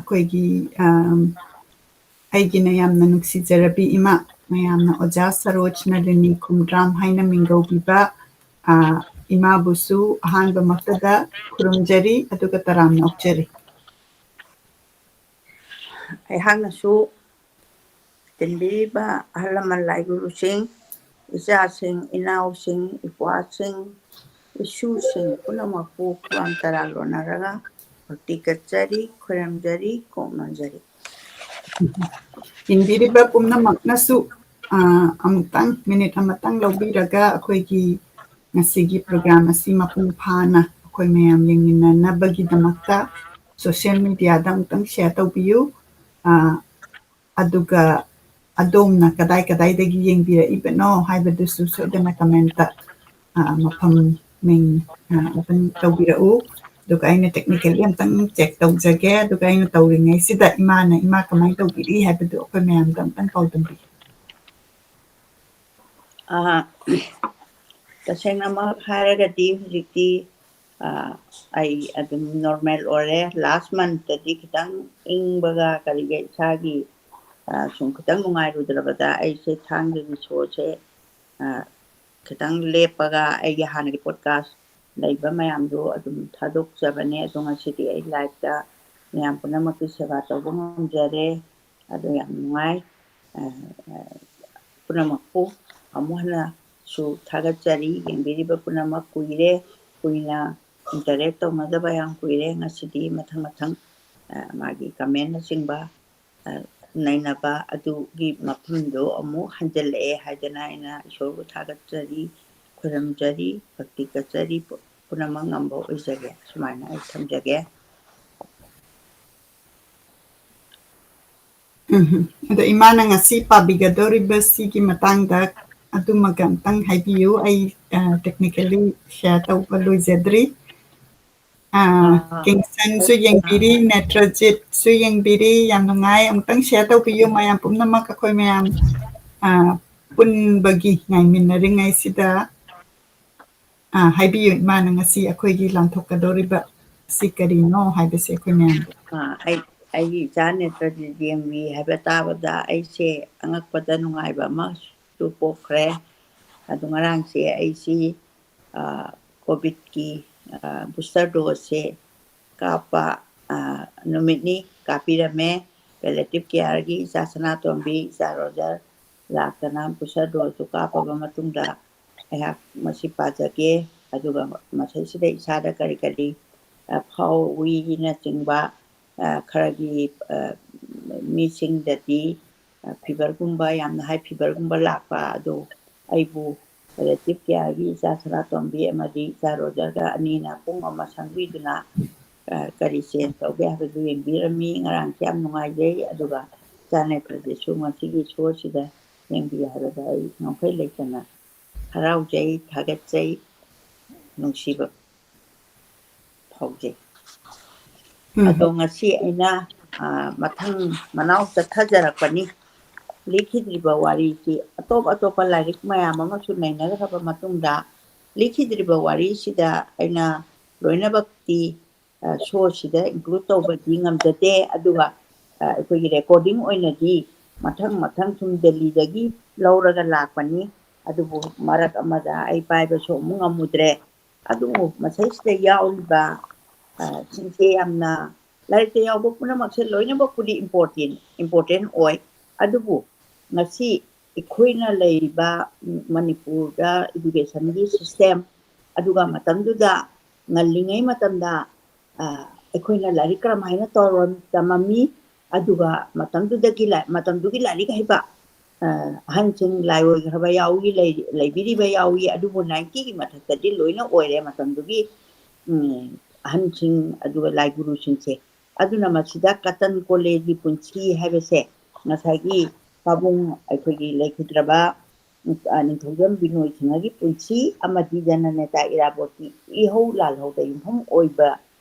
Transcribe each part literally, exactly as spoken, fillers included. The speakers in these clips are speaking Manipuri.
ꯑꯩꯈꯣꯏꯒꯤ ꯑꯩꯒꯤꯅ ꯌꯥꯝꯅ ꯅꯨꯡꯁꯤꯖꯔꯕꯤ ꯏꯃꯥ, ꯃꯌꯥꯝꯅ ꯑꯣꯖꯥ ꯁꯔꯣꯖ ꯅꯂꯤꯅꯤ ꯈꯣꯡꯗ꯭ꯔꯥꯝ ꯍꯥꯏꯅ ꯃꯤꯡꯒꯧꯕꯤꯕ ꯏꯃꯥꯕꯨꯁꯨ ꯑꯍꯥꯟꯕꯃꯛꯇꯗ ꯈꯨꯔꯨꯝꯖꯔꯤ, ꯑꯗꯨꯒ ꯇꯔꯥꯝꯅ ꯑꯣꯛꯆꯔꯤ꯫ ꯑꯩꯍꯥꯛꯅꯁꯨ ꯇꯤꯟꯕꯤꯔꯤꯕ ꯑꯍꯜ ꯂꯃꯟ ꯂꯥꯏꯒꯨꯔꯨꯁꯤꯡ, ꯏꯆꯥꯁꯤꯡ, ꯏꯅꯥꯎꯁꯤꯡ, ꯏꯄ꯭ꯋꯥꯁꯤꯡ, ꯏꯁꯨꯁꯤꯡ ꯄꯨꯝꯅꯃꯛꯄꯨ ꯈꯨꯔꯥꯝ ꯇꯔꯥ ꯂꯣꯟꯅꯔꯒ ꯚꯛꯇꯤ ꯀꯠꯆꯔꯤ, ꯈꯣꯏꯔꯝꯖꯔꯤ, ꯀꯣꯛꯅꯣꯟꯖꯔꯤ꯫ ꯏꯟꯕꯤꯔꯤꯕ ꯄꯨꯝꯅꯃꯛꯅꯁꯨ ꯑꯃꯨꯛꯇꯪ, ꯃꯤꯅꯤꯠ ꯑꯃꯇꯪ ꯂꯧꯕꯤꯔꯒ ꯑꯩꯈꯣꯏꯒꯤ ꯉꯁꯤꯒꯤ ꯄ꯭ꯔꯣꯒ꯭ꯔꯥꯝ ꯑꯁꯤ ꯃꯄꯨꯡ ꯐꯥꯅ ꯑꯩꯈꯣꯏ ꯃꯌꯥꯝ ꯌꯦꯡꯃꯤꯟꯅꯅꯕꯒꯤꯗꯃꯛꯇ ꯁꯣꯁꯤꯌꯦꯜ ꯃꯦꯗꯤꯌꯥꯗ ꯑꯃꯨꯛꯇꯪ ꯁꯤꯌꯔ ꯇꯧꯕꯤꯌꯨ꯫ ꯑꯗꯨꯒ ꯑꯗꯣꯝꯅ ꯀꯗꯥꯏ ꯀꯗꯥꯏꯗꯒꯤ ꯌꯦꯡꯕꯤꯔꯛꯏꯕꯅꯣ ꯍꯥꯏꯕꯗꯨꯁꯨ ꯁꯣꯏꯗꯅ ꯀꯃꯦꯟꯇ ꯃꯐꯝ ꯃꯤꯡ ꯑꯗꯨꯝ ꯇꯧꯕꯤꯔꯛꯎ꯫ ꯑꯗꯨꯒ ꯑꯩꯅ ꯇꯦꯛꯅꯤꯀꯦꯜꯂꯤ ꯑꯝꯇꯪ ꯆꯦꯛ ꯇꯧꯖꯒꯦ꯫ ꯑꯗꯨꯒ ꯑꯩꯅ ꯇꯧꯔꯤꯉꯩꯁꯤꯗ ꯏꯃꯥꯅ ꯏꯃꯥ ꯀꯃꯥꯏꯅ ꯇꯧꯕꯤꯔꯤ ꯍꯥꯏꯕꯗꯨ ꯑꯩꯈꯣꯏ ꯃꯌꯥꯝꯗ ꯑꯝꯇꯪ ꯄꯥꯎꯗꯝꯕꯤꯌꯨ꯫ ꯇꯁꯦꯡꯅꯃꯛ ꯍꯥꯏꯔꯒꯗꯤ ꯍꯧꯖꯤꯛꯇꯤ ꯑꯩ ꯑꯗꯨꯝ ꯅꯣꯔꯃꯦꯜ ꯑꯣꯏꯔꯦ꯫ ꯂꯥꯁ ꯃꯟꯠꯇꯗꯤ ꯈꯤꯇꯪ ꯏꯪꯕꯒ ꯀꯔꯤꯒ ꯏꯁꯥꯒꯤ ꯁꯨꯝ ꯈꯤꯇꯪ ꯅꯨꯡꯉꯥꯏꯔꯨꯗ꯭ꯔꯕꯗ ꯑꯩꯁꯦ ꯊꯥꯡꯒꯒꯤ ꯁꯣꯁꯦ ꯈꯤꯇꯪ ꯂꯦꯞꯄꯒ ꯑꯩꯒꯤ ꯍꯥꯟꯅꯒꯤ ꯄꯣꯗꯀꯥꯁ ꯂꯩꯕ ꯃꯌꯥꯝꯗꯣ ꯑꯗꯨꯝ ꯊꯥꯗꯣꯛꯆꯕꯅꯦ꯫ ꯑꯗꯣ ꯉꯁꯤꯗꯤ ꯑꯩ ꯂꯥꯏꯞꯇ ꯃꯌꯥꯝ ꯄꯨꯝꯅꯃꯛꯀꯤ ꯁꯦꯕꯥ ꯇꯧꯕ ꯉꯝꯖꯔꯦ꯫ ꯑꯗꯨ ꯌꯥꯝ ꯅꯨꯡꯉꯥꯏ꯫ ꯄꯨꯝꯅꯃꯛꯄꯨ ꯑꯃꯨꯛ ꯍꯟꯅꯁꯨ ꯊꯥꯒꯠꯆꯔꯤ꯫ ꯌꯦꯡꯕꯤꯔꯤꯕ ꯄꯨꯝꯅꯃꯛ ꯀꯨꯏꯔꯦ ꯀꯨꯏꯅ ꯏꯟꯇꯔꯦꯛ ꯇꯧꯅꯗꯕ ꯌꯥꯝ ꯀꯨꯏꯔꯦ꯫ ꯉꯁꯤꯗꯤ ꯃꯊꯪ ꯃꯊꯪ ꯃꯥꯒꯤ ꯀꯃꯦꯟꯅꯆꯤꯡꯕ ꯅꯩꯅꯕ ꯑꯗꯨꯒꯤ ꯃꯐꯝꯗꯣ ꯑꯃꯨꯛ ꯍꯟꯖꯤꯜꯂꯛꯑꯦ ꯍꯥꯏꯗꯅ ꯑꯩꯅ ꯏꯁꯣꯔꯕꯨ ꯊꯥꯒꯠꯆꯔꯤ, ꯈꯨꯔꯨꯝꯖꯔꯤ, ꯚꯛꯇꯤ ꯀꯠꯆꯔꯤ꯫ ꯄꯨꯝꯅꯃꯛ ꯉꯝꯕ ꯑꯣꯏꯖꯒꯦ꯫ ꯁꯨꯃꯥꯏꯅ ꯑꯩ ꯊꯝꯖꯒꯦ꯫ ꯎꯝ, ꯑꯗꯣ ꯏꯃꯥꯅ ꯉꯁꯤ ꯄꯥꯕꯤꯒꯗꯧꯔꯤꯕ ꯁꯤꯒꯤ ꯃꯇꯥꯡꯗ ꯑꯗꯨꯃꯒ ꯑꯝꯇꯪ ꯍꯥꯏꯕꯤꯌꯨ꯫ ꯑꯩ ꯇꯦꯛꯅꯤꯀꯦꯜꯂꯤ ꯁꯤꯌꯔ ꯇꯧꯕ ꯂꯣꯏꯖꯗ꯭ꯔꯤ꯫ ꯑꯥ, ꯀꯤꯡꯁꯟꯁꯨ ꯌꯦꯡꯕꯤꯔꯤ, ꯅꯦꯇ꯭ꯔꯖꯤꯠꯁꯨ ꯌꯦꯡꯕꯤꯔꯤ꯫ ꯌꯥꯝ ꯅꯨꯡꯉꯥꯏ꯫ ꯑꯃꯨꯛꯇꯪ ꯁꯤꯌꯔ ꯇꯧꯕꯤꯌꯨ ꯃꯌꯥꯝ ꯄꯨꯝꯅꯃꯛ꯫ ꯑꯩꯈꯣꯏ ꯃꯌꯥꯝ ꯄꯨꯟꯕꯒꯤ ꯉꯥꯏꯃꯤꯟꯅꯔꯤꯉꯩꯁꯤꯗ ꯍꯥꯏꯕꯤꯌꯨ, ꯏꯃꯥꯅ ꯉꯁꯤ ꯑꯩꯈꯣꯏꯒꯤ ꯂꯥꯟꯊꯣꯛꯀꯗꯧꯔꯤꯕ ꯁꯤ ꯀꯔꯤꯅꯣ ꯍꯥꯏꯕꯁꯦ ꯑꯩꯈꯣꯏ ꯃꯌꯥꯝꯗ꯫ ꯑꯩ ꯑꯩꯒꯤ ꯏꯆꯥ ꯅꯦꯇ꯭ꯔꯖꯤꯠ ꯌꯦꯡꯕꯤ ꯍꯥꯏꯕ ꯇꯥꯕꯗ ꯑꯩꯁꯦ ꯑꯉꯛꯄꯗ ꯅꯨꯡꯉꯥꯏꯕ ꯑꯃꯁꯨ ꯄꯣꯛꯈ꯭ꯔꯦ꯫ ꯑꯗꯨ ꯉꯔꯥꯡꯁꯦ ꯑꯩꯁꯤ, ꯑ, ꯀꯣꯚꯤꯗꯀꯤ, ꯑ, booster dose ꯁꯦ ꯀꯥꯞꯄ, ꯑ, ꯅꯨꯃꯤꯠꯅꯤ ꯀꯥꯞꯄꯤꯔꯝꯃꯦ꯫ Palliative care ꯒꯤ ꯏꯆꯥ ꯁꯅꯥꯇꯣꯝꯕꯤ, ꯏꯆꯥ ꯔꯣꯖꯔ ꯂꯥꯛꯇꯅ booster dose ꯇꯨ ꯀꯥꯞꯄꯕ ꯃꯇꯨꯡꯗ ꯑꯩꯍꯥꯛ ꯃꯁꯤ ꯄꯥꯖꯒꯦ꯫ ꯑꯗꯨꯒ ꯃꯁꯤꯁꯤꯗ ꯏꯁꯥꯗ ꯀꯔꯤ ꯀꯔꯤ, ꯑ, ꯐꯥꯎꯏꯅꯆꯤꯡꯕ, ꯑ, ꯈꯔꯒꯤ, ꯑ, ꯃꯤꯁꯤꯡꯗꯗꯤ, ꯑ, fever ꯒꯨꯝꯕ, ꯌꯥꯝꯅ high fever ꯒꯨꯝꯕ ꯂꯥꯛꯄ, ꯑꯗꯨ ꯑꯩꯕꯨ palliative care ꯒꯤ ꯏꯆꯥ ꯁꯅꯥꯇꯣꯝꯕꯤ ꯑꯃꯗꯤ ꯏꯆꯥ ꯔꯣꯖꯔꯒ ꯑꯅꯤꯅ ꯄꯨꯡ ꯑꯃ ꯁꯪꯕꯤꯗꯨꯅ, ꯑ, ꯀꯔꯤ change ꯇꯧꯒꯦ ꯍꯥꯏꯕꯗꯨ ꯌꯦꯡꯕꯤꯔꯝꯃꯤ꯫ ꯉꯔꯥꯡꯁꯦ ꯌꯥꯝ ꯅꯨꯡꯉꯥꯏꯖꯩ꯫ ꯑꯗꯨꯒ ꯏꯆꯥ ꯅꯦꯇ꯭ꯔꯖꯤꯠꯁꯨ ꯉꯁꯤꯒꯤ show ꯁꯤꯗ ꯌꯦꯡꯕꯤ ꯍꯥꯏꯕꯗ ꯑꯩ ꯉꯝꯈꯩ ꯂꯩꯇꯅ ꯍꯔꯥꯎꯖꯩ, ꯊꯥꯒꯠꯆꯩ, ꯅꯨꯡꯁꯤꯕ ꯐꯥꯎꯖꯩ꯫ ꯎꯝ꯫ ꯑꯗꯣ ꯉꯁꯤ ꯑꯩꯅ, ꯑ, ꯃꯊꯪ ꯃꯅꯥꯎ ꯆꯠꯊꯖꯔꯛꯄꯅꯤ꯫ ꯂꯤꯈꯤꯗ꯭ꯔꯤꯕ ꯋꯥꯔꯤꯁꯤ ꯑꯇꯣꯞ ꯑꯇꯣꯞꯄ ꯂꯥꯏꯔꯤꯛ ꯃꯌꯥꯝ ꯑꯃꯁꯨ ꯅꯩꯅꯈ꯭ꯔꯕ ꯃꯇꯨꯡꯗ, ꯂꯤꯈꯤꯗ꯭ꯔꯤꯕ ꯋꯥꯔꯤꯁꯤꯗ ꯑꯩꯅ ꯂꯣꯏꯅꯃꯛꯇꯤ, ꯑ, show ꯁꯤꯗ include ꯇꯧꯕꯗꯤ ꯉꯝꯖꯗꯦ꯫ ꯑꯗꯨꯒ, ꯑ, ꯑꯩꯈꯣꯏꯒꯤ recording ꯑꯣꯏꯅꯗꯤ ꯃꯊꯪ ꯃꯊꯪ ꯁꯨꯝ ꯗꯦꯜꯂꯤꯗꯒꯤ ꯂꯧꯔꯒ ꯂꯥꯛꯄꯅꯤ꯫ ꯑꯗꯨꯕꯨ ꯃꯔꯛ ꯑꯃꯗ ꯑꯩ ꯄꯥꯏꯕꯁꯨ ꯑꯃꯨꯛ ꯉꯝꯃꯨꯗ꯭ꯔꯦ꯫ ꯑꯗꯨꯕꯨ ꯃꯁꯤꯗꯩꯁꯤꯗ ꯌꯥꯎꯔꯤꯕ, ꯑ, ꯁꯤꯡꯁꯦ ꯌꯥꯝꯅ, ꯂꯥꯏꯔꯤꯛꯇ ꯌꯥꯎꯕ ꯄꯨꯝꯅꯃꯛꯁꯦ ꯂꯣꯏꯅꯃꯛꯄꯨꯗꯤ important, important ꯑꯣꯏ꯫ ꯑꯗꯨꯕꯨ ꯉꯁꯤ ꯑꯩꯈꯣꯏꯅ ꯂꯩꯔꯤꯕ ꯃꯅꯤꯄꯨꯔꯗ education ꯒꯤ system, ꯑꯗꯨꯒ ꯃꯇꯝꯗꯨꯗ ꯉꯜꯂꯤꯉꯩ ꯃꯇꯝꯗ, ꯑ, ꯑꯩꯈꯣꯏꯅ ꯂꯥꯏꯔꯤꯛ ꯀꯔꯝꯍꯥꯏꯅ ꯇꯧꯔ-, ꯇꯝꯃꯝꯃꯤ, ꯑꯗꯨꯒ ꯃꯇꯝꯗꯨꯗꯒꯤ ꯂꯥꯏ-, ꯃꯇꯝꯗꯨꯒꯤ ꯂꯥꯏꯔꯤꯛ ꯍꯩꯕ, ꯑ, ꯑꯍꯟꯁꯤꯡ ꯂꯥꯏ ꯑꯣꯏꯈ꯭ꯔꯕ ꯌꯥꯎꯏ, ꯂꯩ-, ꯂꯩꯕꯤꯔꯤꯕ ꯌꯥꯎꯏ, ꯑꯗꯨꯕꯨ ninety ꯒꯤ ꯃꯊꯛꯇꯗꯤ ꯂꯣꯏꯅ ꯑꯣꯏꯔꯦ ꯃꯇꯝꯗꯨꯒꯤ, ꯎꯝ, ꯑꯍꯟꯁꯤꯡ ꯑꯗꯨꯒ ꯂꯥꯏ ꯒꯨꯔꯨꯁꯤꯡꯁꯦ꯫ ꯑꯗꯨꯅ ꯃꯁꯤꯗ ꯀꯇꯟ ꯀꯣꯂꯦꯒꯤ ꯄꯨꯟꯁꯤ ꯍꯥꯏꯕꯁꯦ ꯉꯁꯥꯏꯒꯤ ꯄꯥꯕꯨꯡ ꯑꯩꯈꯣꯏꯒꯤ ꯂꯩꯈꯤꯗ꯭ꯔꯕ, ꯑ, ꯅꯤꯡꯊꯧꯖꯝ ꯕꯤꯅꯣꯏ ꯁꯤꯡꯍꯒꯤ ꯄꯨꯟꯁꯤ ꯑꯃꯗꯤ ꯖꯅꯅꯦꯇꯥ ꯏꯔꯥꯕꯣꯠꯀꯤ ꯏꯍꯧ ꯂꯥꯜꯍꯧꯗ ꯌꯨꯝꯐꯝ ꯑꯣꯏꯕ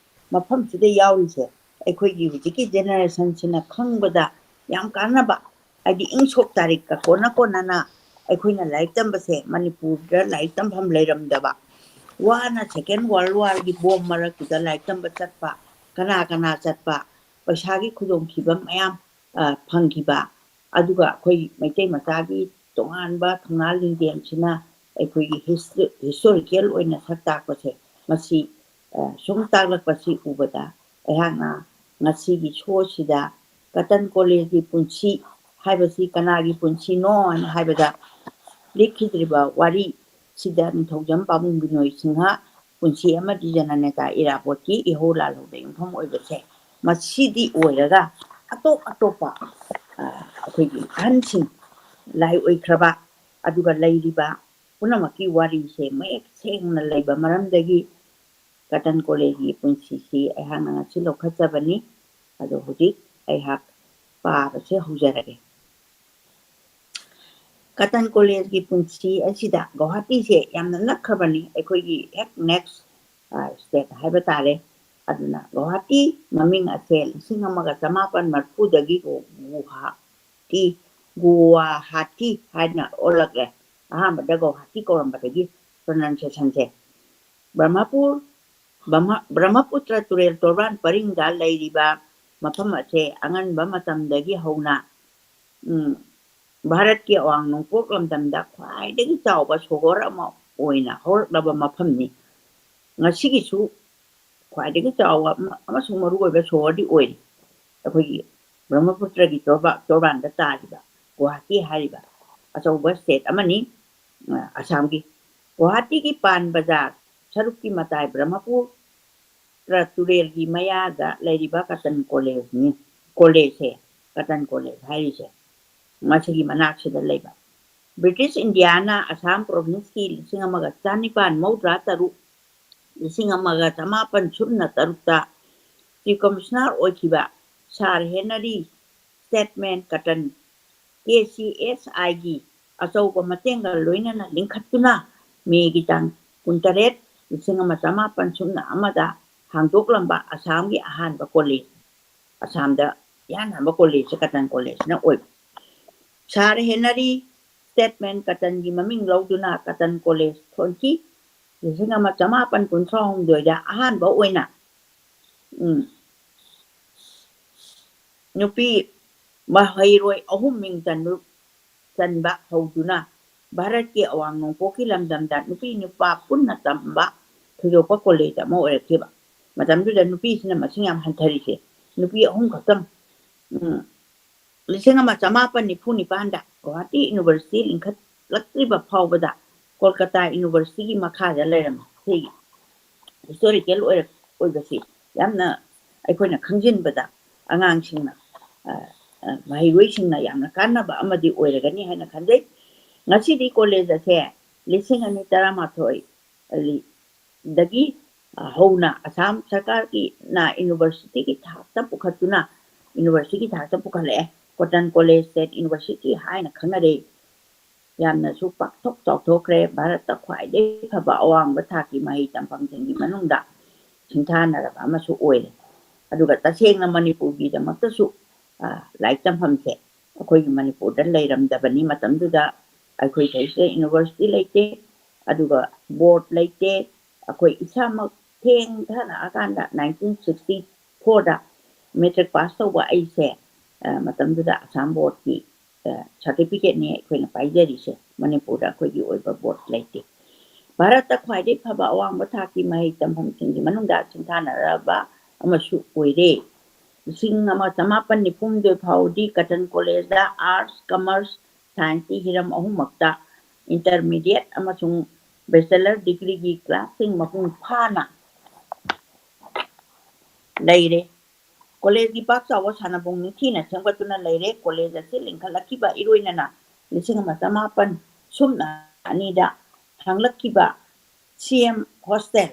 ꯃꯐꯝꯁꯤꯗ ꯌꯥꯎꯔꯤꯁꯦ ꯑꯩꯈꯣꯏꯒꯤ ꯍꯧꯖꯤꯛꯀꯤ generation ꯁꯤꯅ ꯈꯪꯕꯗ ꯌꯥꯝ ꯀꯥꯟꯅꯕ, ꯍꯥꯏꯗꯤ ꯏꯪ ꯁꯣꯛ ꯇꯥꯔꯤꯛꯀ ꯀꯣꯟꯅ ꯀꯣꯟꯅꯅ ꯑꯩꯈꯣꯏꯅ ꯂꯥꯏꯔꯤꯛ ꯇꯝꯕꯁꯦ ꯃꯅꯤꯄꯨꯔꯗ ꯂꯥꯏꯔꯤꯛ ꯇꯝꯐꯝ ꯂꯩꯔꯝꯗꯕ, ꯋꯥꯅ Second World War ꯒꯤ bomb ꯃꯔꯛꯇꯨꯗ ꯂꯥꯏꯔꯤꯛ ꯇꯝꯕ ꯆꯠꯄ, ꯀꯅꯥ ꯀꯅꯥ ꯆꯠꯄ, ꯄꯩꯁꯥꯒꯤ ꯈꯨꯗꯣꯡꯊꯤꯕ ꯃꯌꯥꯝ ꯐꯪꯈꯤꯕ, ꯑꯗꯨꯒ ꯑꯩꯈꯣꯏ ꯃꯩꯇꯩ ꯃꯆꯥꯒꯤ ꯇꯣꯉꯥꯟꯕ ꯊꯧꯅꯥ ꯂꯤꯡꯖꯦꯜꯁꯤꯅ ꯑꯩꯈꯣꯏꯒꯤ historical ꯑꯣꯏꯅ ꯁꯛ ꯇꯥꯛꯄꯁꯦ, ꯃꯁꯤ ꯁꯨꯝ ꯇꯥꯛꯂꯛꯄꯁꯤ ꯎꯕꯗ ꯑꯩꯍꯥꯛꯅ ꯉꯁꯤꯒꯤ ꯁꯣꯁꯤꯗ ꯀꯇꯟ ꯀꯣꯂꯦꯖꯀꯤ ꯄꯨꯟꯁꯤ ꯍꯥꯏꯕꯁꯤ ꯀꯅꯥꯒꯤ ꯄꯨꯟꯁꯤꯅꯣ ꯍꯥꯏꯅ ꯍꯥꯏꯕꯗ, ꯂꯤꯛꯈꯤꯗ꯭ꯔꯤꯕ ꯋꯥꯔꯤ ꯁꯤꯗ ꯅꯤꯡꯊꯧꯖꯝ ꯄꯥꯕꯨꯡ ꯕꯤꯅꯣꯏ ꯁꯤꯡꯍ ꯄꯨꯟꯁꯤ ꯑꯃꯗꯤ ꯖꯅꯅꯦꯇꯥ ꯏꯔꯥꯕꯣꯠꯀꯤ ꯏꯍꯧ ꯂꯥꯜꯍꯧꯗ ꯌꯨꯝꯐꯝ ꯑꯣꯏꯕꯁꯦ, ꯃꯁꯤꯗꯤ ꯑꯣꯏꯔꯒ ꯑꯇꯣꯞ ꯑꯇꯣꯞꯄ ꯑꯩꯈꯣꯏꯒꯤ ꯑꯍꯟꯁꯤꯡ, ꯂꯥꯏ ꯑꯣꯏꯈ꯭ꯔꯕ, ꯑꯗꯨꯒ ꯂꯩꯔꯤꯕ ꯄꯨꯝꯅꯃꯛꯀꯤ ꯋꯥꯔꯤꯁꯦ ꯃꯌꯦꯛ ꯁꯦꯡꯅ ꯂꯩꯕ ꯃꯔꯝꯗꯒꯤ ꯀꯇꯟ ꯀꯣꯂꯦꯖꯀꯤ ꯄꯨꯟꯁꯤꯁꯤ ꯑꯩꯍꯥꯛꯅ ꯉꯁꯤ ꯂꯧꯈꯠꯆꯕꯅꯤ꯫ ꯑꯗꯣ ꯍꯧꯖꯤꯛ ꯑꯩꯍꯥꯛ ꯄꯥꯕꯁꯦ ꯍꯧꯖꯔꯒꯦ꯫ ꯀꯇꯟ ꯀꯣꯂꯦꯖꯀꯤ ꯄꯨꯟꯁꯤ ꯑꯁꯤꯗ ꯒꯧꯍꯥꯇꯤꯁꯦ ꯌꯥꯝꯅ ꯅꯛꯈ꯭ꯔꯕꯅꯤ, ꯑꯩꯈꯣꯏꯒꯤ ꯍꯦꯛ next state ꯍꯥꯏꯕ ꯇꯥꯔꯦ꯫ ꯑꯗꯨꯅ ꯒꯧꯍꯥꯇꯤ ꯃꯃꯤꯡ ꯑꯁꯦ ꯂꯤꯁꯤꯡ ꯑꯃꯒ ꯆꯃꯥꯄꯟ ꯃꯔꯤꯐꯨꯗꯒꯤ ꯒꯨꯍꯥꯇꯤ, ꯒꯨꯋꯥꯍꯥꯇꯤ ꯍꯥꯏꯅ ꯑꯣꯜꯂꯛꯂꯦ꯫ ꯑꯍꯥꯟꯕꯗ ꯒꯧꯍꯥꯇꯤ ꯀꯧꯔꯝꯕꯗꯒꯤ pronunciationꯁꯦ꯫ ꯕ꯭ꯔꯍꯃꯄꯨꯔ, ꯕ꯭ꯔꯍꯃ-, ꯕ꯭ꯔꯍꯃꯄꯨꯇ꯭ꯔ ꯇꯨꯔꯦꯜ ꯇꯣꯔꯕꯥꯟ ꯄꯔꯤꯡꯗ ꯂꯩꯔꯤꯕ ꯃꯐꯝ ꯑꯁꯦ ꯑꯉꯟꯕ ꯃꯇꯝꯗꯒꯤ ꯍꯧꯅ, ꯎꯝ, ꯚꯥꯔꯠꯀꯤ ꯑꯋꯥꯡ ꯅꯣꯡꯄꯣꯛ ꯂꯝꯗꯝꯗ ꯈ꯭ꯋꯥꯏꯗꯒꯤ ꯆꯥꯎꯕ ꯁꯣꯍꯣꯔ ꯑꯃ ꯑꯣꯏꯅ ꯍꯧꯔꯛꯂꯕ ꯃꯐꯝꯅꯤ꯫ ꯉꯁꯤꯒꯤꯁꯨ ꯈ꯭ꯋꯥꯏꯗꯒꯤ ꯆꯥꯎꯕ ꯑꯃ-, ꯑꯃꯁꯨꯡ ꯃꯔꯨꯑꯣꯏꯕ ꯁꯣꯍꯣꯔꯗꯤ ꯑꯣꯏꯔꯤ꯫ ꯑꯩꯈꯣꯏꯒꯤ ꯕ꯭ꯔꯍꯃꯄꯨꯇ꯭ꯔꯒꯤ ꯇꯣꯔꯕꯥ-, ꯇꯣꯔꯕꯥꯟꯗ ꯇꯥꯔꯤꯕ ꯒꯨꯋꯥꯍꯥꯇꯤ ꯍꯥꯏꯔꯤꯕ ꯑꯆꯧꯕ state ꯑꯃꯅꯤ, ꯑ, ꯑꯁꯥꯝꯒꯤ꯫ ꯒꯨꯋꯥꯍꯥꯇꯤꯒꯤ ꯄꯥꯟ ꯕꯖꯥꯔ ꯁꯔꯨꯛꯀꯤ ꯃꯇꯥꯏ ꯕ꯭ꯔꯍꯃꯄꯨꯔ ꯇꯨꯔꯦꯜꯒꯤ ꯃꯌꯥꯗ ꯂꯩꯔꯤꯕ ꯀꯇꯟ ꯀꯣꯂꯦꯖꯅꯤ꯫ ꯀꯣꯂꯦꯖꯁꯦ, ꯀꯇꯟ ꯀꯣꯂꯦꯖ ꯍꯥꯏꯔꯤꯁꯦ, ꯃꯁꯤꯒꯤ ꯃꯅꯥꯛꯁꯤꯗ ꯂꯩꯕ꯫ ꯕ꯭ꯔꯤꯇꯤꯁ ꯏꯟꯗꯤꯌꯥꯅ ꯑꯁꯥꯝ provinceꯀꯤ ꯂꯤꯁꯤꯡ ꯑꯃꯒ ꯆꯥꯅꯤꯄꯥꯟ ꯃꯧꯗ꯭ꯔꯥ ꯇꯔꯨꯛ, ꯂꯤꯁꯤꯡ ꯑꯃꯒ ꯆꯃꯥꯄꯟ ꯁꯨꯞꯅ ꯇꯔꯨꯛꯇ Chief Commissioner ꯑꯣꯏꯈꯤꯕ Sir Henry Stedman Cotton, K C S Iꯒꯤ ꯑꯆꯧꯕ ꯃꯇꯦꯡꯒ ꯂꯣꯏꯅꯅ ꯂꯤꯡꯈꯠꯇꯨꯅ ꯃꯦꯒꯤ ꯇꯥꯡ ꯀꯨꯟꯇꯔꯦꯠ, ꯂꯤꯁꯤꯡ ꯑꯃ ꯆꯃꯥꯄꯟ ꯁꯨꯞꯅ ꯑꯃꯗ ꯍꯥꯡꯗꯣꯛꯂꯝꯕ ꯑꯁꯥꯝꯒꯤ ꯑꯍꯥꯟꯕ ꯀꯣꯂꯦꯖ, ꯑꯁꯥꯝꯗ ꯏꯍꯥꯟ ꯍꯥꯟꯕ ꯀꯣꯂꯦꯖꯁꯦ ꯀꯇꯟ ꯀꯣꯂꯦꯖꯅ ꯑꯣꯏꯕ꯫ Sir Henry Stedman Cottonꯒꯤ ꯃꯃꯤꯡ ꯂꯧꯗꯨꯅ ꯀꯇꯟ ꯀꯣꯂꯦꯖ ꯊꯣꯟꯈꯤ꯫ ꯂꯤꯁꯤꯡ ꯑꯃ ꯆꯃꯥꯄꯟ ꯀꯨꯟꯊ꯭ꯔꯥ ꯍꯨꯝꯗꯣꯏꯗ ꯑꯍꯥꯟꯕ ꯑꯣꯏꯅ, ꯎꯝ, ꯅꯨꯄꯤ ꯃꯍꯩꯔꯣꯏ ꯑꯍꯨꯝ ꯃꯤꯡ ꯆꯟꯕ ꯍꯧꯗꯨꯅ ꯚꯥꯔꯠꯀꯤ ꯑꯋꯥꯡ ꯅꯣꯡꯄꯣꯛꯀꯤ ꯂꯝꯗꯝꯗ ꯅꯨꯄꯤ ꯅꯨꯄꯥ ꯄꯨꯟꯅ ꯇꯝꯕ ꯊꯣꯏꯗꯣꯛꯄ ꯀꯣꯂꯦꯖ ꯑꯃ ꯑꯣꯏꯔꯛꯈꯤꯕ꯫ ꯃꯇꯝꯗꯨꯗ ꯅꯨꯄꯤꯁꯤꯅ ꯃꯁꯤꯡ ꯌꯥꯝ ꯍꯟꯊꯔꯤꯁꯦ, ꯅꯨꯄꯤ ꯑꯍꯨꯝ ꯈꯛꯇꯪ꯫ ꯎꯝ, ꯂꯤꯁꯤꯡ ꯑꯃ ꯆꯃꯥꯄꯟ ꯅꯤꯐꯨ ꯅꯤꯄꯥꯟꯗ ꯒꯨꯋꯥꯍꯥꯇꯤ ꯌꯨꯅꯤꯚꯔꯁꯤꯇꯤ ꯂꯤꯡꯈꯠꯂꯛꯇ꯭ꯔꯤꯕ ꯐꯥꯎꯕꯗ ꯀꯣꯜꯀꯇꯥ ꯌꯨꯅꯤꯚꯔꯁꯤꯇꯤꯒꯤ ꯃꯈꯥꯗ ꯂꯩꯔꯝꯃꯤ꯫ ꯁꯤꯒꯤ ꯍꯤꯁꯇꯣꯔꯤꯀꯦꯜ ꯑꯣꯏꯔꯛ-, ꯑꯣꯏꯕꯁꯤ ꯌꯥꯝꯅ ꯑꯩꯈꯣꯏꯅ ꯈꯪꯖꯤꯟꯕꯗ ꯑꯉꯥꯡꯁꯤꯡꯅ, ꯑ, ꯑ, ꯃꯍꯩꯔꯣꯏꯁꯤꯡꯅ ꯌꯥꯝꯅ ꯀꯥꯟꯅꯕ ꯑꯃꯗꯤ ꯑꯣꯏꯔꯒꯅꯤ ꯍꯥꯏꯅ ꯈꯟꯖꯩ꯫ ꯉꯁꯤꯗꯤ ꯀꯣꯂꯦꯖ ꯑꯁꯦ ꯂꯤꯁꯤꯡ ꯑꯅꯤ ꯇꯔꯥꯃꯥꯊꯣꯏ ꯗꯒꯤ ꯍꯧꯅ ꯑꯁꯥꯝ ꯁꯔꯀꯥꯔꯒꯤꯅ ꯌꯨꯅꯤꯚꯔꯁꯤꯇꯤꯒꯤ ꯊꯥꯛꯇ ꯄꯨꯈꯠꯇꯨꯅ, ꯌꯨꯅꯤꯚꯔꯁꯤꯇꯤꯒꯤ ꯊꯥꯛꯇ ꯄꯨꯈꯠꯂꯛꯑꯦ꯫ ꯀꯣꯇꯟ ꯀꯣꯂꯦꯖ ꯁ꯭ꯇꯦꯠ ꯌꯨꯅꯤꯚꯔꯁꯤꯇꯤ ꯍꯥꯏꯅ ꯈꯪꯅꯔꯦ꯫ ꯌꯥꯝꯅꯁꯨ ꯄꯥꯛꯊꯣꯛ ꯆꯥꯎꯊꯣꯛꯈ꯭ꯔꯦ꯫ ꯚꯥꯔꯠꯇ ꯈ꯭ꯋꯥꯏꯗꯒꯤ ꯐꯕ ꯑꯋꯥꯡꯕ ꯊꯥꯛꯀꯤ ꯃꯍꯩ ꯇꯝꯐꯝꯁꯤꯡꯒꯤ ꯃꯅꯨꯡꯗ ꯁꯤꯡꯊꯥꯅꯔꯕ ꯑꯃꯁꯨ ꯑꯣꯏꯔꯦ꯫ ꯑꯗꯨꯒ ꯇꯁꯦꯡꯅ ꯃꯅꯤꯄꯨꯔꯒꯤꯗꯃꯛꯇꯁꯨ, ꯑ, ꯂꯥꯏꯔꯤꯛ ꯇꯝꯐꯝꯁꯦ ꯑꯩꯈꯣꯏꯒꯤ ꯃꯅꯤꯄꯨꯔꯗ ꯂꯩꯔꯝꯗꯕꯅꯤ꯫ ꯃꯇꯝꯗꯨꯗ ꯑꯩꯈꯣꯏ ꯁꯤꯗꯩꯁꯤꯗ ꯌꯨꯅꯤꯚꯔꯁꯤꯇꯤ ꯂꯩꯇꯦ, ꯑꯗꯨꯒ ꯕꯣꯔꯗ ꯂꯩꯇꯦ꯫ ꯑꯩꯈꯣꯏ ꯏꯁꯥꯃꯛ ꯊꯦꯡꯊꯔꯛꯑꯀꯥꯟꯗ nineteen sixty fourꯗ ꯃꯦꯇ꯭ꯔꯤꯛ ꯄꯥꯁ ꯇꯧꯕ ꯑꯩꯁꯦ, ꯑ, ꯃꯇꯝꯗꯨꯗ ꯑꯁꯥꯝ ꯕꯣꯔꯗꯀꯤ, ꯑ, ꯁꯥꯔꯇꯤꯐꯤꯀꯦꯠꯅꯤ ꯑꯩꯈꯣꯏꯅ ꯄꯥꯏꯖꯔꯤꯁꯦ꯫ ꯃꯅꯤꯄꯨꯔꯗ ꯑꯩꯈꯣꯏꯒꯤ ꯑꯣꯏꯕ ꯕꯣꯔꯗ ꯂꯩꯇꯦ꯫ ꯚꯥꯔꯠꯇ ꯈ꯭ꯋꯥꯏꯗꯒꯤ ꯐꯕ ꯑꯋꯥꯡꯕ ꯊꯥꯛꯀꯤ ꯃꯍꯩ ꯇꯝꯐꯝꯁꯤꯡꯒꯤ ꯃꯅꯨꯡꯗ ꯁꯤꯡꯊꯥꯅꯔꯕ ꯑꯃꯁꯨ ꯑꯣꯏꯔꯦ꯫ ꯂꯤꯁꯤꯡ ꯑꯃ ꯆꯃꯥꯄꯟ ꯅꯤꯐꯨꯍꯨꯝꯗꯣꯏ ꯐꯥꯎꯗꯤ ꯀꯇꯟ ꯀꯣꯂꯦꯖꯗ ꯑꯥꯔꯠꯁ, ꯀꯃꯔꯁ, ꯁꯥꯏꯟꯁꯀꯤ ꯍꯤꯔꯝ ꯑꯍꯨꯝꯃꯛꯇ ꯏꯟꯇꯔꯃꯤꯗꯤꯌꯦꯠ ꯑꯃꯁꯨꯡ ꯕꯦꯆꯦꯂꯔ ꯗꯤꯒ꯭ꯔꯤꯒꯤ ꯀ꯭ꯂꯥꯁꯁꯤꯡ ꯃꯄꯨꯡ ꯐꯥꯅ ꯂꯩꯔꯦ꯫ ꯀꯣꯂꯦꯖꯀꯤ ꯄꯥꯛ ꯆꯥꯎꯕ ꯁꯥꯟꯅꯄꯨꯡ ꯅꯤꯡꯊꯤꯅ ꯁꯦꯝꯒꯠꯇꯨꯅ ꯂꯩꯔꯦ꯫ ꯀꯣꯂꯦꯖ ꯑꯁꯤ ꯂꯤꯡꯈꯠꯂꯛꯈꯤꯕ ꯏꯔꯣꯏꯅꯅ ꯂꯤꯁꯤꯡ ꯑꯃ ꯆꯃꯥꯄꯟ ꯁꯨꯞꯅ ꯑꯅꯤꯗ ꯍꯥꯡꯂꯛꯈꯤꯕ ꯁꯤ ꯑꯦꯝ ꯍꯣꯁꯇꯦꯜ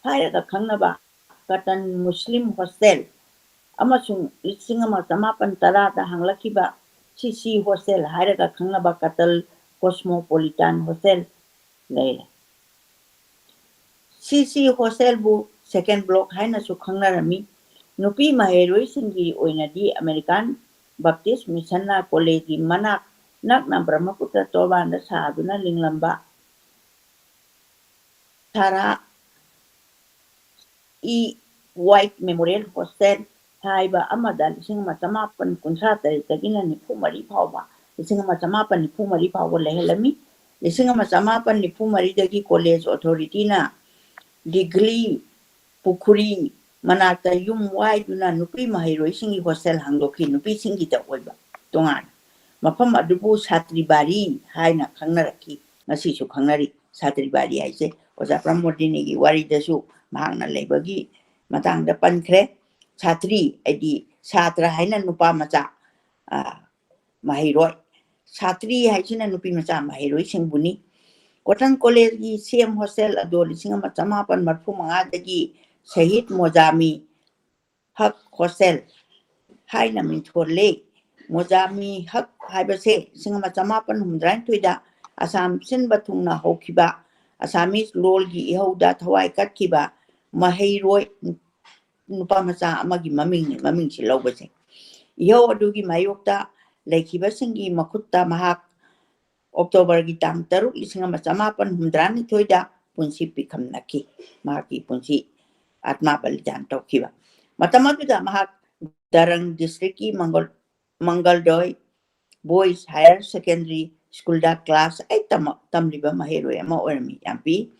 ꯍꯥꯏꯔꯒ ꯈꯪꯅꯕ ꯀꯇꯟ ꯃꯨꯁꯂꯤꯝ ꯍꯣꯁꯇꯦꯜ ꯑꯃꯁꯨꯡ ꯂꯤꯁꯤꯡ ꯑꯃ ꯆꯃꯥꯄꯟ ꯇꯔꯥꯗ ꯍꯥꯡꯂꯛꯈꯤꯕ ꯁꯤ ꯁꯤ ꯍꯣꯁꯇꯦꯜ ꯍꯥꯏꯔꯒ ꯈꯪꯅꯕ ꯀꯇꯟ ꯀꯣꯁꯃꯣꯄꯣꯂꯤꯇꯥꯟ ꯍꯣꯁꯇꯦꯜ ꯂꯩꯔꯦ꯫ ꯁꯤ ꯁꯤ ꯍꯣꯁꯇꯦꯜꯕꯨ ꯁꯦꯀꯦꯟ ꯕ꯭ꯂꯣꯛ ꯍꯥꯏꯅꯁꯨ ꯈꯪꯅꯔꯝꯃꯤ꯫ ꯅꯨꯄꯤ ꯃꯍꯩꯔꯣꯏꯁꯤꯡꯒꯤ ꯑꯣꯏꯅꯗꯤ ꯑꯃꯦꯔꯤꯀꯥꯟ ꯕꯞꯇꯤꯁ ꯃꯤꯁꯟꯅ ꯀꯣꯂꯦꯖꯒꯤ ꯃꯅꯥꯛ ꯅꯛꯅ ꯕ꯭ꯔꯍꯃꯄꯨꯇ꯭ꯔ ꯇꯣꯔꯕꯥꯟꯗ ꯁꯥꯗꯨꯅ ꯂꯤꯡꯂꯝꯕ ꯁꯥꯔꯥ ꯏ ꯋꯥꯏꯠ ꯃꯦꯃꯣꯔꯤꯌꯦꯜ ꯍꯣꯁꯇꯦꯜ, ꯍꯥꯏꯕ ꯑꯃꯗ ꯂꯤꯁꯤꯡ ꯑꯃ ꯆꯃꯥꯄꯟ ꯀꯨꯟꯊ꯭ꯔꯥ ꯇꯔꯦꯠꯇꯒꯤꯅ ꯅꯤꯐꯨ ꯃꯔꯤ ꯐꯥꯎꯕ, ꯂꯤꯁꯤꯡ ꯑꯃ ꯆꯃꯥꯄꯟ ꯅꯤꯐꯨ ꯃꯔꯤ ꯐꯥꯎꯕ ꯂꯩꯍꯜꯂꯝꯃꯤ꯫ ꯂꯤꯁꯤꯡ ꯑꯃ ꯆꯃꯥꯄꯟ ꯅꯤꯐꯨ ꯃꯔꯤꯗꯒꯤ college authorityꯅ ꯗꯤꯒ꯭ꯂꯤ ꯄꯨꯈ꯭ꯔꯤ ꯃꯅꯥꯛꯇ ꯌꯨꯝ ꯋꯥꯏꯗꯨꯅ ꯅꯨꯄꯤ ꯃꯍꯩꯔꯣꯏꯁꯤꯡꯒꯤ hostel ꯍꯥꯡꯗꯣꯛꯈꯤ, ꯅꯨꯄꯤꯁꯤꯡꯒꯤꯗ ꯑꯣꯏꯕ ꯇꯣꯉꯥꯟꯅ꯫ ꯃꯐꯝ ꯑꯗꯨꯕꯨ ꯁꯥꯇ꯭ꯔꯤꯕꯥꯔꯤ ꯍꯥꯏꯅ ꯈꯪꯅꯔꯛꯈꯤ, ꯉꯁꯤꯁꯨ ꯈꯪꯅꯔꯤ꯫ ꯁꯥꯇ꯭ꯔꯤꯕꯥꯔꯤ ꯍꯥꯏꯁꯦ ꯑꯣꯖꯥ ꯄ꯭ꯔꯃꯣꯗꯤꯅꯤꯒꯤ ꯋꯥꯔꯤꯗꯁꯨ ꯃꯍꯥꯛꯅ ꯂꯩꯕꯒꯤ ꯃꯇꯥꯡꯗ ꯄꯟꯈ꯭ꯔꯦ꯫ ꯁꯥꯇ꯭ꯔꯤ ꯍꯥꯏꯗꯤ ꯁꯥꯇ꯭ꯔ ꯍꯥꯏꯅ ꯅꯨꯄꯥ ꯃꯆꯥ, ꯑ, ꯃꯍꯩꯔꯣꯏ, ꯁꯥꯇ꯭ꯔꯤ ꯍꯥꯏꯁꯤꯅ ꯅꯨꯄꯤ ꯃꯆꯥ ꯃꯍꯩꯔꯣꯏꯁꯤꯡꯕꯨꯅꯤ꯫ Cotton Collegeꯀꯤ same hostel ꯑꯗꯣ ꯂꯤꯁꯤꯡ ꯑꯃ ꯆꯃꯥꯄꯟ ꯃꯔꯤꯐꯨ ꯃꯉꯥꯗꯒꯤ ꯁꯍꯤꯗ ꯃꯣꯖꯥꯃꯤ ꯍꯛ hostel ꯍꯥꯏꯅ ꯃꯤꯡꯊꯣꯜꯂꯦ꯫ ꯃꯣꯖꯥꯃꯤ ꯍꯛ ꯍꯥꯏꯕꯁꯦ ꯂꯤꯁꯤꯡ ꯑꯃ ꯆꯃꯥꯄꯟ ꯍꯨꯝꯗ꯭ꯔꯥꯅꯤꯊꯣꯏꯗ ꯑꯁꯥꯝ ꯁꯤꯟꯕ ꯊꯨꯡꯅ ꯍꯧꯈꯤꯕ ꯑꯁꯥꯃꯤꯁ ꯂꯣꯜꯒꯤ ꯏꯍꯧꯗ ꯊꯋꯥꯏ ꯀꯠꯈꯤꯕ ꯃꯍꯩꯔꯣꯏ ꯅꯨꯄꯥ ꯃꯆꯥ ꯑꯃꯒꯤ ꯃꯃꯤꯡꯅꯤ, ꯃꯃꯤꯡꯁꯤ ꯂꯧꯕꯁꯦ꯫ ꯏꯍꯧ ꯑꯗꯨꯒꯤ ꯃꯥꯌꯣꯛꯇ ꯂꯩꯈꯤꯕꯁꯤꯡꯒꯤ ꯃꯈꯨꯠꯇ ꯃꯍꯥꯛ Octoberꯒꯤ ꯇꯥꯡ ꯇꯔꯨꯛ, ꯂꯤꯁꯤꯡ ꯑꯃ ꯆꯃꯥꯄꯟ ꯍꯨꯝꯗ꯭ꯔꯥꯅꯤꯊꯣꯏꯗ ꯄꯨꯟꯁꯤ ꯄꯤꯈꯝꯅꯈꯤ꯫ ꯃꯍꯥꯛꯀꯤ ꯄꯨꯟꯁꯤ ꯑꯥꯠꯃꯥ ꯕꯂꯤꯗꯥꯟ ꯇꯧꯈꯤꯕ ꯃꯇꯝ ꯑꯗꯨꯗ ꯃꯍꯥꯛ ꯗꯔꯪ districtꯀꯤ ꯃꯪꯒꯜ-, ꯃꯪꯒꯜꯗꯣꯏ Boys Higher Secondary Schoolꯗ class eight ꯇꯝꯃ-, ꯇꯝꯂꯤꯕ ꯃꯍꯩꯔꯣꯏ ꯑꯃ ꯑꯣꯏꯔꯝꯃꯤ꯫ ꯌꯥꯝ ꯄꯤ꯫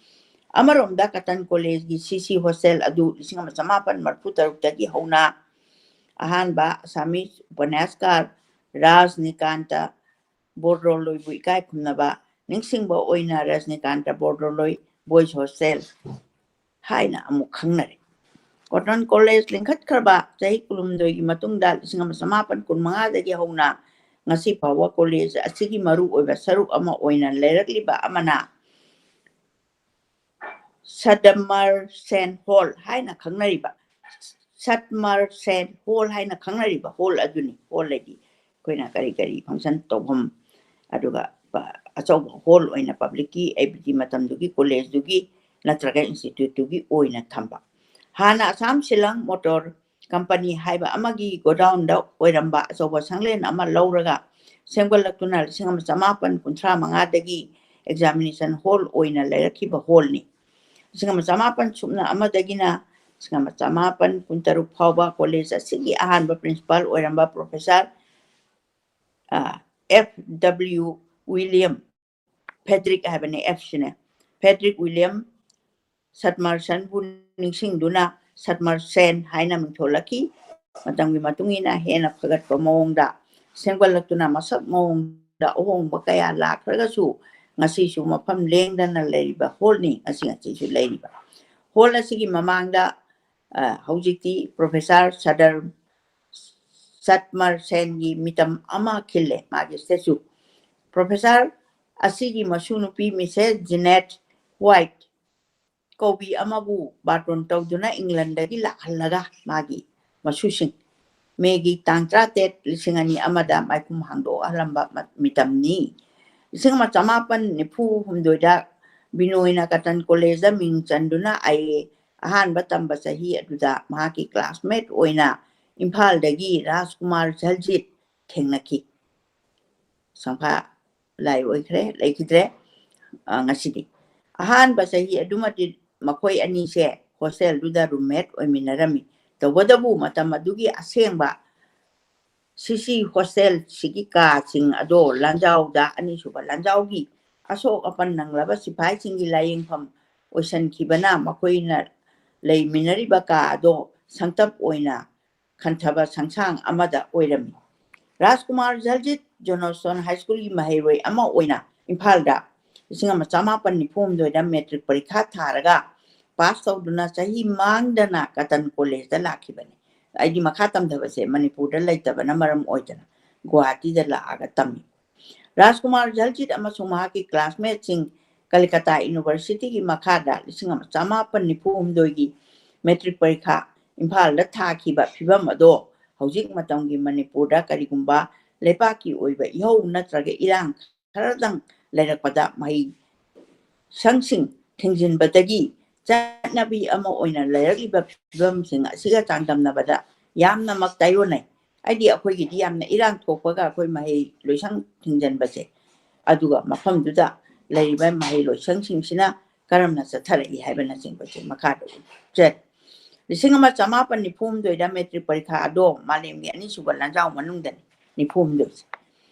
ꯑꯃꯔꯣꯝꯗ Cotton Collegeꯀꯤ C C hostel ꯑꯗꯨ ꯂꯤꯁꯤꯡ ꯑꯃ ꯆꯃꯥꯄꯟ ꯃꯔꯤꯐꯨ ꯇꯔꯨꯛꯇꯒꯤ ꯍꯧꯅ ꯑꯍꯥꯟꯕ ꯑꯁꯥꯃꯤꯁ ꯎꯄꯅ꯭ꯌꯥꯁꯀꯥꯔ ꯔꯥꯖꯅꯤꯀꯥꯟꯇ ꯕꯣꯔꯗꯣꯂꯣꯏꯕꯨ ꯏꯀꯥꯏ ꯈꯨꯝꯅꯕ ꯅꯤꯡꯁꯤꯡꯕ ꯑꯣꯏꯅ ꯔꯥꯖꯅꯤꯀꯥꯟꯇ ꯕꯣꯔꯗꯣꯂꯣꯏ Boys Hostel ꯍꯥꯏꯅ ꯑꯃꯨꯛ ꯈꯪꯅꯔꯦ꯫ Cotton College ꯂꯤꯡꯈꯠꯈ꯭ꯔꯕ ꯆꯍꯤ ꯀꯨꯟꯍꯨꯝꯗꯣꯏꯒꯤ ꯃꯇꯨꯡꯗ ꯂꯤꯁꯤꯡ ꯑꯃ ꯆꯃꯥꯄꯟ ꯀꯨꯟꯃꯉꯥꯗꯒꯤ ꯍꯧꯅ ꯉꯁꯤ ꯐꯥꯎꯕ college ꯑꯁꯤꯒꯤ ꯃꯔꯨꯑꯣꯏꯕ ꯁꯔꯨꯛ ꯑꯃ ꯑꯣꯏꯅ ꯂꯩꯔꯛꯂꯤꯕ ꯑꯃꯅ ꯁꯗꯃꯔ ꯁꯦꯟ ꯍꯣꯜ ꯍꯥꯏꯅ ꯈꯪꯅꯔꯤꯕ, ꯁꯠꯃꯔ ꯁꯦꯟ ꯍꯣꯜ ꯍꯥꯏꯅ ꯈꯪꯅꯔꯤꯕ ꯍꯣꯜ ꯑꯗꯨꯅꯤ꯫ ꯍꯣꯜ ꯍꯥꯏꯗꯤ ꯑꯩꯈꯣꯏꯅ ꯀꯔꯤ ꯀꯔꯤ function ꯇꯧꯐꯝ, ꯑꯗꯨꯒ ꯄ-, ꯑꯆꯧꯕ ꯍꯣꯜ ꯑꯣꯏꯅ publicꯀꯤ, ꯑꯩꯕꯨꯗꯤ ꯃꯇꯝꯗꯨꯒꯤ collegeꯗꯨꯒꯤ ꯅꯠꯇ꯭ꯔꯒ instituteꯇꯨꯒꯤ ꯑꯣꯏꯅ ꯊꯝꯕ꯫ ꯍꯥꯟꯅ ꯑꯁꯥꯝ ꯁꯤꯂꯪ ꯃꯣꯇꯣꯔ ꯀꯝꯄꯅꯤ ꯍꯥꯏꯕ ꯑꯃꯒꯤ godownꯗ ꯑꯣꯏꯔꯝꯕ ꯑꯆꯧꯕ ꯁꯪꯂꯦꯟ ꯑꯃ ꯂꯧꯔꯒ ꯁꯦꯝꯒꯠꯂꯛꯇꯨꯅ ꯂꯤꯁꯤꯡ ꯑꯃ ꯆꯃꯥꯄꯟ ꯀꯨꯟꯊ꯭ꯔꯥ ꯃꯉꯥꯗꯒꯤ examination hall ꯑꯣꯏꯅ ꯂꯩꯔꯛꯈꯤꯕ hallꯅꯤ꯫ ꯂꯤꯁꯤꯡ ꯑꯃ ꯆꯃꯥꯄꯟ ꯁꯨꯞꯅ ꯑꯃꯗꯒꯤꯅ ꯂꯤꯁꯤꯡ ꯑꯃ ꯆꯃꯥꯄꯟ ꯀꯨꯟꯇꯔꯨꯛ ꯐꯥꯎꯕ ꯀꯣꯂꯦꯖ ꯑꯁꯤꯒꯤ ꯑꯍꯥꯟꯕ ꯄ꯭ꯔꯤꯟꯁꯤꯄꯥꯜ ꯑꯣꯏꯔꯝꯕ ꯄ꯭ꯔꯣꯐꯦꯁꯔ, ꯑ, F W William Frederick ꯍꯥꯏꯕꯅꯤ, F ꯁꯤꯅꯦ, Frederick William ꯁꯠꯃꯔꯁꯟꯕꯨ ꯅꯤꯡꯁꯤꯡꯗꯨꯅ ꯁꯠꯃꯔꯁꯦꯟ ꯍꯥꯏꯅ ꯃꯤꯡꯊꯣꯜꯂꯛꯈꯤ꯫ ꯃꯇꯝꯒꯤ ꯃꯇꯨꯡ ꯏꯟꯅ ꯍꯦꯟꯅ ꯐꯒꯠꯄ ꯃꯑꯣꯡꯗ ꯁꯦꯝꯒꯠꯂꯛꯇꯨꯅ ꯃꯁꯛ ꯃꯑꯣꯡꯗ ꯑꯍꯣꯡꯕ ꯀꯌꯥ ꯂꯥꯛꯈ꯭ꯔꯒꯁꯨ ꯉꯁꯤꯁꯨ ꯃꯐꯝ ꯂꯦꯡꯗꯅ ꯂꯩꯔꯤꯕ ꯍꯣꯜꯅꯤ꯫ ꯉꯁꯤ ꯉꯁꯤꯁꯨ ꯂꯩꯔꯤꯕ ꯍꯣꯜ ꯑꯁꯤꯒꯤ ꯃꯃꯥꯡꯗ, ꯑ, ꯍꯧꯖꯤꯛꯇꯤ ꯄ꯭ꯔꯣꯐꯦꯁꯔ ꯁꯗꯔ ꯁꯠꯃꯔꯁꯦꯟꯒꯤ ꯃꯤꯇꯝ ꯑꯃ ꯈꯤꯜꯂꯦ, ꯃꯥꯒꯤ ꯁ꯭ꯇꯦꯆꯨ꯫ ꯄ꯭ꯔꯣꯐꯦꯁꯔ ꯑꯁꯤꯒꯤ ꯃꯁꯨ ꯅꯨꯄꯤ ꯃꯤꯁꯦꯁ ꯖꯤꯅꯦꯠ ꯋꯥꯏꯠ ꯀꯧꯕꯤ ꯑꯃꯕꯨ ꯕꯥꯔꯇꯣꯟ ꯇꯧꯗꯨꯅ ꯏꯪꯂꯟꯗꯒꯤ ꯂꯥꯛꯍꯜꯂꯒ ꯃꯥꯒꯤ ꯃꯁꯨꯁꯤꯡ ꯃꯦꯒꯤ ꯇꯥꯡ ꯇꯔꯥꯇꯔꯦꯠ, ꯂꯤꯁꯤꯡ ꯑꯅꯤ ꯑꯃꯗ ꯃꯥꯏꯈꯨꯝ ꯍꯥꯡꯗꯣꯛꯍꯜꯂꯝꯕ ꯃ-, ꯃꯤꯇꯝꯅꯤ꯫ ꯂꯤꯁꯤꯡ ꯑꯃ ꯆꯃꯥꯄꯟ ꯅꯤꯐꯨ ꯍꯨꯝꯗꯣꯏꯗ ꯕꯤꯅꯣꯏꯅ ꯀꯇꯟ ꯀꯣꯂꯦꯖꯇ ꯃꯤꯡ ꯆꯟꯗꯨꯅ ꯑꯥꯏ ꯑꯦ ꯑꯍꯥꯟꯕ ꯇꯝꯕ ꯆꯍꯤ ꯑꯗꯨꯗ ꯃꯍꯥꯛꯀꯤ ꯀ꯭ꯂꯥꯁꯃꯦꯠ ꯑꯣꯏꯅ ꯏꯝꯐꯥꯜꯗꯒꯤ ꯔꯥꯖꯀꯨꯃꯥꯔ ꯖꯜꯖꯤꯠ ꯊꯦꯡꯅꯈꯤ꯫ ꯁꯪꯐꯥ ꯂꯥꯏ ꯑꯣꯏꯈ꯭ꯔꯦ, ꯂꯩꯈꯤꯗ꯭ꯔꯦ꯫ ꯑ, ꯉꯁꯤꯗꯤ ꯑꯍꯥꯟꯕ ꯆꯍꯤ ꯑꯗꯨꯃꯗꯤ ꯃꯈꯣꯏ ꯑꯅꯤꯁꯦ ꯍꯣꯁꯇꯦꯜꯗꯨꯗ ꯔꯨꯝꯃꯦꯠ ꯑꯣꯏꯃꯤꯟꯅꯔꯝꯃꯤ꯫ ꯇꯧꯕꯇꯕꯨ ꯃꯇꯝ ꯑꯗꯨꯒꯤ ꯑꯁꯦꯡꯕ ꯁꯤꯁꯤ ꯍꯣꯁꯇꯦꯜꯁꯤꯒꯤ ꯀꯥꯁꯤꯡ ꯑꯗꯣ ꯂꯥꯟꯖꯥꯎꯗ, ꯑꯅꯤꯁꯨꯕ ꯂꯥꯟꯖꯥꯎꯒꯤ ꯑꯁꯣꯛ ꯑꯄꯟ ꯅꯪꯂꯕ ꯁꯤꯐꯥꯏꯁꯤꯡꯒꯤ ꯂꯥꯏꯌꯦꯡꯐꯝ ꯑꯣꯏꯁꯤꯟꯈꯤꯕꯅ ꯃꯈꯣꯏꯅ ꯂꯩꯃꯤꯟꯅꯔꯤꯕ ꯀꯥ ꯑꯗꯣ ꯁꯪꯇꯞ ꯑꯣꯏꯅ ꯈꯟꯊꯕ ꯁꯪꯁꯥꯡ ꯑꯃꯗ ꯑꯣꯏꯔꯝꯃꯤ꯫ ꯔꯥꯖꯀꯨꯃꯥꯔ ꯖꯜꯖꯤꯠ ꯖꯣꯅꯣꯁꯇꯣꯟ ꯍꯥꯏ ꯁ꯭ꯀꯨꯜꯒꯤ ꯃꯍꯩꯔꯣꯏ ꯑꯃ ꯑꯣꯏꯅ ꯏꯝꯐꯥꯜꯗ ꯂꯤꯁꯤꯡ ꯑꯃ ꯆꯃꯥꯄꯟ ꯅꯤꯐꯨ ꯍꯨꯝꯗꯣꯏꯗ ꯃꯦꯇ꯭ꯔꯤꯛ ꯄꯔꯤꯈꯥ ꯊꯥꯔꯒ ꯄꯥꯁ ꯇꯧꯗꯨꯅ ꯆꯍꯤ ꯃꯥꯡꯗꯅ ꯀꯇꯟ ꯀꯣꯂꯦꯖꯇ ꯂꯥꯛꯈꯤꯕꯅꯤ꯫ ꯑꯩꯗꯤ ꯃꯈꯥ ꯇꯝꯊꯕꯁꯦ ꯃꯅꯤꯄꯨꯔꯗ ꯂꯩꯇꯕꯅ ꯃꯔꯝ ꯑꯣꯏꯗꯅ ꯒꯨꯋꯥꯍꯥꯇꯤꯗ ꯂꯥꯛꯑꯒ ꯇꯝꯃꯤ꯫ ꯔꯥꯖꯀꯨꯃꯥꯔ ꯖꯜꯖꯤꯠ ꯑꯃꯁꯨꯡ ꯃꯍꯥꯛꯀꯤ ꯀ꯭ꯂꯥꯁꯃꯦꯠꯁꯤꯡ ꯀꯂꯀꯇꯥ ꯌꯨꯅꯤꯚꯔꯁꯤꯇꯤꯒꯤ ꯃꯈꯥꯗ ꯂꯤꯁꯤꯡ ꯑꯃ ꯆꯃꯥꯄꯟ ꯅꯤꯐꯨ ꯍꯨꯝꯗꯣꯏꯒꯤ ꯃꯦꯇ꯭ꯔꯤꯛ ꯄꯔꯤꯈꯥ ꯏꯝꯐꯥꯜꯗ ꯊꯥꯈꯤꯕ ꯐꯤꯕꯝ ꯑꯗꯣ ꯍꯧꯖꯤꯛ ꯃꯇꯝꯒꯤ ꯃꯅꯤꯄꯨꯔꯗ ꯀꯔꯤꯒꯨꯝꯕ ꯂꯩꯕꯥꯛꯀꯤ ꯑꯣꯏꯕ ꯏꯍꯧ ꯅꯠꯇ꯭ꯔꯒ ꯏꯔꯥꯡ ꯈꯔꯗꯪ ꯂꯩꯔꯛꯄꯗ ꯃꯍꯩ ꯁꯪꯁꯤꯡ ꯊꯤꯡꯖꯤꯟꯕꯗꯒꯤ ꯆꯠꯅꯕꯤ ꯑꯃ ꯑꯣꯏꯅ ꯂꯩꯔꯛꯂꯤꯕ ꯐꯤꯕꯝꯁꯤꯡ ꯑꯁꯤꯒ ꯆꯥꯡꯗꯝꯅꯕꯗ ꯌꯥꯝꯅꯃꯛ ꯇꯥꯏꯑꯣꯟꯅꯩ꯫ ꯍꯥꯏꯗꯤ ꯑꯩꯈꯣꯏꯒꯤꯗꯤ ꯌꯥꯝꯅ ꯏꯔꯥꯡ ꯊꯣꯛꯄꯒ ꯑꯩꯈꯣꯏ ꯃꯍꯩ ꯂꯣꯏꯁꯪ ꯊꯤꯡꯖꯤꯟꯕꯁꯦ, ꯑꯗꯨꯒ ꯃꯐꯝꯗꯨꯗ ꯂꯩꯔꯤꯕ ꯃꯍꯩ ꯂꯣꯏꯁꯪꯁꯤꯡꯁꯤꯅ ꯀꯔꯝꯅ ꯆꯠꯊꯔꯛꯏ ꯍꯥꯏꯕꯅꯆꯤꯡꯕꯁꯦ ꯃꯈꯥꯗ ꯎꯠꯆꯔꯤ꯫ ꯂꯤꯁꯤꯡ ꯑꯃ ꯆꯃꯥꯄꯟ ꯅꯤꯐꯨ ꯍꯨꯝꯗꯣꯏꯗ ꯃꯦꯇ꯭ꯔꯤꯛ ꯄꯔꯤꯈꯥ ꯑꯗꯣ ꯃꯥꯂꯦꯝꯒꯤ ꯑꯅꯤꯁꯨꯕ ꯂꯥꯟꯖꯥꯎ ꯃꯅꯨꯡꯗꯅꯤ, ꯅꯤꯐꯨ ꯍꯨꯝꯗꯣꯏꯁꯦ꯫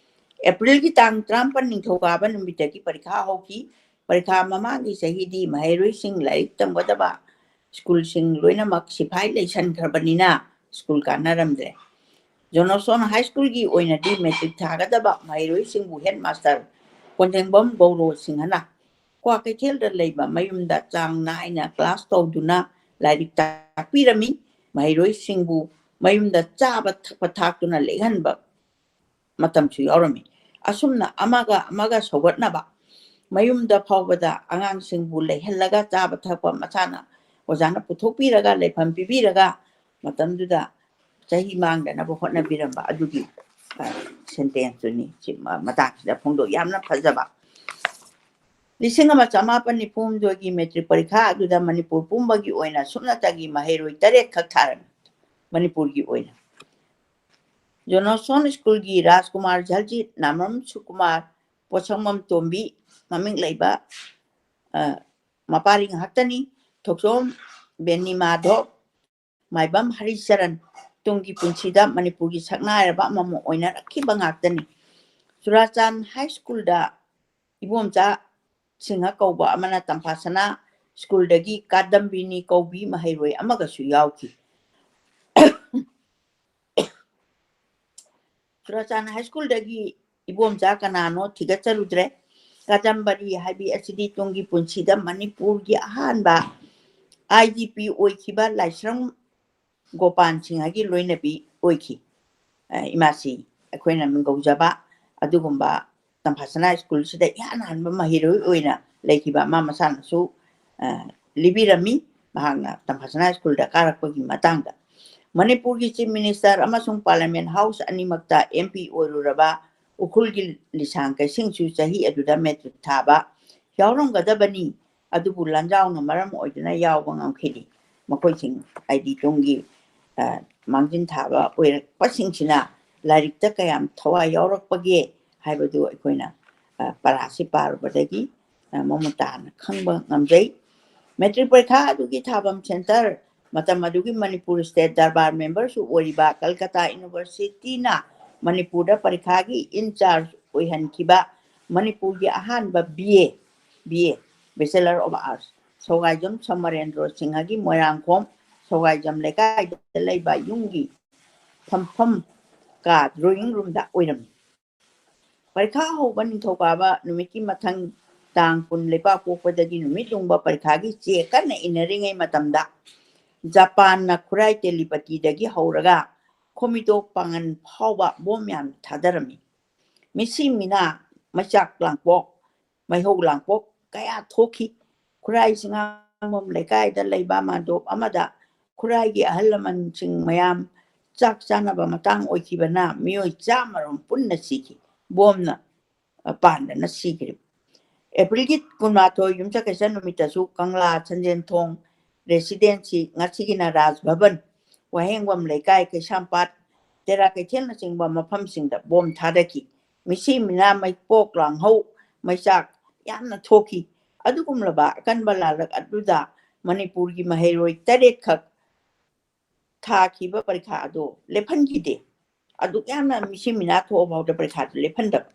ꯑꯦꯄ꯭ꯔꯤꯜꯒꯤ ꯇꯥꯡ ꯇꯔꯥꯃꯥꯄꯟ ꯅꯤꯡꯊꯧꯀꯥꯕ ꯅꯨꯃꯤꯠꯇꯒꯤ ꯄꯔꯤꯈꯥ ꯍꯧꯈꯤ꯫ ꯄꯔꯤꯈꯥ ꯃꯃꯥꯡꯒꯤ ꯆꯍꯤꯗꯤ ꯃꯍꯩꯔꯣꯏꯁꯤꯡ ꯂꯥꯏꯔꯤꯛ ꯇꯝꯒꯗꯕ ꯁ꯭ꯀꯨꯜꯁꯤꯡ ꯂꯣꯏꯅꯃꯛ ꯁꯤꯐꯥꯏ ꯂꯩꯁꯟꯈ꯭ꯔꯕꯅꯤꯅ ꯁ꯭ꯀꯨꯜ ꯀꯥꯟꯅꯔꯝꯗ꯭ꯔꯦ꯫ ꯖꯣꯅꯣꯁꯣꯟ ꯍꯥꯏ ꯁ꯭ꯀꯨꯜꯒꯤ ꯑꯣꯏꯅꯗꯤ ꯃꯦꯇ꯭ꯔꯤꯛ ꯊꯥꯒꯗꯕ ꯃꯍꯩꯔꯣꯏꯁꯤꯡꯕꯨ ꯍꯦꯗ ꯃꯥꯁꯇꯔ ꯀꯣꯟꯖꯦꯡꯕꯝ ꯒꯧꯔꯣ ꯁꯤꯡꯍꯅ ꯀ꯭ꯋꯥꯀꯩꯊꯦꯜꯗ ꯂꯩꯕ ꯃꯌꯨꯝꯗ ꯆꯥꯡ ꯅꯥꯏꯅ ꯀ꯭ꯂꯥꯁ ꯇꯧꯗꯨꯅ ꯂꯥꯏꯔꯤꯛ ꯇꯥꯛꯄꯤꯔꯝꯃꯤ꯫ ꯃꯍꯩꯔꯣꯏꯁꯤꯡꯕꯨ ꯃꯌꯨꯝꯗ ꯆꯥꯕ ꯊꯛꯄ ꯊꯥꯛꯇꯨꯅ ꯂꯦꯛꯍꯟꯕ ꯃꯇꯝꯁꯨ ꯌꯥꯎꯔꯝꯃꯤ꯫ ꯑꯁꯨꯝꯅ ꯑꯃꯒ ꯑꯃꯒ ꯁꯧꯒꯠꯅꯕ ꯃꯌꯨꯝꯗ ꯐꯥꯎꯕꯗ ꯑꯉꯥꯡꯁꯤꯡꯕꯨ ꯂꯩꯍꯜꯂꯒ ꯆꯥꯕ ꯊꯛꯄ ꯃꯁꯥꯅ ꯑꯣꯖꯥꯅ ꯄꯨꯊꯣꯛꯄꯤꯔꯒ ꯂꯩꯐꯝ ꯄꯤꯕꯤꯔꯒ ꯃꯇꯝꯗꯨꯗ ꯆꯍꯤ ꯃꯥꯡꯗꯅꯕ ꯍꯣꯠꯅꯕꯤꯔꯝꯕ ꯑꯗꯨꯒꯤ, ꯑ, ꯁꯦꯟꯇꯦꯟꯁꯇꯨꯅꯤ ꯁꯤ ꯃ-, ꯃꯇꯥꯡꯁꯤꯗ ꯐꯣꯡꯗꯣꯛ꯫ ꯌꯥꯝꯅ ꯐꯖꯕ꯫ ꯂꯤꯁꯤꯡ ꯑꯃ ꯆꯃꯥꯄꯟ ꯅꯤꯐꯨ ꯍꯨꯝꯗꯣꯏꯒꯤ ꯃꯦꯇ꯭ꯔꯤꯛ ꯄꯔꯤꯈꯥ ꯑꯗꯨꯗ ꯃꯅꯤꯄꯨꯔ ꯄꯨꯝꯕꯒꯤ ꯑꯣꯏꯅ ꯁꯨꯞꯅꯇꯒꯤ ꯃꯍꯩꯔꯣꯏ ꯇꯔꯦꯠ ꯈꯛ ꯊꯥꯔꯝꯃꯤ꯫ ꯃꯅꯤꯄꯨꯔꯒꯤ ꯑꯣꯏꯅ ꯖꯣꯅꯣꯁꯣꯟ ꯁ꯭ꯀꯨꯜꯒꯤ ꯔꯥꯖꯀꯨꯃꯥꯔ ꯖꯜꯖꯤꯠ, ꯅꯥꯃ꯭ꯔꯝ ꯁꯨꯀꯨꯃꯥꯔ, ꯄꯣꯠꯁꯪꯕꯝ ꯇꯣꯝꯕꯤ, ꯃꯃꯤꯡ ꯂꯩꯕ, ꯑ, ꯃꯄꯥꯔꯤ ꯉꯥꯛꯇꯅꯤ꯫ ꯊꯣꯛꯆꯣꯝ ꯕꯦꯅꯤ ꯃꯥꯙꯣꯞ, ꯃꯥꯏꯕꯝ ꯍꯔꯤꯆꯔꯟ ꯇꯨꯡꯒꯤ ꯄꯨꯟꯁꯤꯗ ꯃꯅꯤꯄꯨꯔꯒꯤ ꯁꯛꯅꯥꯏꯔꯕ ꯑꯃꯃꯝ ꯑꯣꯏꯅꯔꯛꯈꯤꯕ ꯉꯥꯛꯇꯅꯤ꯫ ꯆꯨꯔꯥꯆꯥꯟ ꯍꯥꯏ ꯁ꯭ꯀꯨꯜꯗ ꯏꯕꯣꯝꯆꯥ ꯁꯤꯡꯍ ꯀꯧꯕ ꯑꯃꯅ ꯇꯝꯐꯥꯁꯅꯥ ꯁ꯭ꯀꯨꯜꯗꯒꯤ ꯀꯥꯗꯝꯕꯤꯅꯤ ꯀꯧꯕꯤ ꯃꯍꯩꯔꯣꯏ ꯑꯃꯒꯁꯨ ꯌꯥꯎꯈꯤ꯫ ꯆꯨꯔꯥꯆꯥꯟ ꯍꯥꯏ ꯁ꯭ꯀꯨꯜꯗꯒꯤ ꯏꯕꯣꯝꯆꯥ ꯀꯅꯥꯅꯣ ꯊꯤꯒꯠꯆꯔꯨꯗ꯭ꯔꯦ꯫ ꯀꯥꯗꯝꯕꯔꯤ ꯍꯥꯏꯕꯤ ꯑꯁꯤꯗꯤ ꯇꯨꯡꯒꯤ ꯄꯨꯟꯁꯤꯗ ꯃꯅꯤꯄꯨꯔꯒꯤ ꯑꯍꯥꯟꯕ ꯑꯥꯏ ꯖꯤ ꯄꯤ ꯑꯣꯏꯈꯤꯕ ꯂꯥꯏꯁ꯭ꯔꯝ ꯒꯣꯄꯥꯟ ꯁꯤꯡꯍꯒꯤ ꯂꯣꯏꯅꯕꯤ ꯑꯣꯏꯈꯤ꯫ ꯑ, ꯏꯃꯥꯁꯤ ꯑꯩꯈꯣꯏꯅ ꯃꯤꯡꯒꯧꯖꯕ ꯑꯗꯨꯒꯨꯝꯕ ꯇꯝꯐꯥꯁꯅꯥ ꯁ꯭ꯀꯨꯜꯁꯤꯗ ꯏꯍꯥꯟ ꯍꯥꯟꯕ ꯃꯍꯩꯔꯣꯏ ꯑꯣꯏꯅ ꯂꯩꯈꯤꯕ ꯑꯃ ꯃꯁꯥꯅꯁꯨ, ꯑ, ꯂꯤꯕꯤꯔꯝꯃꯤ꯫ ꯃꯍꯥꯛꯅ ꯇꯝꯐꯥꯁꯅꯥ ꯁ꯭ꯀꯨꯜꯗ ꯀꯥꯔꯛꯄꯒꯤ ꯃꯇꯥꯡꯗ꯫ ꯃꯅꯤꯄꯨꯔꯒꯤ ꯆꯤꯐ ꯃꯤꯅꯤꯁꯇꯔ ꯑꯃꯁꯨꯡ ꯄꯥꯔꯂꯤꯌꯥꯃꯦꯟ ꯍꯥꯎꯁ ꯑꯅꯤꯃꯛꯇ ꯑꯦꯝ ꯄꯤ ꯑꯣꯏꯔꯨꯔꯕ ꯎꯈ꯭ꯔꯨꯜꯒꯤ ꯂꯤꯁꯥꯡ ꯀꯩꯁꯤꯡꯁꯨ ꯆꯍꯤ ꯑꯗꯨꯗ ꯃꯦꯇ꯭ꯔꯤꯛ ꯊꯥꯕ ꯌꯥꯎꯔꯝꯒꯗꯕꯅꯤ꯫ ꯑꯗꯨꯕꯨ ꯂꯥꯟꯖꯥꯎꯅ ꯃꯔꯝ ꯑꯣꯏꯗꯨꯅ ꯌꯥꯎꯕ ꯉꯝꯈꯤꯗꯦ꯫ ꯃꯈꯣꯏꯁꯤꯡ ꯍꯥꯏꯗꯤ ꯇꯨꯡꯒꯤ, ꯑ, ꯃꯥꯡꯖꯤꯟ ꯊꯥꯕ ꯑꯣꯏꯔꯛꯄꯁꯤꯡꯁꯤꯅ ꯂꯥꯏꯔꯤꯛꯇ ꯀꯌꯥꯝ ꯊꯋꯥꯏ ꯌꯥꯎꯔꯛꯄꯒꯦ ꯍꯥꯏꯕꯗꯨ ꯑꯩꯈꯣꯏꯅ, ꯑ, ꯄꯔꯥꯁꯤ ꯄꯥꯔꯨꯕꯗꯒꯤ, ꯑ, ꯃꯃꯨꯠ ꯇꯥꯅ ꯈꯪꯕ ꯉꯝꯖꯩ꯫ ꯃꯦꯇ꯭ꯔꯤꯛ ꯄꯔꯤꯈꯥ ꯑꯗꯨꯒꯤ ꯊꯥꯐꯝ ꯁꯦꯟꯇꯔ ꯃꯇꯝ ꯑꯗꯨꯒꯤ ꯃꯅꯤꯄꯨꯔ ꯁ꯭ꯇꯦꯠ ꯗꯔꯕꯥꯔ ꯃꯦꯝꯕꯔꯁꯨ ꯑꯣꯏꯔꯤꯕ ꯀꯜꯀꯇꯥ ꯌꯨꯅꯤꯚꯔꯁꯤꯇꯤꯅ ꯃꯅꯤꯄꯨꯔꯗ ꯄꯔꯤꯈꯥꯒꯤ ꯏꯟꯆꯥꯔꯖ ꯑꯣꯏꯍꯟꯈꯤꯕ ꯃꯅꯤꯄꯨꯔꯒꯤ ꯑꯍꯥꯟꯕ B A, B A, Bachelor of Arts, ꯁꯧꯒꯥꯏꯖꯝ ꯁꯃꯔꯦꯟꯗ꯭ꯔꯣ ꯁꯤꯡꯍꯒꯤ ꯃꯣꯏꯔꯥꯡꯈꯣꯝ ꯁꯧꯒꯥꯏꯖꯝ ꯂꯩꯀꯥꯏꯗ ꯂꯩꯕ ꯌꯨꯝꯒꯤ ꯐꯝꯐꯝ ꯀꯥ, drawing roomꯗ ꯑꯣꯏꯔꯝꯃꯤ꯫ ꯄꯔꯤꯈꯥ ꯍꯧꯕ ꯅꯤꯡꯊꯧꯀꯥꯕ ꯅꯨꯃꯤꯠꯀꯤ ꯃꯊꯪ ꯇꯥꯡ ꯀꯨꯟ ꯂꯩꯕꯥꯛ ꯄꯣꯛꯄꯗꯒꯤ ꯅꯨꯃꯤꯠ ꯌꯨꯡꯕ ꯄꯔꯤꯈꯥꯒꯤ ꯆꯦ ꯀꯟꯅ ꯏꯟꯅꯔꯤꯉꯩ ꯃꯇꯝꯗ ꯖꯄꯥꯟꯅ ꯈꯨꯔꯥꯏ ꯇꯦꯂꯤꯄꯇꯤꯗꯒꯤ ꯍꯧꯔꯒ ꯈꯣꯃꯤꯗꯣ ꯄꯥꯉꯟ ꯐꯥꯎꯕ ꯕꯣꯝ ꯌꯥꯝ ꯊꯥꯗꯔꯝꯃꯤ꯫ ꯃꯤꯁꯤ ꯃꯤꯅꯥ, ꯃꯩꯆꯥꯛ ꯂꯥꯡꯄꯣꯛ, ꯃꯩꯍꯧ ꯂꯥꯡꯄꯣꯛ ꯀꯌꯥ ꯊꯣꯛꯈꯤ꯫ ꯈꯨꯔꯥꯏ ꯆꯤꯉꯥꯝꯕꯝ ꯂꯩꯀꯥꯏꯗ ꯂꯩꯕ ꯃꯥꯟꯗꯣꯞ ꯑꯃꯗ ꯈꯨꯔꯥꯏꯒꯤ ꯑꯍꯜ ꯂꯃꯟꯁꯤꯡ ꯃꯌꯥꯝ ꯆꯥꯛ ꯆꯥꯅꯕ ꯃꯇꯥꯡ ꯑꯣꯏꯈꯤꯕꯅ ꯃꯤꯑꯣꯏ ꯆꯥꯝꯃꯔꯣꯝ ꯄꯨꯟꯅ ꯁꯤꯈꯤ꯫ ꯕꯣꯝꯅ, ꯑ, ꯄꯥꯟꯗꯅ ꯁꯤꯈ꯭ꯔꯦ꯫ ꯑꯦꯄ꯭ꯔꯤꯜꯒꯤ ꯀꯨꯟꯃꯥꯊꯣꯏ ꯌꯨꯝꯁꯀꯩꯁ ꯅꯨꯃꯤꯠꯇꯁꯨ ꯀꯪꯂꯥ ꯁꯟꯖꯦꯟꯊꯣꯡ ꯔꯦꯁꯤꯗꯦꯟꯁꯤ, ꯉꯁꯤꯒꯤꯅ ꯔꯥꯖ ꯚꯕꯟ, ꯋꯥꯍꯦꯡꯕꯝ ꯂꯩꯀꯥꯏ, ꯀꯩꯁꯥꯝꯄꯥꯠ, ꯇꯦꯔꯥ ꯀꯩꯊꯦꯜꯅꯆꯤꯡꯕ ꯃꯐꯝꯁꯤꯡꯗ ꯕꯣꯝ ꯊꯥꯗꯈꯤ꯫ ꯃꯤꯁꯤ ꯃꯤꯅꯥ, ꯃꯩꯄꯣꯛ ꯂꯥꯡꯍꯧ, ꯃꯩꯆꯥꯛ ꯌꯥꯝꯅ ꯊꯣꯛꯈꯤ꯫ ꯑꯗꯨꯒꯨꯝꯂꯕ ꯑꯀꯟꯕ ꯂꯥꯜꯂꯛ ꯑꯗꯨꯗ ꯃꯅꯤꯄꯨꯔꯒꯤ ꯃꯍꯩꯔꯣꯏ ꯇꯔꯦꯠꯈꯛ ꯊꯥꯈꯤꯕ ꯄꯔꯤꯈꯥ ꯑꯗꯨ ꯂꯦꯞꯍꯟꯈꯤꯗꯦ꯫ ꯑꯗꯨꯛ ꯌꯥꯝꯅ ꯃꯤꯁꯤ ꯃꯤꯅꯥ ꯊꯣꯛꯑꯐꯥꯎꯗ ꯄꯔꯤꯈꯥꯗꯨ ꯂꯦꯞꯍꯟꯗꯕ꯫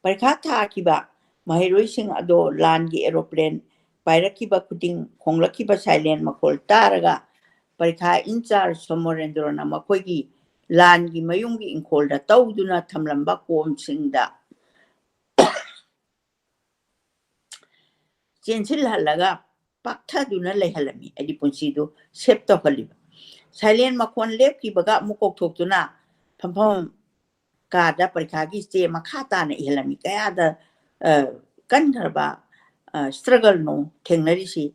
ꯄꯔꯤꯈꯥ ꯊꯥꯈꯤꯕ ꯃꯍꯩꯔꯣꯏꯁꯤꯡ ꯑꯗꯣ ꯂꯥꯟꯒꯤ aeroplane ꯄꯥꯏꯔꯛꯈꯤꯕ ꯈꯨꯗꯤꯡ ꯈꯣꯡꯂꯛꯈꯤꯕ siren ꯃꯈꯣꯜ ꯇꯥꯔꯒ ꯄꯔꯤꯈꯥ in charge ꯁꯣꯃꯣꯔꯦꯟꯗ꯭ꯔꯣꯅ ꯃꯈꯣꯏꯒꯤ ꯂꯥꯟꯒꯤ ꯃꯌꯨꯝꯒꯤ ꯏꯪꯈꯣꯜꯗ ꯇꯧꯗꯨꯅ ꯊꯝꯂꯝꯕ ꯀꯣꯝꯁꯤꯡꯗ ꯆꯦꯟꯁꯤꯜꯍꯜꯂꯒ ꯄꯥꯛꯊꯗꯨꯅ ꯂꯩꯍꯜꯂꯝꯃꯤ꯫ ꯍꯥꯏꯗꯤ ꯄꯨꯟꯁꯤꯗꯨ save ꯇꯧꯍꯜꯂꯤꯕ꯫ Siren ꯃꯈꯣꯟ ꯂꯦꯞꯈꯤꯕꯒ ꯑꯃꯨꯛ ꯀꯧꯊꯣꯛꯇꯨꯅ ꯐꯝꯐꯝ ꯀꯥꯗ ꯄꯔꯤꯈꯥꯒꯤ ꯆꯦ ꯃꯈꯥ ꯇꯥꯅ ꯏꯍꯜꯂꯝꯃꯤ꯫ ꯀꯌꯥꯗ, ꯑ, ꯀꯟꯈ꯭ꯔꯕ, ꯑ, struggle ꯅꯣ ꯊꯦꯡꯅꯔꯤꯁꯤ꯫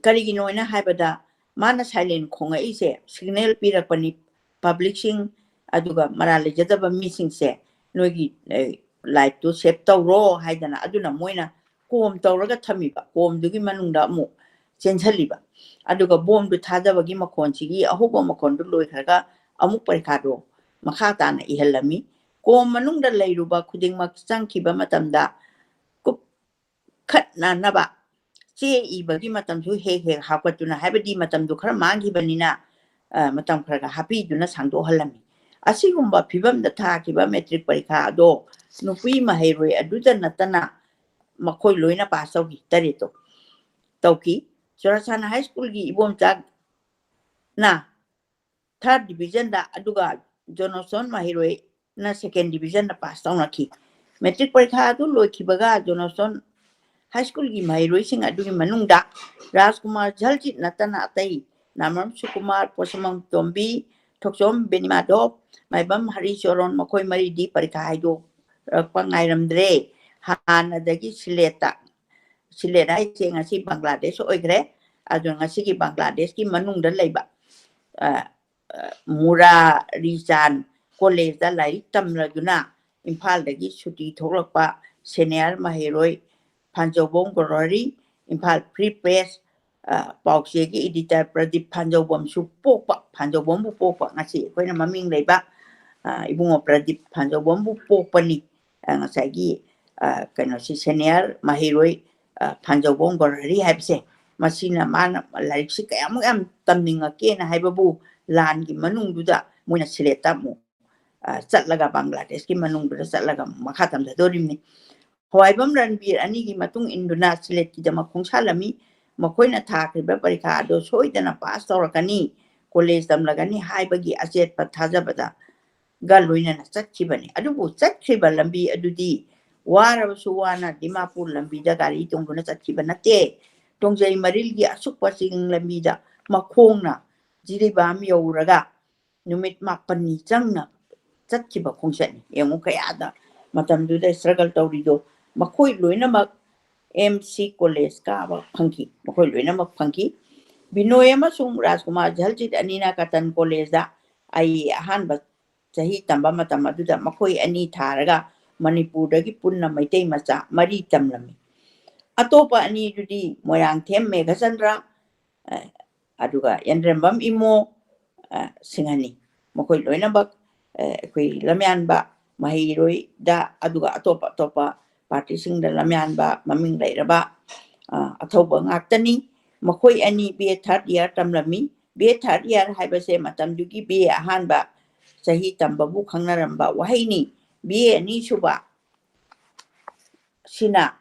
ꯀꯔꯤꯒꯤꯅꯣ ꯍꯥꯏꯅ ꯍꯥꯏꯕꯗ ꯃꯥꯅ siren ꯈꯣꯡꯉꯛꯏꯁꯦ signal ꯄꯤꯔꯛꯄꯅꯤ꯫ Publicꯁꯤꯡ ꯑꯗꯨꯒ ꯃꯔꯥꯜ ꯂꯩꯖꯗꯕ ꯃꯤꯁꯤꯡꯁꯦ ꯅꯣꯏꯒꯤ, ꯑ, lifeꯇꯨ save ꯇꯧꯔꯣ ꯍꯥꯏꯗꯅ꯫ ꯑꯗꯨꯅ ꯃꯣꯏꯅ ꯀꯣꯝ ꯇꯧꯔꯒ ꯊꯝꯃꯤꯕ, ꯀꯣꯝꯗꯨꯒꯤ ꯃꯅꯨꯡꯗ ꯑꯃꯨꯛ ꯆꯦꯟꯁꯤꯜꯂꯤꯕ꯫ ꯑꯗꯨꯒ ꯕꯣꯝꯗꯨ ꯊꯥꯗꯕꯒꯤ ꯃꯈꯣꯟꯁꯤꯒꯤ ꯑꯍꯧꯕ ꯃꯈꯣꯟꯗꯨ ꯂꯣꯏꯈ꯭ꯔꯒ ꯑꯃꯨꯛ ꯄꯔꯤꯈꯥꯗꯣ ꯃꯈꯥ ꯇꯥꯅ ꯏꯍꯜꯂꯝꯃꯤ꯫ ꯀꯣꯝ ꯃꯅꯨꯡꯗ ꯂꯩꯔꯨꯕ ꯈꯨꯗꯤꯡꯃꯛ ꯆꯪꯈꯤꯕ ꯃꯇꯝꯗ ꯀꯨꯞꯈꯠꯅꯅꯕ ꯆꯦ ꯏꯕꯒꯤ ꯃꯇꯝꯁꯨ ꯍꯦꯛ ꯍꯦꯛ ꯍꯥꯞꯀꯠꯇꯨꯅ, ꯍꯥꯏꯕꯗꯤ ꯃꯇꯝꯗꯨ ꯈꯔ ꯃꯥꯡꯈꯤꯕꯅꯤꯅ, ꯑ, ꯃꯇꯝ ꯈꯔ ꯈꯔ ꯍꯥꯞꯄꯤꯗꯨꯅ ꯁꯥꯡꯗꯣꯛꯍꯜꯂꯝꯃꯤ꯫ ꯑꯁꯤꯒꯨꯝꯕ ꯐꯤꯕꯝꯗ ꯊꯥꯈꯤꯕ ꯃꯦꯇ꯭ꯔꯤꯛ ꯄꯔꯤꯈꯥ ꯑꯗꯣ ꯅꯨꯄꯤ ꯃꯍꯩꯔꯣꯏ ꯑꯗꯨꯗ ꯅꯠꯇꯅ ꯃꯈꯣꯏ ꯂꯣꯏꯅ ꯄꯥꯁ ꯇꯧꯈꯤ, ꯇꯔꯦꯠꯇꯣ ꯇꯧꯈꯤ꯫ ꯆꯨꯔꯥꯆꯥꯟ ꯍꯥꯏ ꯁ꯭ꯀꯨꯜꯒꯤ ꯏꯕꯣꯝꯆꯥꯅ ꯊꯥꯔꯠ ꯗꯤꯕꯤꯖꯟꯗ, ꯑꯗꯨꯒ ꯖꯣꯅꯣꯁꯣꯟ ꯃꯍꯩꯔꯣꯏꯅ ꯁꯦꯀꯦꯟ ꯗꯤꯕꯤꯖꯟꯗ ꯄꯥꯁ ꯇꯧꯅꯈꯤ꯫ ꯃꯦꯇ꯭ꯔꯤꯛ ꯄꯔꯤꯈꯥ ꯑꯗꯨ ꯂꯣꯏꯈꯤꯕꯒ ꯖꯣꯅꯣꯁꯣꯟ ꯍꯥꯏ ꯁ꯭ꯀꯨꯜꯒꯤ ꯃꯍꯩꯔꯣꯏꯁꯤꯡ ꯑꯗꯨꯒꯤ ꯃꯅꯨꯡꯗ ꯔꯥꯖꯀꯨꯃꯥꯔ ꯖꯜꯖꯤꯠ ꯅꯠꯇꯅ ꯑꯇꯩ ꯅꯥꯃꯔꯝ ꯁꯨꯀꯨꯃꯥꯔ, ꯄꯣꯁꯃꯝ ꯇꯣꯝꯕꯤ, ꯊꯣꯛꯆꯣꯝ ꯕꯦꯅꯤꯃꯥꯙꯣꯞ, ꯃꯥꯏꯕꯝ ꯍꯔꯤꯆꯣꯔꯣꯟ, ꯃꯈꯣꯏ ꯃꯔꯤꯗꯤ ꯄꯔꯤꯈꯥ ꯍꯥꯏꯗꯣꯛꯂꯛꯄ ꯉꯥꯏꯔꯝꯗ꯭ꯔꯦ꯫ ꯍꯥꯟꯅꯗꯒꯤ ꯁꯤꯂꯦꯠꯇ, ꯁꯤꯂꯦꯠ ꯍꯥꯏꯁꯦ ꯉꯁꯤ ꯕꯪꯒ꯭ꯂꯥꯗꯦꯁ ꯑꯣꯏꯈ꯭ꯔꯦ꯫ ꯑꯗꯨ ꯉꯁꯤꯒꯤ ꯕꯪꯒ꯭ꯂꯥꯗꯦꯁꯀꯤ ꯃꯅꯨꯡꯗ ꯂꯩꯕ, ꯑ, ꯑ, ꯃꯨꯔꯥꯔꯤꯆꯥꯟ ꯀꯣꯂꯦꯖꯇ ꯂꯥꯏꯔꯤꯛ ꯇꯝꯂꯗꯨꯅ ꯏꯝꯐꯥꯜꯗꯒꯤ ꯁꯨꯇꯤ ꯊꯣꯛꯂꯛꯄ ꯁꯦꯅꯤꯌꯔ ꯃꯍꯩꯔꯣꯏ ꯐꯥꯟꯖꯧꯕꯝ ꯒꯣꯔꯣꯔꯤ, ꯏꯝꯐꯥꯜ ꯐ꯭ꯔꯤ ꯄ꯭ꯔꯦꯁ, ꯑ, ꯄꯥꯎꯆꯦꯒꯤ ꯏꯗꯤꯇꯔ ꯄ꯭ꯔꯗꯤꯞ ꯐꯥꯟꯖꯧꯕꯝꯁꯨ ꯄꯣꯛꯄ, ꯐꯥꯟꯖꯧꯕꯝꯕꯨ ꯄꯣꯛꯄ, ꯉꯁꯤ ꯑꯩꯈꯣꯏꯅ ꯃꯃꯤꯡ ꯂꯩꯕ, ꯑ, ꯏꯕꯨꯡꯉꯣ ꯄ꯭ꯔꯗꯤꯞ ꯐꯥꯟꯖꯧꯕꯝꯕꯨ ꯄꯣꯛꯄꯅꯤ꯫ ꯑ, ꯉꯁꯥꯏꯒꯤ, ꯑ, ꯀꯩꯅꯣꯁꯤ ꯁꯦꯅꯤꯌꯔ ꯃꯍꯩꯔꯣꯏ, ꯑ, ꯐꯥꯟꯖꯧꯕꯝ ꯒꯣꯔꯣꯔꯤ ꯍꯥꯏꯕꯁꯦ, ꯃꯁꯤꯅ ꯃꯥꯅ ꯂꯥꯏꯔꯤꯛꯁꯤ ꯀꯌꯥꯃꯨꯛ ꯌꯥꯝ ꯇꯝꯅꯤꯡꯉꯛꯀꯦꯅ ꯍꯥꯏꯕꯕꯨ ꯂꯥꯟꯒꯤ ꯃꯅꯨꯡꯗꯨꯗ ꯃꯣꯏꯅ ꯁꯤꯂꯦꯠꯇ ꯑꯃꯨꯛ, ꯑ, ꯆꯠꯂꯒ ꯕꯪꯒ꯭ꯂꯥꯗꯦꯁꯀꯤ ꯃꯅꯨꯡꯗꯨꯗ ꯆꯠꯂꯒ ꯃꯈꯥ ꯇꯝꯊꯗꯣꯔꯤꯕꯅꯤ꯫ ꯍꯋꯥꯏꯕꯝ ꯔꯟꯕꯤꯔ ꯑꯅꯤꯒꯤ ꯃꯇꯨꯡ ꯏꯟꯗꯨꯅ ꯁꯤꯂꯦꯠꯀꯤꯗꯃꯛ ꯈꯣꯡꯁꯥꯜꯂꯝꯃꯤ꯫ ꯃꯈꯣꯏꯅ ꯊꯥꯈ꯭ꯔꯤꯕ ꯄꯔꯤꯈꯥ ꯑꯗꯨ ꯁꯣꯏꯗꯅ ꯄꯥꯁ ꯇꯧꯔꯛꯀꯅꯤ, ꯀꯣꯂꯦꯖ ꯇꯝꯂꯒꯅꯤ ꯍꯥꯏꯕꯒꯤ ꯑꯆꯦꯠꯄ ꯊꯥꯖꯕꯗ ꯒ ꯂꯣꯏꯅꯅ ꯆꯠꯈꯤꯕꯅꯤ꯫ ꯑꯗꯨꯕꯨ ꯆꯠꯈ꯭ꯔꯤꯕ ꯂꯝꯕꯤ ꯑꯗꯨꯗꯤ ꯋꯥꯔꯕꯁꯨ ꯋꯥꯅ ꯗꯤꯃꯥꯄꯨꯔ ꯂꯝꯕꯤꯗ ꯒꯥꯔꯤ ꯇꯣꯡꯗꯨꯅ ꯆꯠꯈꯤꯕ ꯅꯠꯇꯦ꯫ ꯇꯣꯡꯖꯩ ꯃꯔꯤꯜꯒꯤ ꯑꯁꯨꯛꯄ ꯆꯤꯡ ꯂꯝꯕꯤꯗ ꯃꯈꯣꯡꯅ ꯖꯤꯔꯤꯕꯥꯝ ꯌꯧꯔꯒ ꯅꯨꯃꯤꯠ ꯃꯥꯄꯟꯅꯤ ꯆꯪꯅ ꯆꯠꯈꯤꯕ ꯈꯣꯡꯆꯠꯅꯤ꯫ ꯌꯦꯡꯉꯨ ꯀꯌꯥꯗ ꯃꯇꯝꯗꯨꯗ struggle ꯇꯧꯔꯤꯗꯣ꯫ ꯃꯈꯣꯏ ꯂꯣꯏꯅꯃꯛ M C college ꯀꯥꯕ ꯐꯪꯈꯤ꯫ ꯃꯈꯣꯏ ꯂꯣꯏꯅꯃꯛ ꯐꯪꯈꯤ꯫ ꯕꯤꯅꯣꯏ ꯑꯃꯁꯨꯡ ꯔꯥꯖꯀꯨꯃꯥꯔ ꯖꯜꯖꯤꯠ ꯑꯅꯤꯅ ꯀꯇꯟ ꯀꯣꯂꯦꯖꯇ ꯑꯩ ꯑꯍꯥꯟꯕ ꯆꯍꯤ ꯇꯝꯕ ꯃꯇꯝ ꯑꯗꯨꯗ ꯃꯈꯣꯏ ꯑꯅꯤ ꯊꯥꯔꯒ ꯃꯅꯤꯄꯨꯔꯗꯒꯤ ꯄꯨꯟꯅ ꯃꯩꯇꯩ ꯃꯆꯥ ꯃꯔꯤ ꯇꯝꯂꯝꯃꯤ꯫ ꯑꯇꯣꯞꯄ ꯑꯅꯤꯗꯨꯗꯤ ꯃꯣꯏꯔꯥꯡꯊꯦꯝ ꯃꯦꯘꯆꯟꯗ꯭ꯔ, ꯑ, ꯑꯗꯨꯒ ꯌꯥꯏꯔꯦꯝꯕꯝ ꯏꯃꯣ, ꯑ, ꯁꯤꯡꯍꯅꯤ꯫ ꯃꯈꯣꯏ ꯂꯣꯏꯅꯃꯛ, ꯑ, ꯑꯩꯈꯣꯏ ꯂꯝꯌꯥꯟꯕ ꯃꯍꯩꯔꯣꯏꯗ, ꯑꯗꯨꯒ ꯑꯇꯣꯞ ꯑꯇꯣꯞꯄ partyꯁꯤꯡꯗ ꯂꯝꯌꯥꯟꯕ ꯃꯃꯤꯡ ꯂꯩꯔꯕ ꯑ, ꯑꯊꯧꯕ ꯉꯥꯛꯇꯅꯤ꯫ ꯃꯈꯣꯏ ꯑꯅꯤ B A third year ꯇꯝꯂꯝꯃꯤ꯫ B A third year ꯍꯥꯏꯕꯁꯦ ꯃꯇꯝꯗꯨꯒꯤ B A ꯑꯍꯥꯟꯕ ꯆꯍꯤ ꯇꯝꯕꯕꯨ ꯈꯪꯅꯔꯝꯕ ꯋꯥꯍꯩꯅꯤ꯫ B A ꯑꯅꯤꯁꯨꯕ ꯁꯤꯅ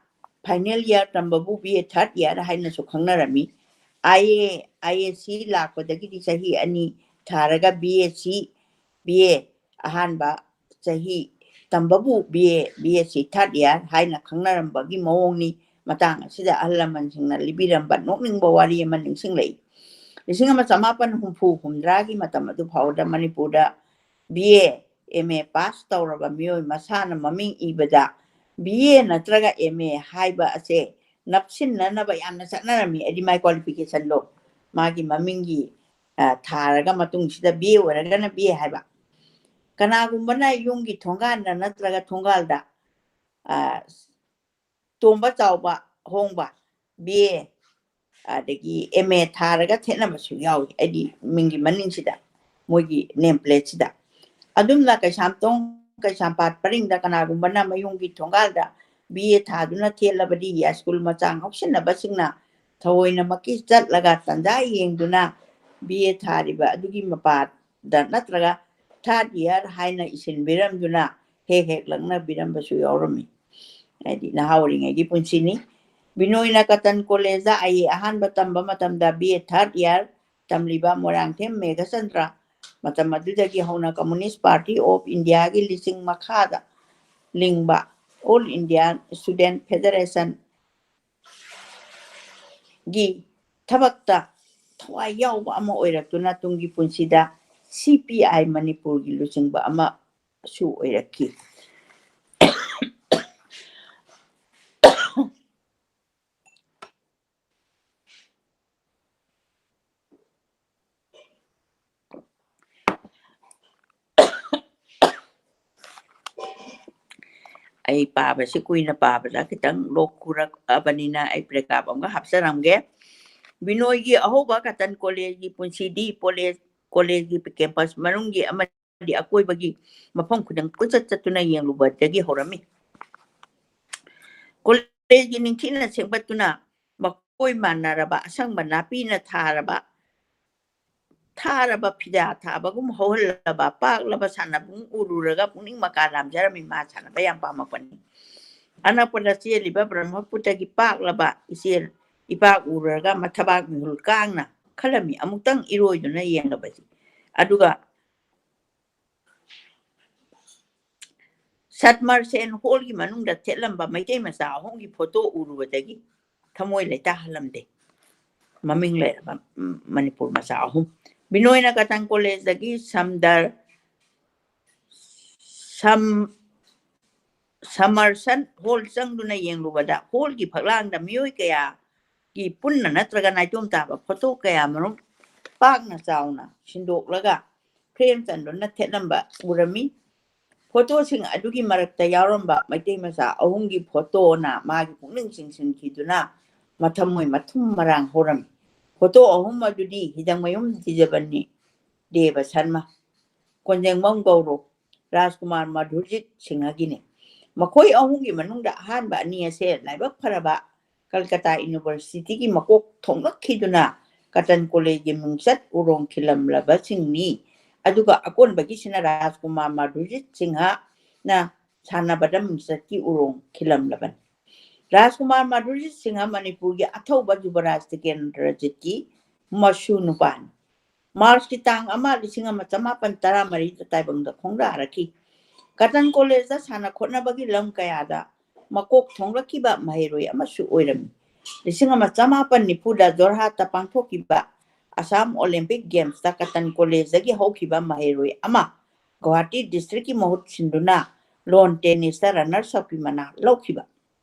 final year ꯇꯝꯕꯕꯨ B A third year ꯍꯥꯏꯅꯁꯨ ꯈꯪꯅꯔꯝꯃꯤ꯫ I A, I A C ꯂꯥꯛꯄꯗꯒꯤꯗꯤ ꯆꯍꯤ ꯑꯅꯤ ꯊꯥꯔꯒ B A C, B A ꯑꯍꯥꯟꯕ ꯆꯍꯤ ꯇꯝꯕꯕꯨ B A, B A C third year ꯍꯥꯏꯅ ꯈꯪꯅꯔꯝꯕꯒꯤ ꯃꯑꯣꯡꯅꯤ꯫ ꯃꯇꯥꯡ ꯑꯁꯤꯗ ꯑꯍꯜ ꯂꯃꯟꯁꯤꯡꯅ ꯂꯤꯕꯤꯔꯝꯕ ꯅꯣꯛꯅꯤꯡꯕ ꯋꯥꯔꯤ ꯑꯃ ꯅꯤꯡꯁꯤꯡꯂꯛꯏ꯫ ꯂꯤꯁꯤꯡ ꯑꯃ ꯆꯃꯥꯄꯟ ꯍꯨꯝꯐꯨ ꯍꯨꯝꯗ꯭ꯔꯥꯒꯤ ꯃꯇꯝ ꯑꯗꯨ ꯐꯥꯎꯕꯗ ꯃꯅꯤꯄꯨꯔꯗ B A, M A pass ꯇꯧꯔꯕ ꯃꯤꯑꯣꯏ ꯃꯁꯥꯅ ꯃꯃꯤꯡ ꯏꯕꯗ B A ꯅꯠꯇ꯭ꯔꯒ M A ꯍꯥꯏꯕ ꯑꯁꯦ ꯅꯞꯁꯤꯟꯅꯅꯕ ꯌꯥꯝꯅ ꯆꯠꯅꯔꯝꯃꯤ꯫ ꯍꯥꯏꯗꯤ ꯃꯥꯏ qualification ꯗꯣ ꯃꯥꯒꯤ ꯃꯃꯤꯡꯒꯤ, ꯑ, ꯊꯥꯔꯒ ꯃꯇꯨꯡꯁꯤꯗ B A ꯑꯣꯏꯔꯒꯅ B A ꯍꯥꯏꯕ꯫ ꯀꯅꯥꯒꯨꯝꯕꯅ ꯌꯨꯝꯒꯤ ꯊꯣꯡꯒꯥꯟꯗ ꯅꯠꯇ꯭ꯔꯒ ꯊꯣꯡꯒꯥꯜꯗ, ꯑ, ꯇꯣꯝꯕ ꯆꯥꯎꯕ ꯍꯣꯡꯕ B A ꯑꯗꯒꯤ M A ꯊꯥꯔꯒ ꯊꯦꯠꯅꯕꯁꯨ ꯌꯥꯎꯏ꯫ ꯍꯥꯏꯗꯤ ꯃꯤꯡꯒꯤ ꯃꯅꯤꯡꯁꯤꯗ, ꯃꯣꯏꯒꯤ name plate ꯁꯤꯗ꯫ ꯑꯗꯨꯝꯅ ꯀꯩꯁꯥꯝꯊꯣꯡ ꯀꯩꯁꯥꯝꯄꯥꯠ ꯄꯔꯤꯡꯗ ꯀꯅꯥꯒꯨꯝꯕꯅ ꯃꯌꯨꯝꯒꯤ ꯊꯣꯡꯒꯥꯜꯗ B A ꯊꯥꯗꯨꯅ ꯊꯦꯠꯂꯕꯗꯤ ꯌꯥꯏꯁ꯭ꯀꯨꯜ ꯃꯆꯥ ꯉꯥꯎꯁꯤꯟꯅꯕꯁꯤꯡꯅ ꯊꯑꯣꯏꯅꯃꯛꯀꯤ ꯆꯠꯂꯒ ꯇꯟꯖꯥ ꯌꯦꯡꯗꯨꯅ B A ꯊꯥꯔꯤꯕ ꯑꯗꯨꯒꯤ ꯃꯄꯥꯗ ꯅꯠꯇ꯭ꯔꯒ third year ꯍꯥꯏꯅ ꯏꯁꯤꯟꯕꯤꯔꯝꯗꯨꯅ ꯍꯦꯛ ꯍꯦꯛ ꯂꯛꯅꯕꯤꯔꯝꯕꯁꯨ ꯌꯥꯎꯔꯝꯃꯤ꯫ ꯍꯥꯏꯗꯤ ꯅꯍꯥ ꯑꯣꯏꯔꯤꯉꯩꯒꯤ ꯄꯨꯟꯁꯤꯅꯤ꯫ ꯕꯤꯅꯣꯏꯅ ꯀꯇꯟ ꯀꯣꯂꯦꯖꯇ I A ꯑꯍꯥꯟꯕ ꯇꯝꯕ ꯃꯇꯝꯗ B A third year ꯇꯝꯂꯤꯕ ꯃꯣꯏꯔꯥꯡꯊꯦꯝ ꯃꯦꯘꯆꯟꯗ꯭ꯔ, ꯃꯇꯝ ꯑꯗꯨꯗꯒꯤ ꯍꯧꯅ Communist Party of India ꯒꯤ ꯂꯤꯁꯤꯡ ꯃꯈꯥꯗ ꯂꯤꯡꯕ All India Student Federation ꯒꯤ ꯊꯕꯛꯇ ꯊꯋꯥꯏ ꯌꯥꯎꯕ ꯑꯃ ꯑꯣꯏꯔꯛꯇꯨꯅ ꯇꯨꯡꯒꯤ ꯄꯨꯟꯁꯤꯗ C P I ꯃꯅꯤꯄꯨꯔꯒꯤ ꯂꯨꯆꯤꯡꯕ ꯑꯃꯁꯨ ꯑꯣꯏꯔꯛꯈꯤ꯫ ꯑꯩ ꯄꯥꯕꯁꯤ ꯀꯨꯏꯅ ꯄꯥꯕꯗ ꯈꯤꯇꯪ ꯂꯣꯛ ꯈꯨꯔꯛꯑꯕꯅꯤꯅ ꯑꯩ paragraph ꯑꯃꯒ ꯍꯥꯞꯆꯔꯝꯒꯦ꯫ ꯕꯤꯅꯣꯏꯒꯤ ꯑꯍꯧꯕ ꯀꯇꯟ ꯀꯣꯂꯦꯖꯒꯤ ꯄꯨꯟꯁꯤꯗꯤ ꯀꯣꯂꯦꯖ, ꯀꯣꯂꯦꯖꯒꯤ campus ꯃꯅꯨꯡꯒꯤ ꯑꯃꯗꯤ ꯑꯀꯣꯏꯕꯒꯤ ꯃꯐꯝ ꯈꯨꯗꯤꯡ ꯀꯣꯏꯆꯠ ꯆꯠꯇꯨꯅ ꯌꯦꯡꯂꯨꯕꯗꯒꯤ ꯍꯧꯔꯝꯃꯤ꯫ ꯀꯣꯂꯦꯖꯒꯤ ꯅꯤꯡꯊꯤꯅ ꯁꯦꯝꯒꯠꯇꯨꯅ ꯃꯥꯟꯅꯔꯕ ꯑꯁꯪꯕ ꯅꯥꯄꯤꯅ ꯊꯥꯔꯕ, ꯊꯥꯔꯕ ꯐꯤꯗꯥ ꯊꯥꯕꯒꯨꯝ ꯍꯧꯍꯜꯂꯕ ꯄꯥꯛꯂꯕ ꯁꯥꯟꯅꯕꯨꯡ ꯎꯔꯨꯔꯒ ꯄꯨꯛꯅꯤꯡ ꯃꯀꯥ ꯂꯥꯝꯖꯔꯝꯃꯤ꯫ ꯃꯥ ꯁꯥꯟꯅꯕ ꯌꯥꯝ ꯄꯥꯝꯃꯛꯄꯅꯤ꯫ ꯑꯅꯛꯄꯗ ꯆꯦꯜꯂꯤꯕ ꯕ꯭ꯔꯍ꯭ꯃꯄꯨꯇ꯭ꯔꯒꯤ ꯄꯥꯛꯂꯕ ꯏꯆꯦꯜ ꯏꯄꯥꯛ ꯎꯔꯨꯔꯒ ꯃꯊꯕꯥꯛ ꯃꯤꯍꯨꯜ ꯀꯥꯡꯅ ꯈꯜꯂꯝꯃꯤ꯫ ꯑꯃꯨꯛꯇꯪ ꯏꯔꯣꯏꯗꯨꯅ ꯌꯦꯡꯂꯕꯁꯤ꯫ ꯑꯗꯨꯒ ꯁꯠꯃꯔꯁꯦꯟ ꯍꯣꯜꯒꯤ ꯃꯅꯨꯡꯗ ꯊꯦꯠꯂꯝꯕ ꯃꯩꯇꯩ ꯃꯆꯥ ꯑꯍꯨꯝꯒꯤ ꯐꯣꯇꯣ ꯎꯔꯨꯕꯗꯒꯤ ꯊꯃꯣꯏ ꯂꯩꯇꯥꯍꯜꯂꯝꯗꯦ꯫ ꯃꯃꯤꯡ ꯂꯩꯔꯕ, ꯎꯝ, ꯃꯅꯤꯄꯨꯔ ꯃꯆꯥ ꯑꯍꯨꯝ꯫ ꯕꯤꯅꯣꯏꯅ ꯀꯇꯟ ꯀꯣꯂꯦꯖꯇꯒꯤ ꯁꯝꯗꯔ-, ꯁꯝ-, ꯁꯃꯔꯁꯟ ꯍꯣꯜ ꯆꯪꯗꯨꯅ ꯌꯦꯡꯂꯨꯕꯗ ꯍꯣꯜꯒꯤ ꯐꯛꯂꯥꯡꯗ ꯃꯤꯑꯣꯏ ꯀꯌꯥꯒꯤ ꯄꯨꯟꯅ ꯅꯠꯇ꯭ꯔꯒ ꯅꯥꯏꯇꯣꯝ ꯇꯥꯕ ꯐꯣꯇꯣ ꯀꯌꯥ ꯃꯔꯨꯝ ꯄꯥꯛꯅ ꯆꯥꯎꯅ ꯁꯤꯟꯗꯣꯛꯂꯒ ꯐ꯭ꯔꯦꯝ ꯆꯟꯗꯨꯅ ꯊꯦꯠꯂꯝꯕ ꯎꯔꯝꯃꯤ꯫ ꯐꯣꯇꯣꯁꯤꯡ ꯑꯗꯨꯒꯤ ꯃꯔꯛꯇ ꯌꯥꯎꯔꯝꯕ ꯃꯩꯇꯩ ꯃꯆꯥ ꯑꯍꯨꯝꯒꯤ ꯐꯣꯇꯣꯅ ꯃꯥꯒꯤ ꯄꯨꯛꯅꯤꯡ ꯆꯤꯡꯁꯤꯟꯈꯤꯗꯨꯅ ꯃꯊꯃꯣꯏ ꯃꯊꯨꯝ ꯃꯔꯥꯡ ꯍꯧꯔꯝꯃꯤ꯫ ꯐꯣꯇꯣ ꯑꯍꯨꯝ ꯑꯗꯨꯗꯤ ꯍꯤꯗꯪꯃꯌꯨꯝ ꯗꯤꯖꯕꯟꯅꯤ, ꯗꯦꯕ ꯁꯔꯃ, ꯀꯣꯟꯖꯦꯡꯕꯝ ꯒꯧꯔꯣ, ꯔꯥꯖꯀꯨꯃꯥꯔ ꯃꯙꯨꯔꯖꯤꯠ ꯁꯤꯡꯍꯒꯤꯅꯤ꯫ ꯃꯈꯣꯏ ꯑꯍꯨꯝꯒꯤ ꯃꯅꯨꯡꯗ ꯑꯍꯥꯟꯕ ꯑꯅꯤ ꯑꯁꯦ ꯂꯥꯏꯕꯛ ꯐꯔꯕ ꯀꯜꯀꯇꯥ ꯌꯨꯅꯤꯚꯔꯁꯤꯇꯤꯒꯤ ꯃꯀꯣꯛ ꯊꯣꯡꯂꯛꯈꯤꯗꯨꯅ ꯀꯇꯟ ꯀꯣꯂꯦꯖꯒꯤ ꯃꯤꯡꯆꯠ ꯎꯔꯣꯡ ꯈꯤꯜꯂꯝꯂꯕꯁꯤꯡꯅꯤ꯫ ꯑꯗꯨꯒ ꯑꯀꯣꯟꯕꯒꯤꯁꯤꯅ ꯔꯥꯖꯀꯨꯃꯥꯔ ꯃꯙꯨꯔꯖꯤꯠ ꯁꯤꯡꯍꯅ ꯁꯥꯟꯅꯕꯗ ꯃꯤꯡꯆꯠꯀꯤ ꯎꯔꯣꯡ ꯈꯤꯜꯂꯝꯂꯕꯅꯤ꯫ ꯔꯥꯖꯀꯨꯃꯥꯔ ꯃꯙꯨꯔꯖꯤꯠ ꯁꯤꯡꯍ ꯃꯅꯤꯄꯨꯔꯒꯤ ꯑꯊꯧꯕ ꯖꯨꯕꯔꯥꯖ ꯇꯤꯀꯦꯟꯗ꯭ꯔꯖꯤꯠꯀꯤ ꯃꯁꯨ ꯅꯨꯄꯥꯅꯤ꯫ ꯃꯥꯔꯆꯀꯤ ꯇꯥꯡ ꯑꯃ, ꯂꯤꯁꯤꯡ ꯑꯃ ꯆꯃꯥꯄꯟ ꯇꯔꯥꯃꯔꯤꯗ ꯇꯥꯏꯕꯪꯗ ꯈꯣꯡꯗꯥꯔꯛꯈꯤ꯫ ꯀꯇꯟ ꯀꯣꯂꯦꯖꯇ ꯁꯥꯟꯅ ꯈꯣꯠꯅꯕꯒꯤ ꯂꯝ ꯀꯌꯥꯗ ꯃꯀꯣꯛ ꯊꯣꯡꯂꯛꯈꯤꯕ ꯃꯍꯩꯔꯣꯏ ꯑꯃꯁꯨ ꯑꯣꯏꯔꯝꯃꯤ꯫ ꯂꯤꯁꯤꯡ ꯑꯃ ꯆꯃꯥꯄꯟ ꯅꯤꯐꯨꯗ ꯖꯣꯔꯍꯥꯠꯇ ꯄꯥꯡꯊꯣꯛꯈꯤꯕ ꯑꯁꯥꯝ ꯑꯣꯂꯦꯝꯄꯤꯛ ꯒꯦꯝꯁꯇ ꯀꯇꯟ ꯀꯣꯂꯦꯖꯇꯒꯤ ꯍꯧꯈꯤꯕ ꯃꯍꯩꯔꯣꯏ ꯑꯃ ꯒꯨꯋꯥꯍꯥꯇꯤ ꯗꯤꯁꯇ꯭ꯔꯤꯛꯀꯤ ꯃꯍꯨꯠ ꯁꯤꯟꯗꯨꯅ ꯂꯣꯟ ꯇꯦꯅꯤꯁꯇ ꯔꯟꯅꯔꯁ ꯑꯞꯀꯤ ꯃꯅꯥ ꯂꯧꯈꯤꯕ꯫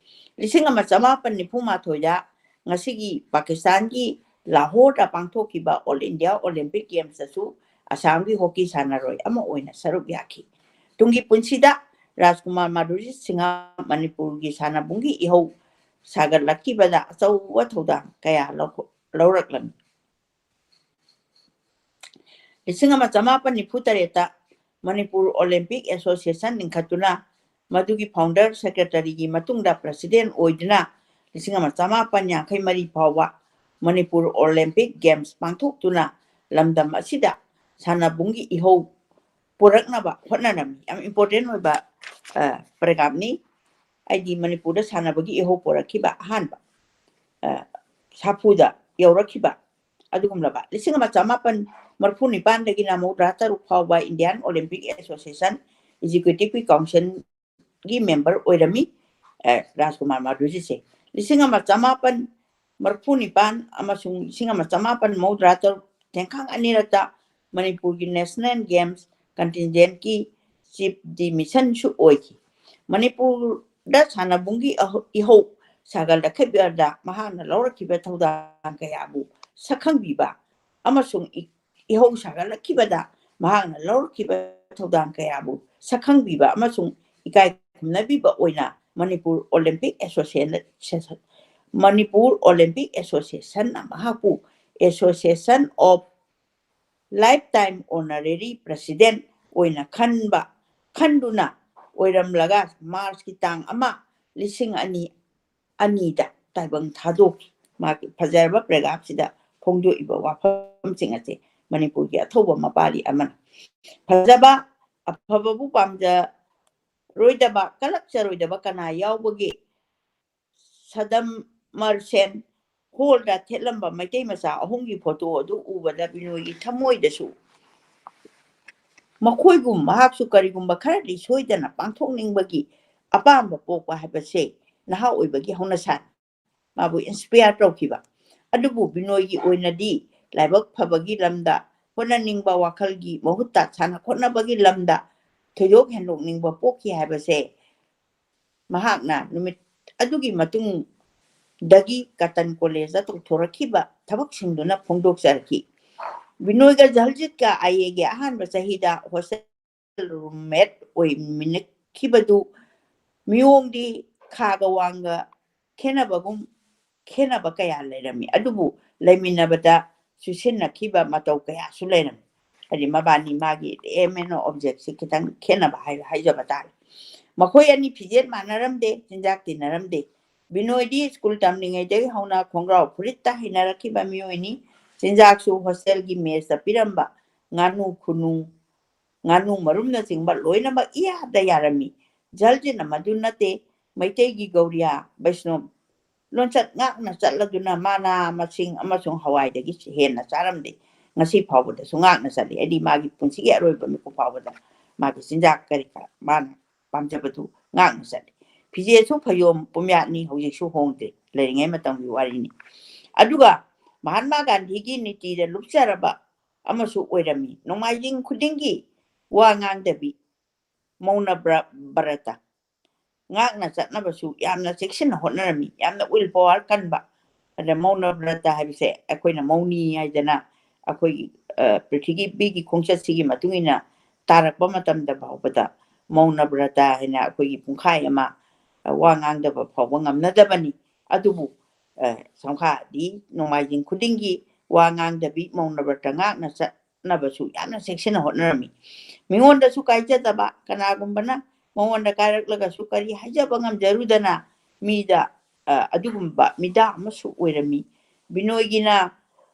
ꯂꯤꯁꯤꯡ ꯑꯃ ꯆꯃꯥꯄꯟ ꯅꯤꯐꯨ ꯃꯥꯊꯣꯏꯗ ꯉꯁꯤꯒꯤ ꯄꯥꯀꯤꯁꯇꯥꯟꯒꯤ ꯂꯥꯍꯣꯔꯗ ꯄꯥꯡꯊꯣꯛꯈꯤꯕ ꯑꯣꯜ ꯏꯟꯗꯤꯌꯥ ꯑꯣꯂꯦꯝꯄꯤꯛ ꯒꯦꯝꯁꯇꯁꯨ ꯑꯁꯥꯝꯒꯤ ꯍꯣꯀꯤ ꯁꯥꯟꯅꯔꯣꯏ ꯑꯃ ꯑꯣꯏꯅ ꯁꯔꯨꯛ ꯌꯥꯈꯤ꯫ ꯇꯨꯡꯒꯤ ꯄꯨꯟꯁꯤꯗ ꯔꯥꯖꯀꯨꯃꯥꯔ ꯃꯥꯙꯨꯔꯤ ꯁꯤꯡꯍ ꯃꯅꯤꯄꯨꯔꯒꯤ ꯁꯥꯟꯅꯕꯨꯡꯒꯤ ꯏꯍꯧ ꯁꯥꯒꯠꯂꯛꯈꯤꯕꯗ ꯑꯆꯧꯕ ꯊꯧꯗꯥꯡ ꯀꯌꯥ ꯂꯧꯈꯣ-, ꯂꯧꯔꯛꯂꯝꯃꯤ꯫ ꯂꯤꯁꯤꯡ ꯑꯃ ꯆꯃꯥꯄꯟ ꯅꯤꯐꯨ ꯇꯔꯦꯠꯇ ꯃꯅꯤꯄꯨꯔ ꯑꯣꯂꯦꯝꯄꯤꯛ ꯑꯦꯁꯣꯁꯤꯌꯦꯁꯟ ꯂꯤꯡꯈꯠꯇꯨꯅ ꯃꯗꯨꯒꯤ ꯐꯥꯎꯟꯗꯔ ꯁꯦꯀ꯭ꯔꯦꯇꯔꯤꯒꯤ ꯃꯇꯨꯡꯗ ꯄ꯭ꯔꯁꯤꯗꯦꯟ ꯑꯣꯏꯗꯨꯅ ꯂꯤꯁꯤꯡ ꯑꯃ ꯆꯃꯥꯄꯟ ꯌꯥꯡꯈꯩ ꯃꯔꯤ ꯐꯥꯎꯕ ꯃꯅꯤꯄꯨꯔ ꯑꯣꯂꯦꯝꯄꯤꯛ ꯒꯦꯝꯁ ꯄꯥꯡꯊꯣꯛꯇꯨꯅ ꯂꯝꯗꯝ ꯑꯁꯤꯗ ꯁꯥꯟꯅꯕꯨꯡꯒꯤ ꯏꯍꯧ ꯄꯨꯔꯛꯅꯕ ꯍꯣꯠꯅꯔꯝꯃꯤ꯫ ꯌꯥꯝ ꯏꯝꯄꯣꯔꯇꯦꯟ ꯑꯣꯏꯕ ꯄ꯭ꯔꯣꯒ꯭ꯔꯥꯝꯅꯤ꯫ ꯍꯥꯏꯗꯤ ꯃꯅꯤꯄꯨꯔꯗ ꯁꯥꯟꯅꯕꯒꯤ ꯏꯍꯧ ꯄꯨꯔꯛꯈꯤꯕ ꯑꯍꯥꯟꯕ ꯁꯥꯐꯨꯗ ꯌꯧꯔꯛꯈꯤꯕ ꯑꯗꯨꯒꯨꯝꯂꯕ ꯂꯤꯁꯤꯡ ꯑꯃ ꯆꯃꯥꯄꯟ ꯃꯔꯤꯐꯨ ꯅꯤꯄꯥꯟꯗꯒꯤꯅ ꯃꯧꯗ꯭ꯔꯥ ꯇꯔꯨꯛ ꯐꯥꯎꯕ ꯏꯟꯗꯤꯌꯥꯟ ꯑꯣꯂꯦꯝꯄꯤꯛ ꯑꯦꯁꯣꯁꯤꯌꯦꯁꯟ ꯑꯦꯛꯖꯤꯀ꯭ꯌꯨꯇꯤꯚꯀꯤ ꯀꯥꯎꯟꯁꯤꯜꯒꯤ ꯃꯦꯝꯕꯔ ꯑꯣꯏꯔꯝꯃꯤ꯫ ꯔꯥꯖꯀꯨꯃꯥꯔ ꯃꯥꯙꯨꯔꯤꯁꯦ ꯂꯤꯁꯤꯡ ꯑꯃ ꯆꯃꯥꯄꯟ ꯃꯔꯤꯐꯨ ꯅꯤꯄꯥꯟ ꯑꯃꯁꯨꯡ ꯂꯤꯁꯤꯡ ꯑꯃ ꯆꯃꯥꯄꯟ ꯃꯧꯗ꯭ꯔꯥ ꯇꯔꯨꯛ ꯊꯦꯡꯈꯥꯡ ꯑꯅꯤꯔꯛꯇ ꯃꯅꯤꯄꯨꯔꯒꯤ ꯅꯦꯁꯅꯦꯜ ꯒꯦꯝꯁ ꯀꯟꯇꯤꯟꯖꯦꯟꯠꯀꯤ ꯆꯤꯐ ꯗꯤ ꯃꯤꯁꯟꯁꯨ ꯑꯣꯏꯈꯤ꯫ ꯃꯅꯤꯄꯨꯔꯗ ꯁꯥꯟꯅꯕꯨꯡꯒꯤ ꯏꯍꯧ ꯁꯥꯒꯠꯂꯛꯈꯤꯕꯗ ꯃꯍꯥꯛꯅ ꯂꯧꯔꯛꯈꯤꯕ ꯊꯧꯗꯥꯡ ꯀꯌꯥꯕꯨ ꯁꯛꯈꯪꯕꯤꯕ ꯑꯃꯁꯨꯡ ꯏꯍꯧ ꯁꯥꯒꯠꯂꯛꯈꯤꯕꯗ ꯃꯍꯥꯛꯅ ꯂꯧꯔꯛꯈꯤꯕ ꯊꯧꯗꯥꯡ ꯀꯌꯥꯕꯨ ꯁꯛꯈꯪꯕꯤꯕ ꯑꯃꯁꯨꯡ ꯏꯀꯥꯏ ꯈꯨꯝꯅꯕꯤꯕ ꯑꯣꯏꯅ Manipur Olympic association Manipur Olympic ꯑꯦꯁꯣꯁꯤꯌꯦꯁꯟꯅ ꯃꯍꯥꯛꯄꯨ association of lifetime honorary president ꯑꯣꯏꯅ ꯈꯟꯕ ꯈꯟꯗꯨꯅ ꯑꯣꯏꯔꯝꯂꯒ ꯃꯥꯔꯆꯀꯤ ꯇꯥꯡ ꯑꯃ ꯂꯤꯁꯤꯡ ꯑꯅꯤ ꯑꯅꯤꯗ ꯇꯥꯏꯕꯪ ꯊꯥꯗꯣꯛꯈꯤ꯫ ꯃꯥꯒꯤ ꯐꯖꯔꯕ ꯄ꯭ꯔꯦꯒ꯭ꯔꯥꯐꯁꯤꯗ ꯐꯣꯡꯗꯣꯛꯏꯕ ꯋꯥꯐꯝꯁꯤꯡ ꯑꯁꯤ ꯃꯅꯤꯄꯨꯔꯒꯤ ꯑꯊꯧꯕ ꯃꯄꯥꯔꯤ ꯑꯃꯅ ꯐꯖꯕ ꯑꯐꯕꯕꯨ ꯄꯥꯝꯖꯔꯣꯏꯗꯕ ꯀꯂꯛꯆꯔꯣꯏꯗꯕ ꯀꯅꯥ ꯌꯥꯎꯕꯒꯦ? ꯁꯗꯝ ꯃꯔꯁꯦꯟ ꯍꯣꯜꯗ ꯊꯦꯠꯂꯝꯕ ꯃꯩꯇꯩ ꯃꯆꯥ ꯑꯍꯨꯝꯒꯤ ꯐꯣꯇꯣ ꯑꯗꯨ ꯎꯕꯗ ꯕꯤꯅꯣꯏꯒꯤ ꯊꯃꯣꯏꯗꯁꯨ ꯃꯈꯣꯏꯒꯨꯝ ꯃꯍꯥꯛꯁꯨ ꯀꯔꯤꯒꯨꯝꯕ ꯈꯔꯗꯤ ꯁꯣꯏꯗꯅ ꯄꯥꯡꯊꯣꯛꯅꯤꯡꯕꯒꯤ ꯑꯄꯥꯝꯕ ꯄꯣꯛꯄ ꯍꯥꯏꯕꯁꯦ ꯅꯍꯥ ꯑꯣꯏꯕꯒꯤ ꯍꯧꯅꯁꯥꯅꯤ꯫ ꯃꯥꯕꯨ ꯏꯟꯁꯄꯤꯌꯔ ꯇꯧꯈꯤꯕ꯫ ꯑꯗꯨꯕꯨ ꯕꯤꯅꯣꯏꯒꯤ ꯑꯣꯏꯅꯗꯤ ꯂꯥꯏꯕꯛ ꯐꯕꯒꯤ ꯂꯝꯗ ꯍꯣꯠꯅꯅꯤꯡꯕ ꯋꯥꯈꯜꯒꯤ ꯃꯍꯨꯠꯇ ꯁꯥꯟꯅ ꯈꯣꯠꯅꯕꯒꯤ ꯂꯝꯗ ꯊꯣꯏꯗꯣꯛ ꯍꯦꯟꯗꯣꯛꯅꯤꯡꯕ ꯄꯣꯛꯈꯤ ꯍꯥꯏꯕꯁꯦ ꯃꯍꯥꯛꯅ ꯅꯨꯃꯤꯠ ꯑꯗꯨꯒꯤ ꯃꯇꯨꯡꯗꯒꯤ ꯀꯇꯟ ꯀꯣꯂꯦꯖꯇ ꯇꯧꯊꯣꯔꯛꯈꯤꯕ ꯊꯕꯛꯁꯤꯡꯗꯨꯅ ꯐꯣꯡꯗꯣꯛꯆꯔꯛꯈꯤ꯫ ꯕꯤꯅꯣꯏꯒ ꯖꯍꯜꯖꯤꯠꯀ ꯑꯥꯏ ꯑꯦꯒꯤ ꯑꯍꯥꯟꯕ ꯆꯍꯤꯗ ꯍꯣꯁꯇꯦꯜ ꯔꯨꯝꯃꯦꯠ ꯑꯣꯏꯃꯤꯟꯅꯈꯤꯕꯗꯨ ꯃꯤꯑꯣꯡꯗꯤ ꯈꯥꯒ ꯋꯥꯡꯒ ꯈꯦꯠꯅꯕꯒꯨꯝ ꯈꯦꯠꯅꯕ ꯀꯌꯥ ꯂꯩꯔꯝꯃꯤ꯫ ꯑꯗꯨꯕꯨ ꯂꯩꯃꯤꯟꯅꯕꯗ ꯆꯨꯁꯤꯟꯅꯈꯤꯕ ꯃꯇꯧ ꯀꯌꯥꯁꯨ ꯂꯩꯔꯝꯃꯤ꯫ ꯍꯥꯏꯗꯤ ꯃꯕꯥꯅꯤ ꯃꯥꯒꯤ ꯑꯦꯝ ꯑꯦꯟ ꯑꯣꯕꯖꯦꯛꯁꯤ ꯈꯤꯇꯪ ꯈꯦꯠꯅꯕ ꯍꯥꯏ-, ꯍꯥꯏꯖꯕ ꯇꯥꯔꯦ꯫ ꯃꯈꯣꯏ ꯑꯅꯤ ꯐꯤꯖꯦꯠ ꯃꯥꯟꯅꯔꯝꯗꯦ, ꯆꯤꯟꯖꯥꯛ ꯇꯤꯟꯅꯔꯝꯗꯦ꯫ ꯕꯤꯅꯣꯏꯗꯤ ꯁ꯭ꯀꯨꯜ ꯇꯝꯂꯤꯉꯩꯗꯒꯤ ꯍꯧꯅ ꯈꯣꯡꯒ꯭ꯔꯥꯎ ꯐꯨꯔꯤꯠꯇ ꯍꯩꯅꯔꯛꯈꯤꯕ ꯃꯤꯑꯣꯏꯅꯤ꯫ ꯆꯤꯟꯖꯥꯛꯁꯨ ꯍꯣꯁꯇꯦꯜꯒꯤ ꯃꯦꯁꯇ ꯄꯤꯔꯝꯕ ꯉꯥꯅꯨ ꯈꯨꯅꯨ, ꯉꯥꯅꯨ ꯃꯔꯨꯝꯅꯆꯤꯡꯕ ꯂꯣꯏꯅꯃꯛ ꯏꯌꯥꯗ ꯌꯥꯔꯝꯃꯤ꯫ ꯖꯜꯖꯤꯅ ꯃꯗꯨ ꯅꯠꯇꯦ, ꯃꯩꯇꯩꯒꯤ ꯒꯧꯔꯤꯌꯥ ꯕꯩꯁꯅꯣꯞ ꯂꯣꯟꯆꯠ ꯉꯥꯛꯅ ꯆꯠꯂꯗꯨꯅ ꯃꯅꯥ ꯃꯁꯤꯡ ꯑꯃꯁꯨꯡ ꯍꯋꯥꯏꯗꯒꯤ ꯍꯦꯟꯅ ꯆꯥꯔꯝꯗꯦ꯫ ꯉꯁꯤ ꯐꯥꯎꯕꯗꯁꯨ ꯉꯥꯛꯅ ꯆꯠꯂꯤ꯫ ꯍꯥꯏꯗꯤ ꯃꯥꯒꯤ ꯄꯨꯟꯁꯤꯒꯤ ꯑꯔꯣꯏꯕ ꯃꯤꯀꯨꯞ ꯐꯥꯎꯕꯗ ꯃꯥꯒꯤ ꯆꯤꯟꯖꯥꯛ ꯀꯔꯤ ꯀꯔꯥ ꯃꯥꯅ ꯄꯥꯝꯖꯕꯗꯨ ꯉꯥꯛꯅ ꯆꯠꯂꯤ꯫ ꯐꯤꯖꯦꯠꯁꯨ ꯐꯩꯖꯣꯝ ꯄꯨꯝꯌꯥꯠꯅꯤ, ꯍꯧꯖꯤꯛꯁꯨ ꯍꯣꯡꯗ꯭ꯔꯤ, ꯂꯩꯔꯤꯉꯩ ꯃꯇꯝꯒꯤ ꯋꯥꯔꯤꯅꯤ꯫ ꯑꯗꯨꯒ ꯃꯍꯥꯠꯃꯥ ꯒꯥꯟꯙꯤꯒꯤ ꯅꯤꯇꯤꯗ ꯂꯨꯞꯆꯔꯕ ꯑꯃꯁꯨ ꯑꯣꯏꯔꯝꯃꯤ꯫ ꯅꯣꯡꯃꯥꯏꯖꯤꯡ ꯈꯨꯗꯤꯡꯒꯤ ꯋꯥ ꯉꯥꯡꯗꯕꯤ ꯃꯧꯅ ꯕ꯭ꯔ-, ꯕ꯭ꯔꯇ ꯉꯥꯛꯅ ꯆꯠꯅꯕꯁꯨ ꯌꯥꯝꯅ ꯆꯦꯛꯁꯤꯟꯅ ꯍꯣꯠꯅꯔꯝꯃꯤ꯫ ꯌꯥꯝꯅ ꯋꯤꯜ ꯄꯋꯥꯔ ꯀꯟꯕ꯫ ꯑꯗ ꯃꯧꯅ ꯕ꯭ꯔꯇ ꯍꯥꯏꯕꯁꯦ ꯑꯩꯈꯣꯏꯅ ꯃꯧꯅꯤ ꯍꯥꯏꯗꯅ ꯑꯩꯈꯣꯏꯒꯤ, ꯑ, ꯄ꯭ꯔꯤꯊꯤꯕꯤꯒꯤ ꯈꯣꯡꯆꯠꯁꯤꯒꯤ ꯃꯇꯨꯡ ꯏꯟꯅ ꯇꯥꯔꯛꯄ ꯃꯇꯝꯗ ꯐꯥꯎꯕꯗ ꯃꯧꯅ ꯕ꯭ꯔꯇ ꯍꯥꯏꯅ ꯑꯩꯈꯣꯏꯒꯤ ꯄꯨꯡꯈꯥꯏ ꯑꯃ, ꯑ, ꯋꯥ ꯉꯥꯡꯗꯕ ꯐꯥꯎꯕ ꯉꯝꯅꯗꯕꯅꯤ꯫ ꯑꯗꯨꯕꯨ, ꯑ, ꯁꯝꯈꯥꯗꯤ ꯅꯣꯡꯃꯥꯏꯖꯤꯡ ꯈꯨꯗꯤꯡꯒꯤ ꯋꯥ ꯉꯥꯡꯗꯕꯤ ꯃꯧꯅ ꯕ꯭ꯔꯇ ꯉꯥꯛꯅ ꯆꯠꯅꯕꯁꯨ ꯌꯥꯝꯅ ꯆꯦꯛꯁꯤꯟꯅ ꯍꯣꯠꯅꯔꯝꯃꯤ꯫ ꯃꯤꯉꯣꯟꯗꯁꯨ ꯀꯥꯏꯖꯗꯕ, ꯀꯅꯥꯒꯨꯝꯕꯅ ꯃꯉꯣꯟꯗ ꯀꯥꯏꯔꯛꯂꯒꯁꯨ ꯀꯔꯤ ꯍꯥꯏꯖꯕ ꯉꯝꯖꯔꯨꯗꯅ ꯃꯤꯗ, ꯑ, ꯑꯗꯨꯒꯨꯝꯕ ꯃꯤꯗꯥ ꯑꯃꯁꯨ ꯑꯣꯏꯔꯝꯃꯤ꯫ ꯕꯤꯅꯣꯏꯒꯤꯅ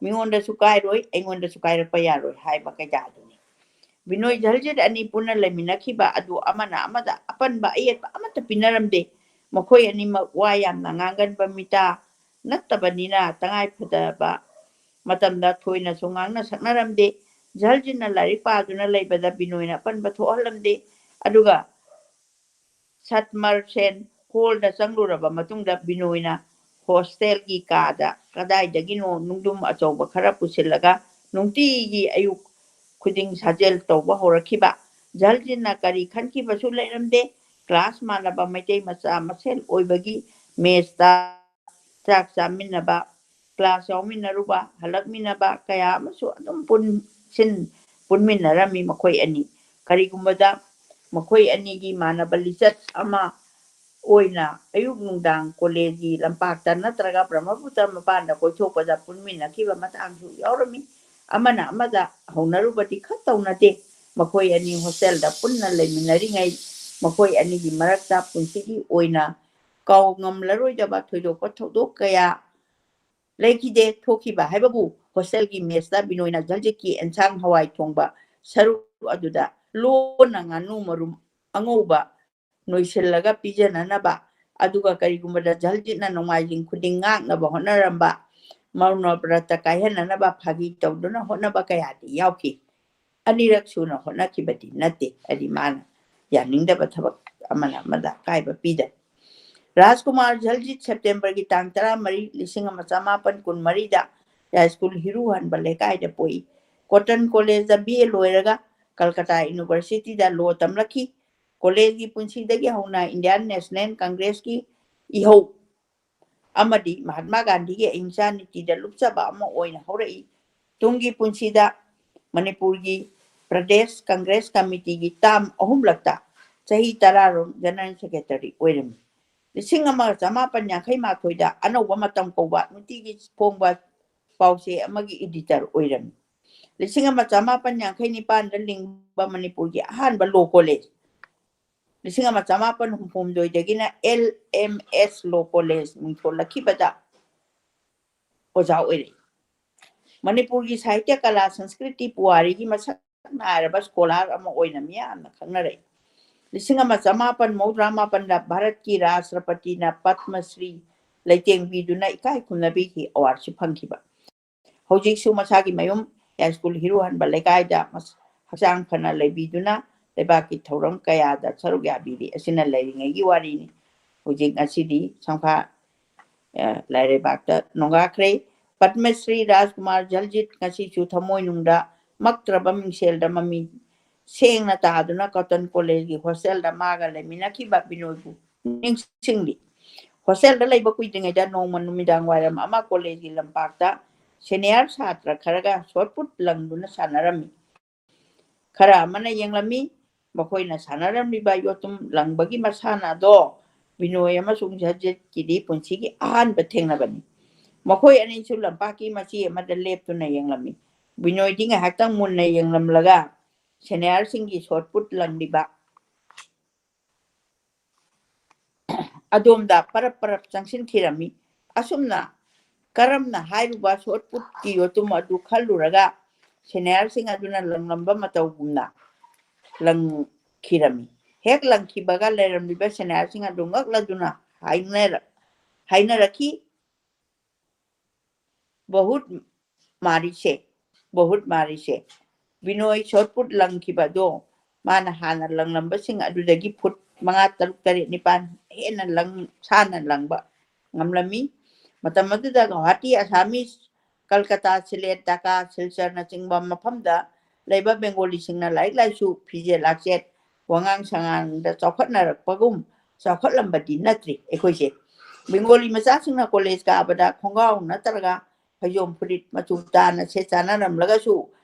"ꯃꯤꯉꯣꯟꯗꯁꯨ ꯀꯥꯏꯔꯣꯏ, ꯑꯩꯉꯣꯟꯗꯁꯨ ꯀꯥꯏꯔꯛꯄ ꯌꯥꯔꯣꯏ" ꯍꯥꯏꯕ ꯀꯩꯗꯥꯗꯨꯅꯤ꯫ ꯕꯤꯅꯣꯏ ꯖꯜꯖꯤꯠ ꯑꯅꯤ ꯄꯨꯟꯅ ꯂꯩꯃꯤꯟꯅꯈꯤꯕ ꯑꯗꯨ ꯑꯃꯅ ꯑꯃꯗ ꯑꯄꯟꯕ ꯑꯌꯦꯠꯄ ꯑꯃꯠꯇ ꯄꯤꯅꯔꯝꯗꯦ꯫ ꯃꯈꯣꯏ ꯑꯅꯤꯃꯛ ꯋꯥ ꯌꯥꯝꯅ ꯉꯥꯡꯒꯟꯕ ꯃꯤꯇꯥ ꯅꯠꯇꯕꯅꯤꯅ ꯇꯉꯥꯏ ꯐꯗꯕ ꯃꯇꯝꯗ ꯊꯣꯏꯅꯁꯨ ꯉꯥꯡꯅ ꯁꯛꯅꯔꯝꯗꯦ꯫ ꯖꯜꯖꯤꯠꯅ ꯂꯥꯏꯔꯤꯛ ꯄꯥꯗꯨꯅ ꯂꯩꯕꯗ ꯕꯤꯅꯣꯏꯅ ꯑꯄꯟꯕ ꯊꯣꯛꯍꯜꯂꯝꯗꯦ꯫ ꯑꯗꯨꯒ ꯁꯠꯃꯔꯁꯦꯟ ꯍꯣꯜꯗ ꯆꯪꯂꯨꯔꯕ ꯃꯇꯨꯡꯗ ꯕꯤꯅꯣꯏꯅ ꯍꯣꯁꯇꯦꯜꯒꯤ ꯀꯥꯗ ꯀꯗꯥꯏꯗꯒꯤꯅꯣ ꯅꯨꯡꯗꯨꯝ ꯑꯆꯧꯕ ꯈꯔ ꯄꯨꯁꯤꯜꯂꯒ ꯅꯨꯡꯇꯤꯒꯤ ꯑꯌꯨꯛ ꯈꯨꯗꯤꯡ ꯁꯥꯖꯦꯜ ꯇꯧꯕ ꯍꯧꯔꯛꯈꯤꯕ꯫ ꯖꯜꯖꯤꯠꯅ ꯀꯔꯤ ꯈꯟꯈꯤꯕꯁꯨ ꯂꯩꯔꯝꯗꯦ꯫ ꯀ꯭ꯂꯥꯁ ꯃꯥꯟꯅꯕ ꯃꯩꯇꯩ ꯃꯆꯥ ꯃꯁꯦꯜ ꯑꯣꯏꯕꯒꯤ ꯃꯦꯁꯇ ꯆꯥꯛ ꯆꯥꯃꯤꯟꯅꯕ, ꯀ꯭ꯂꯥꯁ ꯌꯥꯎꯃꯤꯟꯅꯔꯨꯕ, ꯍꯜꯂꯛꯃꯤꯟꯅꯕ ꯀꯌꯥ ꯑꯃꯁꯨ ꯑꯗꯨꯝ ꯄꯨꯟꯁꯤꯟ-, ꯄꯨꯟꯃꯤꯟꯅꯔꯝꯃꯤ ꯃꯈꯣꯏ ꯑꯅꯤ꯫ ꯀꯔꯤꯒꯨꯝꯕꯗ ꯃꯈꯣꯏ ꯑꯅꯤꯒꯤ ꯃꯥꯟꯅꯕ ꯂꯤꯆꯠ ꯑꯃ ꯑꯣꯏꯅ ꯑꯌꯨꯛ ꯅꯨꯡꯗꯥꯡ ꯀꯣꯂꯦꯖꯒꯤ ꯂꯝꯄꯥꯛꯇ ꯅꯠꯇ꯭ꯔꯒ ꯕ꯭ꯔꯍ꯭ꯃꯄꯨꯇ꯭ꯔ ꯃꯄꯥꯟꯗ ꯀꯣꯏꯊꯣꯛꯄꯗ ꯄꯨꯟꯃꯤꯟꯅꯈꯤꯕ ꯃꯇꯥꯡꯁꯨ ꯌꯥꯎꯔꯝꯃꯤ꯫ ꯑꯃꯅ ꯑꯃꯗ ꯍꯧꯅꯔꯨꯕꯗꯤ ꯈꯛ ꯇꯧꯅꯗꯦ꯫ ꯃꯈꯣꯏ ꯑꯅꯤ ꯍꯣꯁꯇꯦꯜꯗ ꯄꯨꯟꯅ ꯂꯩꯃꯤꯟꯅꯔꯤꯉꯩ ꯃꯈꯣꯏ ꯑꯅꯤꯒꯤ ꯃꯔꯛꯇ ꯄꯨꯟꯁꯤꯒꯤ ꯑꯣꯏꯅ ꯀꯥꯎ ꯉꯝꯂꯔꯣꯏꯗꯕ ꯊꯣꯏꯗꯣꯛꯄ ꯊꯧꯗꯣꯛ ꯀꯌꯥ ꯂꯩꯈꯤꯗꯦ꯫ ꯊꯣꯛꯈꯤꯕ ꯍꯥꯏꯕꯕꯨ ꯍꯣꯁꯇꯦꯜꯒꯤ ꯃꯦꯁꯇ ꯕꯤꯅꯣꯏꯅ ꯖꯜꯖꯤꯠꯀꯤ ꯑꯦꯟꯁꯥꯡ ꯍꯋꯥꯏ ꯊꯣꯡꯕ ꯁꯔꯨꯛ ꯑꯗꯨꯗ ꯂꯣꯟꯅ ꯉꯥꯅꯨ ꯃꯔꯨꯝ ꯑꯉꯧꯕ ꯅꯣꯏꯁꯤꯜꯂꯒ ꯄꯤꯖꯅꯅꯕ, ꯑꯗꯨꯒ ꯀꯔꯤꯒꯨꯝꯕꯗ ꯖꯜꯖꯤꯠꯅ ꯅꯣꯡꯃꯥꯏꯖꯤꯡ ꯈꯨꯗꯤꯡ ꯉꯥꯛꯅꯕ ꯍꯣꯠꯅꯔꯝꯕ ꯃꯧꯅꯕ꯭ꯔꯇ ꯀꯥꯏꯍꯟꯅꯅꯕ ꯐꯥꯒꯤ ꯇꯧꯗꯨꯅ ꯍꯣꯠꯅꯕ ꯀꯌꯥꯗꯤ ꯌꯥꯎꯈꯤ꯫ ꯑꯅꯤꯔꯛ ꯁꯨꯅ ꯍꯣꯠꯅꯈꯤꯕꯗꯤ ꯅꯠꯇꯦ꯫ ꯍꯥꯏꯗꯤ ꯃꯥꯅ ꯌꯥꯅꯤꯡꯗꯕ ꯊꯕꯛ ꯑꯃꯅ ꯑꯃꯗ ꯑꯀꯥꯏꯕ ꯄꯤꯗꯕ꯫ ꯔꯥꯖꯀꯨꯃꯥꯔ ꯖꯜꯖꯤꯠ ꯁꯦꯞꯇꯦꯝꯕꯔꯒꯤ ꯇꯥꯡ ꯇꯔꯥꯃꯔꯤ, ꯂꯤꯁꯤꯡ ꯑꯃ ꯆꯃꯥꯄꯟ ꯀꯨꯟꯃꯔꯤꯗ ꯌꯥꯏꯁ꯭ꯀꯨꯜ ꯍꯤꯔꯨꯍꯟꯕ ꯂꯩꯀꯥꯏꯗ ꯄꯣꯛꯏ꯫ ꯀꯣꯇꯟ ꯀꯣꯂꯦꯖꯇ ꯕꯤ ꯑꯦ ꯂꯣꯏꯔꯒ ꯀꯜꯀꯇꯥ ꯌꯨꯅꯤꯚꯔꯁꯤꯇꯤꯗ ꯂꯣ ꯇꯝꯂꯛꯈꯤ꯫ ꯀꯣꯂꯦꯖꯒꯤ ꯄꯨꯟꯁꯤꯗꯒꯤ ꯍꯧꯅ ꯏꯟꯗꯤꯌꯥꯟ ꯅꯦꯁꯅꯦꯜ ꯀꯪꯒ꯭ꯔꯦꯁꯀꯤ ꯏꯍꯧ ꯑꯃꯗꯤ ꯃꯍꯥꯠꯃꯥ ꯒꯥꯟꯙꯤꯒꯤ ꯑꯍꯤꯡꯁꯥ ꯅꯤꯇꯤꯗ ꯂꯨꯞꯆꯕ ꯑꯃ ꯑꯣꯏꯅ ꯍꯧꯔꯛꯏ꯫ ꯇꯨꯡꯒꯤ ꯄꯨꯟꯁꯤꯗ ꯃꯅꯤꯄꯨꯔꯒꯤ ꯄ꯭ꯔꯗꯦꯁ ꯀꯪꯒ꯭ꯔꯦꯁ ꯀꯃꯤꯇꯤꯒꯤ ꯇꯥꯝ ꯑꯍꯨꯝꯂꯛꯇ ꯆꯍꯤ ꯇꯔꯥꯔꯣꯝ ꯖꯦꯅꯔꯦꯜ ꯁꯦꯀ꯭ꯔꯦꯇꯔꯤ ꯑꯣꯏꯔꯝꯃꯤ꯫ ꯂꯤꯁꯤꯡ ꯑꯃꯒ ꯆꯃꯥꯄꯟ ꯌꯥꯡꯈꯩ ꯃꯥꯊꯣꯏꯗ ꯑꯅꯧꯕ ꯃꯇꯝ ꯀꯧꯕ ꯅꯨꯡꯇꯤꯒꯤ ꯐꯣꯡꯕ ꯄꯥꯎꯆꯦ ꯑꯃꯒꯤ ꯏꯗꯤꯇꯔ ꯑꯣꯏꯔꯝꯃꯤ꯫ ꯂꯤꯁꯤꯡ ꯑꯃ ꯆꯃꯥꯄꯟ ꯌꯥꯡꯈꯩ ꯅꯤꯄꯥꯟꯗ ꯂꯤꯡꯕ ꯃꯅꯤꯄꯨꯔꯒꯤ ꯑꯍꯥꯟꯕ ꯂꯣ ꯀꯣꯂꯦꯖ, ꯂꯤꯁꯤꯡ ꯑꯃ ꯆꯃꯥꯄꯟ ꯍꯨꯝꯐꯨ ꯍꯨꯝꯗꯣꯏꯗꯒꯤꯅ ꯑꯦꯜ ꯑꯦꯝ ꯑꯦꯁ ꯂꯣ ꯀꯣꯂꯦꯖ ꯃꯤꯡꯊꯣꯜꯂꯛꯈꯤꯕꯗ ꯑꯣꯖꯥ ꯑꯣꯏꯔꯛꯏ꯫ ꯃꯅꯤꯄꯨꯔꯒꯤ ꯁꯥꯍꯤꯇ꯭ꯌ, ꯀꯂꯥ, ꯁꯪꯁꯀ꯭ꯔꯤꯇꯤ, ꯄꯨꯋꯥꯔꯤꯒꯤ ꯃꯁꯛ ꯅꯥꯏꯔꯕ ꯁ꯭ꯀꯣꯂꯥꯔ ꯑꯃ ꯑꯣꯏꯅ ꯃꯤꯌꯥꯝꯅ ꯈꯪꯅꯔꯛꯏ꯫ ꯂꯤꯁꯤꯡ ꯑꯃ ꯆꯃꯥꯄꯟ ꯃꯧꯗ꯭ꯔꯥ ꯃꯥꯄꯟꯗ ꯚꯥꯔꯠꯀꯤ ꯔꯥꯁꯇ꯭ꯔꯄꯇꯤꯅ ꯄꯗꯃ ꯁ꯭ꯔꯤ ꯂꯩꯇꯦꯡꯕꯤꯗꯨꯅ ꯏꯀꯥꯏ ꯈꯨꯝꯅꯕꯤꯒꯤ ꯑꯦꯋꯥꯔꯗꯁꯨ ꯐꯪꯈꯤꯕ꯫ ꯍꯧꯖꯤꯛꯁꯨ ꯃꯁꯥꯒꯤ ꯃꯌꯨꯝ ꯌꯥꯏꯁ꯭ꯀꯨꯜ ꯍꯤꯔꯨꯍꯟꯕ ꯂꯩꯀꯥꯏꯗ ꯃꯁ-, ꯍꯛꯆꯥꯡ ꯐꯅ ꯂꯩꯕꯤꯗꯨꯅ ꯂꯩꯕꯥꯛꯀꯤ ꯊꯧꯔꯝ ꯀꯌꯥꯗ ꯁꯔꯨꯛ ꯌꯥꯕꯤꯔꯤ꯫ ꯑꯁꯤꯅ ꯂꯩꯔꯤꯉꯩꯒꯤ ꯋꯥꯔꯤꯅꯤ꯫ ꯍꯧꯖꯤꯛ ꯉꯁꯤꯗꯤ ꯁꯝꯈꯥ, ꯑ, ꯂꯥꯏꯔꯩꯕꯥꯛꯇ ꯅꯣꯡꯒꯥꯈ꯭ꯔꯦ꯫ ꯄꯗꯃꯁ꯭ꯔꯤ ꯔꯥꯖꯀꯨꯃꯥꯔ ꯖꯜꯖꯤꯠ ꯉꯁꯤꯁꯨ ꯊꯃꯣꯏꯅꯨꯡꯗ ꯃꯛꯇ꯭ꯔꯕ ꯃꯤꯡꯁꯦꯜꯗ ꯃꯃꯤ ꯁꯦꯡꯅ ꯇꯥꯗꯨꯅ ꯀꯣꯇꯟ ꯀꯣꯂꯦꯖꯀꯤ ꯍꯣꯁꯇꯦꯜꯗ ꯃꯥꯒ ꯂꯩꯃꯤꯟꯅꯈꯤꯕ ꯕꯤꯅꯣꯏꯕꯨ ꯅꯤꯡꯁꯤꯡꯂꯤ꯫ ꯍꯣꯁꯇꯦꯜꯗ ꯂꯩꯕ ꯀꯨꯏꯗ꯭ꯔꯤꯉꯩꯗ ꯅꯣꯡꯃ ꯅꯨꯃꯤꯗꯥꯡ ꯋꯥꯏꯔꯝ ꯑꯃ ꯀꯣꯂꯦꯖꯀꯤ ꯂꯝꯄꯥꯛꯇ ꯁꯦꯅꯤꯌꯔ ꯁꯥꯇ꯭ꯔ ꯈꯔꯒ ꯁꯣꯠ ꯄꯨꯠ ꯂꯪꯗꯨꯅ ꯁꯥꯟꯅꯔꯝꯃꯤ꯫ ꯈꯔ ꯑꯃꯅ ꯌꯦꯡꯂꯝꯃꯤ꯫ ꯃꯈꯣꯏꯅ ꯁꯥꯟꯅꯔꯝꯂꯤꯕ ꯌꯣꯠꯇꯨꯝ ꯂꯪꯕꯒꯤ ꯃꯁꯥꯟꯅ ꯑꯗꯣ ꯕꯤꯅꯣꯏ ꯑꯃꯁꯨꯡ ꯖꯜꯖꯤꯠꯀꯤꯗꯤ ꯄꯨꯟꯁꯤꯒꯤ ꯑꯍꯥꯟꯕ ꯊꯦꯡꯅꯕꯅꯤ꯫ ꯃꯈꯣꯏ ꯑꯅꯤꯁꯨ ꯂꯝꯄꯥꯛꯀꯤ ꯃꯆꯤ ꯑꯃꯗ ꯂꯦꯞꯇꯨꯅ ꯌꯦꯡꯂꯝꯃꯤ꯫ ꯕꯤꯅꯣꯏꯗꯤ ꯉꯥꯏꯍꯥꯛꯇꯪ ꯃꯨꯟꯅ ꯌꯦꯡꯂꯝꯂꯒ ꯁꯦꯅꯤꯌꯔꯁꯤꯡꯒꯤ ꯁꯣꯠ ꯄꯨꯠ ꯂꯪꯂꯤꯕ ꯑꯗꯣꯝꯗ ꯄꯔꯞ ꯄꯔꯞ ꯆꯪꯁꯤꯟꯈꯤꯔꯝꯃꯤ꯫ ꯑꯁꯨꯝꯅ ꯀꯔꯝꯅ ꯍꯥꯏꯔꯨꯕ ꯁꯣꯠ ꯄꯨꯠꯀꯤ ꯌꯣꯠꯇꯨꯝ ꯑꯗꯨ ꯈꯜꯂꯨꯔꯒ ꯁꯦꯅꯤꯌꯔꯁꯤꯡ ꯑꯗꯨꯅ ꯂꯪꯂꯝꯕ ꯃꯇꯧꯒꯨꯝꯅ ꯂꯪꯈꯤꯔꯝꯃꯤ꯫ ꯍꯦꯛ ꯂꯪꯈꯤꯕꯒ ꯂꯩꯔꯝꯂꯤꯕ ꯁꯦꯅꯤꯌꯔꯁꯤꯡ ꯑꯗꯨ ꯉꯛꯂꯗꯨꯅ ꯍꯥꯏꯅꯔꯛ-, ꯍꯥꯏꯅꯔꯛꯈꯤ, "ꯕꯍꯨꯠ ꯃꯥꯔꯤꯁꯦ, ꯕꯍꯨꯠ ꯃꯥꯔꯤꯁꯦ"꯫ ꯕꯤꯅꯣꯏ ꯁꯣꯠ ꯄꯨꯠ ꯂꯪꯈꯤꯕ ꯑꯗꯣ ꯃꯥꯅ ꯍꯥꯟꯅ ꯂꯪꯂꯝꯕꯁꯤꯡ ꯑꯗꯨꯗꯒꯤ ꯐꯨꯠ ꯃꯉꯥ, ꯇꯔꯨꯛ, ꯇꯔꯦꯠ, ꯅꯤꯄꯥꯟ ꯍꯦꯟꯅ ꯂꯪ-, ꯁꯥꯟꯅ ꯂꯪꯕ ꯉꯝꯂꯝꯃꯤ꯫ ꯃꯇꯝ ꯑꯗꯨꯗ ꯒꯧꯍꯥꯇꯤ, ꯑꯁꯥꯃꯤꯁ, ꯀꯜꯀꯇꯥ, ꯁꯤꯂꯦꯠ, ꯙꯥꯀꯥ, ꯁꯤꯜꯆꯔꯅꯆꯤꯡꯕ ꯃꯐꯝꯗ ꯂꯩꯕ ꯕꯦꯡꯒꯣꯂꯤꯁꯤꯡꯅ ꯂꯥꯏꯔꯤꯛ ꯂꯥꯏꯁꯨ, ꯐꯤꯖꯦꯠ ꯂꯥꯛꯆꯦꯠ, ꯋꯥꯉꯥꯡ ꯁꯉꯥꯡꯗ ꯆꯥꯎꯈꯠꯅꯔꯛꯄꯒꯨꯝ ꯆꯥꯎꯈꯠꯂꯝꯕꯗꯤ ꯅꯠꯇ꯭ꯔꯤ꯫ ꯑꯩꯈꯣꯏꯁꯦ ꯕꯦꯡꯒꯣꯂꯤ ꯃꯆꯥꯁꯤꯡꯅ ꯀꯣꯂꯦꯖ ꯀꯥꯕꯗ ꯈꯣꯡꯒ꯭ꯔꯥꯎ ꯅꯠꯇ꯭ꯔꯒ ꯐꯩꯖꯣꯝ ꯐꯨꯔꯤꯠ ꯃꯆꯨ ꯇꯥꯅ ꯁꯦꯠ ꯆꯥꯅꯔꯝꯂꯒꯁꯨ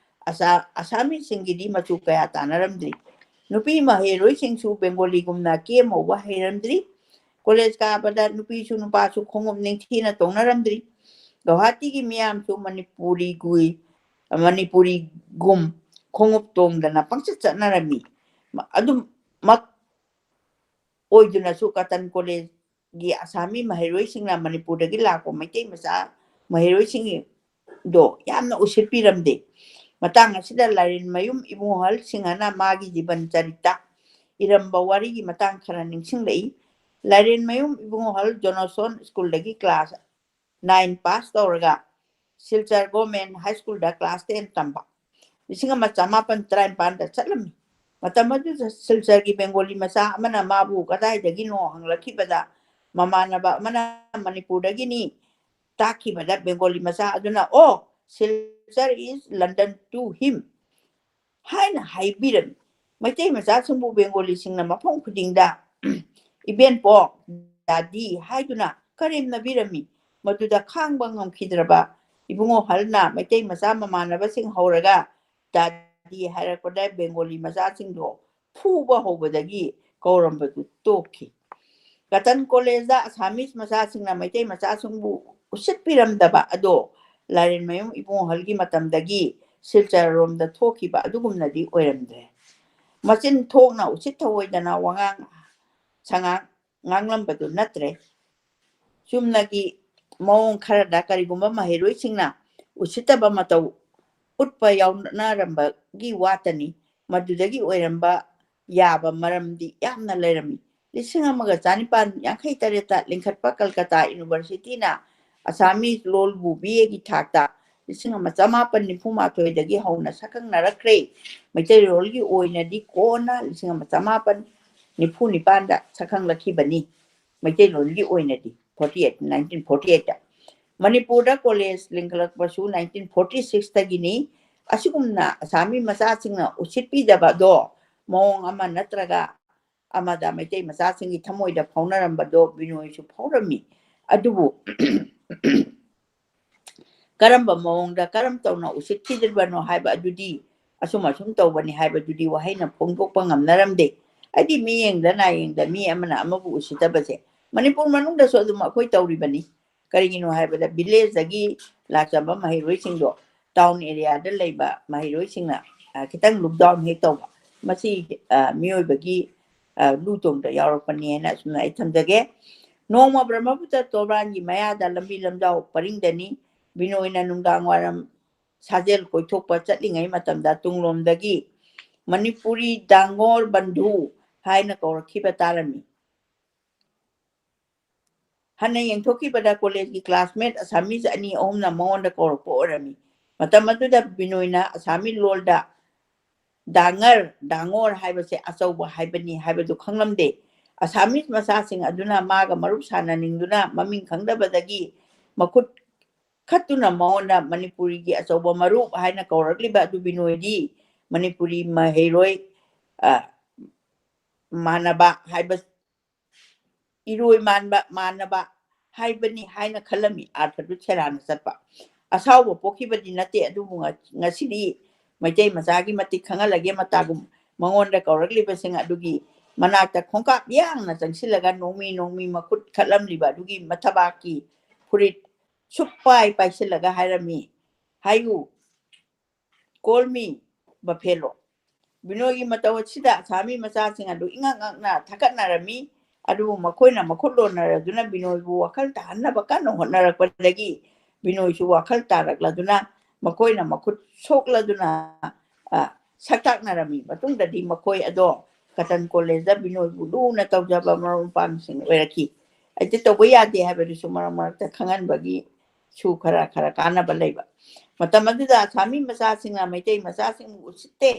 ꯑꯁꯥ-, ꯑꯁꯥꯃꯤꯁꯁꯤꯡꯒꯤꯗꯤ ꯃꯆꯨ ꯀꯌꯥ ꯇꯥꯅꯔꯝꯗ꯭ꯔꯤ꯫ ꯅꯨꯄꯤ ꯃꯍꯩꯔꯣꯏꯁꯤꯡꯁꯨ ꯕꯦꯡꯒꯣꯂꯤꯒꯨꯝꯅ ꯀꯦꯝ ꯍꯧꯕ ꯍꯩꯔꯝꯗ꯭ꯔꯤ꯫ ꯀꯣꯂꯦꯖ ꯀꯥꯕꯗ ꯅꯨꯄꯤꯁꯨ ꯅꯨꯄꯥꯁꯨ ꯈꯣꯡꯎꯞ ꯅꯤꯡꯊꯤꯅ ꯇꯣꯡꯅꯔꯝꯗ꯭ꯔꯤ꯫ ꯒꯧꯍꯥꯇꯤꯒꯤ ꯃꯤꯌꯥꯝꯁꯨ ꯃꯅꯤꯄꯨꯔꯤꯒꯨꯏ-, ꯃꯅꯤꯄꯨꯔꯤꯒꯨꯝ ꯈꯣꯡꯎꯞ ꯇꯣꯡꯗꯅ ꯄꯪꯆꯠ ꯆꯠꯅꯔꯝꯃꯤ꯫ ꯑꯗꯨꯃꯛ ꯑꯣꯏꯗꯨꯅꯁꯨ ꯀꯇꯟ ꯀꯣꯂꯦꯖꯒꯤ ꯑꯁꯥꯃꯤ ꯃꯍꯩꯔꯣꯏꯁꯤꯡꯅ ꯃꯅꯤꯄꯨꯔꯗꯒꯤ ꯂꯥꯛꯄ ꯃꯩꯇꯩ ꯃꯆꯥ ꯃꯍꯩꯔꯣꯏꯁꯤꯡꯗꯣ ꯌꯥꯝꯅ ꯎꯁꯤꯠꯄꯤꯔꯝꯗꯦ꯫ ꯃꯇꯥꯡ ꯑꯁꯤꯗ ꯂꯥꯏꯔꯦꯟꯃꯌꯨꯝ ꯏꯕꯨꯡꯉꯣꯍꯜ ꯁꯤꯡꯍꯅ ꯃꯥꯒꯤ ꯖꯤꯕꯟ ꯆꯔꯤꯇ ꯏꯔꯝꯕ ꯋꯥꯔꯤꯒꯤ ꯃꯇꯥꯡ ꯈꯔ ꯅꯤꯡꯁꯤꯡꯂꯛꯏ꯫ ꯂꯥꯏꯔꯦꯟꯃꯌꯨꯝ ꯏꯕꯨꯡꯉꯣꯍꯜ ꯖꯣꯅꯣꯁꯣꯟ ꯁ꯭ꯀꯨꯜꯗꯒꯤ ꯀ꯭ꯂꯥꯁ ꯅꯥꯏꯟ ꯄꯥꯁ ꯇꯧꯔꯒ ꯁꯤꯜꯆꯔ ꯒꯣꯔꯃꯦꯟ ꯍꯥꯏ ꯁ꯭ꯀꯨꯜꯗ ꯀ꯭ꯂꯥꯁ ꯇꯦꯟ ꯇꯝꯕ꯫ ꯂꯤꯁꯤꯡ ꯑꯃ ꯆꯃꯥꯄꯟ ꯇꯔꯥꯅꯤꯄꯥꯟꯗ ꯆꯠꯂꯝꯃꯤ꯫ ꯃꯇꯝ ꯑꯗꯨꯗ ꯁꯤꯜꯆꯔꯒꯤ ꯕꯦꯡꯒꯣꯂꯤ ꯃꯆꯥ ꯑꯃꯅ ꯃꯥꯕꯨ ꯀꯗꯥꯏꯗꯒꯤꯅꯣ ꯍꯪꯂꯛꯈꯤꯕꯗ, ꯃꯃꯥꯟꯅꯕ ꯑꯃꯅ ꯃꯅꯤꯄꯨꯔꯗꯒꯤꯅꯤ ꯇꯥꯛꯈꯤꯕꯗ, ꯕꯦꯡꯒꯣꯂꯤ ꯃꯆꯥ ꯑꯗꯨꯅ, "Oh, Silchar is London to him" ꯍꯥꯏꯅ ꯍꯥꯏꯕꯤꯔꯝꯃꯤ꯫ ꯃꯩꯇꯩ ꯃꯆꯥꯁꯤꯡꯕꯨ ꯕꯦꯡꯒꯣꯂꯤꯁꯤꯡꯅ ꯃꯐꯝ ꯈꯨꯗꯤꯡꯗ "ꯏꯕꯦꯟꯄꯣꯛ", "ꯗꯥꯗꯤ" ꯍꯥꯏꯗꯨꯅ ꯀꯔꯦꯝꯅꯕꯤꯔꯝꯃꯤ꯫ ꯃꯗꯨꯗ ꯈꯥꯡꯕ ꯉꯝꯈꯤꯗ꯭ꯔꯕ ꯏꯕꯨꯡꯉꯣ ꯍꯜꯅ ꯃꯩꯇꯩ ꯃꯆꯥ ꯃꯃꯥꯟꯅꯕꯁꯤꯡ ꯍꯧꯔꯒ "ꯗꯥꯗꯤ" ꯍꯥꯏꯔꯛꯄꯗ ꯕꯦꯡꯒꯣꯂꯤ ꯃꯆꯥꯁꯤꯡꯗꯣ ꯐꯨꯕ ꯍꯧꯕꯗꯒꯤ ꯀꯧꯔꯝꯕꯗꯨ ꯇꯣꯛꯈꯤ꯫ ꯀꯇꯟ ꯀꯣꯂꯦꯖꯗ ꯑꯁꯥꯃꯤꯁ ꯃꯆꯥꯁꯤꯡꯅ ꯃꯩꯇꯩ ꯃꯆꯥꯁꯤꯡꯕꯨ ꯎꯁꯤꯠꯄꯤꯔꯝꯗꯕ ꯑꯗꯣ ꯂꯥꯏꯔꯦꯟꯃꯌꯨꯝ ꯏꯕꯨꯡꯉꯣꯍꯜꯒꯤ ꯃꯇꯝꯗꯒꯤ ꯁꯤꯜꯆꯔꯔꯣꯝꯗ ꯊꯣꯛꯈꯤꯕ ꯑꯗꯨꯒꯨꯝꯅꯗꯤ ꯑꯣꯏꯔꯝꯗ꯭ꯔꯦ꯫ ꯃꯆꯤꯟ ꯊꯣꯛꯅ ꯎꯁꯤꯠ ꯊꯑꯣꯏꯗꯅ ꯋꯥꯉꯥꯡ ꯁꯉꯥꯡ ꯉꯥꯡꯂꯝꯕꯗꯨ ꯅꯠꯇ꯭ꯔꯦ꯫ ꯆꯨꯝꯅꯒꯤ ꯃꯑꯣꯡ ꯈꯔꯗ ꯀꯔꯤꯒꯨꯝꯕ ꯃꯍꯩꯔꯣꯏꯁꯤꯡꯅ ꯎꯁꯤꯠꯇꯕ ꯃꯇꯧ ꯎꯠꯄ ꯌꯥꯎꯅꯔꯝꯕꯒꯤ ꯋꯥꯇꯅꯤ꯫ ꯃꯗꯨꯗꯒꯤ ꯑꯣꯏꯔꯝꯕ ꯌꯥꯕ ꯃꯔꯝꯗꯤ ꯌꯥꯝꯅ ꯂꯩꯔꯝꯃꯤ꯫ ꯂꯤꯁꯤꯡ ꯑꯃꯒ ꯆꯥꯅꯤꯄꯥꯟ ꯌꯥꯡꯈꯩ ꯇꯔꯦꯠꯇ ꯂꯤꯡꯈꯠꯄ ꯀꯜꯀꯇꯥ ꯌꯨꯅꯤꯚꯔꯁꯤꯇꯤꯅ ꯑꯁꯥꯃꯤꯁ ꯂꯣꯜꯕꯨ ꯕꯤ ꯑꯦꯒꯤ ꯊꯥꯛꯇ ꯂꯤꯁꯤꯡ ꯑꯃ ꯆꯃꯥꯄꯟ ꯅꯤꯐꯨ ꯃꯥꯊꯣꯏꯗꯒꯤ ꯍꯧꯅ ꯁꯛꯈꯪꯅꯔꯛꯈ꯭ꯔꯦ꯫ ꯃꯩꯇꯩꯂꯣꯟꯒꯤ ꯑꯣꯏꯅꯗꯤ ꯀꯣꯟꯅ ꯂꯤꯁꯤꯡ ꯑꯃ ꯆꯃꯥꯄꯟ ꯅꯤꯐꯨ ꯅꯤꯄꯥꯟꯗ ꯁꯛꯈꯪꯂꯛꯈꯤꯕꯅꯤ꯫ ꯃꯩꯇꯩꯂꯣꯟꯒꯤ ꯑꯣꯏꯅꯗꯤ forty eight, nineteen forty eight꯫ ꯃꯅꯤꯄꯨꯔꯗ ꯀꯣꯂꯦꯖ ꯂꯤꯡꯈꯠꯂꯛꯄꯁꯨ nineteen forty six ꯇꯒꯤꯅꯤ꯫ ꯑꯁꯤꯒꯨꯝꯅ ꯑꯁꯥꯃꯤ ꯃꯆꯥꯁꯤꯡꯅ ꯎꯁꯤꯠꯄꯤꯗꯕꯗꯣ ꯃꯑꯣꯡ ꯑꯃ ꯅꯠꯇ꯭ꯔꯒ ꯑꯃꯗ ꯃꯩꯇꯩ ꯃꯆꯥꯁꯤꯡꯒꯤ ꯊꯃꯣꯏꯗ ꯐꯥꯎꯅꯔꯝꯕꯗꯣ ꯕꯤꯅꯣꯏꯁꯨ ꯐꯥꯎꯔꯝꯃꯤ꯫ ꯑꯗꯨꯕꯨ ꯀꯔꯝꯕ ꯃꯑꯣꯡꯗ, ꯀꯔꯝ ꯇꯧꯅ ꯎꯁꯤꯠꯈꯤꯗ꯭ꯔꯤꯕꯅꯣ ꯍꯥꯏꯕ ꯑꯗꯨꯗꯤ, ꯑꯁꯨꯝ ꯑꯁꯨꯝ ꯇꯧꯕꯅꯤ ꯍꯥꯏꯕꯗꯨꯗꯤ ꯋꯥꯍꯩꯅ ꯐꯣꯡꯗꯣꯛꯄ ꯉꯝꯅꯔꯝꯗꯦ꯫ ꯍꯥꯏꯗꯤ ꯃꯤꯌꯦꯡꯗ ꯅꯥꯌꯦꯡꯗ ꯃꯤ ꯑꯃꯅ ꯑꯃꯕꯨ ꯎꯁꯤꯠꯇꯕꯁꯦ ꯃꯅꯤꯄꯨꯔ ꯃꯅꯨꯡꯗꯁꯨ ꯑꯗꯨꯝ ꯑꯩꯈꯣꯏ ꯇꯧꯔꯤꯕꯅꯤ꯫ ꯀꯔꯤꯒꯤꯅꯣ ꯍꯥꯏꯕꯗ ꯚꯤꯂꯦꯖꯇꯒꯤ ꯂꯥꯛꯆꯕ ꯃꯍꯩꯔꯣꯏꯁꯤꯡꯗꯣ ꯇꯥꯎꯟ ꯑꯦꯔꯤꯌꯥꯗ ꯂꯩꯕ ꯃꯍꯩꯔꯣꯏꯁꯤꯡꯅ, ꯑ, ꯈꯤꯇꯪ ꯂꯨꯛ ꯗꯥꯎꯟ ꯍꯦꯛ ꯇꯧꯕ, ꯃꯁꯤ, ꯑ, ꯃꯤꯑꯣꯏꯕꯒꯤ, ꯑ, ꯂꯨ ꯇꯣꯡꯗ ꯌꯥꯎꯔꯛꯄꯅꯤ ꯍꯥꯏꯅ ꯑꯁꯨꯝꯅ ꯑꯩ ꯊꯝꯖꯒꯦ꯫ ꯅꯣꯡꯃ ꯕ꯭ꯔꯍ꯭ꯃꯄꯨꯇ꯭ꯔ ꯇꯣꯔꯕꯥꯟꯒꯤ ꯃꯌꯥꯗ ꯂꯝꯕꯤ ꯂꯝꯖꯥꯎ ꯄꯔꯤꯡꯗꯅꯤ ꯕꯤꯅꯣꯏꯅ ꯅꯨꯡꯗꯥꯡ ꯋꯥꯏꯔꯝ ꯁꯥꯖꯦꯜ ꯀꯣꯏꯊꯣꯛꯄ ꯆꯠꯂꯤꯉꯩ ꯃꯇꯝꯗ ꯇꯨꯡꯂꯣꯝꯗꯒꯤ ꯃꯅꯤꯄꯨꯔꯤ ꯗꯥꯡꯒꯣꯔ ꯕꯟꯙꯨ ꯍꯥꯏꯅ ꯀꯧꯔꯛꯈꯤꯕ ꯇꯥꯔꯝꯃꯤ꯫ ꯍꯟꯅ ꯌꯦꯡꯊꯣꯛꯈꯤꯕꯗ ꯀꯣꯂꯦꯖꯀꯤ ꯀ꯭ꯂꯥꯁꯃꯦꯠ ꯑꯁꯥꯃꯤꯁ ꯑꯅꯤ ꯑꯍꯨꯝꯅ ꯃꯉꯣꯟꯗ ꯀꯧꯔꯛꯄ ꯑꯣꯏꯔꯝꯃꯤ꯫ ꯃꯇꯝ ꯑꯗꯨꯗ ꯕꯤꯅꯣꯏꯅ ꯑꯁꯥꯃꯤ ꯂꯣꯜꯗ ꯗꯥꯉꯔ, ꯗꯥꯉꯣꯔ ꯍꯥꯏꯕꯁꯦ ꯑꯆꯧꯕ ꯍꯥꯏꯕꯅꯤ ꯍꯥꯏꯕꯗꯨ ꯈꯪꯂꯝꯗꯦ꯫ ꯑꯁꯥꯃꯤꯁ ꯃꯆꯥꯁꯤꯡ ꯑꯗꯨꯅ ꯃꯥꯒ ꯃꯔꯨꯞ ꯁꯥꯟꯅꯅꯤꯡꯗꯨꯅ ꯃꯃꯤꯡ ꯈꯪꯗꯕꯗꯒꯤ ꯃꯈꯨꯠ ꯈꯠꯇꯨꯅ ꯃꯉꯣꯟꯗ ꯃꯅꯤꯄꯨꯔꯤꯒꯤ ꯑꯆꯧꯕ ꯃꯔꯨꯞ ꯍꯥꯏꯅ ꯀꯧꯔꯛꯂꯤꯕ ꯑꯗꯨ ꯕꯤꯅꯣꯏꯗꯤ ꯃꯅꯤꯄꯨꯔꯤ ꯃꯍꯩꯔꯣꯏ, ꯑ, ꯃꯥꯟꯅꯕ ꯍꯥꯏꯕ, ꯏꯔꯣꯏ ꯃꯥꯟꯕ, ꯃꯥꯟꯅꯕ ꯍꯥꯏꯕꯅꯤ ꯍꯥꯏꯅ ꯈꯜꯂꯝꯃꯤ꯫ ꯑꯥꯔꯊꯗꯨ ꯁꯦꯔꯥꯟꯅ ꯆꯠꯄ꯫ ꯑꯁꯥꯎꯕ ꯄꯣꯛꯈꯤꯕꯗꯤ ꯅꯠꯇꯦ, ꯑꯗꯨꯕꯨ ꯉ-, ꯉꯁꯤꯗꯤ ꯃꯩꯇꯩ ꯃꯆꯥꯒꯤ ꯃꯇꯤꯛ ꯈꯪꯍꯜꯂꯒꯦ꯫ ꯃꯇꯥꯒꯨꯝ ꯃꯉꯣꯟꯗ ꯀꯧꯔꯛꯂꯤꯕꯁꯤꯡ ꯑꯗꯨꯒꯤ ꯃꯅꯥꯛꯇ ꯈꯣꯡꯀꯥꯞ ꯌꯥꯡꯅ ꯆꯪꯁꯤꯜꯂꯒ ꯅꯣꯡꯃꯤ ꯅꯣꯡꯃꯤ ꯃꯈꯨꯠ ꯈꯠꯂꯝꯂꯤꯕ ꯑꯗꯨꯒꯤ ꯃꯊꯕꯥꯛꯀꯤ ꯐꯨꯔꯤꯠ ꯁꯨꯛ ꯄꯥꯏ ꯄꯥꯏꯁꯤꯜꯂꯒ ꯍꯥꯏꯔꯝꯃꯤ, "ꯍꯥꯏꯌꯨ, call me, ꯕꯐꯦꯂꯣ?" ꯕꯤꯅꯣꯏꯒꯤ ꯃꯇꯧ ꯑꯁꯤꯗ ꯑꯁꯥꯃꯤ ꯃꯆꯥꯁꯤꯡ ꯑꯗꯨ ꯏꯉꯛ ꯉꯛꯅ ꯊꯛꯀꯠꯅꯔꯝꯃꯤ꯫ ꯑꯗꯨꯕꯨ ꯃꯈꯣꯏꯅ ꯃꯈꯨꯠ ꯂꯣꯟꯅꯔꯗꯨꯅ ꯕꯤꯅꯣꯏꯕꯨ ꯋꯥꯈꯜ ꯇꯥꯍꯟꯅꯕ ꯀꯟꯅ ꯍꯣꯠꯅꯔꯛꯄꯗꯒꯤ ꯕꯤꯅꯣꯏꯁꯨ ꯋꯥꯈꯜ ꯇꯥꯔꯛꯂꯗꯨꯅ ꯃꯈꯣꯏꯅ ꯃꯈꯨꯠ ꯁꯣꯛꯂꯗꯨꯅ, ꯑ, ꯁꯛꯇꯥꯛꯅꯔꯝꯃꯤ꯫ ꯃꯇꯨꯡꯗꯗꯤ ꯃꯈꯣꯏ ꯑꯗꯣ ꯀꯇꯟ ꯀꯣꯂꯦꯖꯇ ꯕꯤꯅꯣꯏꯕꯨ ꯂꯨꯅ ꯇꯧꯖꯕ ꯃꯔꯨꯞ ꯃꯄꯥꯡꯁꯤꯡ ꯑꯣꯏꯔꯛꯈꯤ꯫ ꯑꯩꯗꯤ ꯇꯧꯕ ꯌꯥꯗꯦ ꯍꯥꯏꯕꯗꯨꯁꯨ ꯃꯔꯛ ꯃꯔꯛꯇ ꯈꯪꯍꯟꯕꯒꯤ ꯁꯨ ꯈꯔ ꯈꯔ ꯀꯥꯟꯅꯕ ꯂꯩꯕ꯫ ꯃꯇꯝ ꯑꯗꯨꯗ ꯑꯁꯥꯃꯤ ꯃꯆꯥꯁꯤꯡꯅ ꯃꯩꯇꯩ ꯃꯆꯥꯁꯤꯡꯕꯨ ꯎꯁꯤꯠꯇꯦ,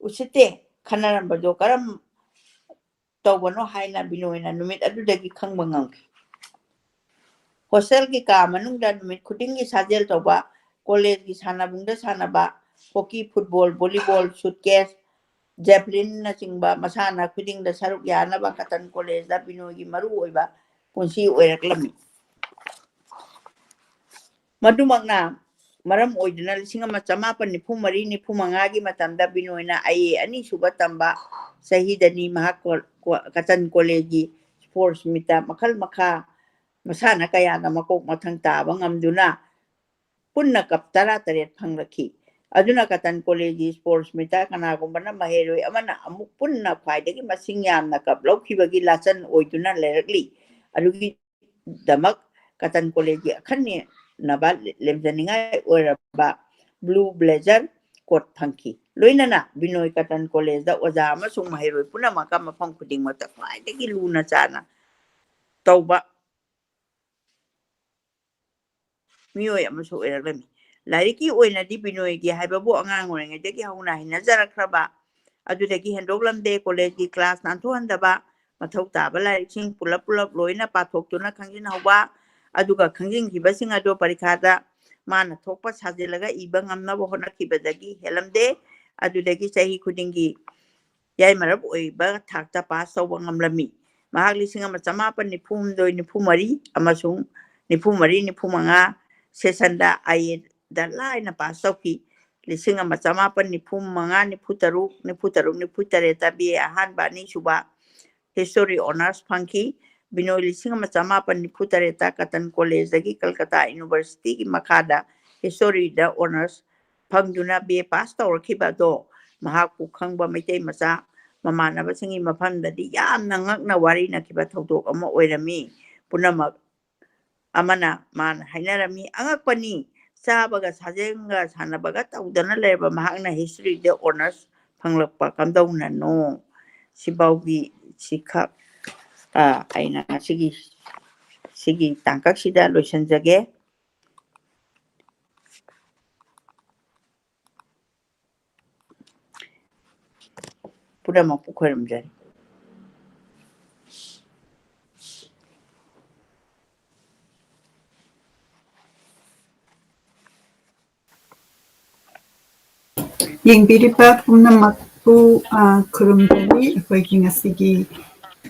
ꯎꯁꯤꯠꯇꯦ ꯈꯟꯅꯔꯝꯕꯗꯣ ꯀꯔꯝ ꯇꯧꯕꯅꯣ ꯍꯥꯏꯅ ꯕꯤꯅꯣꯏꯅ ꯅꯨꯃꯤꯠ ꯑꯗꯨꯗꯒꯤ ꯈꯪꯕ ꯉꯝꯈꯤ꯫ ꯍꯣꯁꯇꯦꯜꯒꯤ ꯀꯥ ꯃꯅꯨꯡꯗ ꯅꯨꯃꯤꯠ ꯈꯨꯗꯤꯡꯒꯤ ꯁꯥꯖꯦꯜ ꯇꯧꯕ, ꯀꯣꯂꯦꯖꯒꯤ ꯁꯥꯟꯅꯕꯨꯡꯗ ꯁꯥꯟꯅꯕ, ꯍꯣꯀꯤ, ꯐꯨꯠꯕꯣꯜ, ꯚꯣꯂꯤꯕꯣꯜ, ꯁꯨꯠꯀꯦꯁ, ꯖꯦꯚꯂꯤꯟꯅꯆꯤꯡꯕ ꯃꯁꯥꯟꯅ ꯈꯨꯗꯤꯡꯗ ꯁꯔꯨꯛ ꯌꯥꯅꯕ ꯀꯇꯟ ꯀꯣꯂꯦꯖꯇ ꯕꯤꯅꯣꯏꯒꯤ ꯃꯔꯨ ꯑꯣꯏꯕ ꯄꯨꯟꯁꯤ ꯑꯣꯏꯔꯛꯂꯝꯃꯤ꯫ ꯃꯗꯨꯃꯛꯅ ꯃꯔꯝ ꯑꯣꯏꯗꯨꯅ ꯂꯤꯁꯤꯡ ꯑꯃ ꯆꯃꯥꯄꯟ ꯅꯤꯐꯨ ꯃꯔꯤ ꯅꯤꯐꯨ ꯃꯉꯥꯒꯤ ꯃꯇꯝꯗ ꯕꯤꯅꯣꯏꯅ ꯑꯥꯏ ꯑꯦ ꯑꯅꯤꯁꯨꯕ ꯇꯝꯕ ꯆꯍꯤꯗꯅꯤ ꯃꯍꯥꯛ ꯀꯣ-, ꯀꯣ-, ꯀꯇꯟ ꯀꯣꯂꯦꯖꯀꯤ ꯁ꯭ꯄꯣꯔꯠꯁ ꯃꯤꯠꯇ ꯃꯈꯜ ꯃꯈꯥ ꯃꯁꯥꯟꯅ ꯀꯌꯥꯗ ꯃꯀꯣꯛ ꯃꯊꯪ ꯇꯥꯕ ꯉꯝꯗꯨꯅ ꯄꯨꯟꯅ ꯀꯞ ꯇꯔꯥꯇꯔꯦꯠ ꯐꯪꯂꯛꯈꯤ꯫ ꯑꯗꯨꯅ ꯀꯇꯟ ꯀꯣꯂꯦꯖꯀꯤ ꯁ꯭ꯄꯣꯔꯠꯁ ꯃꯤꯠꯇ ꯀꯅꯥꯒꯨꯝꯕꯅ ꯃꯍꯩꯔꯣꯏ ꯑꯃꯅ ꯑꯃꯨꯛ ꯄꯨꯟꯅ ꯈ꯭ꯋꯥꯏꯗꯒꯤ ꯃꯁꯤꯡ ꯌꯥꯝꯅ ꯀꯞ ꯂꯧꯈꯤꯕꯒꯤ ꯂꯥꯆꯟ ꯑꯣꯏꯗꯨꯅ ꯂꯩꯔꯛꯂꯤ꯫ ꯑꯗꯨꯒꯤꯗꯃꯛ ꯀꯇꯟ ꯀꯣꯂꯦꯖꯀꯤ ꯑꯈꯟꯅꯕ ꯂꯦꯝꯖꯅꯤꯡꯉꯥꯏ ꯑꯣꯏꯔꯕ ꯕ꯭ꯂꯨ ꯕ꯭ꯂꯦꯖꯔ ꯀꯣꯠ ꯐꯪꯈꯤ꯫ ꯂꯣꯏꯅꯅ ꯕꯤꯅꯣꯏ ꯀꯇꯟ ꯀꯣꯂꯦꯖꯇ ꯑꯣꯖꯥ ꯑꯃꯁꯨꯡ ꯃꯍꯩꯔꯣꯏ ꯄꯨꯝꯅꯃꯛꯀ ꯃꯐꯝ ꯈꯨꯗꯤꯡꯃꯛꯇ ꯈ꯭ꯋꯥꯏꯗꯒꯤ ꯂꯨꯅ ꯆꯥꯟꯅ ꯇꯧꯕ ꯃꯤꯑꯣꯏ ꯑꯃꯁꯨ ꯑꯣꯏꯔꯛꯂꯝꯃꯤ꯫ ꯂꯥꯏꯔꯤꯛꯀꯤ ꯑꯣꯏꯅꯗꯤ ꯕꯤꯅꯣꯏꯒꯤ ꯍꯥꯏꯕꯕꯨ ꯑꯉꯥꯡ ꯑꯣꯏꯔꯤꯉꯩꯗꯒꯤ ꯍꯧꯅ ꯍꯩꯅꯖꯔꯛꯈ꯭ꯔꯕ ꯑꯗꯨꯗꯒꯤ ꯍꯦꯟꯗꯣꯛꯂꯝꯗꯦ꯫ ꯀꯣꯂꯦꯖꯀꯤ ꯀ꯭ꯂꯥꯁ ꯅꯥꯟꯊꯣꯛꯍꯟꯗꯕ, ꯃꯊꯧ ꯇꯥꯕ ꯂꯥꯏꯔꯤꯛꯁꯤꯡ ꯄꯨꯂꯞ ꯄꯨꯂꯞ ꯂꯣꯏꯅ ꯄꯥꯊꯣꯛꯇꯨꯅ ꯈꯪꯖꯤꯟꯍꯧꯕ, ꯑꯗꯨꯒ ꯈꯪꯖꯤꯟꯈꯤꯕꯁꯤꯡ ꯑꯗꯨ ꯄꯔꯤꯈꯥꯗ ꯃꯥꯅ ꯊꯣꯛꯄ ꯁꯥꯖꯤꯜꯂꯒ ꯏꯕ ꯉꯝꯅꯕ ꯍꯣꯠꯅꯈꯤꯕꯗꯒꯤ ꯍꯦꯜꯂꯝꯗꯦ꯫ ꯑꯗꯨꯗꯒꯤ ꯆꯍꯤ ꯈꯨꯗꯤꯡꯒꯤ ꯌꯥꯏꯃꯔꯞ ꯑꯣꯏꯕ ꯊꯥꯛꯇ ꯄꯥꯁ ꯇꯧꯕ ꯉꯝꯂꯝꯃꯤ꯫ ꯃꯍꯥꯛ ꯂꯤꯁꯤꯡ ꯑꯃ ꯆꯃꯥꯄꯟ ꯅꯤꯐꯨ ꯍꯨꯝꯗꯣꯏ ꯅꯤꯐꯨ ꯃꯔꯤ ꯑꯃꯁꯨꯡ ꯅꯤꯐꯨ ꯃꯔꯤ ꯅꯤꯐꯨ ꯃꯉꯥ ꯁꯦꯁꯟꯗ ꯑꯥꯏ ꯑꯦꯗ ꯂꯥꯏꯅ ꯄꯥꯁ ꯇꯧꯈꯤ꯫ ꯂꯤꯁꯤꯡ ꯑꯃ ꯆꯃꯥꯄꯟ ꯅꯤꯐꯨ ꯃꯉꯥ ꯅꯤꯐꯨ ꯇꯔꯨꯛ ꯅꯤꯐꯨ ꯇꯔꯨꯛ ꯅꯤꯐꯨ ꯇꯔꯦꯠꯇ ꯕꯤ ꯑꯦ ꯑꯍꯥꯟꯕ ꯑꯅꯤꯁꯨꯕ ꯍꯤꯁꯇꯣꯔꯤ ꯑꯣꯅꯔꯁ ꯐꯪꯈꯤ꯫ ꯕꯤꯅꯣꯏ ꯂꯤꯁꯤꯡ ꯑꯃ ꯆꯃꯥꯄꯟ ꯅꯤꯐꯨ ꯇꯔꯦꯠꯇ ꯀꯇꯟ ꯀꯣꯂꯦꯖꯇꯒꯤ ꯀꯜꯀꯇꯥ ꯌꯨꯅꯤꯚꯔꯁꯤꯇꯤꯒꯤ ꯃꯈꯥꯗ ꯍꯤꯁꯇꯣꯔꯤꯗ ꯑꯣꯅꯔꯁ ꯐꯪꯗꯨꯅ ꯕꯤ ꯑꯦ ꯄꯥꯁ ꯇꯧꯔꯛꯈꯤꯕ ꯑꯗꯣ ꯃꯍꯥꯛꯄꯨ ꯈꯪꯕ ꯃꯩꯇꯩ ꯃꯆꯥ ꯃꯃꯥꯟꯅꯕꯁꯤꯡꯒꯤ ꯃꯐꯝꯗꯗꯤ ꯌꯥꯝꯅ ꯉꯛꯅ ꯋꯥꯔꯤꯅꯈꯤꯕ ꯊꯧꯗꯣꯛ ꯑꯃ ꯑꯣꯏꯔꯝꯃꯤ꯫ ꯄꯨꯝꯅꯃꯛ ꯑꯃꯅ ꯃꯥꯅ ꯍꯥꯏꯅꯔꯝꯃꯤ, "ꯑꯉꯛꯄꯅꯤ, ꯆꯥꯕꯒ ꯁꯥꯖꯦꯜꯒ ꯁꯥꯟꯅꯕꯒ ꯇꯧꯗꯅ ꯂꯩꯔꯕ ꯃꯍꯥꯛꯅ ꯍꯤꯁꯇ꯭ꯔꯤꯗ ꯑꯣꯅꯔꯁ ꯐꯪꯂꯛꯄ ꯀꯝꯗꯧꯅꯅꯣ?" ꯁꯤꯐꯥꯎꯒꯤ ꯁꯤꯈꯛ, ꯑ, ꯑꯩꯅ ꯉꯁꯤꯒꯤ, ꯁꯤꯒꯤ ꯇꯥꯡꯀꯛꯁꯤꯗ ꯂꯣꯏꯁꯤꯟꯖꯒꯦ꯫ ꯄꯨꯝꯅꯃꯛꯄꯨ ꯈꯣꯏꯔꯝꯖꯔꯤ꯫ ꯌꯦꯡꯕꯤꯔꯤꯕ ꯄꯨꯝꯅꯃꯛꯄꯨ, ꯑ, ꯈꯨꯔꯨꯝꯖꯔꯤ꯫ ꯑꯩꯈꯣꯏꯒꯤ ꯉꯁꯤꯒꯤ,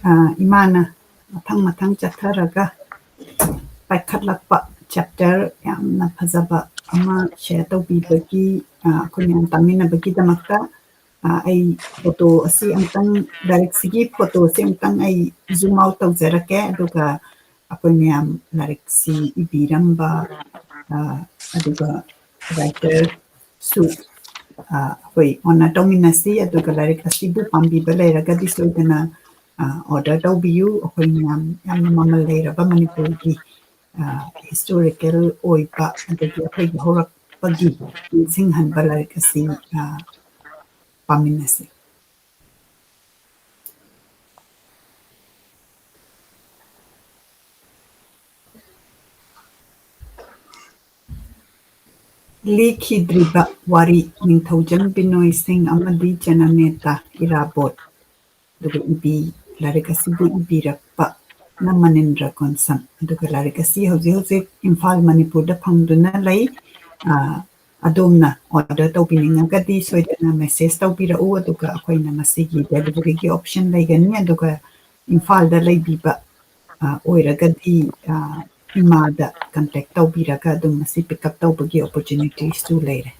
ꯑ, ꯏꯃꯥꯅ ꯃꯊꯪ ꯃꯊꯪ ꯆꯠꯊꯔꯒ ꯄꯥꯏꯈꯠꯂꯛꯄ ꯆꯦꯞꯇꯔ ꯌꯥꯝꯅ ꯐꯖꯕ ꯑꯃ ꯁꯤꯌꯔ ꯇꯧꯕꯤꯕꯒꯤ, ꯑ, ꯑꯩꯈꯣꯏ ꯃꯌꯥꯝ ꯇꯥꯃꯤꯟꯅꯕꯒꯤꯗꯃꯛꯇ, ꯑ, ꯑꯩ ꯐꯣꯇꯣ ꯑꯁꯤ ꯑꯃꯨꯛꯇꯪ, ꯂꯥꯏꯔꯤꯛꯁꯤꯒꯤ ꯐꯣꯇꯣꯁꯤ ꯑꯃꯨꯛꯇꯪ ꯑꯩ ꯖꯨꯝ ꯑꯥꯎꯠ ꯇꯧꯖꯔꯛꯀꯦ, ꯑꯗꯨꯒ ꯑꯩꯈꯣꯏ ꯃꯌꯥꯝ ꯂꯥꯏꯔꯤꯛꯁꯤ ꯏꯕꯤꯔꯝꯕ, ꯑ, ꯑꯗꯨꯒ ꯔꯥꯏꯇꯔꯁꯨ, ꯑ, ꯑꯩꯈꯣꯏ ꯑꯣꯅꯔ ꯇꯧꯃꯤꯟꯅꯁꯤ꯫ ꯑꯗꯨꯒ ꯂꯥꯏꯔꯤꯛ ꯑꯁꯤꯕꯨ ꯄꯥꯝꯕꯤꯕ ꯂꯩꯔꯒꯗꯤ ꯁꯣꯏꯗꯅ, ꯑ, ꯑꯣꯔꯗꯔ ꯇꯧꯕꯤꯌꯨ꯫ ꯑꯩꯈꯣꯏ ꯃꯌꯥꯝ ꯌꯥꯝꯅ ꯃꯃꯜ ꯂꯩꯔꯕ ꯃꯅꯤꯄꯨꯔꯒꯤ, ꯑ, ꯍꯤꯁꯇꯣꯔꯤꯀꯦꯜ ꯑꯣꯏꯕ, ꯑꯗꯒꯤ ꯑꯩꯈꯣꯏꯒꯤ ꯍꯧꯔꯛꯄꯒꯤ ꯅꯤꯡꯁꯤꯡꯍꯟꯕ ꯂꯥꯏꯔꯤꯛ ꯑꯁꯤ, ꯑ, ꯄꯥꯃꯤꯟꯅꯁꯤ꯫ ꯂꯤꯈꯤꯗ꯭ꯔꯤꯕ ꯋꯥꯔꯤ, ꯅꯤꯡꯊꯧꯖꯝ ꯕꯤꯅꯣꯏ ꯁꯤꯡ ꯑꯃꯗꯤ ꯖꯅꯅꯦꯇꯥ ꯏꯔꯥꯕꯣꯠ꯫ ꯑꯗꯨꯒ ꯏꯕꯤ-, ꯂꯥꯏꯔꯤꯛ ꯑꯁꯤꯕꯨ ꯏꯕꯤꯔꯛꯄꯅ ꯃꯅꯤꯟꯗ꯭ꯔ ꯒꯣꯟꯁꯝ꯫ ꯑꯗꯨꯒ ꯂꯥꯏꯔꯤꯛ ꯑꯁꯤ ꯍꯧꯖꯤꯛ ꯍꯧꯖꯤꯛ ꯏꯝꯐꯥꯜ, ꯃꯅꯤꯄꯨꯔꯗ ꯐꯪꯗꯨꯅ ꯂꯩ꯫ ꯑ, ꯑꯗꯣꯝꯅ ꯑꯣꯔꯗꯔ ꯇꯧꯕꯤꯅꯤꯡꯉꯒꯗꯤ ꯁꯣꯏꯗꯅ ꯃꯦꯁꯦꯖ ꯇꯧꯕꯤꯔꯛꯎ, ꯑꯗꯨꯒ ꯑꯩꯈꯣꯏꯅ ꯃꯁꯤꯒꯤ ꯗꯦꯂꯤꯚꯔꯤꯒꯤ ꯑꯣꯞꯁꯟ ꯂꯩꯒꯅꯤ꯫ ꯑꯗꯨꯒ ꯏꯝꯐꯥꯜꯗ ꯂꯩꯕꯤꯕ, ꯑ, ꯑꯣꯏꯔꯒꯗꯤ, ꯑ, ꯏꯃꯥꯗ ꯀꯟꯇꯦꯛ ꯇꯧꯕꯤꯔꯒ ꯑꯗꯨꯝ ꯃꯁꯤ ꯄꯤꯛ ꯑꯞ ꯇꯧꯕꯒꯤ ꯑꯣꯄꯣꯔꯆꯨꯅꯤꯇꯤꯁꯨ ꯂꯩꯔꯦ꯫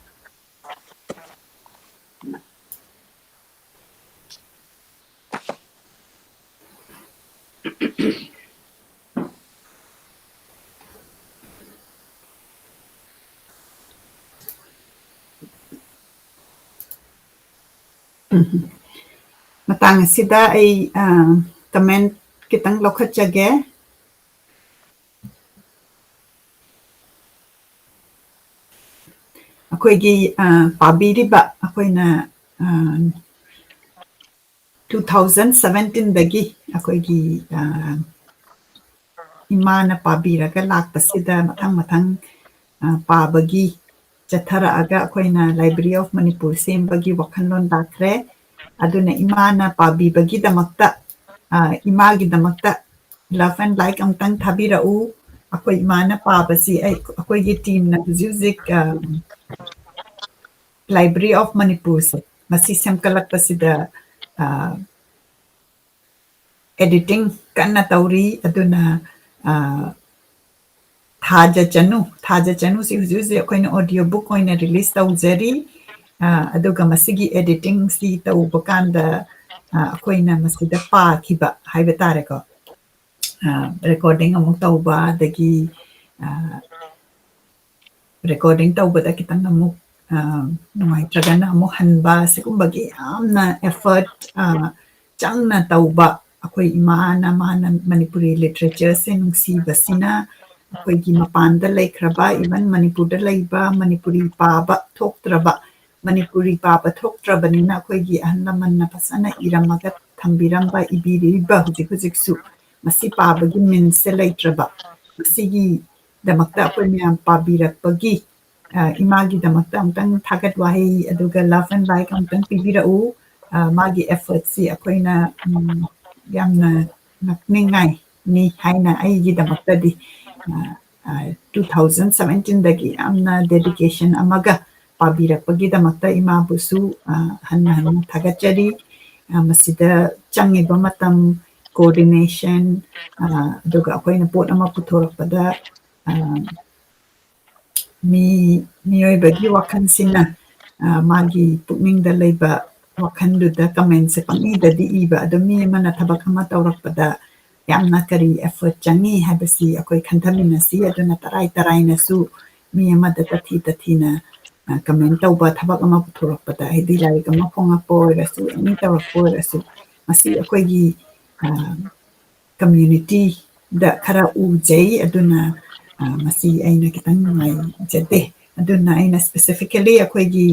ꯎꯝ꯫ ꯃꯇꯥꯡ ꯑꯁꯤꯗ ꯑꯩ, ꯑ, comment ꯈꯤꯇꯪ ꯂꯧꯈꯠꯆꯒꯦ꯫ ꯑꯩꯈꯣꯏꯒꯤ, ꯑ, ꯄꯥꯕꯤꯔꯤꯕ ꯑꯩꯈꯣꯏꯅ, ꯑ, two thousand seventeen ꯗꯒꯤ ꯑꯩꯈꯣꯏꯒꯤ, ꯑ, ꯏꯃꯥꯅ ꯄꯥꯕꯤꯔꯒ ꯂꯥꯛꯄꯁꯤꯗ ꯃꯊꯪ ꯃꯊꯪ, ꯑ, ꯄꯥꯕꯒꯤ ꯆꯠꯊꯔꯛꯑꯒ ꯑꯩꯈꯣꯏꯅ Library of Manipur ꯁꯦꯝꯕꯒꯤ ꯋꯥꯈꯜꯂꯣꯟ ꯂꯥꯛꯈ꯭ꯔꯦ꯫ ꯑꯗꯨꯅ ꯏꯃꯥꯅ ꯄꯥꯕꯤꯕꯒꯤꯗꯃꯛꯇ, ꯑ, ꯏꯃꯥꯒꯤꯗꯃꯛꯇ love and like ꯑꯃꯨꯛꯇꯪ ꯊꯥꯕꯤꯔꯛꯎ꯫ ꯑꯩꯈꯣꯏ ꯏꯃꯥꯅ ꯄꯥꯕꯁꯤ ꯑꯩ, ꯑꯩꯈꯣꯏꯒꯤ teamꯅ ꯍꯧꯖꯤꯛ ꯍꯧꯖꯤꯛ, ꯑ, Library of Manipurꯁꯦ ꯃꯁꯤ ꯁꯦꯝꯒꯠꯂꯛꯄꯁꯤꯗ, ꯑ, editing ꯀꯟꯅ ꯇꯧꯔꯤ꯫ ꯑꯗꯨꯅ, ꯑ, ꯊꯥꯖ ꯆꯅꯨ, ꯊꯥꯖ ꯆꯅꯨꯁꯤ ꯍꯧꯖꯤꯛ ꯍꯧꯖꯤꯛ ꯑꯩꯈꯣꯏꯅ audio book ꯑꯣꯏꯅ release ꯇꯧꯖꯔꯤ꯫ ꯑ, ꯑꯗꯨꯒ ꯃꯁꯤꯒꯤ editingꯁꯤ ꯇꯧꯕ ꯀꯥꯟꯗ, ꯑ, ꯑꯩꯈꯣꯏꯅ ꯃꯁꯤꯗ ꯄꯥꯈꯤꯕ ꯍꯥꯏꯕ ꯇꯥꯔꯦꯀꯣ꯫ ꯑ, recording ꯑꯃꯨꯛ ꯇꯧꯕ, ꯑꯗꯒꯤ, ꯑ, recording ꯇꯧꯕꯗ ꯈꯤꯇꯪ ꯑꯃꯨꯛ, ꯑ, ꯅꯨꯡꯉꯥꯏꯇ꯭ꯔꯒꯅ ꯑꯃꯨꯛ ꯍꯟꯕ, ꯁꯤꯒꯨꯝꯕꯒꯤ ꯌꯥꯝꯅ effort, ꯑ, ꯆꯪꯅ ꯇꯧꯕ, ꯑꯩꯈꯣꯏ ꯏꯃꯥꯅ, ꯃꯥꯅ ꯃꯅꯤꯄꯨꯔꯤ literatureꯁꯦ ꯅꯨꯡꯁꯤꯕꯁꯤꯅ ꯑꯩꯈꯣꯏꯒꯤ ꯃꯄꯥꯟꯗ ꯂꯩꯈ꯭ꯔꯕ, even ꯃꯅꯤꯄꯨꯔꯗ ꯂꯩꯕ ꯃꯅꯤꯄꯨꯔꯤ ꯄꯥꯕ ꯊꯣꯛꯇ꯭ꯔꯕ, ꯃꯅꯤꯄꯨꯔꯤ ꯄꯥꯕ ꯊꯣꯛꯇ꯭ꯔꯕꯅꯤꯅ ꯑꯩꯈꯣꯏꯒꯤ ꯑꯍꯜ ꯂꯃꯟꯅ ꯐꯖꯅ ꯏꯔꯝꯃꯒ ꯊꯝꯕꯤꯔꯝꯕ, ꯏꯕꯤꯔꯤꯕ ꯍꯧꯖꯤꯛ ꯍꯧꯖꯤꯛꯁꯨ ꯃꯁꯤ ꯄꯥꯕꯒꯤ meansꯁꯦ ꯂꯩꯇ꯭ꯔꯕ, ꯃꯁꯤꯒꯤꯗꯃꯛꯇ ꯑꯩꯈꯣꯏ ꯃꯌꯥꯝ ꯄꯥꯕꯤꯔꯛꯄꯒꯤ, ꯑ, ꯏꯃꯥꯒꯤꯗꯃꯛꯇ ꯑꯃꯨꯛꯇꯪ ꯊꯥꯒꯠ ꯋꯥꯍꯩ ꯑꯗꯨꯒ love and like ꯑꯃꯨꯛꯇꯪ ꯄꯤꯕꯤꯔꯛꯎ꯫ ꯑ, ꯃꯥꯒꯤ effortꯁꯤ ꯑꯩꯈꯣꯏꯅ, ꯎꯝ, ꯌꯥꯝꯅ ꯉꯛꯅꯤꯡꯉꯥꯏꯅꯤ ꯍꯥꯏꯅ ꯑꯩꯒꯤꯗꯃꯛꯇꯗꯤ, ꯑ, ꯑ, two thousand seventeenꯗꯒꯤ ꯌꯥꯝꯅ dedication ꯑꯃꯒ ꯄꯥꯕꯤꯔꯛꯄꯒꯤꯗꯃꯛꯇ ꯏꯃꯥꯕꯨꯁꯨ, ꯑ, ꯍꯟꯅ ꯍꯟꯅ ꯊꯥꯒꯠꯆꯔꯤ꯫ ꯑ, ꯃꯁꯤꯗ ꯆꯪꯉꯤꯕ ꯃꯇꯝ, coordination, ꯑ, ꯑꯗꯨꯒ ꯑꯩꯈꯣꯏꯅ ꯄꯣꯠ ꯑꯃ ꯄꯨꯊꯣꯔꯛꯄꯗ, ꯑ, ꯃꯤ, ꯃꯤꯑꯣꯏꯕꯒꯤ ꯋꯥꯈꯜꯁꯤꯅ, ꯑ, ꯃꯥꯒꯤ ꯄꯨꯛꯅꯤꯡꯗ ꯂꯩꯕ ꯋꯥꯈꯜꯗꯨꯗ commentꯁꯦ ꯄꯪꯏꯗꯗꯤ ꯏꯕ, ꯑꯗꯣ ꯃꯤ ꯑꯃꯅ ꯊꯕꯛ ꯑꯃ ꯇꯧꯔꯛꯄꯗ ꯌꯥꯝꯅ ꯀꯔꯤ effort ꯆꯪꯉꯤ ꯍꯥꯏꯕꯁꯤ ꯑꯩꯈꯣꯏ ꯈꯟꯊꯃꯤꯟꯅꯁꯤ꯫ ꯑꯗꯨꯅ ꯇꯔꯥꯏ ꯇꯔꯥꯏꯅꯁꯨ ꯃꯤ ꯑꯃꯗ ꯇꯊꯤ ꯇꯊꯤꯅ, ꯀꯃꯦꯟ ꯇꯧꯕ, ꯊꯕꯛ ꯑꯃ ꯄꯨꯊꯣꯔꯛꯄꯗ, ꯍꯥꯏꯗꯤ ꯂꯥꯏꯔꯤꯛ ꯑꯃ ꯐꯣꯡꯉꯛꯄ ꯑꯣꯏꯔꯁꯨ, ꯑꯦꯅꯤ ꯇꯧꯔꯛꯄ ꯑꯣꯏꯔꯁꯨ, ꯃꯁꯤ ꯑꯩꯈꯣꯏꯒꯤ ꯀꯝꯃ꯭ꯌꯨꯅꯤꯇꯤꯗ ꯈꯔ ꯎꯖꯩ꯫ ꯑꯗꯨꯅ ꯃꯁꯤ ꯑꯩꯅ ꯈꯤꯇꯪ ꯅꯨꯡꯉꯥꯏꯖꯗꯦ꯫ ꯑꯗꯨꯅ ꯑꯩꯅ ꯁ꯭ꯄꯦꯁꯤꯐꯤꯀꯦꯂꯤ ꯑꯩꯈꯣꯏꯒꯤ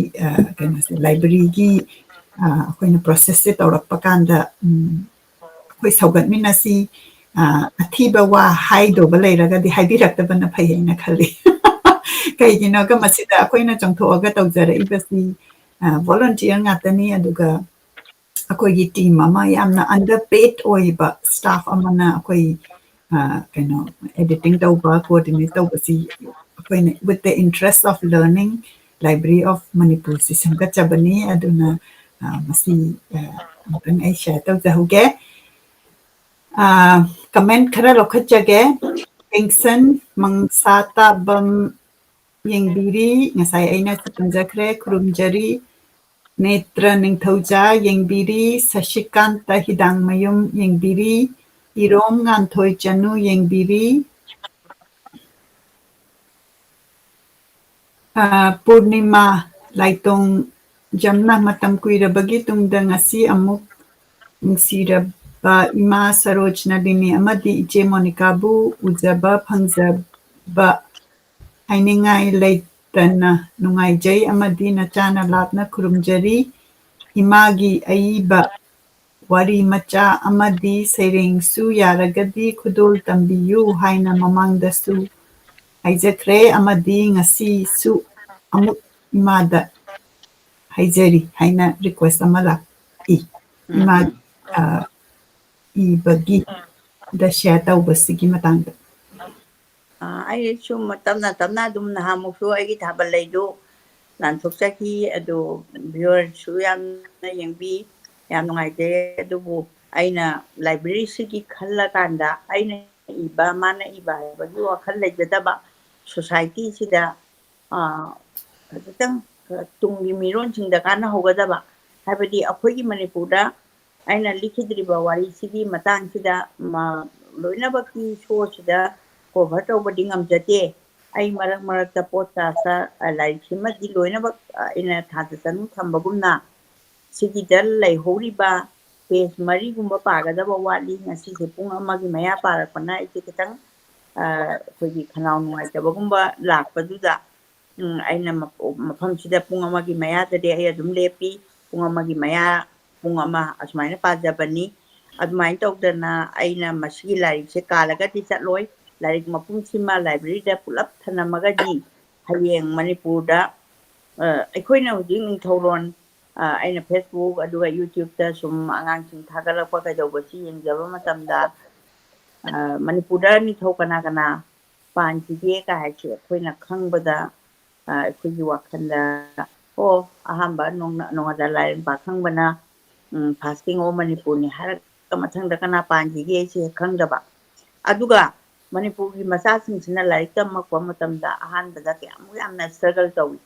ꯀꯩꯅꯣꯁꯦ, ꯂꯥꯏꯕ꯭ꯔꯦꯔꯤꯒꯤ ꯑꯩꯈꯣꯏꯅ ꯄ꯭ꯔꯣꯁꯦꯁꯁꯦ ꯇꯧꯔꯛꯄ ꯀꯥꯟꯗ ꯑꯩꯈꯣꯏ ꯁꯧꯒꯠꯃꯤꯟꯅꯁꯤ꯫ ꯑꯊꯤꯕ ꯋꯥ ꯍꯥꯏꯗꯧꯕ ꯂꯩꯔꯒꯗꯤ ꯍꯥꯏꯕꯤꯔꯛꯇꯕꯅ ꯐꯩ ꯍꯥꯏꯅ ꯈꯜꯂꯤ꯫ ꯀꯩꯒꯤꯅꯣꯒ ꯃꯁꯤꯗ ꯑꯩꯈꯣꯏꯅ ꯆꯣꯡꯊꯣꯛꯑꯒ ꯇꯧꯖꯔꯛꯏꯕꯁꯤ ꯚꯣꯂꯨꯟꯇꯤꯌꯔ ꯉꯥꯛꯇꯅꯤ꯫ ꯑꯗꯨꯒ ꯑꯩꯈꯣꯏꯒꯤ ꯇꯤꯝ ꯑꯃ, ꯌꯥꯝꯅ ꯑꯟꯗꯔ ꯄꯦꯗ ꯑꯣꯏꯕ ꯁ꯭ꯇꯥꯐ ꯑꯃꯅ ꯑꯩꯈꯣꯏ ꯀꯩꯅꯣ, ꯑꯦꯗꯤꯇꯤꯡ ꯇꯧꯕ, ꯀꯣꯑꯣꯔꯗꯤꯅꯦꯠ ꯇꯧꯕꯁꯤ ꯑꯩꯈꯣꯏꯅ with the interest of learning Library of Manipurꯁꯤ ꯁꯦꯝꯒꯠꯆꯕꯅꯤ꯫ ꯑꯗꯨꯅ ꯃꯁꯤ ꯑꯃꯨꯛꯇꯪ ꯑꯩ ꯁꯤꯌꯔ ꯇꯧꯖꯍꯧꯒꯦ꯫ ꯀꯃꯦꯟ ꯈꯔ ꯂꯧꯈꯠꯆꯒꯦ꯫ ꯇꯦꯡꯁꯟ ꯃꯪꯁꯥꯇꯥꯕꯝ ꯌꯦꯡꯕꯤꯔꯤ, ꯉꯁꯥꯏ ꯑꯩꯅꯁꯨ ꯄꯟꯖꯈ꯭ꯔꯦ, ꯈꯨꯔꯨꯝꯖꯔꯤ꯫ ꯅꯦꯇ꯭ꯔ ꯅꯤꯡꯊꯧꯖꯥ ꯌꯦꯡꯕꯤꯔꯤ, ꯁꯁꯤꯀꯥꯟꯇ ꯍꯤꯗꯥꯡꯃꯌꯨꯝ ꯌꯦꯡꯕꯤꯔꯤ, ꯏꯔꯣꯝ ꯉꯥꯟꯊꯣꯏ ꯆꯅꯨ ꯌꯦꯡꯕꯤꯔꯤ, ꯄꯨꯔꯅꯤꯃꯥ ꯂꯥꯏꯇꯣꯡꯖꯝꯅ ꯃꯇꯝ ꯀꯨꯏꯔꯕꯒꯤ ꯇꯨꯡꯗ ꯉꯁꯤ ꯑꯃꯨꯛ ꯅꯨꯡꯁꯤꯔꯕ ꯏꯃꯥ ꯁꯔꯣꯖꯅꯂꯤꯅꯤ ꯑꯃꯗꯤ ꯏꯆꯦ ꯃꯣꯅꯤꯀꯥꯕꯨ ꯎꯖꯕ ꯐꯪꯖꯕ ꯍꯥꯏꯅꯤꯡꯉꯥꯏ ꯂꯩꯇꯅ ꯅꯨꯡꯉꯥꯏꯖꯩ ꯑꯃꯗꯤ ꯅꯆꯥꯅ ꯂꯥꯞꯅ ꯈꯨꯔꯨꯝꯖꯔꯤ꯫ ꯏꯃꯥꯒꯤ ꯑꯏꯕ ꯋꯥꯔꯤ ꯃꯆꯥ ꯑꯃꯗꯤ ꯁꯩꯔꯦꯡꯁꯨ ꯌꯥꯔꯒꯗꯤ ꯈꯨꯗꯣꯜ ꯇꯝꯕꯤꯌꯨ ꯍꯥꯏꯅ ꯃꯃꯥꯡꯗꯁꯨ ꯍꯥꯏꯖꯈ꯭ꯔꯦ ꯑꯃꯗꯤ ꯉꯁꯤꯁꯨ ꯑꯃꯨꯛ ꯏꯃꯥꯗ ꯍꯥꯏꯖꯔꯤ ꯍꯥꯏꯅ ꯔꯤꯀ꯭ꯋꯦꯁ ꯑꯃ ꯂꯥꯛꯏ꯫ ꯏꯃꯥ ꯏꯕꯒꯤꯗ ꯁꯤꯌꯔ ꯇꯧꯕꯁꯤꯒꯤ ꯃꯇꯥꯡꯗ꯫ ꯑꯩꯁꯨ ꯇꯞꯅ ꯇꯞꯅ ꯑꯗꯨꯝ ꯅꯍꯥꯟꯃꯨꯛꯁꯨ ꯑꯩꯒꯤ ꯊꯥꯕꯜ ꯂꯩꯗꯨ ꯂꯥꯟꯊꯣꯛꯆꯈꯤ꯫ ꯑꯗꯨ ꯚ꯭ꯌꯨꯋꯔꯁꯨ ꯌꯥꯝꯅ ꯌꯦꯡꯕꯤ, ꯌꯥꯝ ꯅꯨꯡꯉꯥꯏꯖꯩ꯫ ꯑꯗꯨꯕꯨ ꯑꯩꯅ ꯂꯥꯏꯕ꯭ꯔꯦꯔꯤꯁꯤꯒꯤ ꯈꯜꯂꯀꯥꯟꯗ ꯑꯩꯅ ꯏꯕ, ꯃꯥꯅ ꯏꯕ ꯍꯥꯏꯕꯒꯤ ꯋꯥꯈꯜ ꯂꯩꯖꯗꯕ, ꯁꯣꯁꯥꯏꯇꯤꯁꯤꯗ ꯈꯖꯤꯛꯇꯪ ꯇꯨꯡꯒꯤ ꯃꯤꯔꯣꯟꯁꯤꯡꯗ ꯀꯥꯟꯅꯍꯧꯒꯗꯕ, ꯍꯥꯏꯕꯗꯤ ꯑꯩꯈꯣꯏꯒꯤ ꯃꯅꯤꯄꯨꯔꯗ ꯑꯩꯅ ꯂꯤꯈꯤꯗ꯭ꯔꯤꯕ ꯋꯥꯔꯤꯁꯤꯒꯤ ꯃꯇꯥꯡꯁꯤꯗ ꯂꯣꯏꯅꯃꯛꯀꯤ ꯁꯣꯁꯤꯗ ꯀꯣꯚꯔ ꯇꯧꯕꯗꯤ ꯉꯝꯖꯗꯦ꯫ ꯑꯩ ꯃꯔꯛ ꯃꯔꯛꯇ ꯄꯣꯠ ꯆꯥꯁ ꯂꯥꯏꯔꯤꯛꯁꯤꯃꯗꯤ ꯂꯣꯏꯅꯃꯛ ꯑꯩꯅ ꯊꯥꯗ ꯆꯅꯨ ꯊꯝꯕꯒꯨꯝꯅ ꯁꯤꯒꯤꯗ ꯂꯩꯍꯧꯔꯤꯕ ꯄꯦꯖ ꯃꯔꯤꯒꯨꯝꯕ ꯄꯥꯒꯗꯕ ꯋꯥꯠꯂꯤ꯫ ꯉꯁꯤꯁꯦ ꯄꯨꯡ ꯑꯃꯒꯤ ꯃꯌꯥ ꯄꯥꯔꯛꯄꯅ ꯑꯩꯁꯦ ꯈꯤꯇꯪ ꯑꯩꯈꯣꯏꯒꯤ ꯈꯅꯥꯎ ꯅꯨꯡꯉꯥꯏꯇꯕꯒꯨꯝꯕ ꯂꯥꯛꯄꯗꯨꯗ ꯑꯩꯅ ꯃꯐꯝꯁꯤꯗ ꯄꯨꯡ ꯑꯃꯒꯤ ꯃꯌꯥꯗꯗꯤ ꯑꯩ ꯑꯗꯨꯝ ꯂꯦꯞꯄꯤ꯫ ꯄꯨꯡ ꯑꯃꯒꯤ ꯃꯌꯥ, ꯄꯨꯡ ꯑꯃ ꯑꯁꯨꯃꯥꯏꯅ ꯄꯥꯖꯕꯅꯤ꯫ ꯑꯗꯨꯃꯥꯏꯅ ꯇꯧꯗꯅ ꯑꯩꯅ ꯃꯁꯤꯒꯤ ꯂꯥꯏꯔꯤꯛꯁꯦ ꯀꯥꯜꯂꯒꯗꯤ ꯆꯠꯂꯣꯏ꯫ ꯂꯥꯏꯔꯤꯛ ꯃꯄꯨꯝꯁꯤꯃ ꯂꯥꯏꯕ꯭ꯔꯦꯔꯤꯗ ꯄꯨꯂꯞ ꯊꯅꯝꯃꯒꯗꯤ ꯍꯌꯦꯡ ꯃꯅꯤꯄꯨꯔꯗ ꯑꯩꯈꯣꯏꯅ ꯍꯧꯖꯤꯛ ꯅꯤꯡꯊꯧꯔꯣꯟ ꯑꯩꯅ Facebook ꯑꯗꯨꯒ YouTubeꯇ ꯁꯨꯝ ꯑꯉꯥꯡꯁꯤꯡ ꯊꯥꯒꯠꯂꯛꯄ ꯀꯩꯗꯧꯕꯁꯤ ꯌꯦꯡꯖꯕ ꯃꯇꯝꯗ ꯃꯅꯤꯄꯨꯔꯗ ꯅꯤꯡꯊꯧ ꯀꯅꯥ ꯀꯅꯥ ꯄꯥꯟꯈꯤꯒꯦ ꯀꯥꯏ ꯍꯥꯏꯁꯦ ꯑꯩꯈꯣꯏꯅ ꯈꯪꯕꯗ ꯑꯩꯈꯣꯏꯒꯤ ꯋꯥꯈꯜꯗ ꯑꯣ ꯑꯍꯥꯟꯕ ꯅꯣꯡꯉꯥꯟꯖ ꯂꯥꯏꯔꯦꯝ ꯄꯥꯈꯪꯕꯅ Founding of ꯃꯅꯤꯄꯨꯔꯅꯤ ꯍꯥꯏꯔꯒ ꯃꯊꯪꯗ ꯀꯅꯥ ꯄꯥꯟꯈꯤꯒꯦ ꯑꯩꯁꯦ ꯈꯪꯗꯕ꯫ ꯑꯗꯨꯒ ꯃꯅꯤꯄꯨꯔꯒꯤ ꯃꯆꯥꯁꯤꯡꯁꯤꯅ ꯂꯥꯏꯔꯤꯛ ꯇꯝꯃꯛꯄ ꯃꯇꯝꯗ ꯑꯍꯥꯟꯕꯗ ꯀꯌꯥꯃꯨꯛ ꯌꯥꯝꯅ struggle ꯇꯧꯏ꯫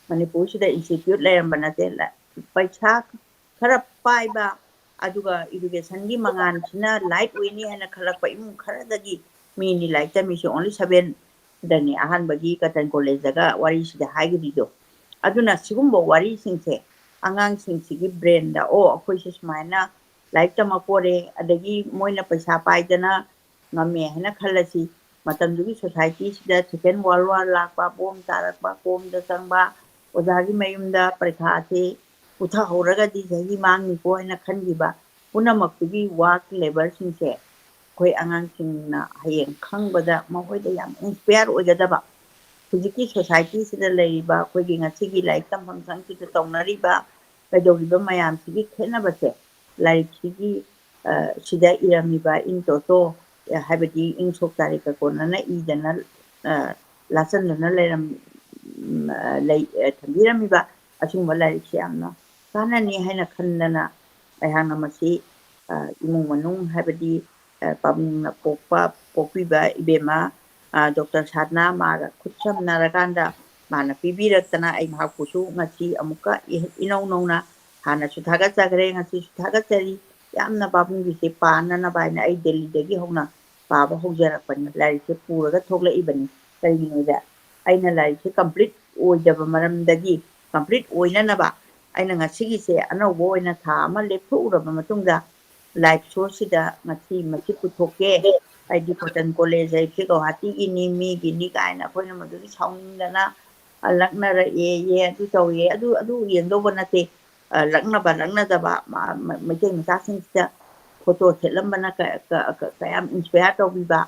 ꯃꯅꯤꯄꯨꯔꯁꯤꯗ institute ꯂꯩꯔꯝꯕ ꯅꯠꯇꯦ꯫ ꯄꯩꯁꯥ ꯈꯔ ꯄꯥꯏꯕ ꯑꯗꯨꯒ educationꯒꯤ ꯃꯉꯥꯜꯁꯤꯅ light ꯑꯣꯏꯅꯤ ꯍꯥꯏꯅ ꯈꯜꯂꯛꯄ ꯏꯃꯨꯡ ꯈꯔꯗꯒꯤ ꯃꯤꯅꯤ ꯂꯥꯏꯔꯤꯛ ꯇꯝꯃꯤꯁꯦ only sevenꯗꯅꯤ ꯑꯍꯥꯟꯕꯒꯤ cotton collegeꯗꯒ ꯋꯥꯔꯤꯁꯤꯗ ꯍꯥꯏꯈꯤꯕꯗꯣ꯫ ꯑꯗꯨꯅ ꯁꯤꯒꯨꯝꯕ ꯋꯥꯔꯤꯁꯤꯡꯁꯦ ꯑꯉꯥꯡꯁꯤꯡꯁꯤꯒꯤ brainꯗ ꯑꯣ ꯑꯩꯈꯣꯏꯁꯦ ꯁꯨꯃꯥꯏꯅ ꯂꯥꯏꯔꯤꯛ ꯇꯝꯃꯛꯄꯣꯔꯦ ꯑꯗꯒꯤ ꯃꯣꯏꯅ ꯄꯩꯁꯥ ꯄꯥꯏꯗꯅ ꯉꯝꯃꯦ ꯍꯥꯏꯅ ꯈꯜꯂꯁꯤ꯫ ꯃꯇꯝꯗꯨꯒꯤ societyꯁꯤꯗ Second World War ꯂꯥꯛꯄ, bomb ꯇꯥꯔꯛꯄ, ꯀꯣꯝꯗ ꯆꯪꯕ, ꯑꯣꯖꯥꯒꯤ ꯃꯌꯨꯝꯗ ꯄꯔꯤꯈꯥꯁꯤ ꯄꯨꯊꯍꯧꯔꯒꯗꯤ ꯆꯍꯤ ꯃꯥꯡꯅꯤꯀꯣ ꯍꯥꯏꯅ ꯈꯟꯈꯤꯕ ꯄꯨꯝꯅꯃꯛꯇꯨꯒꯤ work labourꯁꯤꯡꯁꯦ ꯑꯩꯈꯣꯏ ꯑꯉꯥꯡꯁꯤꯡꯅ ꯍꯌꯦꯡ ꯈꯪꯕꯗ ꯃꯈꯣꯏꯗ ꯌꯥꯝ inspire ꯑꯣꯏꯒꯗꯕ꯫ ꯍꯧꯖꯤꯛꯀꯤ societyꯁꯤꯗ ꯂꯩꯔꯤꯕ ꯑꯩꯈꯣꯏꯒꯤ ꯉꯁꯤꯒꯤ ꯂꯥꯏꯔꯤꯛ ꯇꯝꯐꯝ ꯁꯪꯁꯤꯗ ꯇꯧꯅꯔꯤꯕ ꯀꯩꯗꯧꯔꯤꯕ ꯃꯌꯥꯝꯁꯤꯒꯤ ꯈꯦꯠꯅꯕꯁꯦ ꯂꯥꯏꯔꯤꯛꯁꯤꯒꯤ ꯁꯤꯗ ꯏꯔꯝꯃꯤꯕ ꯏꯪ ꯇꯣꯇꯣ ꯍꯥꯏꯕꯗꯤ ꯏꯪ ꯁꯣꯛ ꯆꯥꯔꯤꯛꯀ ꯀꯣꯟꯅꯅ ꯏꯗꯅ ꯂꯥꯆꯟꯗꯨꯅ ꯂꯩꯔꯝ ꯂꯩ ꯊꯝꯕꯤꯔꯝꯃꯤꯕ ꯑꯁꯤꯒꯨꯝꯕ ꯂꯥꯏꯔꯤꯛꯁꯦ ꯌꯥꯝꯅ ꯀꯥꯟꯅꯅꯤ ꯍꯥꯏꯅ ꯈꯟꯗꯅ ꯑꯩꯍꯥꯛꯅ ꯃꯁꯤ ꯏꯃꯨꯡ ꯃꯅꯨꯡ ꯍꯥꯏꯕꯗꯤ ꯄꯥꯕꯨꯡꯅ ꯄꯣꯛꯄ ꯄꯣꯛꯄꯤꯕ ꯏꯕꯦꯝꯃ ꯗꯣꯛꯇꯔ ꯁꯥꯗꯅ ꯃꯥꯒ ꯈꯨꯠꯁꯝꯅꯔꯀꯥꯟꯗ ꯃꯥꯅ ꯄꯤꯕꯤꯔꯛꯇꯅ ꯑꯩ ꯃꯍꯥꯛꯄꯨꯁꯨ ꯉꯁꯤ ꯑꯃꯨꯛꯀ ꯏꯅꯧ ꯅꯧꯅ ꯍꯥꯟꯅꯁꯨ ꯊꯥꯒꯠꯆꯈ꯭ꯔꯦ, ꯉꯁꯤꯁꯨ ꯊꯥꯒꯠꯆꯔꯤ꯫ ꯌꯥꯝꯅ ꯄꯥꯕꯨꯡꯒꯤꯁꯦ ꯄꯥꯅꯅꯕ ꯍꯥꯏꯅ ꯑꯩ ꯗꯦꯜꯂꯤꯗꯒꯤ ꯍꯧꯅ ꯄꯥꯕ ꯍꯧꯖꯔꯛꯄꯅꯤ, ꯂꯥꯏꯔꯤꯛꯁꯦ ꯄꯨꯔꯒ ꯊꯣꯛꯂꯛꯏꯕꯅꯤ꯫ ꯀꯩꯒꯤꯅꯣꯗ, ꯑꯩꯅ ꯂꯥꯏꯔꯤꯛꯁꯦ complete ꯑꯣꯏꯗꯕ ꯃꯔꯝꯗꯒꯤ, complete ꯑꯣꯏꯅꯅꯕ ꯑꯩꯅ ꯉꯁꯤꯒꯤꯁꯦ ꯑꯅꯧꯕ ꯑꯣꯏꯅ ꯊꯥ ꯑꯃ ꯂꯦꯞꯊꯣꯛꯎꯔꯕ ꯃꯇꯨꯡꯗ, live showꯁꯤꯗ ꯉꯁꯤ ꯃꯁꯤ ꯄꯨꯊꯣꯛꯀꯦ꯫ ꯍꯥꯏꯗꯤ cotton college ꯍꯥꯏꯁꯦ ꯒꯧꯍꯥꯇꯤꯒꯤꯅꯤ, ꯃꯤꯒꯤꯅꯤ ꯀꯥꯏꯅ ꯑꯩꯈꯣꯏꯅ ꯃꯗꯨꯒꯤ ꯁꯥꯎꯅꯤꯡꯗꯅ, ꯑ, ꯂꯛꯅꯔꯛꯑꯦ, ꯑꯦ, ꯑꯗꯨ ꯇꯧꯋꯦ, ꯑꯗꯨ, ꯑꯗꯨ ꯌꯦꯡꯗꯧꯕ ꯅꯠꯇꯦ꯫ ꯑ, ꯂꯛꯅꯕ ꯂꯛꯅꯗꯕ, ꯃ-, ꯃ-, ꯃꯩꯇꯩ ꯃꯆꯥꯁꯤꯡꯁꯤꯗ photo ꯊꯦꯠꯂꯝꯕꯅ ꯀ-, ꯀ-, ꯀ-, ꯀꯌꯥꯝ inspire ꯇꯧꯕꯤꯕ,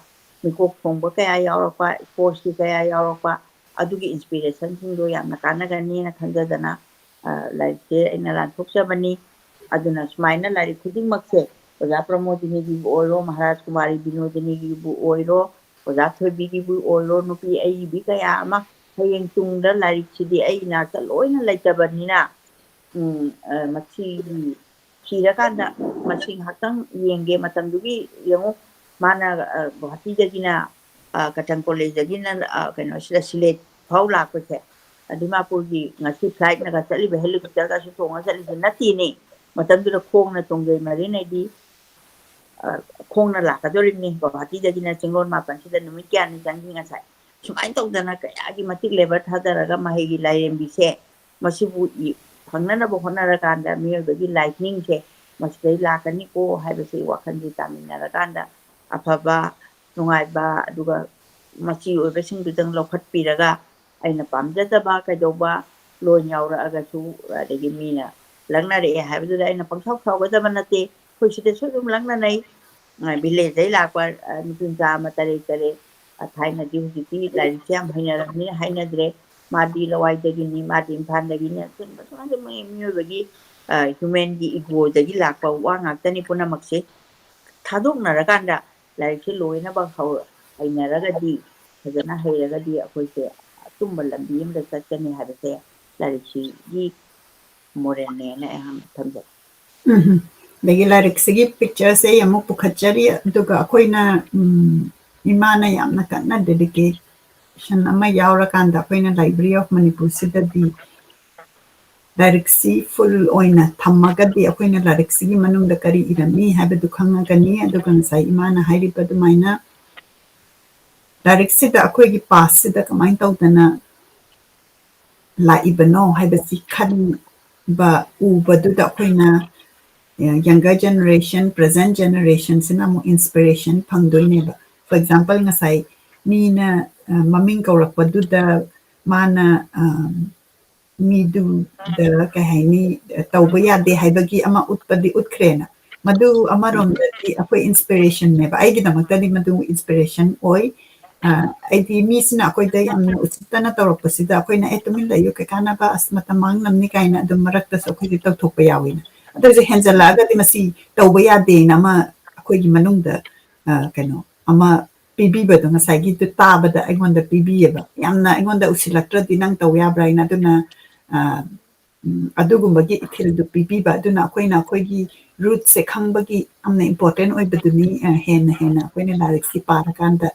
ꯃꯤꯀꯣꯛ ꯊꯣꯡꯕ ꯀꯌꯥ ꯌꯥꯎꯔꯛꯄ, sportsꯀꯤ ꯀꯌꯥ ꯌꯥꯎꯔꯛꯄ, ꯑꯗꯨꯒꯤ inspirationꯁꯤꯡꯗꯣ ꯌꯥꯝꯅ ꯀꯥꯟꯅꯒꯅꯤꯅ ꯈꯟꯖꯗꯅ, ꯑ, ꯂꯥꯏꯔꯤꯛꯁꯦ ꯑꯩꯅ ꯂꯥꯟꯊꯣꯛꯆꯕꯅꯤ꯫ ꯑꯗꯨꯅ ꯁꯨꯃꯥꯏꯅ ꯂꯥꯏꯔꯤꯛ ꯈꯨꯗꯤꯡꯃꯛꯁꯦ ꯑꯣꯖꯥ ꯄ꯭ꯔꯃꯣꯗꯤꯅꯤꯒꯤꯕꯨ ꯑꯣꯏꯔꯣ, ꯃꯍꯥꯔꯥꯖ ꯀꯨꯃꯥꯔꯤ ꯕꯤꯅꯣꯗꯤꯅꯤꯒꯤꯕꯨ ꯑꯣꯏꯔꯣ, ꯑꯣꯖꯥ ꯊꯣꯏꯕꯤꯒꯤꯕꯨ ꯑꯣꯏꯔꯣ, ꯅꯨꯄꯤ ꯑꯏꯕꯤ ꯀꯌꯥ ꯑꯃ ꯍꯌꯦꯡ ꯇꯨꯡꯗ ꯂꯥꯏꯔꯤꯛꯁꯤꯗꯤ ꯑꯩ ꯏꯅꯥꯛꯇ ꯂꯣꯏꯅ ꯂꯩꯇꯕꯅꯤꯅ, ꯎꯝ, ꯑ, ꯃꯁꯤꯒꯤ ꯊꯤꯔꯀꯥꯟꯗ ꯃꯁꯤ ꯉꯥꯏꯍꯥꯛꯇꯪ ꯌꯦꯡꯒꯦ꯫ ꯃꯇꯝꯗꯨꯒꯤ ꯌꯦꯡꯉꯨ, ꯃꯥꯅ, ꯑ, ꯒꯨꯋꯥꯍꯥꯇꯤꯗꯒꯤꯅ, ꯑ, cotton collegeꯗꯒꯤꯅ, ꯑ, ꯀꯩꯅꯣꯁꯤꯗ ꯁꯤꯂꯦꯠ ꯐꯥꯎ ꯂꯥꯛꯄꯁꯦ, ꯗꯤꯃꯥꯄꯨꯔꯒꯤ ꯉꯁꯤ flightꯅꯒ ꯆꯠꯂꯤꯕ, helicopterꯒꯁꯨ ꯇꯣꯡꯉ ꯆꯠꯂꯤꯁꯦ ꯅꯠꯇꯦꯅꯦ꯫ ꯃꯇꯝꯗꯨꯗ ꯈꯣꯡꯅ ꯇꯣꯡꯖꯩ ꯃꯔꯤꯅꯩꯗꯤ, ꯑ, ꯈꯣꯡꯅ ꯂꯥꯛꯀꯗꯧꯔꯤꯕꯅꯤ꯫ ꯒꯨꯋꯥꯍꯥꯇꯤꯗꯒꯤꯅ ꯆꯤꯡꯂꯣꯟ ꯃꯥꯄꯟꯁꯤꯗ ꯅꯨꯃꯤꯠ ꯀꯌꯥꯅꯤ ꯆꯪꯈꯤ ꯉꯁꯥꯏ꯫ ꯁꯨꯃꯥꯏꯅ ꯇꯧꯗꯅ ꯀꯌꯥꯒꯤ ꯃꯇꯤꯛ labor ꯊꯥꯗꯔꯒ ꯃꯍꯩꯒꯤ ꯂꯥꯏꯔꯦꯝꯕꯤꯁꯦ ꯃꯁꯤꯕꯨ ꯏ-, ꯐꯪꯅꯅꯕ ꯍꯣꯠꯅꯔꯀꯥꯟꯗ ꯃꯤꯑꯣꯏꯕꯒꯤ ꯂꯥꯏꯅꯤꯡꯁꯦ ꯃꯁꯤꯗꯩ ꯂꯥꯛꯀꯅꯤꯀꯣ ꯍꯥꯏꯕꯁꯤ ꯋꯥꯈꯜꯁꯤ ꯇꯥꯃꯤꯟꯅꯔꯀꯥꯟꯗ ꯑꯐꯕ, ꯅꯨꯡꯉꯥꯏꯕ, ꯑꯗꯨꯒ ꯃꯆꯤ ꯑꯣꯏꯕꯁꯤꯡꯗꯨꯗꯪ ꯂꯧꯈꯠꯄꯤꯔꯒ, ꯑꯩꯅ ꯄꯥꯝꯖꯗꯕ ꯀꯩꯗꯧꯕ ꯂꯣꯟ ꯌꯥꯎꯔꯛꯑꯒꯁꯨ, ꯑꯗꯒꯤ ꯃꯤꯅ ꯂꯛꯅꯔꯛꯑꯦ ꯍꯥꯏꯕꯗꯨꯗ ꯑꯩꯅ ꯄꯪꯁꯥꯎ ꯁꯥꯎꯒꯗꯕ ꯅꯠꯇꯦ꯫ ꯑꯩꯈꯣꯏ ꯁꯤꯗꯁꯨ ꯑꯗꯨꯝ ꯂꯛꯅꯅꯩ꯫ ꯑ, villageꯇꯩ ꯂꯥꯛꯄ, ꯑ, ꯅꯨꯄꯤ ꯃꯆꯥ ꯑꯃ ꯇꯔꯦꯠ ꯇꯔꯦꯠ, ꯑ, ꯊꯥꯏꯅꯗꯤ, ꯍꯧꯖꯤꯛꯇꯤ ꯂꯥꯏꯔꯤꯛꯁꯦ ꯌꯥꯝ ꯍꯩꯅꯔꯕꯅꯤꯅ ꯍꯥꯏꯅꯗ꯭ꯔꯦ꯫ ꯃꯥꯗꯤ ꯂꯋꯥꯏꯗꯒꯤꯅꯤ, ꯃꯥꯗꯤ ꯏꯝꯐꯥꯜꯗꯒꯤꯅꯤ, ꯑꯆꯨꯝꯕ ꯁꯨꯃꯥꯏꯅ ꯃꯤ-, ꯃꯤꯑꯣꯏꯕꯒꯤ, ꯑ, humanꯒꯤ egoꯗꯒꯤ ꯂꯥꯛꯄ ꯋꯥ ꯉꯥꯛꯇꯅꯤ ꯄꯨꯝꯅꯃꯛꯁꯦ꯫ ꯊꯥꯗꯣꯛꯅꯔꯀꯥꯟꯗ ꯂꯥꯏꯔꯤꯛꯁꯦ ꯂꯣꯏꯅꯃꯛ ꯍꯧ-, ꯍꯩꯅꯔꯒꯗꯤ, ꯐꯖꯅ ꯍꯩꯔꯒꯗꯤ ꯑꯩꯈꯣꯏꯁꯦ ꯑꯆꯨꯝꯕ ꯂꯝꯕꯤ ꯑꯃꯗ ꯆꯠꯀꯅꯤ ꯍꯥꯏꯕꯁꯦ ꯂꯥꯏꯔꯤꯛꯁꯤꯒꯤ moralꯅꯦꯅ ꯑꯩꯍꯥꯛꯅ ꯊꯝꯖꯩ꯫ ꯎꯝ꯫ ꯑꯗꯒꯤ ꯂꯥꯏꯔꯤꯛꯁꯤꯒꯤ pictureꯁꯦ ꯑꯩ ꯑꯃꯨꯛ ꯄꯨꯈꯠꯆꯔꯤ, ꯑꯗꯨꯒ ꯑꯩꯈꯣꯏꯅ, ꯎꯝ, ꯏꯃꯥꯅ ꯌꯥꯝꯅ ꯀꯟꯅ dedication ꯑꯃ ꯌꯥꯎꯔꯀꯥꯟꯗ ꯑꯩꯈꯣꯏꯅ Library of ꯃꯅꯤꯄꯨꯔꯁꯤꯗꯗꯤ ꯂꯥꯏꯔꯤꯛꯁꯤ full ꯑꯣꯏꯅ ꯊꯝꯃꯒꯗꯤ ꯑꯩꯈꯣꯏꯅ ꯂꯥꯏꯔꯤꯛꯁꯤꯒꯤ ꯃꯅꯨꯡꯗ ꯀꯔꯤ ꯏꯔꯝꯃꯤ ꯍꯥꯏꯕꯗꯨ ꯈꯪꯉꯒꯅꯤ꯫ ꯑꯗꯨꯒ ꯉꯁꯥꯏ ꯏꯃꯥꯅ ꯍꯥꯏꯔꯤꯕ ꯑꯗꯨꯃꯥꯏꯅ ꯂꯥꯏꯔꯤꯛꯁꯤꯗ ꯑꯩꯈꯣꯏꯒꯤ past ꯁꯤꯗ ꯀꯃꯥꯏꯅ ꯇꯧꯗꯅ ꯂꯥꯛꯏꯕꯅꯣ ꯍꯥꯏꯕꯁꯤ ꯈꯟꯕ ꯎꯕꯗꯨꯗ ꯑꯩꯈꯣꯏꯅ, ꯑ, younger generation, present generation ꯁꯤꯅ ꯑꯃꯨꯛ inspiration ꯐꯪꯗꯣꯏꯅꯦꯕ꯫ For example, ꯉꯁꯥꯏ ꯃꯤꯅ, ꯑ, ꯃꯃꯤꯡ ꯀꯧꯔꯛꯄꯗꯨꯗ ꯃꯥꯅ, ꯑ, ꯃꯤꯗꯨꯗ ꯀꯩ ꯍꯥꯏꯅꯤ, ꯇꯧꯕ ꯌꯥꯗꯦ ꯍꯥꯏꯕꯒꯤ ꯑꯃ ꯎꯠꯄꯗꯤ ꯎꯠꯈ꯭ꯔꯦꯅ꯫ ꯃꯗꯨ ꯑꯃꯔꯣꯝꯗꯗꯤ ꯑꯩꯈꯣꯏ inspiration ꯅꯦꯕ꯫ ꯑꯩꯒꯤꯗꯃꯛꯇꯗꯤ ꯃꯗꯨ inspiration ꯑꯣꯏ꯫ ꯑ, ꯑꯩꯗꯤ ꯃꯤꯁꯤꯅ ꯑꯩꯈꯣꯏꯗ ꯌꯥꯝꯅ ꯎꯁꯤꯠꯇꯅ ꯇꯧꯔꯛꯄꯁꯤꯗ ꯑꯩꯈꯣꯏꯅ, "ꯑꯦ, ꯇꯨꯃꯤꯟ ꯂꯩꯌꯨ, ꯀꯩ ꯀꯥꯟꯅꯕ, ꯑꯁ, ꯃꯇꯝ ꯃꯥꯡꯅꯕꯅꯤ" ꯀꯥꯏꯅ ꯑꯗꯨꯝ ꯃꯔꯛꯇꯁꯨ ꯑꯩꯈꯣꯏꯗꯤ ꯇꯧꯊꯣꯛꯄ ꯌꯥꯎꯋꯤꯅ꯫ ꯑꯗꯨ ꯑꯣꯏꯔꯁꯨ ꯍꯦꯟꯖꯜꯂꯛꯑꯒꯗꯤ ꯃꯁꯤ ꯇꯧꯕ ꯌꯥꯗꯦꯅ ꯑꯃ ꯑꯩꯈꯣꯏꯒꯤ ꯃꯅꯨꯡꯗ, ꯑ, ꯀꯩꯅꯣ ꯑꯃ ꯄꯤꯕꯤꯕꯗꯣ, ꯉꯁꯥꯏꯒꯤꯗꯨ ꯇꯥꯕꯗ ꯑꯩꯉꯣꯟꯗ ꯄꯤꯕꯤꯌꯦꯕ꯫ ꯌꯥꯝꯅ ꯑꯩꯉꯣꯟꯗ ꯎꯁꯤꯜꯂꯛꯇ꯭ꯔꯗꯤ ꯅꯪ ꯇꯧ ꯌꯥꯕ꯭ꯔꯥ ꯍꯥꯏꯅ꯫ ꯑꯗꯨꯅ, ꯑ, ꯎꯝ, ꯑꯗꯨꯒꯨꯝꯕꯒꯤ ꯏꯊꯤꯜꯗꯨ ꯄꯤꯕꯤꯕ꯫ ꯑꯗꯨꯅ ꯑꯩꯈꯣꯏꯅ ꯑꯩꯈꯣꯏꯒꯤ roots ꯁꯦ ꯈꯪꯕꯒꯤ ꯌꯥꯝꯅ important ꯑꯣꯏꯕꯗꯨꯅꯤ, ꯑ, ꯍꯦꯟꯅ ꯍꯦꯟꯅ ꯑꯩꯈꯣꯏꯅ ꯂꯥꯏꯔꯤꯛꯁꯤ ꯄꯥꯔꯀꯥꯟꯗ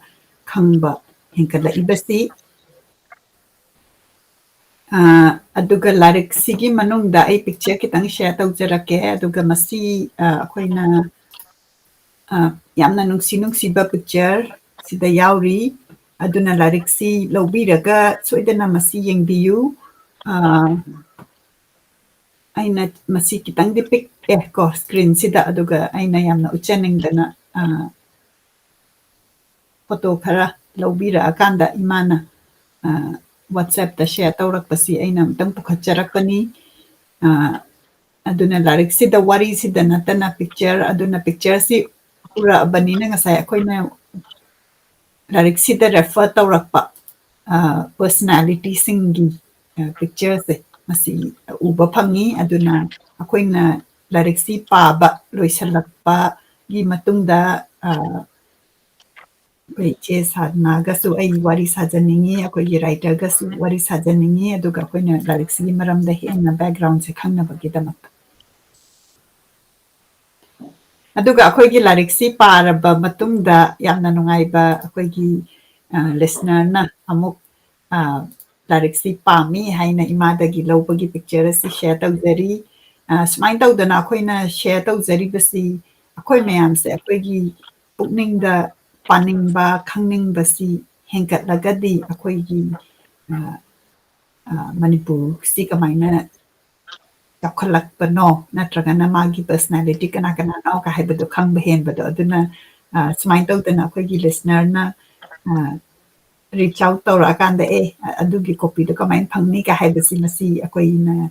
ꯈꯪꯕ ꯍꯦꯟꯒꯠꯂꯛꯏꯕꯁꯤ꯫ ꯑ, ꯑꯗꯨꯒ ꯂꯥꯏꯔꯤꯛꯁꯤꯒꯤ ꯃꯅꯨꯡꯗ ꯑꯩ picture ꯈꯤꯇꯪ share ꯇꯧꯖꯔꯛꯀꯦ꯫ ꯑꯗꯨꯒ ꯃꯁꯤ, ꯑ, ꯑꯩꯈꯣꯏꯅ, ꯑ, ꯌꯥꯝꯅ ꯅꯨꯡꯁꯤ ꯅꯨꯡꯁꯤꯕ picture ꯁꯤꯗ ꯌꯥꯎꯔꯤ꯫ ꯑꯗꯨꯅ ꯂꯥꯏꯔꯤꯛꯁꯤ ꯂꯧꯕꯤꯔꯒ ꯁꯣꯏꯗꯅ ꯃꯁꯤ ꯌꯦꯡꯕꯤꯌꯨ꯫ ꯑ, ꯑꯩꯅ ꯃꯁꯤ ꯈꯤꯇꯪꯗꯤ ꯄꯤꯛꯑꯦ ꯀꯣ screen ꯁꯤꯗ, ꯑꯗꯨꯒ ꯑꯩꯅ ꯌꯥꯝꯅ ꯎꯠꯆꯅꯤꯡꯗꯅ, ꯑ, photo ꯈꯔ ꯂꯧꯕꯤꯔꯛꯑꯀꯥꯟꯗ ꯏꯃꯥꯅ, ꯑ, WhatsApp ꯇ share ꯇꯧꯔꯛꯄꯁꯤ ꯑꯩꯅ ꯑꯃꯨꯛꯇꯪ ꯄꯨꯈꯠꯆꯔꯛꯄꯅꯤ꯫ ꯑ, ꯑꯗꯨꯅ ꯂꯥꯏꯔꯤꯛꯁꯤꯗ ꯋꯥꯔꯤꯁꯤꯗ ꯅꯠꯇꯅ picture, ꯑꯗꯨꯅ picture ꯁꯤ ꯎꯔꯛꯑꯕꯅꯤꯅ ꯉꯁꯥꯏ ꯑꯩꯈꯣꯏꯅ ꯂꯥꯏꯔꯤꯛꯁꯤꯗ refer ꯇꯧꯔꯛꯄ, ꯑ, personality ꯁꯤꯡꯒꯤ, ꯑ, picture ꯁꯦ ꯃꯁꯤ ꯎꯕ ꯐꯪꯉꯤ꯫ ꯑꯗꯨꯅ ꯑꯩꯈꯣꯏꯅ ꯂꯥꯏꯔꯤꯛꯁꯤ ꯄꯥꯕ ꯂꯣꯏꯁꯤꯜꯂꯛꯄꯒꯤ ꯃꯇꯨꯡꯗ, ꯑ, ꯑꯩꯈꯣꯏ ꯏꯆꯦ ꯁꯥꯗꯅꯥꯒꯁꯨ ꯑꯩ ꯋꯥꯔꯤ ꯁꯥꯖꯅꯤꯡꯉꯤ, ꯑꯩꯈꯣꯏꯒꯤ writer ꯒꯁꯨ ꯋꯥꯔꯤ ꯁꯥꯖꯅꯤꯡꯉꯤ, ꯑꯗꯨꯒ ꯑꯩꯈꯣꯏꯅ ꯂꯥꯏꯔꯤꯛꯁꯤꯒꯤ ꯃꯔꯝꯗ ꯍꯦꯟꯅ background ꯁꯦ ꯈꯪꯅꯕꯒꯤꯗꯃꯛꯇ꯫ ꯑꯗꯨꯒ ꯑꯩꯈꯣꯏꯒꯤ ꯂꯥꯏꯔꯤꯛꯁꯤ ꯄꯥꯔꯕ ꯃꯇꯨꯡꯗ ꯌꯥꯝꯅ ꯅꯨꯡꯉꯥꯏꯕ ꯑꯩꯈꯣꯏꯒꯤ, ꯑ, listener ꯅ ꯑꯃꯨꯛ, ꯑ, ꯂꯥꯏꯔꯤꯛꯁꯤ ꯄꯥꯝꯃꯤ ꯍꯥꯏꯅ ꯏꯃꯥꯗꯒꯤ ꯂꯧꯕꯒꯤ picture ꯑꯁꯤ share ꯇꯧꯖꯔꯤ꯫ ꯑ, ꯁꯨꯃꯥꯏꯅ ꯇꯧꯗꯅ ꯑꯩꯈꯣꯏꯅ share ꯇꯧꯖꯔꯤꯕꯁꯤ ꯑꯩꯈꯣꯏ ꯃꯌꯥꯝꯁꯦ ꯑꯩꯈꯣꯏꯒꯤ ꯄꯨꯛꯅꯤꯡꯗ ꯄꯥꯅꯤꯡꯕ, ꯈꯪꯅꯤꯡꯕꯁꯤ ꯍꯦꯟꯒꯠꯂꯒꯗꯤ ꯑꯩꯈꯣꯏꯒꯤ, ꯑ, ꯑ, ꯃꯅꯤꯄꯨꯔꯁꯤ ꯀꯃꯥꯏꯅ ꯆꯥꯎꯈꯠꯂꯛꯄꯅꯣ, ꯅꯠꯇ꯭ꯔꯒꯅ ꯃꯥꯒꯤ personality ꯀꯅꯥ ꯀꯅꯥꯅꯣ ꯀ ꯍꯥꯏꯕꯗꯣ ꯈꯪꯕ ꯍꯦꯟꯕꯗꯣ꯫ ꯑꯗꯨꯅ, ꯑ, ꯁꯨꯃꯥꯏꯅ ꯇꯧꯗꯅ ꯑꯩꯈꯣꯏꯒꯤ listener ꯅ, ꯑ, reach out ꯇꯧꯔꯛꯑꯀꯥꯟꯗ, "ꯑꯦ, ꯑ-, ꯑꯗꯨꯒꯤ copy ꯗꯣ ꯀꯃꯥꯏꯅ ꯐꯪꯅꯤ?" ꯀ ꯍꯥꯏꯕꯁꯤ, ꯃꯁꯤ ꯑꯩꯈꯣꯏꯅ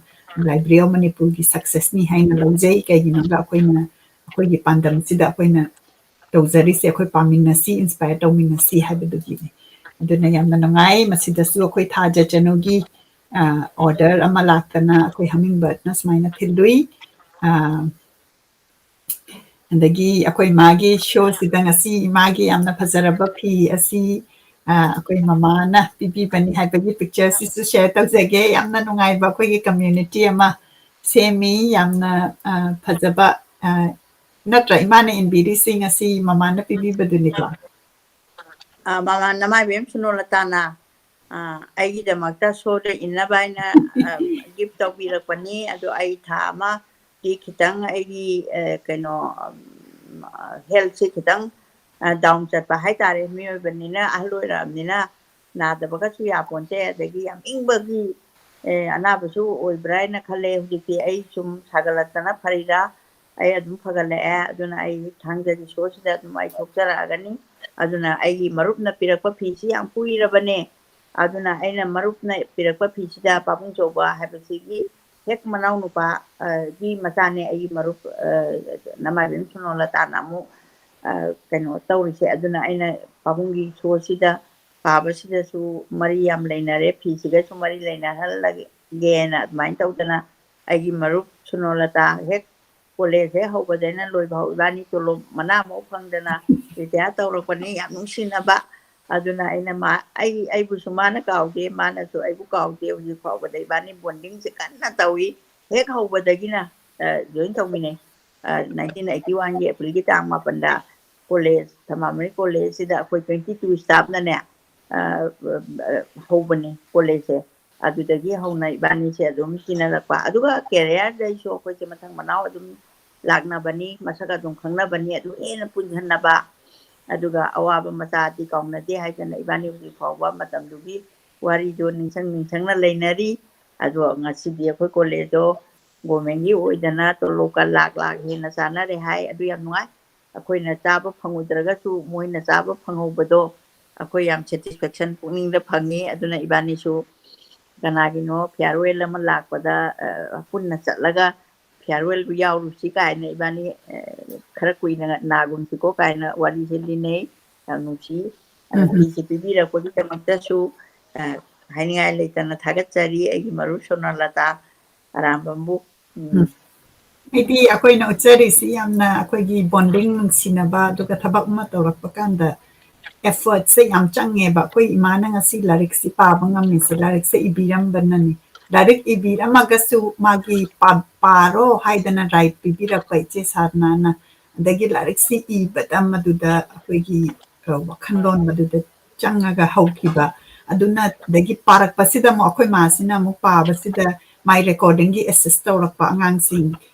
Library of Manipur ꯒꯤ success ꯅꯤ ꯍꯥꯏꯅ ꯂꯧꯖꯩ꯫ ꯀꯩꯒꯤꯅꯣꯗ, ꯑꯩꯈꯣꯏꯅ, ꯑꯩꯈꯣꯏꯒꯤ ꯄꯥꯟꯗꯝꯁꯤꯗ ꯑꯩꯈꯣꯏꯅ ꯇꯧꯖꯔꯤꯁꯦ, ꯑꯩꯈꯣꯏ ꯄꯥꯃꯤꯟꯅꯁꯤ, inspire ꯇꯧꯃꯤꯟꯅꯁꯤ ꯍꯥꯏꯕꯗꯨꯒꯤꯅꯤ꯫ ꯑꯗꯨꯅ ꯌꯥꯝꯅ ꯅꯨꯡꯉꯥꯏ꯫ ꯃꯁꯤꯗꯁꯨ ꯑꯩꯈꯣꯏ ꯊꯥꯖ ꯆꯅꯨꯒꯤ, ꯑ, order ꯑꯃ ꯂꯥꯛꯇꯅ ꯑꯩꯈꯣꯏ Hummingbird ꯅ ꯁꯨꯃꯥꯏꯅ ꯊꯤꯜꯂꯨꯏ꯫ ꯑ, ꯑꯗꯒꯤ ꯑꯩꯈꯣꯏ ꯃꯥꯒꯤ show ꯁꯤꯗ ꯉꯁꯤ ꯏꯃꯥꯒꯤ ꯌꯥꯝꯅ ꯐꯖꯔꯕ ꯐꯤ ꯑꯁꯤ, ꯑ, ꯑꯩꯈꯣꯏ ꯃꯃꯥꯅ ꯄꯤꯕꯤꯕꯅꯤ ꯍꯥꯏꯕꯒꯤ picture ꯁꯤꯁꯨ share ꯇꯧꯖꯒꯦ꯫ ꯌꯥꯝꯅ ꯅꯨꯡꯉꯥꯏꯕ ꯑꯩꯈꯣꯏꯒꯤ community ꯑꯃ ꯁꯦꯝꯃꯤ꯫ ꯌꯥꯝꯅ, ꯑ, ꯐꯖꯕ, ꯑ, ꯅꯠꯇ꯭ꯔꯥ? ꯏꯃꯥꯅ ꯏꯟꯕꯤꯔꯤꯁꯤ ꯉꯁꯤ ꯃꯃꯥꯅ ꯄꯤꯕꯤꯕꯗꯨꯅꯤꯀꯣ? ꯑ, ꯃꯃꯥ ꯅꯃꯥꯏꯕꯦꯝ ꯁꯨꯅꯣꯂꯇꯥꯅ, ꯑ, ꯑꯩꯒꯤꯗꯃꯛꯇ show ꯗ ꯏꯟꯅꯕ ꯍꯥꯏꯅ, ꯑ, gift ꯇꯧꯕꯤꯔꯛꯄꯅꯤ꯫ ꯑꯗꯣ ꯑꯩ ꯊꯥ ꯑꯃꯗꯤ ꯈꯤꯇꯪ ꯑꯩꯒꯤ, ꯑ, ꯀꯩꯅꯣ, ꯎꯝ, health ꯁꯦ ꯈꯤꯇꯪ, ꯑ, down ꯆꯠꯄ ꯍꯥꯏꯇꯥꯔꯦ꯫ ꯃꯤꯑꯣꯏꯕꯅꯤꯅ, ꯑꯍꯜ ꯑꯣꯏꯔꯛꯑꯕꯅꯤꯅ ꯅꯥꯗꯕꯒꯁꯨ ꯌꯥꯄꯣꯟꯇꯦ꯫ ꯑꯗꯒꯤ ꯌꯥꯝ ꯏꯪꯕꯒꯤ, ꯑꯦ, ꯑꯅꯥꯕꯁꯨ ꯑꯣꯏꯕ꯭ꯔꯥ ꯍꯥꯏꯅ ꯈꯜꯂꯦ꯫ ꯍꯧꯖꯤꯛꯇꯤ ꯑꯩ ꯁꯨꯝ ꯁꯥꯒꯠꯂꯛꯇꯅ ꯐꯔꯤꯔꯥ, ꯑꯩ ꯑꯗꯨꯝ ꯐꯒꯠꯂꯛꯑꯦ꯫ ꯑꯗꯨꯅ ꯑꯩ ꯊꯥꯡꯖꯒꯤ show ꯁꯤꯗ ꯑꯗꯨꯝ ꯑꯩ ꯊꯣꯛꯆꯔꯛꯑꯒꯅꯤ꯫ ꯑꯗꯨꯅ ꯑꯩꯒꯤ ꯃꯔꯨꯞꯅ ꯄꯤꯔꯛꯄ ꯐꯤꯁꯤ ꯌꯥꯝ ꯀꯨꯏꯔꯕꯅꯦ꯫ ꯑꯗꯨꯅ ꯑꯩꯅ ꯃꯔꯨꯞꯅ ꯄꯤꯔꯛꯄ ꯐꯤꯁꯤꯗ ꯄꯥꯕꯨꯡ ꯆꯧꯕ ꯍꯥꯏꯕꯁꯤꯒꯤ ꯍꯦꯛ ꯃꯅꯥꯎꯅꯨꯄꯥ, ꯑ, ꯒꯤ ꯃꯆꯥꯅꯦ ꯑꯩꯒꯤ ꯃꯔꯨꯞ, ꯑ, ꯅꯃꯥꯏꯕꯦꯝ ꯁꯨꯅꯣꯂꯇꯥꯅ ꯑꯃꯨꯛ, ꯑ, ꯀꯩꯅꯣ ꯇꯧꯔꯤꯁꯦ꯫ ꯑꯗꯨꯅ ꯑꯩꯅ ꯄꯥꯕꯨꯡꯒꯤ show ꯁꯤꯗ ꯄꯥꯕꯁꯤꯗꯁꯨ ꯃꯔꯤ ꯌꯥꯝ ꯂꯩꯅꯔꯦ, ꯐꯤꯁꯤꯒꯁꯨ ꯃꯔꯤ ꯂꯩꯅꯍꯜꯂꯒꯦꯅ ꯑꯗꯨꯃꯥꯏꯅ ꯇꯧꯗꯅ ꯑꯩꯒꯤ ꯃꯔꯨꯞ ꯁꯨꯅꯣꯂꯇꯥ ꯍꯦꯛ college ꯍꯦꯛ ꯍꯧꯕꯗꯩꯅ ꯂꯣꯏꯕ ꯐꯥꯎ ꯏꯕꯥꯅꯤ ꯇꯣꯂꯣꯞ ꯃꯅꯥ ꯑꯃ ꯐꯪꯗꯅ retire ꯇꯧꯔꯛꯄꯅꯤ, ꯌꯥꯝ ꯅꯨꯡꯁꯤꯅꯕ꯫ ꯑꯗꯨꯅ ꯑꯩꯅ ꯃꯥ-, ꯑꯩ, ꯑꯩꯕꯨꯁꯨ ꯃꯥꯅ ꯀꯥꯎꯗꯦ, ꯃꯥꯅꯁꯨ ꯑꯩꯕꯨ ꯀꯥꯎꯗꯦ꯫ ꯍꯧꯖꯤꯛ ꯐꯥꯎꯕꯗ ꯏꯕꯥꯅꯤ bonding ꯁꯦ ꯀꯟꯅ ꯇꯧꯏ꯫ ꯍꯦꯛ ꯍꯧꯕꯗꯒꯤꯅ, ꯑ, join ꯇꯧꯃꯤꯟꯅꯩ꯫ ꯑ, nineteen eighty one ꯒꯤ April ꯒꯤ ꯇꯥꯡ ꯃꯥꯄꯟꯗ college, ꯊꯝꯕꯥꯜꯃꯔꯤ college ꯁꯤꯗ ꯑꯩꯈꯣꯏ twenty two staff ꯅꯅꯦ, ꯑ, ꯑ, ꯍꯧꯕꯅꯤ college ꯁꯦ꯫ ꯑꯗꯨꯗꯒꯤ ꯍꯧꯅ ꯏꯕꯥꯅꯤꯁꯦ ꯑꯗꯨꯝ ꯇꯤꯟꯅꯔꯛꯄ꯫ ꯑꯗꯨꯒ career ꯗꯩꯁꯨ ꯑꯩꯈꯣꯏꯁꯦ ꯃꯊꯪ ꯃꯅꯥꯎ ꯑꯗꯨꯝ ꯂꯥꯛꯅꯕꯅꯤ, ꯃꯁꯛ ꯑꯗꯨꯝ ꯈꯪꯅꯕꯅꯤ, ꯑꯗꯨ ꯍꯦꯟꯅ ꯄꯨꯟꯁꯤꯟꯅꯕ꯫ ꯑꯗꯨꯒ ꯑꯋꯥꯕ ꯃꯆꯥꯗꯤ ꯀꯥꯎꯅꯗꯦ ꯍꯥꯏꯗꯅ ꯏꯕꯥꯅꯤ ꯍꯧꯖꯤꯛ ꯐꯥꯎꯕ ꯃꯇꯝꯗꯨꯒꯤ ꯋꯥꯔꯤꯗꯣ ꯅꯤꯡꯁꯤꯡ ꯅꯤꯡꯁꯤꯡꯅ ꯂꯩꯅꯔꯤ꯫ ꯑꯗꯣ ꯉꯁꯤꯗꯤ ꯑꯩꯈꯣꯏ ꯀꯣꯂꯦꯖꯇꯣ ꯒꯣꯔꯃꯦꯟꯒꯤ ꯑꯣꯏꯗꯅ ꯇꯣꯂꯣꯞꯀ ꯂꯥꯛ ꯂꯥꯛ ꯍꯦꯟꯅ ꯆꯥꯅꯔꯦ ꯍꯥꯏ꯫ ꯑꯗꯨ ꯌꯥꯝ ꯅꯨꯡꯉꯥꯏ꯫ ꯑꯩꯈꯣꯏꯅ ꯆꯥꯕ ꯐꯪꯉꯨꯗ꯭ꯔꯒꯁꯨ ꯃꯣꯏꯅ ꯆꯥꯕ ꯐꯪꯍꯧꯕꯗꯣ ꯑꯩꯈꯣꯏ ꯌꯥꯝ ꯁꯦꯇꯤꯁꯐꯦꯛꯁꯟ ꯄꯨꯛꯅꯤꯡꯗ ꯐꯪꯉꯤ꯫ ꯑꯗꯨꯅ ꯏꯕꯥꯅꯤꯁꯨ ꯀꯅꯥꯒꯤꯅꯣ ꯐꯤꯌꯥꯔꯋꯦꯜ ꯑꯃ ꯂꯥꯛꯄꯗ ꯄꯨꯟꯅ ꯆꯠꯂꯒ ꯐꯤꯌꯥꯔꯋꯦꯜꯕꯨ ꯌꯥꯎꯔꯨꯁꯤ ꯀꯥꯏꯅ ꯏꯕꯥꯅꯤ ꯈꯔ ꯀꯨꯏꯅ ꯅꯥꯒꯨꯝꯁꯤꯀꯣ ꯀꯥꯏꯅ ꯋꯥꯔꯤꯁꯦ ꯂꯤꯅꯩ꯫ ꯌꯥꯝ ꯅꯨꯡꯁꯤ꯫ ꯑꯗꯨ ꯎꯝ꯫ ꯋꯥꯔꯤꯁꯦ ꯄꯤꯕꯤꯔꯛꯄꯒꯤꯗꯃꯛꯇꯁꯨ ꯍꯥꯏꯅꯤꯡꯉꯥꯏ ꯂꯩꯇꯅ ꯊꯥꯒꯠꯆꯔꯤ ꯑꯩꯒꯤ ꯃꯔꯨꯞ ꯁꯣꯅꯥꯂꯇꯥ ꯑꯔꯥꯝꯕꯝꯕꯨ꯫ ꯎꯝ꯫ ꯑꯩꯗꯤ ꯑꯩꯈꯣꯏꯅ ꯎꯠꯆꯔꯤꯁꯤ ꯌꯥꯝꯅ ꯑꯩꯈꯣꯏꯒꯤ ꯕꯣꯟꯗꯤꯡ, ꯅꯨꯡꯁꯤꯅꯕ, ꯑꯗꯨꯒ ꯊꯕꯛ ꯑꯃ ꯇꯧꯔꯛꯄ ꯀꯥꯟꯗ ꯑꯦꯐꯔꯠꯁꯦ ꯌꯥꯝ ꯆꯪꯉꯦꯕ꯫ ꯑꯩꯈꯣꯏ ꯏꯃꯥꯅ ꯉꯁꯤ ꯂꯥꯏꯔꯤꯛꯁꯤ ꯄꯥꯕ ꯉꯝꯃꯤꯁꯦ ꯂꯥꯏꯔꯤꯛꯁꯦ ꯏꯕꯤꯔꯝꯕꯅꯅꯤ꯫ ꯂꯥꯏꯔꯤꯛ ꯏꯕꯤꯔꯝꯃꯒꯁꯨ ꯃꯥꯒꯤ ꯄꯥ-, ꯄꯥꯔꯣ ꯍꯥꯏꯗꯅ ꯔꯥꯏꯠ ꯄꯤꯕꯤꯔꯛꯄ ꯏꯆꯦ ꯁꯥꯗꯅꯥꯅ, ꯑꯗꯒꯤ ꯂꯥꯏꯔꯤꯛꯁꯤ ꯏꯕꯗ ꯃꯗꯨꯗ ꯑꯩꯈꯣꯏꯒꯤ, ꯑ, ꯋꯥꯈꯜꯂꯣꯟ ꯃꯗꯨꯗ ꯆꯪꯉꯒ ꯍꯧꯈꯤꯕ꯫ ꯑꯗꯨꯅ ꯑꯗꯒꯤ ꯄꯥꯔꯛꯄꯁꯤꯗ ꯑꯃꯨꯛ ꯑꯩꯈꯣꯏ ꯃꯥꯁꯤꯅ ꯑꯃꯨꯛ ꯄꯥꯕꯁꯤꯗ ꯃꯥꯏ ꯔꯦꯀꯣꯔꯗꯤꯡꯒꯤ ꯑꯦꯁꯤꯁ ꯇꯧꯔꯛꯄ ꯑꯉꯥꯡꯁꯤꯡ,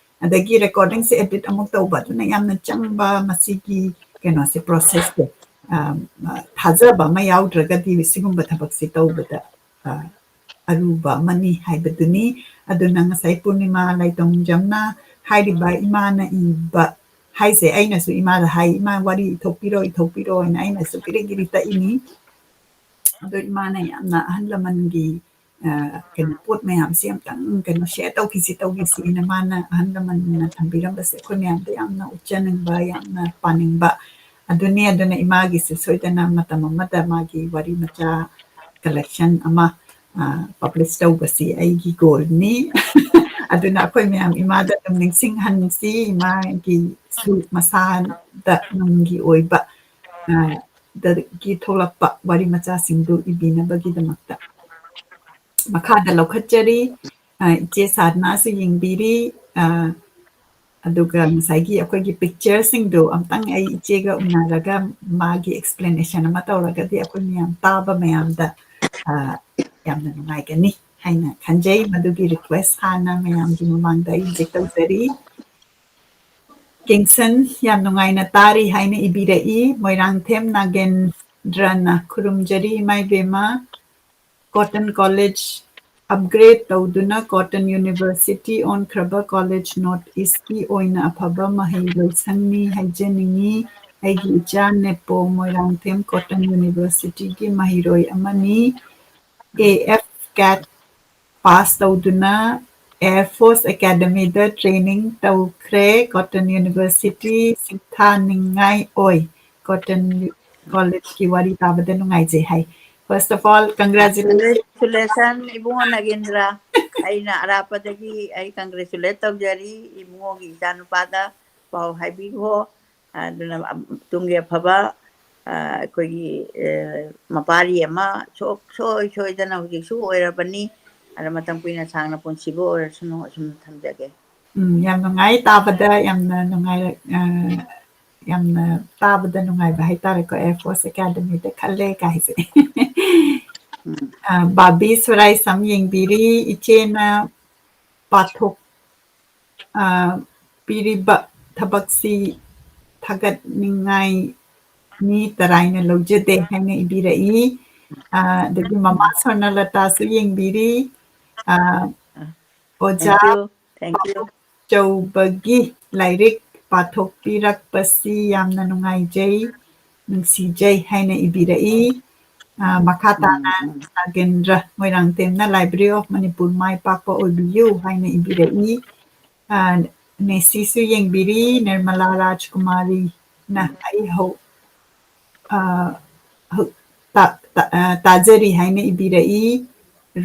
ꯑꯗꯒꯤ ꯔꯦꯀꯣꯔꯗꯤꯡꯁꯦ ꯑꯦꯗꯤꯠ ꯑꯃꯨꯛ ꯇꯧꯕ, ꯑꯗꯨꯅ ꯌꯥꯝꯅ ꯆꯪꯕ ꯃꯁꯤꯒꯤ ꯀꯩꯅꯣꯁꯦ, ꯄ꯭ꯔꯣꯁꯦꯁꯁꯦ꯫ ꯑ, ꯑ, ꯊꯥꯖꯕ ꯑꯃ ꯌꯥꯎꯗ꯭ꯔꯒꯗꯤ ꯁꯤꯒꯨꯝꯕ ꯊꯕꯛꯁꯦ ꯇꯧꯕꯗ, ꯑ, ꯑꯔꯨꯕ ꯑꯃꯅꯤ ꯍꯥꯏꯕꯗꯨꯅꯤ꯫ ꯑꯗꯨꯅ ꯉꯁꯥꯏ ꯄꯨꯔꯅꯤꯃꯥ ꯂꯥꯏꯇꯣꯡꯖꯝꯅ ꯍꯥꯏꯔꯤꯕ ꯏꯃꯥꯅ ꯏꯕ ꯍꯥꯏꯁꯦ, ꯑꯩꯅꯁꯨ ꯏꯃꯥꯗ ꯍꯥꯏ, "ꯏꯃꯥ, ꯋꯥꯔꯤ ꯏꯊꯣꯛꯄꯤꯔꯣ, ꯏꯊꯣꯛꯄꯤꯔꯣ" ꯍꯥꯏꯅ ꯑꯩꯅꯁꯨ ꯒꯤꯔꯤ ꯒꯤꯔꯤ ꯇꯛꯏꯅꯤ꯫ ꯑꯗꯣ ꯏꯃꯥꯅ ꯌꯥꯝꯅ ꯑꯍꯜ ꯂꯃꯟꯒꯤ, ꯑ, ꯀꯩꯅꯣ, ꯄꯣꯠ ꯃꯌꯥꯝꯁꯦ ꯑꯝꯇꯪ, ꯀꯩꯅꯣ, ꯁꯤꯌꯔ ꯇꯧꯈꯤꯁꯤ, ꯇꯧꯈꯤꯁꯤꯅ ꯃꯥꯅ ꯑꯍꯜ ꯂꯃꯟꯅ ꯊꯝꯕꯤꯔꯝꯕꯁꯦ ꯑꯩꯈꯣꯏ ꯃꯌꯥꯝꯗ ꯌꯥꯝꯅ ꯎꯠꯆꯅꯤꯡꯕ, ꯌꯥꯝꯅ ꯄꯥꯅꯤꯡꯕ ꯑꯗꯨꯅꯤ꯫ ꯑꯗꯨꯅ ꯏꯃꯥꯒꯤꯁꯨ ꯁꯣꯏꯗꯅ ꯃꯇꯝ ꯑꯃꯗ ꯃꯥꯒꯤ ꯋꯥꯔꯤ ꯃꯆꯥ ꯀꯂꯦꯛꯁꯟ ꯑꯃ, ꯑ, ꯄꯕ꯭ꯂꯤꯁ ꯇꯧꯕꯁꯤ ꯑꯩꯒꯤ ꯒꯣꯜꯅꯤ꯫ ꯑꯗꯨꯅ ꯑꯩꯈꯣꯏ ꯃꯌꯥꯝ ꯏꯃꯥꯗ ꯑꯗꯨꯝ ꯅꯤꯡꯁꯤꯡꯍꯟꯁꯤ, ꯏꯃꯥꯒꯤ ꯁꯔꯨꯛ ꯃꯁꯥꯗ ꯅꯨꯡꯒꯤ ꯑꯣꯏꯕ, ꯑ, ꯗꯒꯤ ꯊꯣꯛꯂꯛꯄ ꯋꯥꯔꯤ ꯃꯆꯥꯁꯤꯡꯗꯨ ꯏꯕꯤꯅꯕꯒꯤꯗꯃꯛꯇ꯫ ꯃꯈꯥꯗ ꯂꯧꯈꯠꯆꯔꯤ꯫ ꯑ, ꯏꯆꯦ ꯁꯥꯗꯅꯥꯁꯨ ꯌꯦꯡꯕꯤꯔꯤ꯫ ꯑ, ꯑꯗꯨꯒ ꯉꯁꯥꯏꯒꯤ ꯑꯩꯈꯣꯏꯒꯤ ꯄꯤꯛꯆꯔꯁꯤꯡꯗꯣ ꯑꯝꯇꯪ ꯑꯩ ꯏꯆꯦꯒ ꯎꯅꯔꯒ ꯃꯥꯒꯤ ꯑꯦꯛꯁꯄ꯭ꯂꯦꯅꯦꯁꯟ ꯑꯃ ꯇꯧꯔꯒꯗꯤ ꯑꯩꯈꯣꯏ ꯃꯌꯥꯝ ꯇꯥꯕ ꯃꯌꯥꯝꯗ, ꯑ, ꯌꯥꯝꯅ ꯅꯨꯡꯉꯥꯏꯒꯅꯤ ꯍꯥꯏꯅ ꯈꯟꯖꯩ꯫ ꯃꯗꯨꯒꯤ ꯔꯤꯀ꯭ꯋꯦꯁ ꯍꯥꯟꯅ ꯃꯌꯥꯝꯒꯤ ꯃꯃꯥꯡꯗ ꯑꯩ ꯍꯧꯖꯤꯛ ꯇꯧꯖꯔꯤ꯫ ꯀꯦꯡꯁꯟ ꯌꯥꯝ ꯅꯨꯡꯉꯥꯏꯅ ꯇꯥꯔꯤ ꯍꯥꯏꯅ ꯏꯕꯤꯔꯛꯏ꯫ ꯃꯣꯏꯔꯥꯡꯊꯦꯝ ꯅꯥꯒꯦꯟꯗ꯭ꯔꯅ, ꯈꯨꯔꯨꯝꯖꯔꯤ ꯏꯃꯥ ꯏꯕꯦꯝꯃ꯫ Cotton College upgrade ꯇꯧꯗꯨꯅ Cotton University ꯑꯣꯟꯈ꯭ꯔꯕ college North Eastꯀꯤ ꯑꯣꯏꯅ ꯑꯐꯕ ꯃꯍꯩ ꯂꯣꯏꯁꯪꯅꯤ ꯍꯥꯏꯖꯅꯤꯡꯏ꯫ ꯑꯩꯒꯤ ꯏꯆꯥ ꯅꯦꯄꯣ ꯃꯣꯏꯔꯥꯡꯊꯦꯝ Cotton Universityꯒꯤ ꯃꯍꯩꯔꯣꯏ ꯑꯃꯅꯤ꯫ A F CAT pass ꯇꯧꯗꯨꯅ Air Force Academyꯗ training ꯇꯧꯈ꯭ꯔꯦ꯫ Cotton University ꯁꯤꯡꯊꯥꯅꯤꯡꯉꯥꯏ ꯑꯣꯏ꯫ Cotton Collegeꯀꯤ ꯋꯥꯔꯤ ꯇꯥꯕꯗ ꯅꯨꯡꯉꯥꯏꯖꯩ ꯍꯥꯏ꯫ First of all, congratulations. Congratulations, ꯏꯕꯨꯡꯉꯣ ꯅꯒꯦꯟꯗ꯭ꯔ꯫ ꯑꯩꯅ ꯑꯔꯥꯞꯄꯗꯒꯤ ꯑꯩ congratulate ꯇꯧꯖꯔꯤ ꯏꯕꯨꯡꯉꯣꯒꯤ ꯏꯆꯥꯅꯨꯄꯥꯗ꯫ ꯄꯥꯎ ꯍꯥꯏꯕꯤꯈꯣ꯫ ꯑꯗꯨꯅ ꯇꯨꯡꯒꯤ ꯑꯐꯕ, ꯑ, ꯑꯩꯈꯣꯏꯒꯤ, ꯑ, ꯃꯄꯥꯔꯤ ꯑꯃ ꯁꯣꯛ-, ꯁꯣꯏ ꯁꯣꯏꯗꯅ ꯍꯧꯖꯤꯛꯁꯨ ꯑꯣꯏꯔꯕꯅꯤ꯫ ꯑꯗ ꯃꯇꯝ ꯀꯨꯏꯅ ꯁꯥꯡꯅ ꯄꯨꯟꯁꯤꯕ ꯑꯣꯏꯔꯁꯅꯨ꯫ ꯑꯁꯨꯝꯅ ꯊꯝꯖꯒꯦ꯫ ꯎꯝ, ꯌꯥꯝ ꯅꯨꯡꯉꯥꯏ ꯇꯥꯕꯗ, ꯌꯥꯝꯅ ꯅꯨꯡꯉꯥꯏꯔ-, ꯑ, ꯌꯥꯝꯅ ꯇꯥꯕꯗ ꯅꯨꯡꯉꯥꯏꯕ ꯍꯥꯏꯇꯥꯔꯦꯀꯣ, Air Force Academyꯗ ꯈꯜꯂꯦ ꯀꯥꯏꯁꯦ꯫ ꯎꯝ꯫ ꯑ, ꯕꯥꯕꯤ ꯁꯣꯔꯥꯏꯁꯝ ꯌꯦꯡꯕꯤꯔꯤ, ꯏꯆꯦꯅ ꯄꯥꯊꯣꯛ-, ꯑ, ꯄꯤꯔꯤꯕ ꯊꯕꯛꯁꯤ ꯊꯥꯒꯠꯅꯤꯡꯉꯥꯏꯅꯤ, ꯇꯔꯥꯏꯅ ꯂꯧꯖꯗꯦ ꯍꯥꯏꯅ ꯏꯕꯤꯔꯛꯏ꯫ ꯑ, ꯑꯗꯒꯤ ꯃꯃꯥ ꯁꯣꯔꯅꯂꯇꯥꯁꯨ ꯌꯦꯡꯕꯤꯔꯤ꯫ ꯑ, ꯑꯣꯖꯥ Thank you, thank you. ꯆꯧꯕꯒꯤ ꯂꯥꯏꯔꯤꯛ ꯄꯥꯊꯣꯛꯄꯤꯔꯛꯄꯁꯤ ꯌꯥꯝꯅ ꯅꯨꯡꯉꯥꯏꯖꯩ, ꯅꯨꯡꯁꯤꯖꯩ ꯍꯥꯏꯅ ꯏꯕꯤꯔꯛꯏ꯫ ꯑ, ꯃꯈꯥ ꯇꯥꯅ ꯎꯝ, ꯎꯝ꯫ ꯅꯥꯒꯦꯟꯗ꯭ꯔ ꯃꯣꯏꯔꯥꯡꯊꯦꯝꯅ Library of ꯃꯅꯤꯄꯨꯔ ꯃꯥꯏ ꯄꯥꯛꯄ ꯑꯣꯏꯕꯤꯌꯨ ꯍꯥꯏꯅ ꯏꯕꯤꯔꯛꯏ꯫ ꯑ, ꯅꯦꯁꯤꯁꯨ ꯌꯦꯡꯕꯤꯔꯤ, ꯅꯤꯔꯃꯂꯥ ꯔꯥꯖꯀꯨꯃꯥꯔꯤꯅ ꯑꯩ ꯍꯧ-, ꯑ, ꯍꯧ-, ꯇꯥ-, ꯇꯥ-, ꯑ, ꯇꯥꯖꯔꯤ ꯍꯥꯏꯅ ꯏꯕꯤꯔꯛꯏ꯫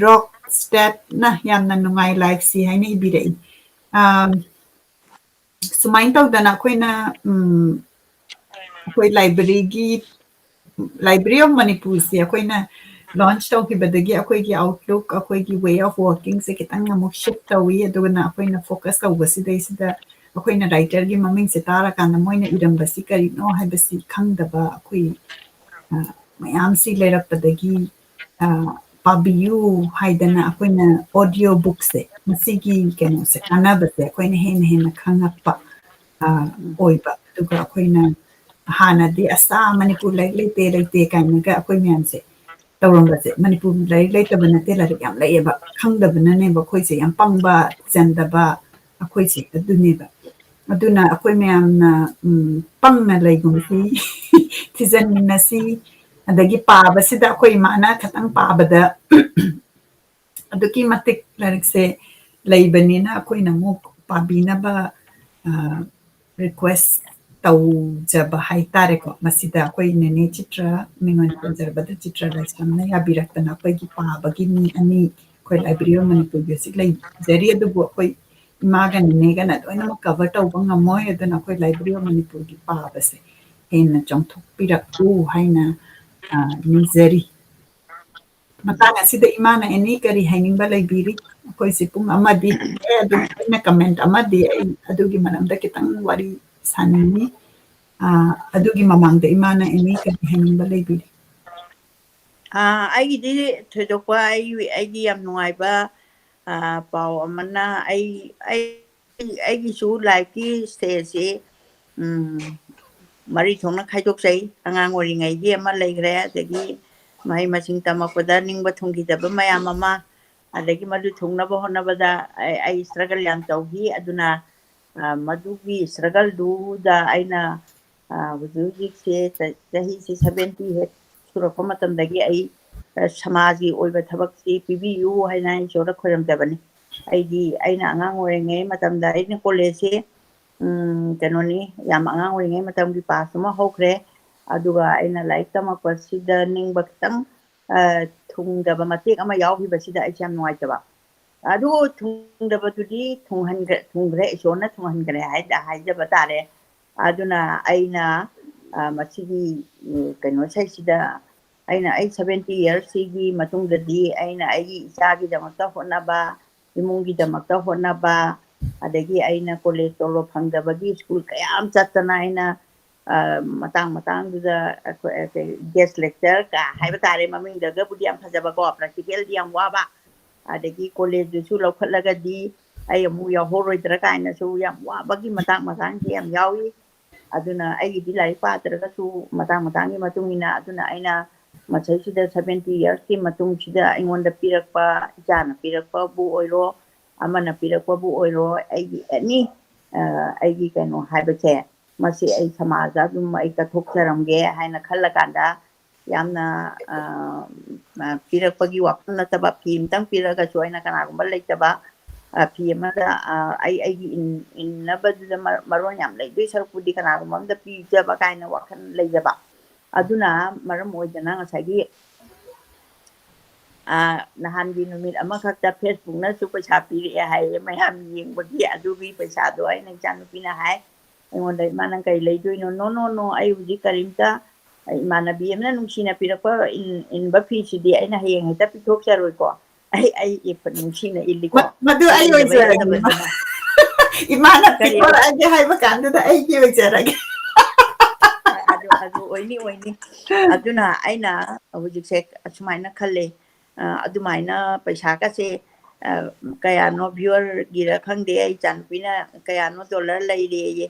ꯔꯣꯛ ꯁ꯭ꯇꯦꯠꯅ ꯌꯥꯝꯅ ꯅꯨꯡꯉꯥꯏ ꯂꯥꯏꯐꯁꯤ ꯍꯥꯏꯅ ꯏꯕꯤꯔꯛꯏ꯫ ꯑ, ꯁꯨꯃꯥꯏꯅ ꯇꯧꯗꯅ ꯑꯩꯈꯣꯏꯅ, ꯎꯝ, ꯑꯩꯈꯣꯏ libraryꯒꯤ, Library of ꯃꯅꯤꯄꯨꯔꯁꯦ ꯑꯩꯈꯣꯏꯅ launch ꯇꯧꯈꯤꯕꯗꯒꯤ ꯑꯩꯈꯣꯏꯒꯤ outlook, ꯑꯩꯈꯣꯏꯒꯤ way of workingꯁꯦ ꯈꯤꯇꯪ ꯑꯃꯨꯛ shift ꯇꯧꯏ꯫ ꯑꯗꯨꯒꯅ ꯑꯩꯈꯣꯏꯅ focus ꯇꯧꯕꯁꯤꯗꯩꯁꯤꯗ ꯑꯩꯈꯣꯏꯅ writerꯒꯤ ꯃꯃꯤꯡꯁꯦ ꯇꯥꯔꯀꯥꯟꯗ ꯃꯣꯏꯅ ꯏꯔꯝꯕꯁꯤ ꯀꯔꯤꯅꯣ ꯍꯥꯏꯕꯁꯤ ꯈꯪꯗꯕ ꯑꯩꯈꯣꯏ, ꯑ, ꯃꯌꯥꯝꯁꯤ ꯂꯩꯔꯛꯄꯗꯒꯤ, ꯑ, ꯄꯥꯕꯤꯌꯨ ꯍꯥꯏꯗꯅ ꯑꯩꯈꯣꯏꯅ audio bookꯁꯦ, ꯃꯁꯤꯒꯤ ꯀꯩꯅꯣꯁꯦ, ꯀꯥꯟꯅꯕꯁꯦ ꯑꯩꯈꯣꯏꯅ ꯍꯦꯟꯅ ꯍꯦꯟꯅ ꯈꯪꯉꯛꯄ꯫ ꯑ, ꯑꯣꯏꯕ꯫ ꯑꯗꯨꯒ ꯑꯩꯈꯣꯏꯅ ꯍꯥꯟꯅꯗꯤ "ꯑꯁ, ꯃꯅꯤꯄꯨꯔ ꯂꯥꯏꯔꯤꯛ ꯂꯩꯇꯦ, ꯂꯩꯇꯦ" ꯀꯥꯏꯅꯒ ꯑꯩꯈꯣꯏ ꯃꯌꯥꯝꯁꯦ ꯇꯧꯔꯝꯕꯁꯦ, ꯃꯅꯤꯄꯨꯔ ꯂꯥꯏꯔꯤꯛ ꯂꯩꯇꯕ ꯅꯠꯇꯦ, ꯂꯥꯏꯔꯤꯛ ꯌꯥꯝ ꯂꯩꯌꯦꯕ, ꯈꯪꯗꯕꯅꯅꯦꯕ ꯑꯩꯈꯣꯏꯁꯦ ꯌꯥꯝ ꯄꯪꯕ, ꯊꯤꯖꯟꯗꯕ ꯑꯩꯈꯣꯏꯁꯦ ꯑꯗꯨꯅꯦꯕ꯫ ꯑꯗꯨꯅ ꯑꯩꯈꯣꯏ ꯃꯌꯥꯝꯅ, ꯎꯝ, ꯄꯪꯅ ꯂꯩꯒꯨꯝꯁꯤ, ꯊꯤꯖꯤꯟꯅꯁꯤ, ꯑꯗꯒꯤ ꯄꯥꯕꯁꯤꯗ ꯑꯩꯈꯣꯏ ꯏꯃꯥꯅ ꯈꯤꯇꯪ ꯄꯥꯕꯗ ꯑꯗꯨꯛꯀꯤ ꯃꯇꯤꯛ ꯂꯥꯏꯔꯤꯛꯁꯦ ꯂꯩꯕꯅꯤꯅ ꯑꯩꯈꯣꯏꯅ ꯑꯃꯨꯛ ꯄꯥꯕꯤꯅꯕ, ꯑ, request ꯇꯧꯖꯕ ꯍꯥꯏꯇꯥꯔꯦꯀꯣ꯫ ꯃꯁꯤꯗ ꯑꯩꯈꯣꯏ ꯅꯦꯅꯦ ꯆꯤꯇ꯭ꯔ, ꯃꯤꯡ ꯑꯣꯏꯅ ꯄꯟꯖꯔꯕꯗ ꯆꯤꯇ꯭ꯔ ꯂꯥꯏꯁ꯭ꯔꯝꯅ ꯌꯥꯕꯤꯔꯛꯇꯅ ꯑꯩꯈꯣꯏꯒꯤ ꯄꯥꯕꯒꯤ ꯃꯤ ꯑꯅꯤ ꯑꯩꯈꯣꯏ Library of ꯃꯅꯤꯄꯨꯔꯒꯤ ꯍꯧꯖꯤꯛ ꯂꯩꯖꯔꯤ, ꯑꯗꯨꯕꯨ ꯑꯩꯈꯣꯏ ꯏꯃꯥꯒ ꯅꯦꯅꯦꯒꯅ ꯂꯣꯏꯅꯃꯛ cover ꯇꯧꯕ ꯉꯝꯃꯣꯏ꯫ ꯑꯗꯨꯅ ꯑꯩꯈꯣꯏ Library of ꯃꯅꯤꯄꯨꯔꯒꯤ ꯄꯥꯕꯁꯦ ꯍꯦꯟꯅ ꯆꯣꯡꯊꯣꯛꯄꯤꯔꯛꯎ ꯍꯥꯏꯅ, ꯑ, ꯅꯤꯖꯔꯤ꯫ ꯃꯇꯥꯡ ꯑꯁꯤꯗ ꯏꯃꯥꯅ ꯑꯦꯅꯤ ꯀꯔꯤ ꯍꯥꯏꯅꯤꯡꯕ ꯂꯩꯕꯤꯔꯤ? ꯑꯩꯈꯣꯏꯁꯤ ꯄꯨꯡ ꯑꯃꯗꯤ ꯍꯦꯜꯂꯦ, ꯑꯗꯨꯝ ꯑꯩꯅ comment ꯑꯃꯗꯤ ꯑꯩ ꯑꯗꯨꯒꯤ ꯃꯔꯝꯗ ꯈꯤꯇꯪ ꯋꯥꯔꯤ ꯁꯥꯅꯤꯡꯉꯤ꯫ ꯑ, ꯑꯗꯨꯒꯤ ꯃꯃꯥꯡꯗ ꯏꯃꯥꯅ ꯑꯦꯅꯤ ꯀꯔꯤ ꯍꯥꯏꯅꯤꯡꯕ ꯂꯩꯕꯤꯔꯤ? ꯑ, ꯑꯩꯒꯤꯗꯤ ꯊꯣꯏꯗꯣꯛꯄ, ꯑꯩ, ꯑꯩꯒꯤ ꯌꯥꯝ ꯅꯨꯡꯉꯥꯏꯕ, ꯑ, ꯄꯥꯎ ꯑꯃꯅ, ꯑꯩ, ꯑꯩ, ꯑꯩꯒꯤꯁꯨ lifeꯀꯤ stageꯁꯤ, ꯎꯝ, ꯃꯔꯤ ꯊꯣꯛꯅ ꯈꯥꯏꯗꯣꯛꯆꯩ꯫ ꯑꯉꯥꯡ ꯑꯣꯏꯔꯤꯉꯩꯒꯤ ꯑꯃ ꯂꯩꯈ꯭ꯔꯦ, ꯑꯗꯒꯤ ꯃꯍꯩ ꯃꯁꯤꯡ ꯇꯝꯃꯛꯄꯗ ꯅꯤꯡꯕ ꯊꯨꯡꯈꯤꯗꯕ ꯃꯌꯥꯝ ꯑꯃ, ꯑꯗꯒꯤ ꯃꯗꯨ ꯊꯨꯡꯅꯕ ꯍꯣꯠꯅꯕꯗ ꯑꯩ, ꯑꯩ struggle ꯌꯥꯝ ꯇꯧꯈꯤ꯫ ꯑꯗꯨꯅ, ꯑ, ꯃꯗꯨꯒꯤ struggleꯗꯨꯗ ꯑꯩꯅ, ꯑ, ꯍꯧꯖꯤꯛ ꯍꯧꯖꯤꯛꯁꯦ ꯆ-, ꯆꯍꯤꯁꯦ seventy ꯍꯦꯛ ꯁꯨꯔꯛꯄ ꯃꯇꯝꯗꯒꯤ ꯑꯩ, ꯑ, ꯁꯃꯥꯖꯒꯤ ꯑꯣꯏꯕ ꯊꯕꯛꯁꯤ ꯄꯤꯕꯤꯌꯨ ꯍꯥꯏꯅ ꯑꯩ ꯏꯁꯣꯔꯗ ꯈꯣꯏꯔꯝꯖꯕꯅꯤ꯫ ꯑꯩꯗꯤ, ꯑꯩꯅ ꯑꯉꯥꯡ ꯑꯣꯏꯔꯤꯉꯩ ꯃꯇꯝꯗ ꯑꯩꯅ collegeꯁꯦ, ꯎꯝ, ꯀꯩꯅꯣꯅꯤ, ꯌꯥꯝ ꯑꯉꯥꯡ ꯑꯣꯏꯔꯤꯉꯩ ꯃꯇꯝꯒꯤ pass ꯑꯃ ꯍꯧꯈ꯭ꯔꯦ꯫ ꯑꯗꯨꯒ ꯑꯩꯅ ꯂꯥꯏꯔꯤꯛ ꯇꯝꯃꯛꯄꯁꯤꯗ ꯅꯤꯡꯕ ꯈꯤꯇꯪ, ꯑ, ꯊꯨꯡꯗꯕ ꯃꯇꯦꯛ ꯑꯃ ꯌꯥꯎꯈꯤꯕꯁꯤꯗ ꯑꯩꯁꯦ ꯌꯥꯝ ꯅꯨꯡꯉꯥꯏꯇꯕ꯫ ꯑꯗꯨ ꯊꯨꯡꯗꯕꯗꯨꯗꯤ ꯊꯨꯡꯍꯟꯈ꯭ꯔꯦ, ꯊꯨꯡꯈ꯭ꯔꯦ, ꯏꯁꯣꯔꯅ ꯊꯨꯡꯍꯟꯈ꯭ꯔꯦ ꯍꯥꯏꯗ-, ꯍꯥꯏꯖꯕ ꯇꯥꯔꯦ꯫ ꯑꯗꯨꯅ ꯑꯩꯅ, ꯑ, ꯃꯁꯤꯒꯤ, ꯎꯝ, ꯀꯩꯅꯣ ꯏꯁꯩꯁꯤꯗ ꯑꯩꯅ ꯑꯩ seventy yearsꯁꯤꯒꯤ ꯃꯇꯨꯡꯗꯗꯤ ꯑꯩꯅ ꯑꯩꯒꯤ ꯏꯆꯥꯒꯤꯗꯃꯛꯇ ꯍꯣꯠꯅꯕ, ꯏꯃꯨꯡꯒꯤꯗꯃꯛꯇ ꯍꯣꯠꯅꯕ, ꯑꯗꯒꯤ ꯑꯩꯅ college ꯇꯣꯂꯣꯞ ꯐꯪꯗꯕꯒꯤ school ꯀꯌꯥ ꯑꯃ ꯆꯠꯇꯅ ꯑꯩꯅ, ꯑ, ꯃꯇꯥꯡ ꯃꯇꯥꯡꯗꯨꯗ ꯑꯩꯈꯣꯏ, ꯑ, ꯀꯩ, guest lecture ꯀ ꯍꯥꯏꯕ ꯇꯥꯔꯦ, ꯃꯃꯤꯡꯗꯒꯕꯨꯗꯤ ꯌꯥꯝ ꯐꯖꯕꯀꯣ, practicalꯗꯤ ꯌꯥꯝ ꯋꯥꯕ, ꯑꯗꯒꯤ collegeꯗꯨꯁꯨ ꯂꯧꯈꯠꯂꯒꯗꯤ, ꯑꯩ ꯑꯃꯨꯛ ꯌꯥꯎꯍꯧꯔꯣꯏꯗ꯭ꯔꯥ ꯀꯥꯏꯅꯁꯨ ꯌꯥꯝ ꯋꯥꯕꯒꯤ ꯃꯇꯥꯡ ꯃꯇꯥꯡꯁꯦ ꯌꯥꯝ ꯌꯥꯎꯏ꯫ ꯑꯗꯨꯅ ꯑꯩꯒꯤꯗꯤ ꯂꯥꯏꯔꯤꯛ ꯄꯥꯗ꯭ꯔꯒꯁꯨ ꯃꯇꯥꯡ ꯃꯇꯥꯡꯒꯤ ꯃꯇꯨꯡ ꯏꯟꯅ, ꯑꯗꯨꯅ ꯑꯩꯅ ꯃꯁꯤꯁꯤꯗ seventy yearsꯀꯤ ꯃꯇꯨꯡꯁꯤꯗ ꯑꯩꯉꯣꯟꯗ ꯄꯤꯔꯛꯄ, ꯏꯆꯥꯅ ꯄꯤꯔꯛꯄꯕꯨ ꯑꯣꯏꯔꯣ, ꯑꯃꯅ ꯄꯤꯔꯛꯄꯕꯨ ꯑꯣꯏꯔꯣ, ꯑꯩꯒꯤ any, ꯑ, ꯑꯩꯒꯤ ꯀꯩꯅꯣ ꯍꯥꯏꯕꯁꯦ, ꯃꯁꯤ ꯑꯩ ꯁꯃꯥꯖꯇ ꯑꯗꯨꯝ ꯑꯩ ꯀꯠꯊꯣꯛꯆꯔꯝꯒꯦ ꯍꯥꯏꯅ ꯈꯜꯂꯀꯥꯟꯗ, ꯌꯥꯝꯅ, ꯑ, ꯑ, ꯄꯤꯔꯛꯄꯒꯤ ꯋꯥꯐꯝ ꯅꯠꯇꯕ, ꯐꯤ ꯑꯃꯇꯪ ꯄꯤꯔꯛꯑꯒꯁꯨ ꯑꯩꯅ ꯀꯅꯥꯒꯨꯝꯕ ꯂꯩꯇꯕ, ꯑ, ꯐꯤ ꯑꯃꯗ, ꯑ, ꯑꯩ, ꯑꯩꯒꯤ ꯏꯟ-, ꯏꯟꯅꯕꯗꯨꯗ ꯃ-, ꯃꯔꯣꯟ ꯌꯥꯝ ꯂꯩꯗꯣꯏ ꯁꯔꯨꯛꯄꯨꯗꯤ ꯀꯅꯥꯒꯨꯝꯕ ꯑꯃꯗ ꯄꯤꯖꯕ ꯀꯥꯏꯅ ꯋꯥꯈꯜ ꯂꯩꯖꯕ꯫ ꯑꯗꯨꯅ ꯃꯔꯝ ꯑꯣꯏꯗꯅ ꯉꯁꯥꯏꯒꯤ, ꯑ, ꯅꯍꯥꯟꯒꯤ ꯅꯨꯃꯤꯠ ꯑꯃꯈꯛꯇ Facebookꯅꯁꯨ ꯄꯩꯁꯥ ꯄꯤꯔꯛꯑꯦ ꯍꯥꯏꯌꯦ, ꯃꯌꯥꯝ ꯌꯦꯡꯕꯒꯤ꯫ ꯑꯗꯨꯒꯤ ꯄꯩꯁꯥꯗꯣ ꯑꯩꯅ ꯏꯆꯥꯅꯨꯄꯤꯅ ꯍꯥꯏ ꯑꯩꯉꯣꯟꯗ, "ꯏꯃꯥ, ꯅꯪ ꯀꯩ ꯂꯩꯗꯣꯏꯅꯣ?" "No, no, no, ꯑꯩ ꯍꯧꯖꯤꯛ ꯀꯔꯤꯝꯇ, ꯏꯃꯥꯟꯅꯕꯤ ꯑꯃꯅ ꯅꯨꯡꯁꯤꯅ ꯄꯤꯔꯛꯄ ꯏꯟ-, ꯏꯟꯕ ꯐꯤꯁꯤꯗꯤ ꯑꯩꯅ ꯍꯌꯦꯡ ꯍꯦꯛꯇ ꯄꯤꯊꯣꯛꯆꯔꯣꯏꯀꯣ꯫ ꯑꯩ, ꯑꯩ ꯅꯨꯡꯁꯤꯅ ꯏꯜꯂꯤꯀꯣ꯫ ꯃ-, ꯃꯗꯨ ꯑꯩ ꯏꯟꯗꯕ ꯑꯣꯏꯖꯔꯒꯦ, ꯌꯥꯗꯕ ꯏꯃꯥ꯫ ꯑꯗꯨꯅ꯫" ꯏꯃꯥꯅ ꯀꯔꯤ? ꯄꯤꯊꯣꯔꯛꯑꯒꯦ ꯍꯥꯏꯕ ꯀꯥꯟꯗꯨꯗ ꯑꯩꯒꯤ ꯑꯣꯏꯖꯔꯒꯦ꯫ ꯑꯗꯨ, ꯑꯗꯨ ꯑꯣꯏꯅꯤ, ꯑꯣꯏꯅꯤ꯫ ꯑꯗꯨꯅ ꯑꯩꯅ ꯍꯧꯖꯤꯛꯁꯦ ꯑꯁꯨꯃꯥꯏꯅ ꯈꯜꯂꯦ, ꯑ, ꯑꯗꯨꯃꯥꯏꯅ ꯄꯩꯁꯥꯒꯁꯦ, ꯑ, ꯀꯌꯥꯅꯣ viewerꯒꯤꯔ ꯈꯪꯗꯦ, ꯑꯩ ꯏꯆꯥꯅꯨꯄꯤꯅ ꯀꯌꯥꯅꯣ dollar ꯂꯩꯔꯦꯌꯦ,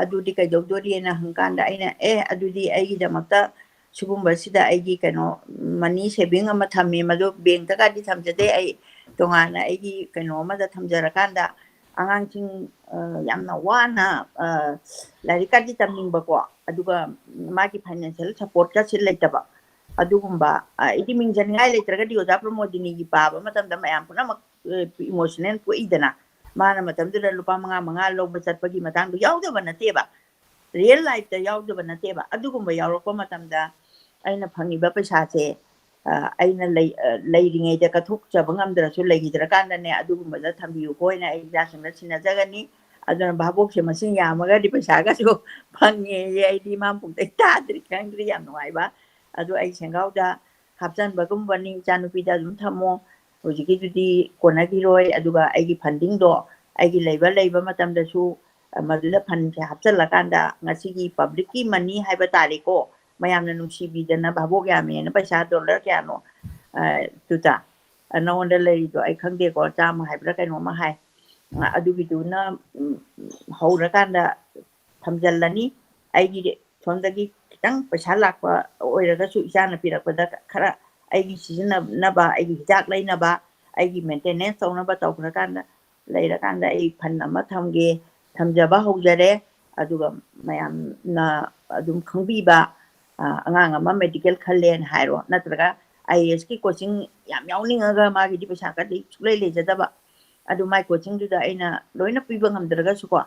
"ꯑꯗꯨꯗꯤ ꯀꯩꯗꯧꯗꯣꯔꯤꯅ?" ꯍꯪꯀꯥꯟꯗ ꯑꯩꯅ, "ꯑꯦ, ꯑꯗꯨꯗꯤ ꯑꯩꯒꯤꯗꯃꯛꯇ ꯁꯤꯒꯨꯝꯕꯁꯤꯗ ꯑꯩꯒꯤ ꯀꯩꯅꯣ, money saving ꯑꯃ ꯊꯝꯃꯤ, ꯃꯗꯨ bankꯇꯒꯗꯤ ꯊꯝꯖꯗꯦ, ꯑꯩ ꯇꯣꯉꯥꯟꯅ ꯑꯩꯒꯤ ꯀꯩꯅꯣ ꯑꯃꯗ ꯊꯝꯖꯔꯀꯥꯟꯗ ꯑꯉꯥꯡꯁꯤꯡ, ꯑ, ꯌꯥꯝꯅ ꯋꯥꯅ, ꯑ, ꯂꯥꯏꯔꯤꯛꯀꯗꯤ ꯇꯝꯅꯤꯡꯕꯀꯣ, ꯑꯗꯨꯒ ꯃꯥꯒꯤ financial supportꯀꯁꯦ ꯂꯩꯇꯕ, ꯑꯗꯨꯒꯨꯝꯕ, ꯑ, ꯑꯩꯗꯤ ꯃꯤꯡ ꯆꯟꯅꯤꯡꯉꯥꯏ ꯂꯩꯇ꯭ꯔꯒꯗꯤ ꯑꯣꯖꯥ ꯄ꯭ꯔꯃꯣꯗꯤꯅꯤꯒꯤ ꯄꯥꯕ ꯃꯇꯝꯗ ꯃꯌꯥꯝ ꯄꯨꯝꯅꯃꯛ, ꯑ, emotional ꯄꯣꯛꯏꯗꯅ꯫ ꯃꯥꯅ ꯃꯇꯝꯗꯨꯗ ꯂꯨꯄꯥ ꯃꯉꯥ, ꯃꯉꯥ ꯂꯧꯕ ꯆꯠꯄꯒꯤ ꯃꯇꯥꯡꯗꯣ ꯌꯥꯎꯗꯕ ꯅꯠꯇꯦꯕ꯫ Real lifeꯇ ꯌꯥꯎꯗꯕ ꯅꯠꯇꯦꯕ꯫ ꯑꯗꯨꯒꯨꯝꯕ ꯌꯥꯎꯔꯛꯄ ꯃꯇꯝꯗ ꯑꯩꯅ ꯐꯪꯉꯤꯕ ꯄꯩꯁꯥꯁꯦ, ꯑ, ꯑꯩꯅ ꯂꯩ-, ꯑ, ꯂꯩꯔꯤꯉꯩꯗ ꯀꯠꯊꯣꯛꯆꯕ ꯉꯝꯗ꯭ꯔꯁꯨ, ꯂꯩꯈꯤꯗ꯭ꯔꯀꯥꯟꯗꯅꯦ, ꯑꯗꯨꯒꯨꯝꯕꯗ ꯊꯝꯕꯤꯌꯨꯀꯣ ꯍꯥꯏꯅ ꯑꯩ ꯏꯆꯥꯁꯤꯡꯗ ꯁꯤꯟꯅꯖꯒꯅꯤ꯫ ꯑꯗꯨꯅ ꯚꯥꯕꯣꯛꯁꯦ ꯃꯁꯤꯡ ꯌꯥꯝꯃꯒꯗꯤ ꯄꯩꯁꯥꯒꯁꯨ ꯐꯪꯉꯦꯌꯦ꯫ ꯑꯩꯗꯤ ꯏꯃꯥ ꯄꯨꯡꯗꯩ ꯇꯥꯗ꯭ꯔꯤ, ꯈꯪꯗ꯭ꯔꯤ꯫ ꯌꯥꯝ ꯅꯨꯡꯉꯥꯏꯕ꯫ ꯑꯗꯣ ꯑꯩ ꯁꯦꯡꯒꯥꯎꯗ ꯍꯥꯞꯆꯟꯕꯒꯨꯝꯕꯅꯤ, "ꯏꯆꯥꯅꯨꯄꯤꯗ ꯑꯗꯨꯝ ꯊꯝꯃꯣ, ꯍꯧꯖꯤꯛꯀꯤꯗꯨꯗꯤ ꯀꯣꯟꯅꯈꯤꯔꯣꯏ, ꯑꯗꯨꯒ ꯑꯩꯒꯤ fundingꯗꯣ ꯑꯩꯒꯤ ꯂꯩꯕ, ꯂꯩꯕ ꯃꯇꯝꯗꯁꯨ, ꯑ, ꯃꯗꯨꯗ fundꯁꯦ ꯍꯥꯞꯆꯜꯂꯀꯥꯟꯗ ꯉꯁꯤꯒꯤ publicꯀꯤ money ꯍꯥꯏꯕ ꯇꯥꯔꯦꯀꯣ, ꯃꯌꯥꯝꯅ ꯅꯨꯡꯁꯤꯕꯤꯗꯅ ꯚꯥꯕꯣꯛ ꯌꯥꯝꯃꯦꯅ ꯄꯩꯁꯥ dollar ꯀꯌꯥꯅꯣ, ꯑ, ꯇꯨꯇ, ꯑ, ꯅꯉꯣꯟꯗ ꯂꯩꯔꯤꯗꯣ ꯑꯩ ꯈꯪꯗꯦꯀꯣ, ꯆꯥꯝꯃ ꯍꯥꯏꯕ꯭ꯔꯥ ꯀꯩꯅꯣꯝꯃ ꯍꯥꯏ꯫ ꯑꯗꯨꯒꯤꯗꯨꯅ ꯎꯝ, ꯍꯧꯔꯀꯥꯟꯗ ꯊꯝꯖꯤꯜꯂꯅꯤ꯫ ꯑꯩꯒꯤ ꯁꯣꯝꯗꯒꯤ ꯈꯤꯇꯪ ꯄꯩꯁꯥ ꯂꯥꯛꯄ ꯑꯣꯏꯔꯒꯁꯨ ꯏꯆꯥꯅ ꯄꯤꯔꯛꯄꯗ ꯈꯔ ꯑꯩꯒꯤ ꯁꯤꯖꯤꯟꯅꯅꯕ, ꯑꯩꯒꯤ ꯍꯤꯗꯥꯛ ꯂꯩꯅꯕ, ꯑꯩꯒꯤ ꯃꯦꯟꯇꯦꯅꯦꯟꯁ ꯇꯧꯅꯕ ꯇꯧꯈ꯭ꯔꯀꯥꯟꯗ, ꯂꯩꯔꯀꯥꯟꯗ ꯑꯩ ꯐꯟ ꯑꯃ ꯊꯝꯒꯦ, ꯊꯝꯖꯕ ꯍꯧꯖꯔꯦ꯫ ꯑꯗꯨꯒ ꯃꯌꯥꯝꯅ ꯑꯗꯨꯝ ꯈꯪꯕꯤꯕ, ꯑ, ꯑꯉꯥꯡ ꯑꯃ ꯃꯦꯗꯤꯀꯦꯜ ꯈꯜꯂꯦꯅ ꯍꯥꯏꯔꯣ, ꯅꯠꯇ꯭ꯔꯒ ꯑꯥꯏ ꯑꯦ ꯑꯦꯁꯀꯤ ꯀꯣꯆꯤꯡ ꯌꯥꯝ ꯌꯥꯎꯅꯤꯡꯉꯒ ꯃꯥꯒꯤꯗꯤ ꯄꯩꯁꯥ ꯀꯗꯤ ꯁꯨꯛꯂꯩ ꯂꯩꯖꯗꯕ, ꯑꯗꯨ ꯃꯥꯏ ꯀꯣꯆꯤꯡꯗꯨꯗ ꯑꯩꯅ ꯂꯣꯏꯅ ꯄꯤꯕ ꯉꯝꯗ꯭ꯔꯒꯁꯨꯀꯣ,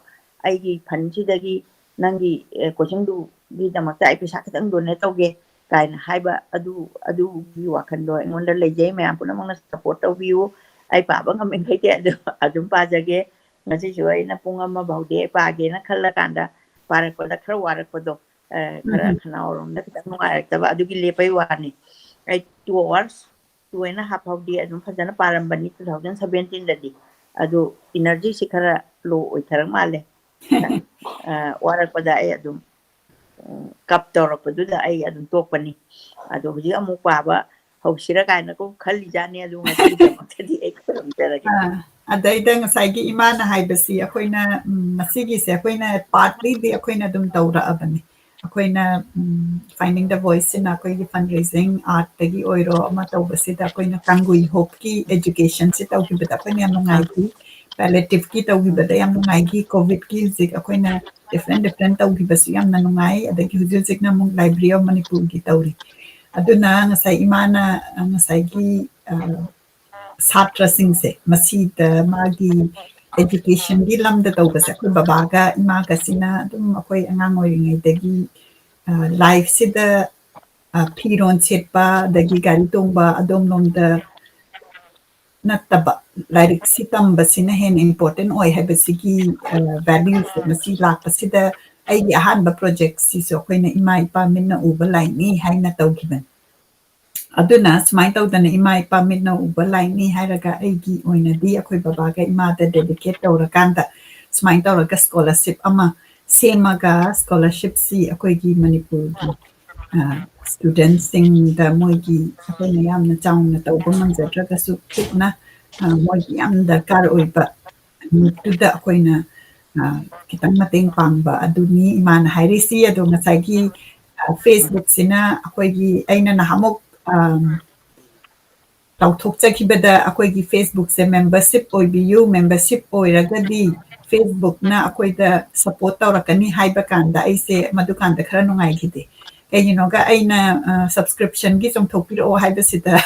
ꯑꯩꯒꯤ ꯐꯟꯁꯤꯗꯒꯤ ꯅꯪꯒꯤ, ꯑꯦ, ꯀꯣꯆꯤꯡꯗꯨꯒꯤꯗꯃꯛꯇ ꯑꯩ ꯄꯩꯁꯥ ꯈꯤꯇꯪ ꯗꯣꯅꯦꯠ ꯇꯧꯒꯦ ꯀꯥꯏꯅ ꯍꯥꯏꯕ, ꯑꯗꯨ, ꯑꯗꯨꯒꯤ ꯋꯥꯈꯜꯗꯣ ꯑꯩꯉꯣꯟꯗ ꯂꯩꯖꯩ꯫ ꯃꯌꯥꯝ ꯄꯨꯝꯅꯃꯛꯅ ꯁꯞꯄꯣꯔꯠ ꯇꯧꯕꯤꯌꯨ꯫ ꯑꯩ ꯄꯥꯕ ꯉꯝꯃꯤꯈꯩꯗꯤ ꯑꯗꯨ ꯑꯗꯨꯝ ꯄꯥꯖꯒꯦ꯫ ꯉꯁꯤꯁꯨ ꯑꯩꯅ ꯄꯨꯡ ꯑꯃ ꯐꯥꯎꯗꯤ ꯑꯩ ꯄꯥꯒꯦꯅ ꯈꯜꯂꯀꯥꯟꯗ ꯄꯥꯔꯛꯄꯗ ꯈꯔ ꯋꯥꯔꯛꯄꯗꯣ, ꯑ, ꯈꯔ ꯎꯝ꯫ ꯈꯅꯥꯎꯔꯣꯝꯗ ꯈꯤꯇꯪ ꯅꯨꯡꯉꯥꯏꯔꯛꯇꯕ, ꯑꯗꯨꯒꯤ ꯂꯦꯞꯄꯩ ꯋꯥꯅꯤ꯫ ꯑꯩ two hours, two and a half ꯐꯥꯎꯗꯤ ꯑꯗꯨꯝ ꯐꯖꯅ ꯄꯥꯔꯝꯕꯅꯤ two thousand seventeenꯗꯗꯤ꯫ ꯑꯗꯨ ꯏꯅꯔꯖꯤꯁꯤ ꯈꯔ ꯂꯣ ꯑꯣꯏꯊꯔꯛ ꯃꯥꯜꯂꯦ꯫ ꯈꯤꯇꯪ, ꯑ, ꯋꯥꯔꯛꯄꯗ ꯑꯩ ꯑꯗꯨꯝ, ꯎꯝ, ꯀꯞ ꯇꯧꯔꯛꯄꯗꯨꯗ ꯑꯩ ꯑꯗꯨꯝ ꯇꯣꯛꯄꯅꯤ꯫ ꯑꯗꯣ ꯍꯧꯖꯤꯛ ꯑꯃꯨꯛ ꯄꯥꯕ ꯍꯧꯁꯤꯔ ꯀꯥꯏꯅꯀꯣ ꯈꯜꯂꯤꯖꯥꯠꯅꯤ꯫ ꯑꯗꯨ ꯉꯁꯤꯒꯤꯗꯃꯛꯇꯗꯤ ꯑꯩ ꯈꯨꯔꯨꯝꯖꯔꯒꯦ꯫ ꯑꯥ, ꯑꯗꯩꯗ ꯉꯁꯥꯏꯒꯤ ꯏꯃꯥꯅ ꯍꯥꯏꯕꯁꯤ ꯑꯩꯈꯣꯏꯅ, ꯎꯝ, ꯃꯁꯤꯒꯤꯁꯦ ꯑꯩꯈꯣꯏꯅ partlyꯗꯤ ꯑꯩꯈꯣꯏꯅ ꯑꯗꯨꯝ ꯇꯧꯔꯛꯑꯕꯅꯤ꯫ ꯑꯩꯈꯣꯏꯅ, ꯎꯝ, Finding the Voiceꯁꯤꯅ ꯑꯩꯈꯣꯏꯒꯤ fundraising, artꯇꯒꯤ ꯑꯣꯏꯔꯣ, ꯑꯃ ꯇꯧꯕꯁꯤꯗ ꯑꯩꯈꯣꯏꯅ ꯀꯥꯡꯒꯨꯏ ꯍꯣꯞꯀꯤ educationꯁꯤ ꯇꯧꯈꯤꯕꯗ ꯑꯩꯈꯣꯏꯅ ꯌꯥꯝ ꯅꯨꯡꯉꯥꯏꯈꯤ꯫ Palliativeꯀꯤ ꯇꯧꯈꯤꯕꯗ ꯌꯥꯝ ꯅꯨꯡꯉꯥꯏꯈꯤ꯫ COVIDꯀꯤ ꯍꯧꯖꯤꯛ ꯑꯩꯈꯣꯏꯅ different, different ꯇꯧꯈꯤꯕꯁꯨ ꯌꯥꯝꯅ ꯅꯨꯡꯉꯥꯏ꯫ ꯑꯗꯒꯤ ꯍꯧꯖꯤꯛ ꯍꯧꯖꯤꯛꯅ ꯑꯃꯨꯛ Library of Manipurꯒꯤ ꯇꯧꯔꯤ꯫ ꯑꯗꯨꯅ ꯉꯁꯥꯏ ꯏꯃꯥꯅ, ꯑ, ꯉꯁꯥꯏꯒꯤ, ꯑ, ꯁꯥꯇ꯭ꯔꯁꯤꯡꯁꯦ ꯃꯁꯤꯗ ꯃꯥꯒꯤ educationꯒꯤ ꯂꯝꯗ ꯇꯧꯕꯁꯦ ꯑꯩꯈꯣꯏ ꯕꯕꯥꯒ ꯏꯃꯥꯒꯁꯤꯅ ꯑꯗꯨꯝ ꯑꯩꯈꯣꯏ ꯑꯉꯥꯡ ꯑꯣꯏꯔꯤꯉꯩꯗꯒꯤ, ꯑ, lifeꯁꯤꯗ, ꯑ, ꯐꯤꯔꯣꯟ ꯁꯦꯠꯄ, ꯑꯗꯒꯤ ꯒꯥꯔꯤ ꯇꯣꯡꯕ, ꯑꯗꯣꯝꯂꯣꯝꯗ ꯅꯠꯇꯕ, ꯂꯥꯏꯔꯤꯛꯁꯤ ꯇꯝꯕꯁꯤꯅ ꯍꯦꯟꯅ important ꯑꯣꯏ ꯍꯥꯏꯕꯁꯤꯒꯤ, ꯑ, valueꯁꯦ ꯃꯁꯤ ꯂꯥꯛꯄꯁꯤꯗ ꯑꯩꯒꯤ ꯑꯍꯥꯟꯕ projectꯁꯤꯁꯨ ꯑꯩꯈꯣꯏꯅ ꯏꯃꯥ ꯏꯄꯥ ꯃꯤꯠꯅ ꯎꯕ ꯂꯥꯏꯔꯤꯛꯅꯤ ꯍꯥꯏꯅ ꯇꯧꯈꯤꯕꯅꯤ꯫ ꯑꯗꯨꯅ ꯁꯨꯃꯥꯏꯅ ꯇꯧꯗꯅ ꯏꯃꯥ ꯏꯄꯥ ꯃꯤꯠꯅ ꯎꯕ ꯂꯥꯏꯔꯤꯛꯅꯤ ꯍꯥꯏꯔꯒ ꯑꯩꯒꯤ ꯑꯣꯏꯅꯗꯤ ꯑꯩꯈꯣꯏ ꯕꯕꯥꯒ ꯏꯃꯥꯗ dedicate ꯇꯧꯔꯀꯥꯟꯗ ꯁꯨꯃꯥꯏꯅ ꯇꯧꯔꯒ scholarship ꯑꯃ ꯁꯦꯝꯃꯒ scholarshipꯁꯤ ꯑꯩꯈꯣꯏꯒꯤ ꯃꯅꯤꯄꯨꯔꯒꯤ, ꯑ, studentꯁꯤꯡꯗ ꯃꯣꯏꯒꯤ ꯑꯩꯈꯣꯏꯅ ꯌꯥꯝꯅ ꯆꯥꯎꯅ ꯇꯧꯕ ꯉꯝꯖꯗ꯭ꯔꯒꯁꯨ ꯄꯤꯛꯅ, ꯑ, ꯃꯣꯏꯒꯤ ꯌꯥꯝ ꯗꯔꯀꯥꯔ ꯑꯣꯏꯕ ꯅꯨꯃꯤꯠꯇꯨꯗ ꯑꯩꯈꯣꯏꯅ, ꯑ, ꯈꯤꯇꯪ ꯃꯇꯦꯡ ꯄꯥꯡꯕ ꯑꯗꯨꯅꯤ ꯏꯃꯥꯅ ꯍꯥꯏꯔꯤꯁꯤ꯫ ꯑꯗꯣ ꯉꯁꯥꯏꯒꯤ, ꯑ, Facebook-ꯁꯤꯅ ꯑꯩꯈꯣꯏꯒꯤ, ꯑꯩꯅ ꯅꯍꯥꯟꯃꯨꯛ, ꯑꯝ, ꯂꯥꯎꯊꯣꯛꯆꯈꯤꯕꯗ ꯑꯩꯈꯣꯏꯒꯤ Facebook-ꯁꯦ membership ꯑꯣꯏꯕꯤꯌꯨ, membership ꯑꯣꯏꯔꯒꯗꯤ Facebook-ꯅ ꯑꯩꯈꯣꯏꯗ support ꯇꯧꯔꯛꯀꯅꯤ ꯍꯥꯏꯕ ꯀꯥꯟꯗ ꯑꯩꯁꯦ ꯃꯗꯨꯀꯥꯟꯗ ꯈꯔ ꯅꯨꯡꯉꯥꯏꯈꯤꯗꯦ꯫ ꯀꯩꯒꯤꯅꯣꯒ ꯑꯩꯅ, ꯑ, subscription-ꯒꯤ ꯆꯣꯡꯊꯣꯛꯄꯤꯔꯛꯑꯣ ꯍꯥꯏꯕꯁꯤꯗ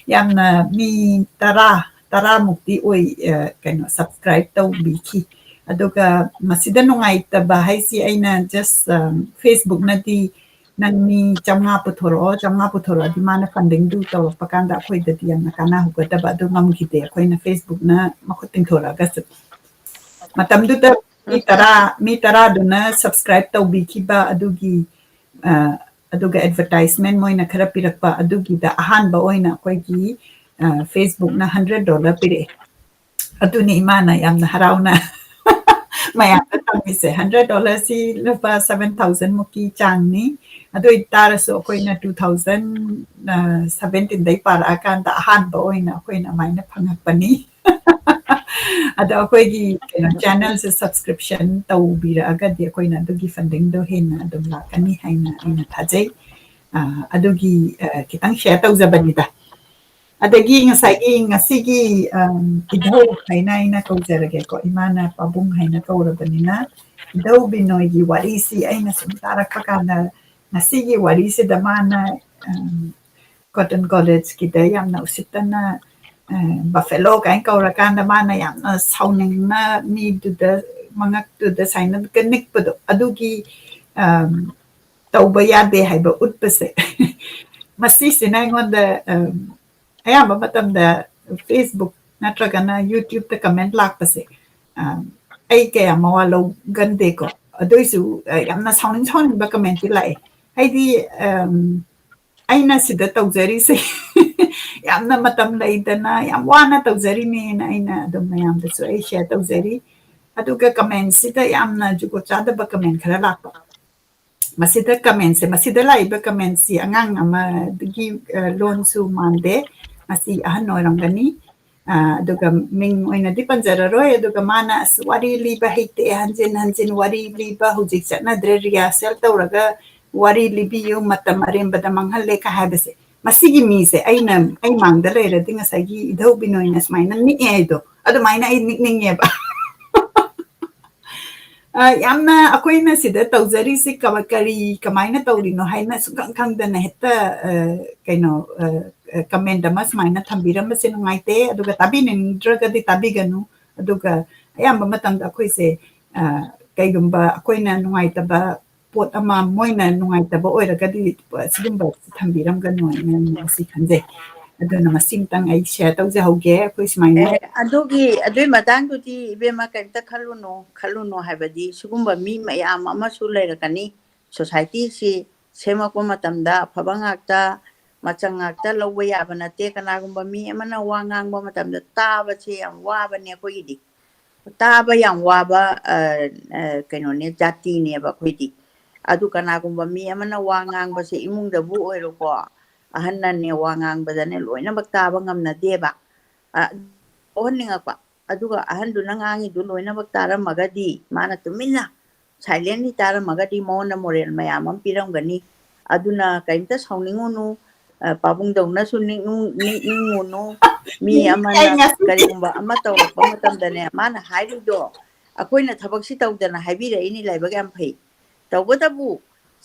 ꯌꯥꯝꯅ ꯃꯤ ꯇꯔꯥ, ꯇꯔꯥꯃꯨꯛꯇꯤ ꯑꯣꯏ, ꯑ, ꯀꯩꯅꯣ, subscribe ꯇꯧꯕꯤꯈꯤ꯫ ꯑꯗꯨꯒ ꯃꯁꯤꯗ ꯅꯨꯡꯉꯥꯏꯇꯕ ꯍꯥꯏꯁꯤ ꯑꯩꯅ just, ꯑ, Facebook-ꯅꯗꯤ ꯅꯪ ꯃꯤ ꯆꯥꯝꯃꯉꯥ ꯄꯨꯊꯣꯔꯛꯑꯣ, ꯆꯥꯝꯃꯉꯥ ꯄꯨꯊꯣꯔꯛꯑꯗꯤ ꯃꯥꯅ funding-ꯗꯨ ꯇꯧꯔꯛꯄ ꯀꯥꯟꯗ ꯑꯩꯈꯣꯏꯗꯗꯤ ꯌꯥꯝꯅ ꯀꯥꯟꯅꯍꯧꯒꯗꯕ ꯑꯗꯨ ꯉꯝꯈꯤꯗꯦ ꯑꯩꯈꯣꯏꯅ Facebook-ꯅ ꯃꯈꯨꯠ ꯇꯤꯡꯊꯣꯔꯛꯑꯒꯁꯨ꯫ ꯃꯇꯝꯗꯨꯗ ꯃꯤ ꯇꯔꯥ, ꯃꯤ ꯇꯔꯥꯗꯨꯅ subscribe ꯇꯧꯕꯤꯈꯤꯕ ꯑꯗꯨꯒꯤ, ꯑ, ꯑꯗꯨꯒ advertisement ꯃꯣꯏꯅ ꯈꯔ ꯄꯤꯔꯛꯄ ꯑꯗꯨꯒꯤꯗ ꯑꯍꯥꯟꯕ ꯑꯣꯏꯅ ꯑꯩꯈꯣꯏꯒꯤ, ꯑ, Facebook-ꯅ hundred dollar ꯄꯤꯔꯛꯑꯦ꯫ ꯑꯗꯨꯅꯤ ꯏꯃꯥꯅ ꯌꯥꯝꯅ ꯍꯔꯥꯎꯅ ꯃꯌꯥꯝꯗ ꯇꯝꯃꯤꯁꯦ꯫ Hundred dollar-ꯁꯤ ꯂꯨꯄꯥ seven thousand ꯃꯨꯛꯀꯤ ꯆꯥꯡꯅꯤ꯫ ꯑꯗꯨ ꯑꯣꯏꯇꯥꯔꯁꯨ ꯑꯩꯈꯣꯏꯅ two thousand, ꯑ, seventeen-ꯗꯩ ꯄꯥꯔꯛꯑꯀꯥꯟꯗ ꯑꯍꯥꯟꯕ ꯑꯣꯏꯅ ꯑꯩꯈꯣꯏꯅ ꯑꯗꯨꯃꯥꯏꯅ ꯐꯪꯉꯛꯄꯅꯤ꯫ ꯑꯗꯣ ꯑꯩꯈꯣꯏꯒꯤ ꯀꯩꯅꯣ channel-ꯁꯦ subscription ꯇꯧꯕꯤꯔꯛꯑꯒꯗꯤ ꯑꯩꯈꯣꯏꯅ ꯑꯗꯨꯒꯤ funding-ꯗꯣ ꯍꯦꯟꯅ ꯑꯗꯨꯝ ꯂꯥꯛꯀꯅꯤ ꯍꯥꯏꯅ ꯑꯩꯅ ꯊꯥꯖꯩ꯫ ꯑ, ꯑꯗꯨꯒꯤ, ꯑ, ꯈꯤꯇꯪ share ꯇꯧꯖꯕꯅꯤꯗ꯫ ꯑꯗꯒꯤ ꯉꯁꯥꯏꯒꯤ ꯉꯁꯤꯒꯤ, ꯑꯝ, ꯏꯙꯧ ꯍꯥꯏꯅ ꯑꯩꯅ ꯀꯧꯖꯔꯒꯦꯀꯣ, ꯏꯃꯥꯅ ꯄꯥꯕꯨꯡ ꯍꯥꯏꯅ ꯀꯧꯔꯕꯅꯤꯅ, ꯏꯙꯧ ꯕꯤꯅꯣꯏꯒꯤ ꯋꯥꯔꯤꯁꯤ ꯑꯩꯅ ꯁꯨꯝ ꯇꯥꯔꯛꯄ ꯀꯥꯟꯗ ꯉꯁꯤꯒꯤ ꯋꯥꯔꯤꯁꯤꯗ ꯃꯥꯅ, ꯑꯝ, Cotton College-ꯀꯤꯗ ꯌꯥꯝꯅ ꯎꯁꯤꯠꯇꯅ, ꯑ, buffalo ꯀꯥꯏꯅ ꯀꯧꯔꯀꯥꯟꯗ ꯃꯥꯅ ꯌꯥꯝꯅ ꯁꯥꯎꯅꯤꯡꯅ ꯃꯤꯗꯨꯗ ꯃꯉꯛꯇꯨꯗ ꯁꯨꯃꯥꯏꯅꯒ ꯅꯤꯛꯄꯗꯣ, ꯑꯗꯨꯒꯤ, ꯑꯝ, ꯇꯧꯕ ꯌꯥꯗꯦ ꯍꯥꯏꯕ ꯎꯠꯄꯁꯦ꯫ ꯃꯁꯤꯁꯤꯅ ꯑꯩꯉꯣꯟꯗ, ꯑꯝ, ꯑꯌꯥꯝꯕ ꯃꯇꯝꯗ Facebook ꯅꯠꯇ꯭ꯔꯒꯅ YouTube-ꯇ comment ꯂꯥꯛꯄꯁꯦ, ꯑꯝ, ꯑꯩ ꯀꯌꯥ ꯃꯋꯥ ꯂꯧꯒꯟꯗꯦꯀꯣ꯫ ꯑꯗꯨꯏꯁꯨ, ꯑ, ꯌꯥꯝꯅ ꯁꯥꯎꯅꯤꯡ ꯁꯥꯎꯅꯤꯡꯕ comment-ꯇꯤ ꯂꯥꯛꯑꯦ꯫ ꯍꯥꯏꯗꯤ, ꯑꯝ, ꯑꯩꯅ ꯁꯤꯗ ꯇꯧꯖꯔꯤꯁꯦ ꯌꯥꯝꯅ ꯃꯇꯝ ꯂꯩꯗꯅ ꯌꯥꯝ ꯋꯥꯅ ꯇꯧꯖꯔꯤꯅꯦꯅ ꯑꯩꯅ ꯑꯗꯨꯝ ꯃꯌꯥꯝꯗꯁꯨ ꯑꯩ share ꯇꯧꯖꯔꯤ꯫ ꯑꯗꯨꯒ comment-ꯁꯤꯗ ꯌꯥꯝꯅ ꯖꯨꯒꯣꯠ ꯆꯥꯗꯕ comment ꯈꯔ ꯂꯥꯛꯄ꯫ ꯃꯁꯤꯗ comment-ꯁꯦ, ꯃꯁꯤꯗ ꯂꯥꯛꯏꯕ comment-ꯁꯤ ꯑꯉꯥꯡ ꯑꯃꯗꯒꯤ, ꯑ, ꯂꯣꯟꯁꯨ ꯃꯥꯟꯗꯦ꯫ ꯃꯁꯤ ꯑꯍꯟ ꯑꯣꯏꯔꯝꯒꯅꯤ꯫ ꯑ, ꯑꯗꯨꯒ ꯃꯤꯡ ꯑꯣꯏꯅꯗꯤ ꯄꯟꯖꯔꯔꯣꯏ꯫ ꯑꯗꯨꯒ ꯃꯥꯅ, "ꯑꯁ, ꯋꯥꯔꯤ ꯂꯤꯕ ꯍꯩꯇꯦ, ꯍꯟꯖꯤꯟ ꯍꯟꯖꯤꯟ ꯋꯥꯔꯤ ꯂꯤꯕ ꯍꯧꯖꯤꯛ ꯆꯠꯅꯗ꯭ꯔꯦ, rehearsal ꯇꯧꯔꯒ ꯋꯥꯔꯤ ꯂꯤꯕꯤꯌꯨ, ꯃꯇꯝ ꯑꯔꯦꯝꯕꯗ ꯃꯥꯡꯍꯜꯂꯦ" ꯀ ꯍꯥꯏꯕꯁꯦ꯫ ꯃꯁꯤꯒꯤ ꯃꯤꯁꯦ ꯑꯩꯅ, ꯑꯩ ꯃꯥꯡꯗ ꯂꯩꯔꯗꯤ ꯉꯁꯥꯏꯒꯤ ꯏꯙꯧ ꯕꯤꯅꯣꯏꯅ ꯁꯨꯃꯥꯏꯅ ꯅꯤꯛꯑꯦ ꯍꯥꯏꯗꯣ, ꯑꯗꯨꯃꯥꯏꯅ ꯑꯩ ꯅꯤꯛꯅꯤꯡꯉꯦꯕ꯫ ꯑ, ꯌꯥꯝꯅ ꯑꯩꯈꯣꯏꯅ ꯁꯤꯗ ꯇꯧꯖꯔꯤꯁꯤ ꯀꯃ-, ꯀꯔꯤ, ꯀꯃꯥꯏꯅ ꯇꯧꯔꯤꯅꯣ ꯍꯥꯏꯅ ꯁꯨꯡꯈꯪ ꯈꯪꯗꯅ ꯍꯦꯛꯇ, ꯑ, ꯀꯩꯅꯣ, ꯑ, ꯑ, comment ꯑꯃ ꯁꯨꯃꯥꯏꯅ ꯊꯝꯕꯤꯔꯝꯕꯁꯦ ꯅꯨꯡꯉꯥꯏꯇꯦ꯫ ꯑꯗꯨꯒ ꯇꯥꯕꯤꯅꯤꯡꯗ꯭ꯔꯒꯗꯤ ꯇꯥꯕꯤꯒꯅꯨ꯫ ꯑꯗꯨꯒ ꯑꯌꯥꯝꯕ ꯃꯇꯝꯗ ꯑꯩꯈꯣꯏꯁꯦ, ꯑ, ꯀꯩꯒꯨꯝꯕ ꯑꯩꯈꯣꯏꯅ ꯅꯨꯡꯉꯥꯏꯇꯕ ꯄꯣꯠ ꯑꯃ ꯃꯣꯏꯅ ꯅꯨꯡꯉꯥꯏꯇꯕ ꯑꯣꯏꯔꯒꯗꯤ ꯁꯤꯒꯨꯝꯕ ꯊꯝꯕꯤꯔꯝꯒꯅꯨ ꯍꯥꯏꯅ ꯉꯁꯤ ꯈꯟꯖꯩ꯫ ꯑꯗꯨꯅ ꯃꯁꯤꯃꯇꯪ ꯑꯩ share ꯇꯧꯖꯍꯧꯒꯦ꯫ ꯑꯩꯈꯣꯏ ꯁꯨꯃꯥꯏꯅ ꯑꯦ, ꯑꯗꯨꯒꯤ, ꯑꯗꯨꯒꯤ ꯃꯇꯥꯡꯗꯨꯗꯤ ꯏꯕꯦꯝꯃ ꯀꯩꯝꯇ ꯈꯜꯂꯨꯅꯨ, ꯈꯜꯂꯨꯅꯨ ꯍꯥꯏꯕꯗꯤ ꯁꯤꯒꯨꯝꯕ ꯃꯤ ꯃꯌꯥꯝ ꯑꯃꯁꯨ ꯂꯩꯔꯛꯀꯅꯤ꯫ Society ꯁꯤ ꯁꯦꯝꯃꯛꯄ ꯃꯇꯝꯗ ꯑꯐꯕ ꯉꯥꯛꯇ, ꯃꯆꯪ ꯉꯥꯛꯇ ꯂꯧꯕ ꯌꯥꯕ ꯅꯠꯇꯦ꯫ ꯀꯅꯥꯒꯨꯝꯕ ꯃꯤ ꯑꯃꯅ ꯋꯥ ꯉꯥꯡꯕ ꯃꯇꯝꯗ ꯇꯥꯕꯁꯦ ꯌꯥꯝ ꯋꯥꯕꯅꯦ ꯑꯩꯈꯣꯏꯒꯤꯗꯤ꯫ ꯇꯥꯕ ꯌꯥꯝ ꯋꯥꯕ, ꯑ, ꯑ, ꯀꯩꯅꯣꯅꯦ, ꯖꯥꯇꯤꯅꯦꯕ ꯑꯩꯈꯣꯏꯗꯤ꯫ ꯑꯗꯨ ꯀꯅꯥꯒꯨꯝꯕ ꯃꯤ ꯑꯃꯅ ꯋꯥ ꯉꯥꯡꯕꯁꯦ ꯏꯃꯨꯡꯗꯕꯨ ꯑꯣꯏꯔꯣꯀꯣ, ꯑꯍꯟꯅꯅꯦ ꯋꯥ ꯉꯥꯡꯕꯗꯅꯦ ꯂꯣꯏꯅꯃꯛ ꯇꯥꯕ ꯉꯝꯅꯗꯦꯕ꯫ ꯑ, ꯊꯣꯛꯍꯟꯅꯤꯡꯉꯛꯄ꯫ ꯑꯗꯨꯒ ꯑꯍꯟꯗꯨꯅ ꯉꯥꯡꯉꯤꯗꯨ ꯂꯣꯏꯅꯃꯛ ꯇꯥꯔꯝꯃꯒꯗꯤ ꯃꯥꯅ ꯇꯨꯃꯤꯟꯅ silently ꯇꯥꯔꯝꯃꯒꯗꯤ ꯃꯉꯣꯟꯗ moral ꯃꯌꯥꯝ ꯑꯃ ꯄꯤꯔꯝꯒꯅꯤ꯫ ꯑꯗꯨꯅ ꯀꯔꯤꯝꯇ ꯁꯥꯎꯅꯤꯡꯉꯨꯅꯨ, ꯑ, ꯄꯥꯕꯨꯡꯗꯧꯅꯁꯨ ꯅꯤꯛꯅꯨ-, ꯅꯤꯛꯅꯤꯡꯉꯨꯅꯨ꯫ ꯃꯤ ꯑꯃꯅ ꯑꯩ ꯉꯁꯤ ꯀꯔꯤꯒꯨꯝꯕ ꯑꯃ ꯇꯧꯔꯛꯄ ꯃꯇꯝꯗꯅꯦ, ꯃꯥꯅ ꯍꯥꯏꯔꯤꯗꯣ ꯑꯩꯈꯣꯏꯅ ꯊꯕꯛꯁꯤ ꯇꯧꯗꯅ ꯍꯥꯏꯕꯤꯔꯛꯏꯅꯤ, ꯂꯥꯏꯕꯛ ꯌꯥꯝ ꯐꯩ꯫ ꯇꯧꯕꯇꯕꯨ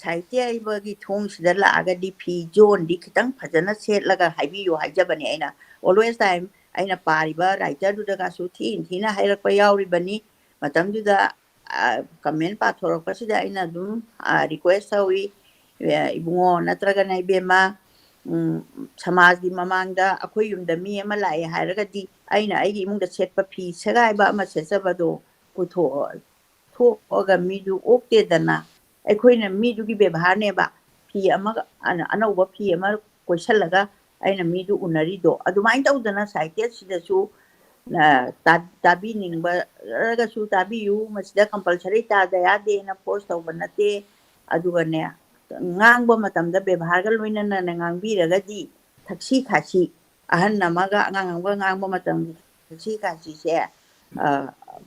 ꯁꯥꯍꯤꯇ꯭ꯌ ꯍꯥꯏꯕꯒꯤ ꯊꯣꯡꯁꯤꯗ ꯂꯥꯛꯑꯒꯗꯤ ꯐꯤ ꯖꯣꯟꯗꯤ ꯈꯤꯇꯪ ꯐꯖꯅ ꯁꯦꯠꯂꯒ ꯍꯥꯏꯕꯤꯌꯨ ꯍꯥꯏꯖꯕꯅꯦ ꯑꯩꯅ꯫ Always time ꯑꯩꯅ ꯄꯥꯔꯤꯕ writer ꯗꯨꯗꯒꯁꯨ ꯊꯤꯅ ꯊꯤꯅ ꯍꯥꯏꯔꯛꯄ ꯌꯥꯎꯔꯤꯕꯅꯤ꯫ ꯃꯇꯝꯗꯨꯗ, ꯑ, comment ꯄꯥꯊꯣꯔꯛꯄꯁꯤꯗ ꯑꯩꯅ ꯑꯗꯨꯝ, ꯑ, request ꯇꯧꯏ, ꯑ, ꯏꯕꯨꯡꯉꯣ ꯅꯠꯇ꯭ꯔꯒꯅ ꯏꯕꯦꯝꯃ, ꯎꯝ, ꯁꯃꯥꯖꯒꯤ ꯃꯃꯥꯡꯗ ꯑꯩꯈꯣꯏ ꯌꯨꯝꯗ ꯃꯤ ꯑꯃ ꯂꯥꯛꯑꯦ ꯍꯥꯏꯔꯒꯗꯤ ꯑꯩꯅ ꯑꯩꯒꯤ ꯏꯃꯨꯡꯗ ꯁꯦꯠꯄ ꯐꯤ ꯁꯦꯒꯥꯏꯕ ꯑꯃ ꯁꯦꯠꯆꯕꯗꯣ ꯄꯨꯊꯣꯛꯑꯣ꯫ ꯊꯣꯛꯑꯒ ꯃꯤꯗꯨ ꯑꯣꯛꯇꯦꯗꯅ꯫ ꯑꯩꯈꯣꯏꯅ ꯃꯤꯗꯨꯒꯤ ꯕꯦꯕꯥꯔꯅꯦꯕ꯫ ꯐꯤ ꯑꯃꯒ, ꯑꯅ-, ꯑꯅꯧꯕ ꯐꯤ ꯑꯃ ꯀꯣꯏꯁꯜꯂꯒ ꯑꯩꯅ ꯃꯤꯗꯨ ꯎꯅꯔꯤꯗꯣ꯫ ꯑꯗꯨꯃꯥꯏꯅ ꯇꯧꯗꯅ ꯁꯥꯍꯤꯇ꯭ꯌꯁꯤꯗꯁꯨ, ꯑ, ꯇꯥ-, ꯇꯥꯕꯤꯅꯤꯡꯕꯔꯒꯁꯨ ꯇꯥꯕꯤꯌꯨ꯫ ꯃꯁꯤꯗ compulsory ꯇꯥꯗ ꯌꯥꯗꯦꯅ force ꯇꯧꯕ ꯅꯠꯇꯦ꯫ ꯑꯗꯨꯒꯅꯦ, ꯉꯥꯡꯕ ꯃꯇꯝꯗ ꯕꯦꯕꯥꯔꯒ ꯂꯣꯏꯅꯅꯅꯦ ꯉꯥꯡꯕꯤꯔꯒꯗꯤ ꯊꯛꯁꯤ ꯈꯥꯁꯤ ꯑꯍꯟ ꯑꯃꯒ ꯑꯉꯥꯡ ꯑꯃꯒ ꯉꯥꯡꯕ ꯃꯇꯝꯗ ꯁꯤ ꯀꯥꯁꯤꯁꯦ, ꯑ,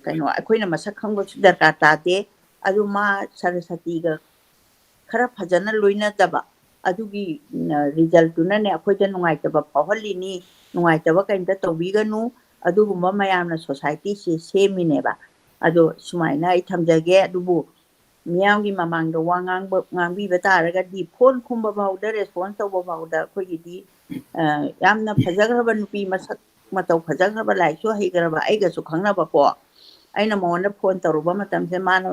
ꯀꯩꯅꯣ, ꯑꯩꯈꯣꯏꯅ ꯃꯁꯛ ꯈꯪꯕꯁꯨ ꯗꯔꯀꯥꯔ ꯇꯥꯗꯦ꯫ ꯑꯗꯨ ꯃꯥ ꯁꯔꯁꯇꯤꯒ ꯈꯔ ꯐꯖꯅ ꯂꯣꯏꯅꯗꯕ, ꯑꯗꯨꯒꯤ, ꯎꯝ, resultꯇꯨꯅꯅꯦ ꯑꯩꯈꯣꯏꯗ ꯅꯨꯡꯉꯥꯏꯇꯕ ꯐꯥꯎꯍꯜꯂꯤꯅꯤ, ꯅꯨꯡꯉꯥꯏꯇꯕ ꯀꯩꯝꯇ ꯇꯧꯕꯤꯒꯅꯨ, ꯑꯗꯨꯒꯨꯝꯕ ꯃꯌꯥꯝꯅ societyꯁꯦ ꯁꯦꯝꯃꯤꯅꯦꯕ꯫ ꯑꯗꯣ ꯁꯨꯃꯥꯏꯅ ꯑꯩ ꯊꯝꯖꯒꯦ꯫ ꯑꯗꯨꯕꯨ ꯃꯤꯌꯥꯝꯒꯤ ꯃꯃꯥꯡꯗ ꯋꯥ ꯉꯥꯡꯕ, ꯉꯥꯡꯕꯤꯕ ꯇꯥꯔꯒꯗꯤ phone ꯈꯨꯝꯕ ꯐꯥꯎꯗ, response ꯇꯧꯕ ꯐꯥꯎꯗ ꯑꯩꯈꯣꯏꯒꯤꯗꯤ, ꯑ, ꯌꯥꯝꯅ ꯐꯖꯈ꯭ꯔꯕ ꯅꯨꯄꯤ, ꯃꯁꯛ ꯃꯇꯧ ꯐꯖꯈ꯭ꯔꯕ, ꯂꯥꯏꯔꯤꯛꯁꯨ ꯍꯩꯈ꯭ꯔꯕ, ꯑꯩꯒꯁꯨ ꯈꯪꯅꯕꯀꯣ, ꯑꯩꯅ ꯃꯉꯣꯟꯗ phone ꯇꯧꯔꯨꯕ ꯃꯇꯝꯁꯦ ꯃꯥꯅ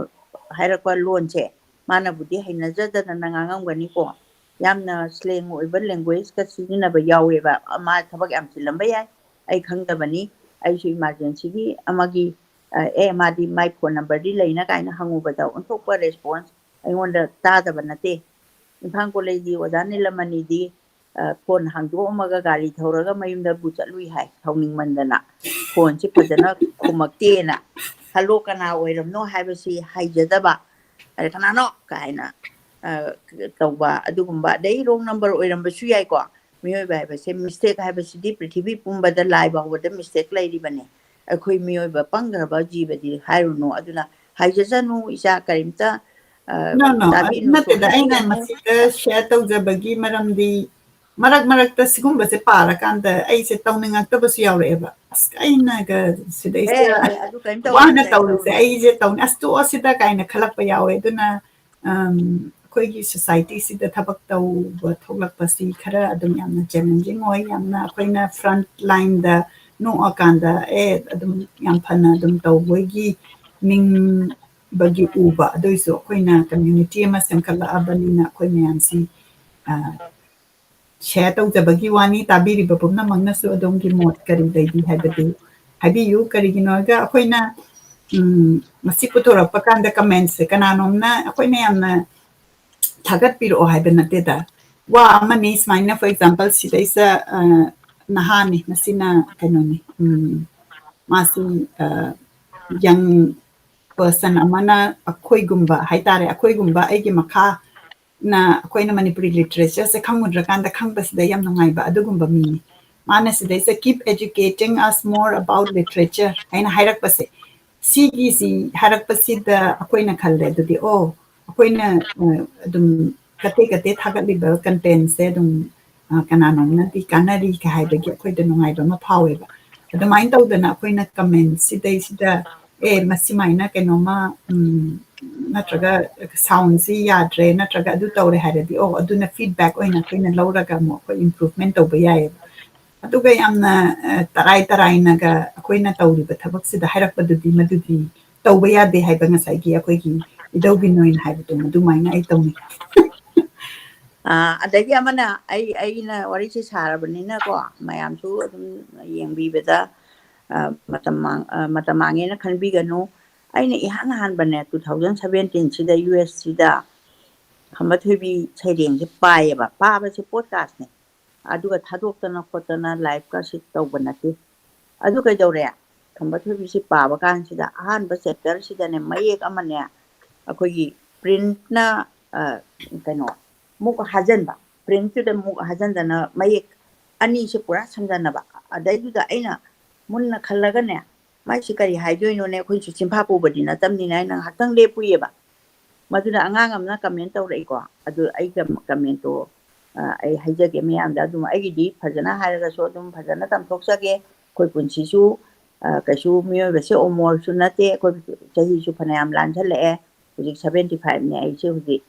ꯍꯥꯏꯔꯛꯄ ꯂꯣꯟꯁꯦ, ꯃꯥꯅꯕꯨꯗꯤ ꯍꯩꯅꯖꯗꯗꯅ ꯉꯥꯡꯉꯝꯒꯅꯤꯀꯣ, ꯌꯥꯝꯅ slang ꯑꯣꯏꯕ languageꯀ ꯁꯤꯖꯤꯟꯅꯕ ꯌꯥꯎꯋꯦꯕ꯫ ꯃꯥ ꯊꯕꯛ ꯌꯥꯝ ꯆꯤꯜꯂꯝꯕ ꯌꯥꯏ, ꯑꯩ ꯈꯪꯗꯕꯅꯤ꯫ ꯑꯩꯁꯨ emergencyꯒꯤ ꯑꯃꯒꯤ, ꯑ, "ꯑꯦ, ꯃꯥꯗꯤ ꯃꯥꯏ phone numberꯗꯤ ꯂꯩꯅ?" ꯀꯥꯏꯅ ꯍꯪꯉꯨꯕꯗ ꯑꯣꯟꯊꯣꯛꯄ response ꯑꯩꯉꯣꯟꯗ ꯇꯥꯗꯕ ꯅꯠꯇꯦ꯫ ꯏꯝꯐꯥꯜ ꯀꯣꯂꯦꯖꯀꯤ ꯑꯣꯖꯥ ꯅꯤꯂꯃꯅꯤꯗꯤ, ꯑ, phone ꯍꯥꯡꯗꯣꯛꯑꯝꯃꯒ ꯒꯥꯔꯤ ꯊꯧꯔꯒ ꯃꯌꯨꯝꯗꯕꯨ ꯆꯠꯂꯨꯏ ꯍꯥꯏ, ꯁꯥꯎꯅꯤꯡꯃꯟꯗꯅ꯫ Phoneꯁꯤ ꯐꯖꯅ ꯈꯨꯝꯃꯛꯇꯦꯅ꯫ "Hello, ꯀꯅꯥ ꯑꯣꯏꯔꯝꯅꯣ?" ꯍꯥꯏꯕꯁꯤ ꯍꯩꯖꯗꯕ꯫ ꯑꯗ "ꯀꯅꯥꯅꯣ?" ꯀꯥꯏꯅ, ꯑ, ꯇꯧꯕ ꯑꯗꯨꯒꯨꯝꯕ꯫ ꯑꯗꯩ wrong number ꯑꯣꯏꯔꯝꯕꯁꯨ ꯌꯥꯏꯀꯣ꯫ ꯃꯤꯑꯣꯏꯕ ꯍꯥꯏꯕꯁꯦ, mistake ꯍꯥꯏꯕꯁꯤꯗꯤ ꯄ꯭ꯔꯤꯊꯤꯕꯤ ꯄꯨꯝꯕꯗ, ꯂꯥꯏ ꯐꯥꯎꯕꯗ mistake ꯂꯩꯔꯤꯕꯅꯤ꯫ ꯑꯩꯈꯣꯏ ꯃꯤꯑꯣꯏꯕ ꯄꯪꯈ꯭ꯔꯕ ꯖꯤꯕꯗꯤ ꯍꯥꯏꯔꯨꯅꯨ꯫ ꯑꯗꯨꯅ ꯍꯥꯏꯖꯁꯅꯨ, ꯏꯆꯥ, ꯀꯔꯤꯝꯇ, ꯑ, no, no, ꯑ, ꯇꯥꯕꯤꯅꯨ, ꯅꯠꯇꯦꯗ, ꯑꯩꯅ ꯁꯣꯛꯍꯟꯕꯤꯒꯅꯨ꯫ ꯃꯁꯤꯗ share ꯇꯧꯖꯕꯒꯤ ꯃꯔꯝꯗꯤ, ꯃꯔꯛ ꯃꯔꯛꯇ ꯁꯤꯒꯨꯝꯕꯁꯦ ꯄꯥꯔꯀꯥꯟꯗ ꯑꯩꯁꯦ ꯇꯧꯅꯤꯡꯉꯛꯇꯕꯁꯨ ꯌꯥꯎꯔꯛꯑꯦꯕ꯫ "ꯑꯁ, ꯑꯩꯅꯒ ꯁꯤꯗꯩꯁꯤꯗ ꯑꯦ, ꯑꯦ, ꯑꯗꯨ ꯀꯔꯤꯝ ꯋꯥꯅ ꯇꯧꯔꯣꯏꯁꯦ, ꯇꯧꯔꯤꯁꯦ, ꯇꯧꯔꯣꯏꯁꯦ꯫ ꯑꯩꯁꯦ ꯇꯧꯅꯤ, ꯑꯁ, ꯇꯣꯛꯑꯣ ꯁꯤꯗ" ꯀꯥꯏꯅ ꯈꯜꯂꯛꯄ ꯌꯥꯎꯋꯦ꯫ ꯑꯗꯨꯅ, ꯑꯝ, ꯑꯩꯈꯣꯏꯒꯤ societyꯁꯤꯗ ꯊꯕꯛ ꯇꯧꯕ ꯊꯣꯛꯂꯛꯄꯁꯤ ꯈꯔ ꯑꯗꯨꯝ ꯌꯥꯝꯅ challenging ꯑꯣꯏ꯫ ꯌꯥꯝꯅ ꯑꯩꯈꯣꯏꯅ front lineꯗ ꯅꯣꯛꯑꯀꯥꯟꯗ, ꯑꯦ, ꯑꯗꯨꯝ ꯌꯥꯝ ꯐꯅ ꯑꯗꯨꯝ ꯇꯧꯕꯒꯤ ꯅꯤꯡꯕꯒꯤ ꯎꯕ꯫ ꯑꯗꯨꯏꯁꯨ ꯑꯩꯈꯣꯏꯅ community ꯑꯃ ꯁꯦꯝꯒꯠꯂꯛꯑꯕꯅꯤꯅ ꯑꯩꯈꯣꯏ ꯃꯌꯥꯝꯁꯤ, ꯑ, share ꯇꯧꯖꯕꯒꯤ ꯋꯥꯅꯤ꯫ ꯇꯥꯕꯤꯔꯤꯕ ꯄꯨꯝꯅꯃꯛꯅꯁꯨ ꯑꯗꯣꯝꯒꯤ ꯃꯣꯠ ꯀꯔꯤ ꯂꯩꯕꯤ ꯍꯥꯏꯕꯗꯨ ꯍꯥꯏꯕꯤꯌꯨ꯫ ꯀꯔꯤꯒꯤꯅꯣ ꯍꯥꯏꯔꯒ ꯑꯩꯈꯣꯏꯅ, ꯎꯝ, ꯃꯁꯤ ꯄꯨꯊꯣꯔꯛꯄ ꯀꯥꯟꯗ commentꯁꯦ ꯀꯅꯥꯅꯣꯝꯅ ꯑꯩꯈꯣꯏꯅ ꯌꯥꯝꯅ ꯊꯥꯒꯠꯄꯤꯔꯛꯑꯣ ꯍꯥꯏꯕ ꯅꯠꯇꯦꯗ꯫ ꯋꯥ ꯑꯃꯅꯤ ꯁꯨꯃꯥꯏꯅ, for example, ꯁꯤꯗꯩꯁꯤꯗ, ꯑ, ꯅꯍꯥꯅꯤ, ꯃꯁꯤꯅ ꯀꯩꯅꯣꯅꯤ, ꯎꯝ, ꯃꯥꯁꯤ, ꯑ, young person ꯑꯃꯅ ꯑꯩꯈꯣꯏꯒꯨꯝꯕ ꯍꯥꯏꯇꯥꯔꯦ, ꯑꯩꯈꯣꯏꯒꯨꯝꯕ, ꯑꯩꯒꯤ ꯃꯈꯥ ꯅ ꯑꯩꯈꯣꯏꯅ ꯃꯅꯤꯄꯨꯔꯤ literatureꯁꯦ ꯈꯪꯉꯨꯗ꯭ꯔꯀꯥꯟꯗ ꯈꯪꯕꯁꯤꯗ ꯌꯥꯝ ꯅꯨꯡꯉꯥꯏꯕ ꯑꯗꯨꯒꯨꯝꯕ ꯃꯤꯅꯤ꯫ ꯃꯥꯅ ꯁꯤꯗꯩꯁꯤꯗ "Keep educating us more about literature" ꯍꯥꯏꯅ ꯍꯥꯏꯔꯛꯄꯁꯦ, ꯁꯤꯒꯤꯁꯤ ꯍꯥꯏꯔꯛꯄꯁꯤꯗ ꯑꯩꯈꯣꯏꯅ ꯈꯜꯂꯦ, ꯑꯗꯨꯗꯤ ꯑꯣ, ꯑꯩꯈꯣꯏꯅ ꯑꯗꯨꯝ ꯀꯠꯇꯦ ꯀꯠꯇꯦ ꯊꯥꯒꯠꯂꯤꯕ ꯀꯟꯇꯦꯟꯁꯦ ꯑꯗꯨꯝ ꯀꯅꯥꯅꯣꯝꯅꯗꯤ ꯀꯥꯟꯅꯔꯤ ꯍꯥꯏꯕꯒꯤ ꯑꯩꯈꯣꯏꯗ ꯅꯨꯡꯉꯥꯏꯕ ꯑꯃ ꯐꯥꯎꯋꯦꯕ꯫ ꯑꯗꯨꯃꯥꯏꯅ ꯇꯧꯗꯅ ꯑꯩꯈꯣꯏꯅ ꯀꯃꯦꯟ ꯁꯤꯗꯩꯁꯤꯗ ꯑꯦ, ꯃꯁꯤꯃꯥꯏꯅ ꯀꯩꯅꯣꯝꯃ ꯅꯠꯇ꯭ꯔꯒ ꯁꯥꯎꯟꯁꯤ ꯌꯥꯗ꯭ꯔꯦ ꯅꯠꯇ꯭ꯔꯒ ꯑꯗꯨ ꯇꯧꯔꯦ ꯍꯥꯏꯔꯗꯤ, ꯑꯣ, ꯑꯗꯨꯅ ꯐꯤꯗꯕꯦꯛ ꯑꯣꯏꯅ ꯑꯩꯈꯣꯏꯅ ꯂꯧꯔꯒ ꯑꯃꯨꯛ ꯑꯩꯈꯣꯏ ꯏꯝꯄ꯭ꯔꯨꯚꯃꯦꯟ ꯇꯧꯕ ꯌꯥꯏꯌꯦꯕ꯫ ꯑꯗꯨꯒ ꯌꯥꯝꯅ ꯇꯔꯥꯏ ꯇꯔꯥꯏꯅꯒ ꯑꯩꯈꯣꯏꯅ ꯇꯧꯔꯤꯕ ꯊꯕꯛꯁꯤꯗ ꯍꯥꯏꯔꯛꯄꯗꯨꯗꯤ, ꯃꯗꯨꯗꯤ ꯇꯧꯕ ꯌꯥꯗꯦ ꯍꯥꯏꯕ ꯉꯁꯥꯏꯒꯤ ꯑꯩꯈꯣꯏꯒꯤ ꯏꯙꯧꯒꯤ ꯅꯣꯏꯅ ꯍꯥꯏꯕꯗꯣ ꯑꯗꯨꯃꯥꯏꯅ ꯑꯩ ꯇꯧꯅꯤꯡꯉꯤ꯫ ꯑꯗꯒꯤ ꯑꯃꯅ, ꯑꯩ ꯑꯩꯅ ꯋꯥꯔꯤꯁꯦ ꯁꯥꯔꯕꯅꯤꯅꯀꯣ, ꯃꯌꯥꯝꯁꯨ ꯑꯗꯨꯝ ꯌꯦꯡꯕꯤꯕꯗ ꯃꯇꯝ ꯃꯇꯝ ꯃꯥꯡꯉꯦꯅ ꯈꯟꯕꯤꯒꯅꯨ꯫ ꯑꯩꯅ ꯏꯍꯥꯟ ꯍꯥꯟꯕꯅꯦ, ꯇꯨ ꯊꯥꯎꯖꯟ ꯁꯚꯦꯟꯇꯤꯟꯁꯤꯗ ꯌꯨ ꯑꯦꯁꯁꯤꯗ ꯈꯝꯕ ꯊꯣꯏꯕꯤ ꯁꯩꯔꯦꯡꯁꯦ ꯄꯥꯏꯌꯦꯕ꯫ ꯄꯥꯕꯁꯦ ꯄꯣꯗꯀꯥꯁꯅꯦ, ꯑꯗꯨꯒ ꯊꯥꯗꯣꯛꯇꯅ ꯈꯣꯠꯇꯅ ꯂꯥꯏꯐꯀꯁꯤ ꯇꯧꯕ ꯅꯠꯇꯦ꯫ ꯑꯗꯨ ꯀꯩꯗꯧꯔꯦ? ꯈꯝꯕ ꯊꯣꯏꯕꯤꯁꯤ ꯄꯥꯕ ꯀꯥꯟꯁꯤꯗ ꯑꯍꯥꯟꯕ ꯆꯦꯞꯇꯔꯁꯤꯗꯅꯦ, ꯃꯌꯦꯛ ꯑꯃꯅꯦ, ꯑꯩꯈꯣꯏꯒꯤ ꯄ꯭ꯔꯤꯟꯠꯅ ꯀꯩꯅꯣ, ꯃꯨꯛ ꯍꯥꯖꯟꯕ, ꯄ꯭ꯔꯤꯟꯠꯇꯨꯗ ꯃꯨꯛ ꯍꯥꯖꯟꯗꯅ ꯃꯌꯦꯛ ꯑꯅꯤꯁꯦ ꯄꯨꯔꯥ ꯁꯝꯖꯟꯅꯕ꯫ ꯑꯗꯩꯗꯨꯗ ꯑꯩꯅ ꯃꯨꯟꯅ ꯈꯜꯂꯒꯅꯦ, ꯃꯥꯏꯁꯤ ꯀꯔꯤ ꯍꯥꯏꯗꯣꯏꯅꯣꯅꯦ, ꯑꯩꯈꯣꯏꯁꯨ ꯆꯤꯟꯐꯥ ꯄꯨꯕꯗꯤ ꯅꯠꯇꯕꯅꯤꯅ ꯑꯩꯅ ꯉꯥꯏꯍꯥꯛꯇꯪ ꯂꯦꯞꯄꯨꯏꯌꯦꯕ꯫ ꯃꯗꯨꯗ ꯑꯉꯥꯡ ꯑꯃꯅ ꯀꯃꯦꯟ ꯇꯧꯔꯛꯏꯀꯣ꯫ ꯑꯗꯨ ꯑꯩ ꯀꯃꯦꯟꯇꯣ ꯑꯩ ꯍꯥꯏꯖꯒꯦ ꯃꯌꯥꯝꯗ꯫ ꯑꯗꯨꯝ ꯑꯩꯒꯤꯗꯤ ꯐꯖꯅ ꯍꯥꯏꯔꯒꯁꯨ ꯑꯗꯨꯝ ꯐꯖꯅ ꯇꯝꯊꯣꯛꯆꯒꯦ꯫ ꯑꯩꯈꯣꯏ ꯄꯨꯟꯁꯤꯁꯨ ꯀꯩꯁꯨ ꯃꯤꯑꯣꯏꯕꯁꯦ ꯑꯃꯣꯔꯁꯨ ꯅꯠꯇꯦ꯫ ꯑꯩꯈꯣꯏ ꯆꯍꯤꯁꯨ ꯐꯅꯌꯥꯝ ꯂꯥꯟꯁꯜꯂꯛꯑꯦ꯫ ꯍꯧꯖꯤꯛ ꯁꯚꯦꯟꯇꯤ ꯐꯥꯏꯚꯅꯦ ꯑꯩꯁꯦ ꯍꯧꯖꯤꯛ꯫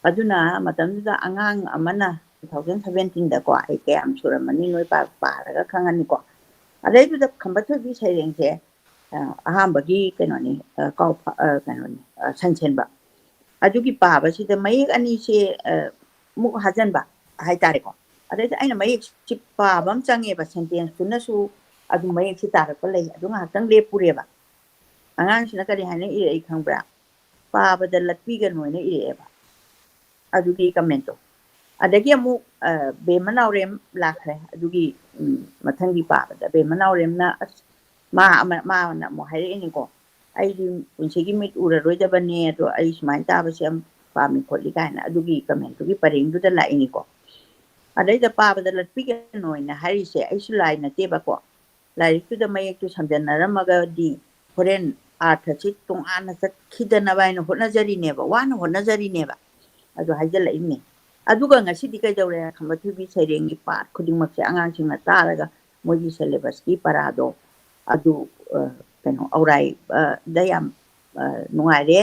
ꯑꯗꯨꯅ ꯃꯇꯝꯗꯨꯗ ꯑꯉꯥꯡ ꯑꯃꯅ, ꯇꯨ ꯊꯥꯎꯖꯟ ꯁꯚꯦꯟꯇꯤꯟꯗꯀꯣ, ꯑꯩ ꯀꯌꯥꯝ ꯁꯨꯔꯝꯃꯅꯤ ꯅꯣꯏ ꯄꯥꯔꯒ ꯈꯪꯉꯅꯤꯀꯣ꯫ ꯑꯗꯩꯗꯨꯗ ꯈꯝꯕ ꯊꯣꯏꯕꯤ ꯁꯩꯔꯦꯡꯁꯦ ꯑꯍꯥꯟꯕꯒꯤ ꯀꯩꯅꯣꯅꯤ, ꯀꯩꯅꯣꯅꯤ, ꯁꯟꯁꯦꯟꯕ꯫ ꯑꯗꯨꯒꯤ ꯄꯥꯕꯁꯤꯗ ꯃꯌꯦꯛ ꯑꯅꯤꯁꯦ ꯃꯨꯛ ꯍꯥꯖꯟꯕ ꯍꯥꯏꯇꯥꯔꯦꯀꯣ꯫ ꯑꯗꯩꯗ ꯑꯩꯅ ꯃꯌꯦꯛꯁꯤ ꯄꯥꯕ ꯑꯃ ꯆꯪꯉꯦꯕ, ꯁꯦꯟꯇꯦꯟꯁꯇꯨꯅꯁꯨ ꯑꯗꯨꯝ ꯃꯌꯦꯛꯁꯤ ꯇꯥꯔꯛꯄ ꯂꯩ꯫ ꯑꯗꯨ ꯉꯥꯏꯍꯥꯛꯇꯪ ꯂꯦꯞꯄꯨꯔꯦꯕ꯫ ꯑꯉꯥꯡꯁꯤꯅ ꯀꯔꯤ ꯍꯥꯏꯅ ꯏꯔꯛꯏ ꯈꯪꯕ꯭ꯔꯥ? "ꯄꯥꯕꯗ ꯂꯠꯄꯤꯒꯅꯨ" ꯍꯥꯏꯅ ꯏꯔꯛꯑꯦꯕ꯫ ꯑꯗꯨꯒꯤ ꯀꯃꯦꯟꯇꯣ꯫ ꯑꯗꯒꯤ ꯑꯃꯨꯛ ꯕꯦꯝꯃ ꯅꯥꯎꯔꯦꯝ ꯂꯥꯛꯈ꯭ꯔꯦ꯫ ꯑꯗꯨꯒꯤ ꯃꯊꯪꯒꯤ ꯄꯥꯕꯗ ꯕꯦꯝꯃ ꯅꯥꯎꯔꯦꯝꯅ, ꯑꯁ, ꯃꯥ ꯑꯃ, ꯃꯥꯅ ꯑꯃꯨꯛ ꯍꯥꯏꯔꯛꯏꯅꯤꯀꯣ, "ꯑꯩꯗꯤ ꯄꯨꯟꯁꯤꯒꯤ ꯃꯤꯠ ꯎꯔꯔꯣꯏꯗꯕꯅꯦ, ꯑꯗꯣ ꯑꯩ ꯁꯨꯃꯥꯏꯅ ꯇꯥꯕꯁꯦ ꯌꯥꯝ ꯄꯥꯝꯃꯤ ꯈꯣꯠꯂꯤ" ꯀꯥꯏꯅ꯫ ꯑꯗꯨꯒꯤ ꯀꯃꯦꯟꯇꯨꯒꯤ ꯄꯔꯦꯡꯗꯨꯗ ꯂꯥꯛꯏꯅꯤꯀꯣ꯫ ꯑꯗꯩꯗ ꯄꯥꯕꯗ ꯂꯠꯄꯤꯒꯅꯣ ꯍꯥꯏꯅ ꯍꯥꯏꯔꯤꯁꯦ ꯑꯩꯁꯨ ꯂꯥꯏ ꯅꯠꯇꯦꯕꯀꯣ꯫ ꯂꯥꯏꯔꯤꯛꯇꯨꯗ ꯃꯌꯦꯛꯇꯨ ꯁꯝꯖꯟꯅꯔꯝꯃꯒꯗꯤ ꯍꯣꯔꯦꯟ ꯑꯥꯔꯊꯁꯤ ꯇꯣꯉꯥꯟꯅ ꯆꯠꯈꯤꯗꯅꯕ ꯍꯥꯏꯅ ꯍꯣꯠꯅꯖꯔꯤꯅꯦꯕ, ꯋꯥꯅ ꯍꯣꯠꯅꯖꯔꯤꯅꯦꯕ꯫ ꯑꯗꯨ ꯍꯥꯏꯖꯤꯜꯂꯛꯏꯅꯦ꯫ ꯑꯗꯨꯒ ꯉꯁꯤꯗꯤ ꯀꯩꯗꯧꯔꯦ? ꯈꯝꯕ ꯊꯣꯏꯕꯤ ꯁꯩꯔꯦꯡꯒꯤ ꯄꯥꯔꯠ ꯈꯨꯗꯤꯡꯃꯛꯁꯦ ꯑꯉꯥꯡꯁꯤꯡꯅ ꯇꯥꯔꯒ ꯃꯣꯏꯒꯤ ꯁꯦꯂꯦꯕꯁꯀꯤ ꯄꯔꯥꯗꯣ ꯑꯗꯨ, ꯑ, ꯀꯩꯅꯣ, ꯑꯧꯔꯥꯏ, ꯑ, ꯗ ꯌꯥꯝ, ꯑ, ꯅꯨꯡꯉꯥꯏꯔꯦ꯫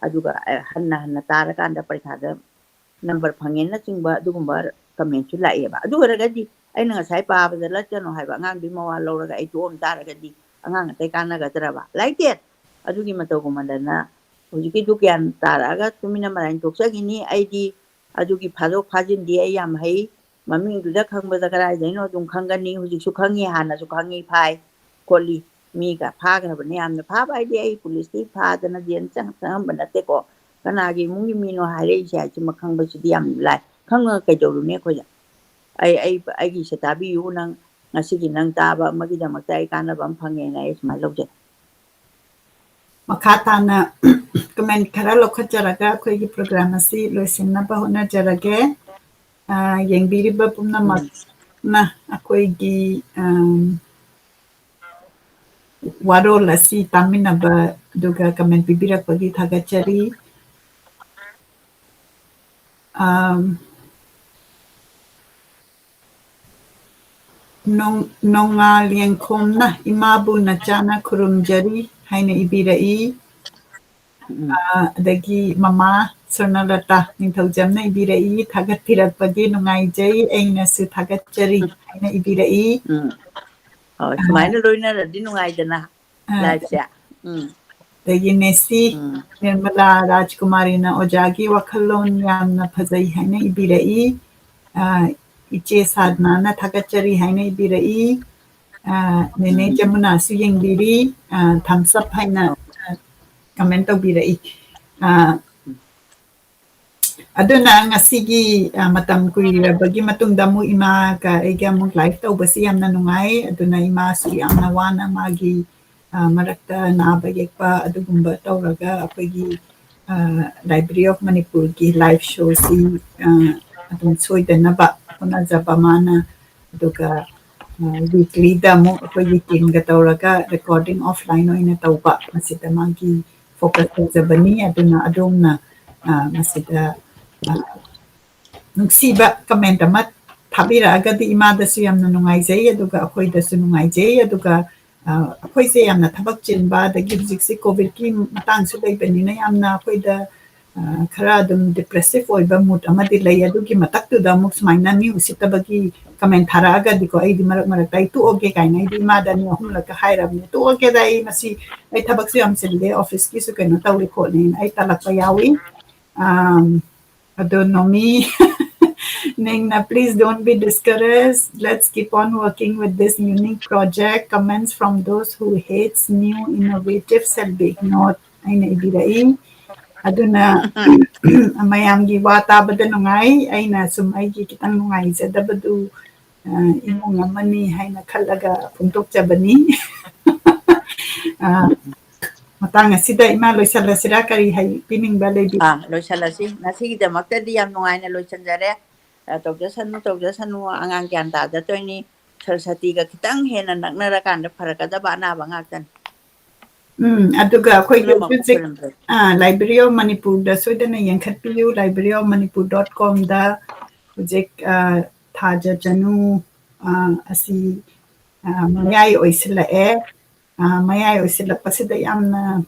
ꯑꯗꯨꯒ, ꯑ, ꯍꯟꯅ ꯍꯟꯅ ꯇꯥꯔꯀꯥꯟꯗ ꯄꯔꯤꯈꯥꯗ ꯅꯝꯕꯔ ꯐꯪꯉꯦꯅꯆꯤꯡꯕ ꯑꯗꯨꯒꯨꯝꯕ ꯀꯃꯦꯟꯁꯨ ꯂꯥꯛꯑꯦꯕ꯫ ꯑꯗꯨ ꯑꯣꯏꯔꯒꯗꯤ ꯑꯩꯅ ꯉꯁꯥꯏ ꯄꯥꯕꯗ ꯂꯠꯀꯅꯣ ꯍꯥꯏꯕ ꯑꯉꯥꯡꯗꯨꯒꯤ ꯃꯋꯥ ꯂꯧꯔꯒ ꯑꯩ ꯇꯣꯛꯑꯝ ꯇꯥꯔꯒꯗꯤ ꯑꯉꯥꯡ ꯑꯇꯩ ꯀꯥꯟꯅꯒꯗ꯭ꯔꯕ? ꯂꯩꯇꯦ꯫ ꯑꯗꯨꯒꯤ ꯃꯇꯧꯒꯨꯝꯕꯗꯅ ꯍꯧꯖꯤꯛꯀꯤꯗꯨ ꯒ꯭ꯌꯥꯟ ꯇꯥꯔꯛꯑꯒ ꯇꯨꯃꯤꯟꯅ ꯃꯔꯥꯏꯅ ꯇꯣꯛꯆꯈꯤꯅꯤ꯫ ꯑꯩꯗꯤ ꯑꯗꯨꯒꯤ ꯐꯥꯗꯣꯛ ꯐꯥꯖꯤꯟꯗꯤ ꯑꯩ ꯌꯥꯝ ꯍꯩ꯫ ꯃꯃꯤꯡꯗꯨꯗ ꯈꯪꯕꯗ ꯀꯗꯥꯏꯗꯩꯅꯣ ꯑꯗꯨꯝ ꯈꯪꯒꯅꯤ꯫ ꯍꯧꯖꯤꯛꯁꯨ ꯈꯪꯉꯤ, ꯍꯥꯟꯅꯁꯨ ꯈꯪꯉꯤ, ꯐꯥꯏ ꯈꯣꯠꯂꯤ꯫ ꯃꯤꯒ ꯐꯥꯈ꯭ꯔꯕꯅꯦ ꯌꯥꯝꯅ꯫ ꯐꯥꯕ ꯍꯥꯏꯗꯤ ꯑꯩ ꯄꯨꯂꯤꯁꯇꯤ ꯐꯥꯗꯅ ꯖꯦꯜ ꯆꯪ-, ꯆꯪꯉꯝꯕ ꯅꯠꯇꯦꯀꯣ꯫ ꯀꯅꯥꯒꯤ ꯏꯃꯨꯡꯒꯤ ꯃꯤꯅꯣ ꯍꯥꯏꯔꯛꯏꯁꯦ ꯍꯥꯏꯁꯤꯃ ꯈꯪꯕꯁꯤꯗꯤ ꯌꯥꯝ ꯂꯥꯏ꯫ ꯈꯪꯉꯒ ꯀꯩꯗꯧꯔꯨꯅꯤ ꯑꯩꯈꯣꯏꯗ? ꯑꯩ, ꯑꯩ, ꯑꯩꯒꯤꯁꯦ ꯇꯥꯕꯤꯌꯨ ꯅꯪ꯫ ꯉꯁꯤꯒꯤ ꯅꯪ ꯇꯥꯕ ꯑꯃꯒꯤꯗꯃꯛꯇ ꯑꯩ ꯀꯥꯟꯅꯕ ꯑꯃ ꯐꯪꯉꯦꯅ ꯑꯩ ꯁꯨꯃꯥꯏꯅ ꯂꯧꯖꯩ꯫ ꯃꯈꯥ ꯇꯥꯅ ꯀꯃꯦꯟ ꯈꯔ ꯂꯧꯈꯠꯆꯔꯒ ꯑꯩꯈꯣꯏꯒꯤ ꯄ꯭ꯔꯣꯒ꯭ꯔꯥꯝ ꯑꯁꯤ ꯂꯣꯏꯁꯤꯟꯅꯕ ꯍꯣꯠꯅꯖꯔꯒꯦ꯫ ꯑ, ꯌꯦꯡꯕꯤꯔꯤꯕ ꯎꯝ꯫ ꯄꯨꯝꯅꯃꯛꯅ ꯑꯩꯈꯣꯏꯒꯤ, ꯑꯝ, ꯋꯥꯔꯣꯜ ꯑꯁꯤ ꯇꯥꯃꯤꯟꯅꯕ ꯑꯗꯨꯒ ꯀꯃꯦꯟ ꯄꯤꯕꯤꯔꯛꯄꯒꯤ ꯊꯥꯒꯠꯆꯔꯤ꯫ ꯑꯝ, ꯅꯣꯡ-, ꯅꯣꯡꯉꯥꯜ ꯌꯦꯡꯈꯣꯝꯅ "ꯏꯃꯥꯕꯨ ꯅꯆꯥꯅ ꯈꯨꯔꯨꯝꯖꯔꯤ" ꯍꯥꯏꯅ ꯏꯕꯤꯔꯛꯏ꯫ ꯎꯝ꯫ ꯑ, ꯑꯗꯒꯤ ꯃꯃꯥ ꯁ꯭ꯋꯔꯅꯂꯇꯥ ꯅꯤꯡꯊꯧꯖꯝꯅ ꯏꯕꯤꯔꯛꯏ, "ꯊꯥꯒꯠꯄꯤꯔꯛꯄꯒꯤ ꯅꯨꯡꯉꯥꯏꯖꯩ, ꯑꯩꯅꯁꯨ ꯊꯥꯒꯠꯆꯔꯤ" ꯍꯥꯏꯅ ꯏꯕꯤꯔꯛꯏ꯫ ꯎꯝ꯫ ꯍꯣꯏ, ꯑ, ꯁꯨꯃꯥꯏꯅ ꯂꯣꯏꯅꯔꯗꯤ ꯅꯨꯡꯉꯥꯏꯗꯅ ꯑ, ꯂꯥꯏꯐꯁꯦ꯫ ꯎꯝ꯫ ꯑꯗꯒꯤ ꯅꯦꯁꯤ ꯎꯝ꯫ ꯅꯤꯔꯃꯂꯥ ꯔꯥꯖꯀꯨꯃꯥꯔꯤꯅ "ꯑꯣꯖꯥꯒꯤ ꯋꯥꯈꯜꯂꯣꯟ ꯌꯥꯝꯅ ꯐꯖꯩ" ꯍꯥꯏꯅ ꯏꯕꯤꯔꯛꯏ꯫ ꯑ, ꯏꯆꯦ ꯁꯥꯗꯅꯥꯅ "ꯊꯥꯒꯠꯆꯔꯤ" ꯍꯥꯏꯅ ꯏꯕꯤꯔꯛꯏ꯫ ꯑ, ꯅꯦꯅꯦ ꯎꯝ꯫ ꯖꯃꯨꯅꯥꯁꯨ ꯌꯦꯡꯕꯤꯔꯤ, ꯑ, thumbs up ꯍꯥꯏꯅ, ꯑ, ꯀꯃꯦꯟ ꯇꯧꯕꯤꯔꯛꯏ꯫ ꯑ, ꯑꯗꯨꯅ ꯉꯁꯤꯒꯤ, ꯑ, ꯃꯇꯝ ꯀꯨꯏꯔꯕꯒꯤ ꯃꯇꯨꯡꯗ ꯑꯃꯨꯛ ꯏꯃꯥꯒ ꯑꯩꯒ ꯑꯃꯨꯛ live ꯇꯧꯕꯁꯤ ꯌꯥꯝꯅ ꯅꯨꯡꯉꯥꯏ꯫ ꯑꯗꯨꯅ ꯏꯃꯥꯁꯨ ꯌꯥꯝꯅ ꯋꯥꯅ ꯃꯥꯒꯤ, ꯑ, ꯃꯔꯛꯇ ꯅꯥꯕ ꯌꯦꯛꯄ ꯑꯗꯨꯒꯨꯝꯕ ꯇꯧꯔꯒ ꯑꯩꯈꯣꯏꯒꯤ, ꯑ, Library of ꯃꯅꯤꯄꯨꯔꯒꯤ live showꯁꯤ, ꯑ, ꯑꯗꯨꯝ ꯁꯣꯏꯗꯅꯕ ꯍꯣꯠꯅꯖꯕ ꯃꯥꯅ꯫ ꯑꯗꯨꯒ ꯋꯤꯛꯂꯤꯗ ꯑꯃꯨꯛ ꯑꯩꯈꯣꯏꯒꯤ ꯇꯤꯝꯒ ꯇꯧꯔꯒ ꯔꯦꯀꯣꯔꯗꯤꯡ ꯑꯣꯐꯂꯥꯏꯟ ꯑꯣꯏꯅ ꯇꯧꯕ, ꯃꯁꯤꯗ ꯃꯥꯒꯤ ꯐꯣꯀꯁ ꯇꯧꯖꯕꯅꯤ꯫ ꯑꯗꯨꯅ ꯑꯗꯣꯝꯅ ꯑ, ꯃꯁꯤꯗ ꯑ, ꯅꯨꯡꯁꯤꯕ ꯀꯃꯦꯟ ꯑꯃ ꯊꯥꯕꯤꯔꯛꯑꯒꯗꯤ ꯏꯃꯥꯗꯁꯨ ꯌꯥꯝꯅ ꯅꯨꯡꯉꯥꯏꯖꯩ, ꯑꯗꯨꯒ ꯑꯩꯈꯣꯏꯗꯁꯨ ꯅꯨꯡꯉꯥꯏꯖꯩ꯫ ꯑꯗꯨꯒ ꯑ, ꯑꯩꯈꯣꯏꯁꯦ ꯌꯥꯝꯅ ꯊꯕꯛ ꯆꯤꯟꯕ, ꯑꯗꯒꯤ ꯍꯧꯖꯤꯛꯁꯦ ꯀꯣꯚꯤꯗꯀꯤ ꯃꯇꯥꯡꯁꯨ ꯂꯩꯕꯅꯤꯅ ꯌꯥꯝꯅ ꯑꯩꯈꯣꯏꯗ ꯑ, ꯈꯔ ꯑꯗꯨꯝ ꯗꯤꯄ꯭ꯔꯦꯁꯤꯞ ꯑꯣꯏꯕ ꯃꯨꯗ ꯑꯃꯗꯤ ꯂꯩ꯫ ꯑꯗꯨꯒꯤ ꯃꯊꯛꯇꯨꯗ ꯑꯃꯨꯛ ꯁꯨꯃꯥꯏꯅ ꯃꯤ ꯎꯁꯤꯠꯇꯕꯒꯤ ꯀꯃꯦꯟ ꯊꯥꯔꯛꯑꯒꯗꯤꯀꯣ, ꯑꯩꯗꯤ ꯃꯔꯛ ꯃꯔꯛꯇ ꯑꯩ ꯇꯣꯛꯑꯒꯦ ꯀꯥꯏꯅ ꯑꯩꯗꯤ ꯏꯃꯥꯗ ꯑꯅꯤ ꯑꯍꯨꯝꯂꯛꯀ ꯍꯥꯏꯔꯕꯅꯦ, "ꯇꯣꯛꯑꯒꯦꯗ, ꯑꯩ ꯃꯁꯤ, ꯑꯩ ꯊꯕꯛꯁꯨ ꯌꯥꯝ ꯆꯤꯜꯂꯦ, ꯑꯣꯐꯤꯁꯀꯤꯁꯨ ꯀꯩꯅꯣ ꯇꯧꯔꯤ ꯈꯣꯠꯂꯤꯅ" ꯑꯩ ꯇꯜꯂꯛꯄ ꯌꯥꯎꯏ꯫ ꯑꯝ, ꯑꯗꯣ ꯅꯣꯃꯤ ꯅꯤꯡꯅ, "Please don't be discouraged. Let's keep on working with this unique project. Comments from those who hates new innovative shall be ignored" ꯑꯩꯅ ꯏꯕꯤꯔꯛꯏ꯫ ꯑꯗꯨꯅ ꯃꯌꯥꯝꯒꯤ ꯋꯥ ꯇꯥꯕꯗ ꯅꯨꯡꯉꯥꯏ꯫ ꯑꯩꯅ ꯁꯨꯝ ꯑꯩꯒꯤ ꯈꯤꯇꯪ ꯅꯨꯡꯉꯥꯏꯖꯗꯕꯗꯨ ꯑ, ꯏꯃꯨꯡ ꯑꯃꯅꯤ ꯍꯥꯏꯅ ꯈꯜꯂꯒ ꯐꯣꯡꯗꯣꯛꯆꯕꯅꯤ꯫ ꯑ, ꯃꯇꯥꯡ ꯑꯁꯤꯗ ꯏꯃꯥ ꯂꯣꯏꯁꯜꯂꯁꯤꯔꯥ? ꯀꯔꯤ ꯍꯥꯏꯕꯤꯅꯤꯡꯕ ꯂꯩꯕꯤ? ꯑꯥ, ꯂꯣꯏꯁꯜꯂꯁꯤ꯫ ꯉꯁꯤꯒꯤꯗꯃꯛꯇꯗꯤ ꯌꯥꯝ ꯅꯨꯡꯉꯥꯏꯅ ꯂꯣꯏꯁꯤꯟꯖꯔꯦ꯫ ꯑ, ꯇꯧꯖꯁꯅꯨ, ꯇꯧꯖꯁꯅꯨ, ꯑꯉꯥꯡ ꯒ꯭ꯌꯥꯟ ꯇꯥꯖꯗꯣꯏꯅꯤ꯫ ꯁꯔꯁꯇꯤꯒ ꯈꯤꯇꯪ ꯍꯦꯟꯅ ꯅꯛꯅꯔꯀꯥꯟꯗ ꯐꯔꯛꯀꯗꯕ ꯑꯅꯥꯕ ꯉꯥꯛꯇꯅꯤ꯫ ꯎꯝ, ꯑꯗꯨꯒ ꯑꯩꯈꯣꯏꯒꯤ ꯄꯨꯝꯅꯃꯛꯄꯨ ꯍꯧꯖꯤꯛ, ꯈꯨꯔꯨꯝꯖꯔꯤ꯫ ꯑ, Library of Manipur ꯗ ꯁꯣꯏꯗꯅ ꯌꯦꯡꯈꯠꯄꯤꯌꯨ, library of manipur dot com ꯗ ꯍꯧꯖꯤꯛ, ꯑ, ꯊꯥꯖ ꯆꯅꯨ, ꯑ, ꯑꯁꯤ, ꯑ, ꯃꯌꯥꯏ ꯑꯣꯏꯁꯤꯜꯂꯛꯑꯦ꯫ ꯑ, ꯃꯌꯥꯏ ꯑꯣꯏꯁꯤꯜꯂꯛꯄꯁꯤꯗ ꯌꯥꯝꯅ,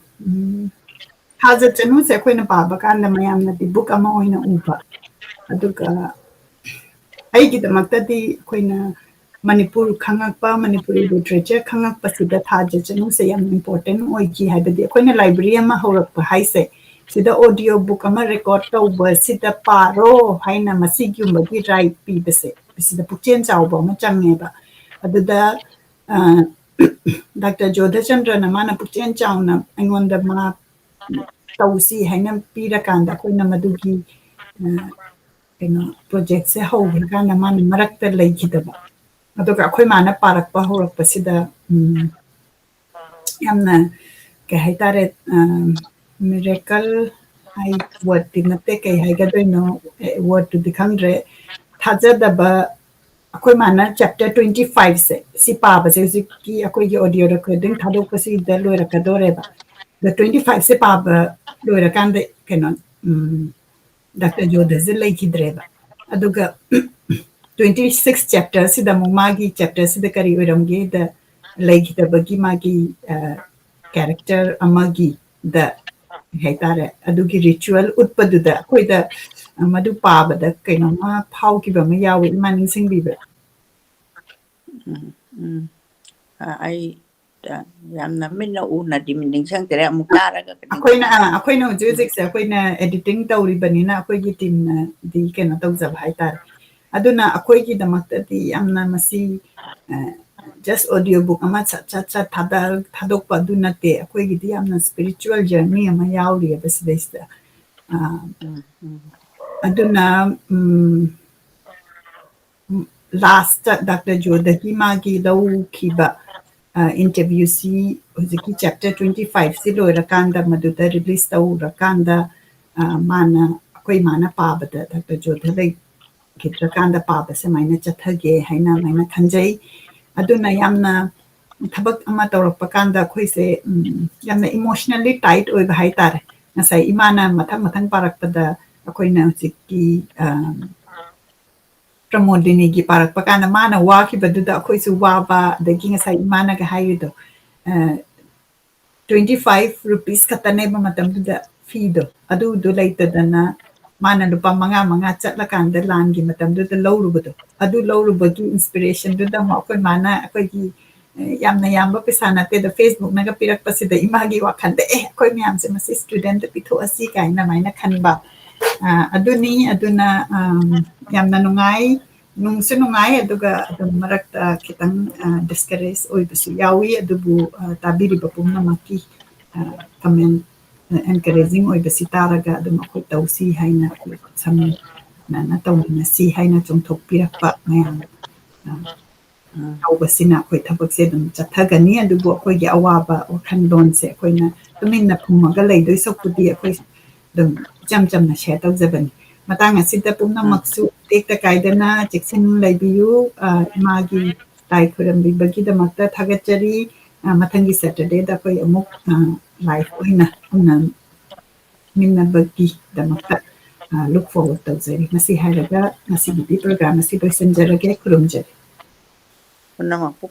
ꯎꯝ, ꯊꯥꯖ ꯆꯅꯨꯁꯦ ꯑꯩꯈꯣꯏꯅ ꯄꯥꯕ ꯀꯥꯟꯗ ꯃꯌꯥꯝꯅꯗꯤ ꯕꯨꯛ ꯑꯃ ꯑꯣꯏꯅ ꯎꯕ, ꯑꯗꯨꯒ ꯑꯩꯒꯤꯗꯃꯛꯇꯗꯤ ꯑꯩꯈꯣꯏꯅ ꯃꯅꯤꯄꯨꯔ ꯈꯪꯉꯛꯄ, ꯃꯅꯤꯄꯨꯔꯤ ꯂꯤꯇꯔꯦꯆꯔ ꯈꯪꯉꯛꯄꯁꯤꯗ ꯊꯥꯖ ꯆꯅꯨꯁꯦ ꯌꯥꯝ ꯏꯝꯄꯣꯔꯇꯦꯟ ꯑꯣꯏꯈꯤ꯫ ꯍꯥꯏꯕꯗꯤ ꯑꯩꯈꯣꯏꯅ ꯂꯥꯏꯕ꯭ꯔꯦꯔꯤ ꯑꯃ ꯍꯧꯔꯛꯄ ꯍꯥꯏꯁꯦ, ꯁꯤꯗ ꯑꯣꯗꯤꯑꯣ ꯕꯨꯛ ꯑꯃ ꯔꯦꯀꯣꯔꯗ ꯇꯧꯕꯁꯤꯗ ꯄꯥꯔꯣ ꯍꯥꯏꯅ ꯃꯁꯤꯒꯨꯝꯕꯒꯤ ꯔꯥꯏꯠ ꯄꯤꯕꯁꯦ, ꯁꯤꯗ ꯄꯨꯛꯆꯦꯜ ꯆꯥꯎꯕ ꯑꯃ ꯆꯪꯉꯦꯕ꯫ ꯑꯗꯨꯗ, ꯑ, ꯗꯥꯛꯇꯔ ꯖꯣꯙꯆꯟꯗ꯭ꯔꯅ ꯃꯥꯅ ꯄꯨꯛꯆꯦꯜ ꯆꯥꯎꯅ ꯑꯩꯉꯣꯟꯗ ꯃꯥ ꯇꯧꯁꯤ ꯍꯥꯏꯅ ꯄꯤꯔꯀꯥꯟꯗ ꯑꯩꯈꯣꯏꯅ ꯃꯗꯨꯒꯤ, ꯑ, ꯀꯩꯅꯣ, ꯄ꯭ꯔꯣꯖꯦꯛꯁꯦ ꯍꯧꯈ꯭ꯔꯀꯥꯟꯗ ꯃꯥꯅ ꯃꯔꯛꯇ ꯂꯩꯈꯤꯗꯕ꯫ ꯑꯗꯨꯒ ꯑꯩꯈꯣꯏ ꯃꯥꯅ ꯄꯥꯔꯛꯄ ꯍꯧꯔꯛꯄꯁꯤꯗ, ꯎꯝ, ꯌꯥꯝꯅ, ꯀꯩ ꯍꯥꯏꯇꯥꯔꯦ, ꯑ, ꯃꯤꯔꯦꯀꯜ ꯍꯥꯏ ꯋꯥꯔꯗꯇꯤ ꯅꯠꯇꯦ, ꯀꯩ ꯍꯥꯏꯒꯗꯣꯏꯅꯣ, ꯑꯦ, ꯋꯥꯔꯗꯇꯨꯗꯤ ꯈꯪꯗ꯭ꯔꯦ꯫ ꯊꯥꯖꯗꯕ, ꯑꯩꯈꯣꯏ ꯃꯥꯅ ꯆꯦꯞꯇꯔ ꯇ꯭ꯋꯦꯟꯇꯤ ꯐꯥꯏꯚꯁꯦ, ꯁꯤ ꯄꯥꯕꯁꯦ ꯍꯧꯖꯤꯛꯀꯤ ꯑꯩꯈꯣꯏꯒꯤ ꯑꯣꯗꯤꯑꯣ ꯔꯦꯀꯣꯔꯗꯤꯡ ꯊꯥꯗꯣꯛꯄꯁꯤꯗ ꯂꯣꯏꯔꯛꯀꯗꯣꯔꯦꯕ꯫ ꯑꯗ ꯇ꯭ꯋꯦꯟꯇꯤ ꯐꯥꯏꯚꯁꯦ ꯄꯥꯕ ꯂꯣꯏꯔꯀꯥꯟꯗ ꯀꯩꯅꯣ, ꯎꯝ, ꯗꯥꯛꯇꯔ ꯖꯣꯙꯁꯦ ꯂꯩꯈꯤꯗ꯭ꯔꯦꯕ꯫ ꯑꯗꯨꯒ ꯇ꯭ꯋꯦꯟꯇꯤ ꯁꯤꯛꯁ ꯆꯦꯞꯇꯔꯁꯤꯗ ꯑꯃꯨꯛ ꯃꯥꯒꯤ ꯆꯦꯞꯇꯔꯁꯤꯗ ꯀꯔꯤ ꯑꯣꯏꯔꯝꯒꯦꯗ ꯂꯩꯈꯤꯗꯕꯒꯤ ꯃꯥꯒꯤ, ꯑ, ꯀꯦꯔꯦꯛꯇꯔ ꯑꯃꯒꯤꯗ ꯀꯩ ꯍꯥꯏꯇꯥꯔꯦ, ꯑꯗꯨꯒꯤ ꯔꯤꯆꯨꯋꯦꯜ ꯎꯠꯄꯗꯨꯗ ꯑꯩꯈꯣꯏꯗ ꯃꯗꯨ ꯄꯥꯕꯗ ꯀꯩꯅꯣꯝꯃ ꯐꯥꯎꯈꯤꯕ ꯑꯃ ꯌꯥꯎꯋꯤ, ꯏꯃꯥ ꯅꯤꯡꯁꯤꯡꯕꯤꯕ꯭ꯔꯥ? ꯎꯝ, ꯎꯝ꯫ ꯑ, ꯑꯩ, ꯑ, ꯌꯥꯝꯅ ꯃꯤꯠꯅ ꯎꯅꯗꯤ ꯅꯤꯡꯁꯤꯡꯗ꯭ꯔꯦ, ꯑꯃꯨꯛ ꯇꯥꯔꯒ ꯀꯩꯅꯣ ꯑꯩꯈꯣꯏꯅ, ꯑ, ꯑꯩꯈꯣꯏꯅ ꯍꯧꯖꯤꯛ ꯍꯧꯖꯤꯛꯁꯦ ꯑꯩꯈꯣꯏꯅ ꯑꯦꯗꯤꯇꯤꯡ ꯇꯧꯔꯤꯕꯅꯤꯅ ꯑꯩꯈꯣꯏꯒꯤ ꯇꯤꯝꯅꯗꯤ ꯀꯩꯅꯣ ꯇꯧꯖꯕ ꯍꯥꯏꯇꯥꯔꯦ꯫ ꯑꯗꯨꯅ ꯑꯩꯈꯣꯏꯒꯤꯗꯃꯛꯇꯗꯤ ꯌꯥꯝꯅ ꯃꯁꯤ, ꯑ, ꯖꯁ ꯑꯣꯗꯤꯑꯣ ꯕꯨꯛ ꯑꯃ ꯁꯠ ꯁꯠ ꯁꯠ ꯊꯥꯗ-, ꯊꯥꯗꯣꯛꯄ ꯑꯗꯨ ꯅꯠꯇꯦ, ꯑꯩꯈꯣꯏꯒꯤꯗꯤ ꯌꯥꯝꯅ ꯁ꯭ꯄꯤꯔꯤꯆꯨꯋꯦꯜ ꯖꯔꯅꯤ ꯑꯃ ꯌꯥꯎꯔꯤꯑꯕ ꯁꯤꯗꯩꯁꯤꯗ꯫ ꯑ, ꯎꯝ, ꯎꯝ꯫ ꯑꯗꯨꯅ, ꯎꯝ, ꯂꯥꯁꯇ ꯗꯥꯛꯇꯔ ꯖꯣꯗꯒꯤ ꯃꯥꯒꯤ ꯂꯧꯈꯤꯕ, ꯑ, ꯏꯟꯇꯔꯚ꯭ꯌꯨꯁꯤ ꯍꯧꯖꯤꯛꯀꯤ ꯆꯦꯞꯇꯔ ꯇ꯭ꯋꯦꯟꯇꯤ ꯐꯥꯏꯚꯁꯤ ꯂꯣꯏꯔꯀꯥꯟꯗ, ꯃꯗꯨꯗ ꯔꯤꯂꯤꯁ ꯇꯧꯔꯀꯥꯟꯗ, ꯑ, ꯃꯥꯅ, ꯑꯩꯈꯣꯏ ꯃꯥꯅ ꯄꯥꯕꯗ, ꯗꯥꯛꯇꯔ ꯖꯣꯗ ꯂꯩꯈꯤꯗ꯭ꯔꯀꯥꯟꯗ ꯄꯥꯕ ꯁꯨꯃꯥꯏꯅ ꯆꯠꯊꯒꯦ ꯍꯥꯏꯅ ꯑꯗꯨꯃꯥꯏꯅ ꯈꯟꯖꯩ꯫ ꯑꯗꯨꯅ ꯌꯥꯝꯅ ꯊꯕꯛ ꯑꯃ ꯇꯧꯔꯛꯄ ꯀꯥꯟꯗ ꯑꯩꯈꯣꯏꯁꯦ, ꯎꯝ, ꯌꯥꯝꯅ ꯏꯃꯣꯁꯅꯦꯜꯂꯤ ꯇꯥꯏꯠ ꯑꯣꯏꯕ ꯍꯥꯏꯇꯥꯔꯦ꯫ ꯉꯁꯥꯏ ꯏꯃꯥꯅ ꯃꯊꯪ ꯃꯊꯪ ꯄꯥꯔꯛꯄꯗ ꯑꯩꯈꯣꯏꯅ ꯍꯧꯖꯤꯛꯀꯤ, ꯑ, ꯄ꯭ꯔꯃꯣꯗꯤꯅꯤꯒꯤ ꯄꯥꯔꯛꯄ ꯀꯥꯟꯗ ꯃꯥꯅ ꯋꯥꯈꯤꯕꯗꯨꯗ ꯑꯩꯈꯣꯏꯁꯨ ꯋꯥꯕ, ꯑꯗꯒꯤ ꯉꯁꯥꯏ ꯏꯃꯥꯅꯒ ꯍꯥꯏꯔꯤꯗꯣ, ꯑ, ꯇ꯭ꯋꯦꯟꯇꯤ ꯐꯥꯏꯚ ꯔꯨꯄꯤꯁ ꯈꯛꯇꯅꯦꯕ ꯃꯇꯝꯗꯨꯗ ꯐꯤꯗꯣ, ꯑꯗꯨꯗꯣ ꯂꯩꯇꯗꯅ ꯃꯥꯅ ꯂꯨꯄꯥ ꯃꯉꯥ ꯃꯉꯥ ꯆꯠꯂꯀꯥꯟꯗ ꯂꯥꯟꯒꯤ ꯃꯇꯝꯗꯨꯗ ꯂꯧꯔꯨꯕꯗꯣ, ꯑꯗꯨ ꯂꯧꯔꯨꯕꯒꯤ ꯏꯟꯁꯄꯤꯔꯦꯁꯟꯗꯨꯗ ꯑꯃꯨꯛ ꯑꯩꯈꯣꯏ ꯃꯥꯅ ꯑꯩꯈꯣꯏꯒꯤ, ꯑ, ꯌꯥꯝꯅ ꯌꯥꯝꯕ ꯄꯩꯁꯥ ꯅꯠꯇꯦꯗ, ꯐꯦꯁꯕꯨꯛꯅꯒ ꯄꯤꯔꯛꯄꯁꯤꯗ ꯏꯃꯥꯒꯤ ꯋꯥꯈꯜꯗ, "ꯑꯦ, ꯑꯩꯈꯣꯏ ꯃꯌꯥꯝꯁꯦ ꯃꯁꯤ ꯁ꯭ꯇꯨꯗꯦꯟꯠꯇ ꯄꯤꯊꯣꯛꯑꯁꯤ" ꯀꯥꯏꯅ ꯑꯗꯨꯃꯥꯏꯅ ꯈꯟꯕ꯫ ꯑ, ꯑꯗꯨꯅꯤ꯫ ꯑꯗꯨꯅ, ꯑꯝ, ꯌꯥꯝꯅ ꯅꯨꯡꯉꯥꯏ, ꯅꯨꯡꯁꯨ ꯅꯨꯡꯉꯥꯏ, ꯑꯗꯨꯒ ꯑꯗꯨꯝ ꯃꯔꯛꯇ ꯈꯤꯇꯪ, ꯑ, ꯗꯤꯁꯀꯔꯦꯖ ꯑꯣꯏꯕꯁꯨ ꯌꯥꯎꯏ꯫ ꯑꯗꯨꯕꯨ, ꯑ, ꯇꯥꯕꯤꯔꯤꯕ ꯄꯨꯝꯅꯃꯛꯀꯤ, ꯑ, ꯀꯃꯦꯟ, ꯑ, ꯑꯦꯟꯀꯔꯦꯖꯤꯡ ꯑꯣꯏꯕꯁꯤ ꯇꯥꯔꯒ ꯑꯗꯨꯝ ꯑꯩꯈꯣꯏ ꯇꯧꯁꯤ ꯍꯥꯏꯅ, ꯑꯩꯈꯣꯏ ꯈꯨꯠꯁꯝꯅꯅ ꯇꯧꯃꯤꯟꯅꯁꯤ ꯍꯥꯏꯅ ꯆꯣꯡꯊꯣꯛꯄꯤꯔꯛꯄ ꯃꯌꯥꯝ, ꯑ, ꯎꯝ꯫ ꯇꯧꯕꯁꯤꯅ ꯑꯩꯈꯣꯏ ꯊꯕꯛꯁꯦ ꯑꯗꯨꯝ ꯆꯠꯊꯒꯅꯤ꯫ ꯑꯗꯨꯕꯨ ꯑꯩꯈꯣꯏꯒꯤ ꯑꯋꯥꯕ ꯋꯥꯈꯜꯂꯣꯟꯁꯦ ꯑꯩꯈꯣꯏꯅ ꯇꯨꯃꯤꯟꯅ ꯐꯨꯝꯃꯒ ꯂꯩꯗꯣꯏ ꯁꯔꯨꯛꯄꯨꯗꯤ ꯑꯩꯈꯣꯏ ꯑꯗꯨꯝ ꯏꯆꯝ ꯆꯝꯅ ꯁꯦꯌꯔ ꯇꯧꯖꯕꯅꯤ꯫ ꯃꯇꯥꯡ ꯑꯁꯤꯗ ꯄꯨꯝꯅꯃꯛꯁꯨ ꯇꯦꯛꯇ ꯀꯥꯏꯗꯅ ꯆꯦꯛꯁꯤꯟ ꯂꯩꯕꯤꯌꯨ꯫ ꯑ, ꯏꯃꯥꯒꯤ ꯂꯥꯏ ꯈꯨꯔꯨꯝꯕꯤꯕꯒꯤꯗꯃꯛꯇ ꯊꯥꯒꯠꯆꯔꯤ꯫ ꯑ, ꯃꯊꯪꯒꯤ Saturdayꯗ ꯑꯩꯈꯣꯏ ꯑꯃꯨꯛ, ꯑ, live ꯑꯣꯏꯅ ꯎꯅꯃꯤꯟꯅꯕꯒꯤꯗꯃꯛꯇ, ꯑ, look forward ꯇꯧꯖꯔꯤ꯫ ꯃꯁꯤ ꯍꯥꯏꯔꯒ ꯉꯁꯤꯒꯤꯗꯤ program ꯑꯁꯤ ꯂꯣꯏꯁꯤꯟꯖꯔꯒꯦ꯫ ꯈꯨꯔꯨꯝꯖꯔꯤ꯫ ꯄꯨꯝꯅꯃꯛꯄꯨ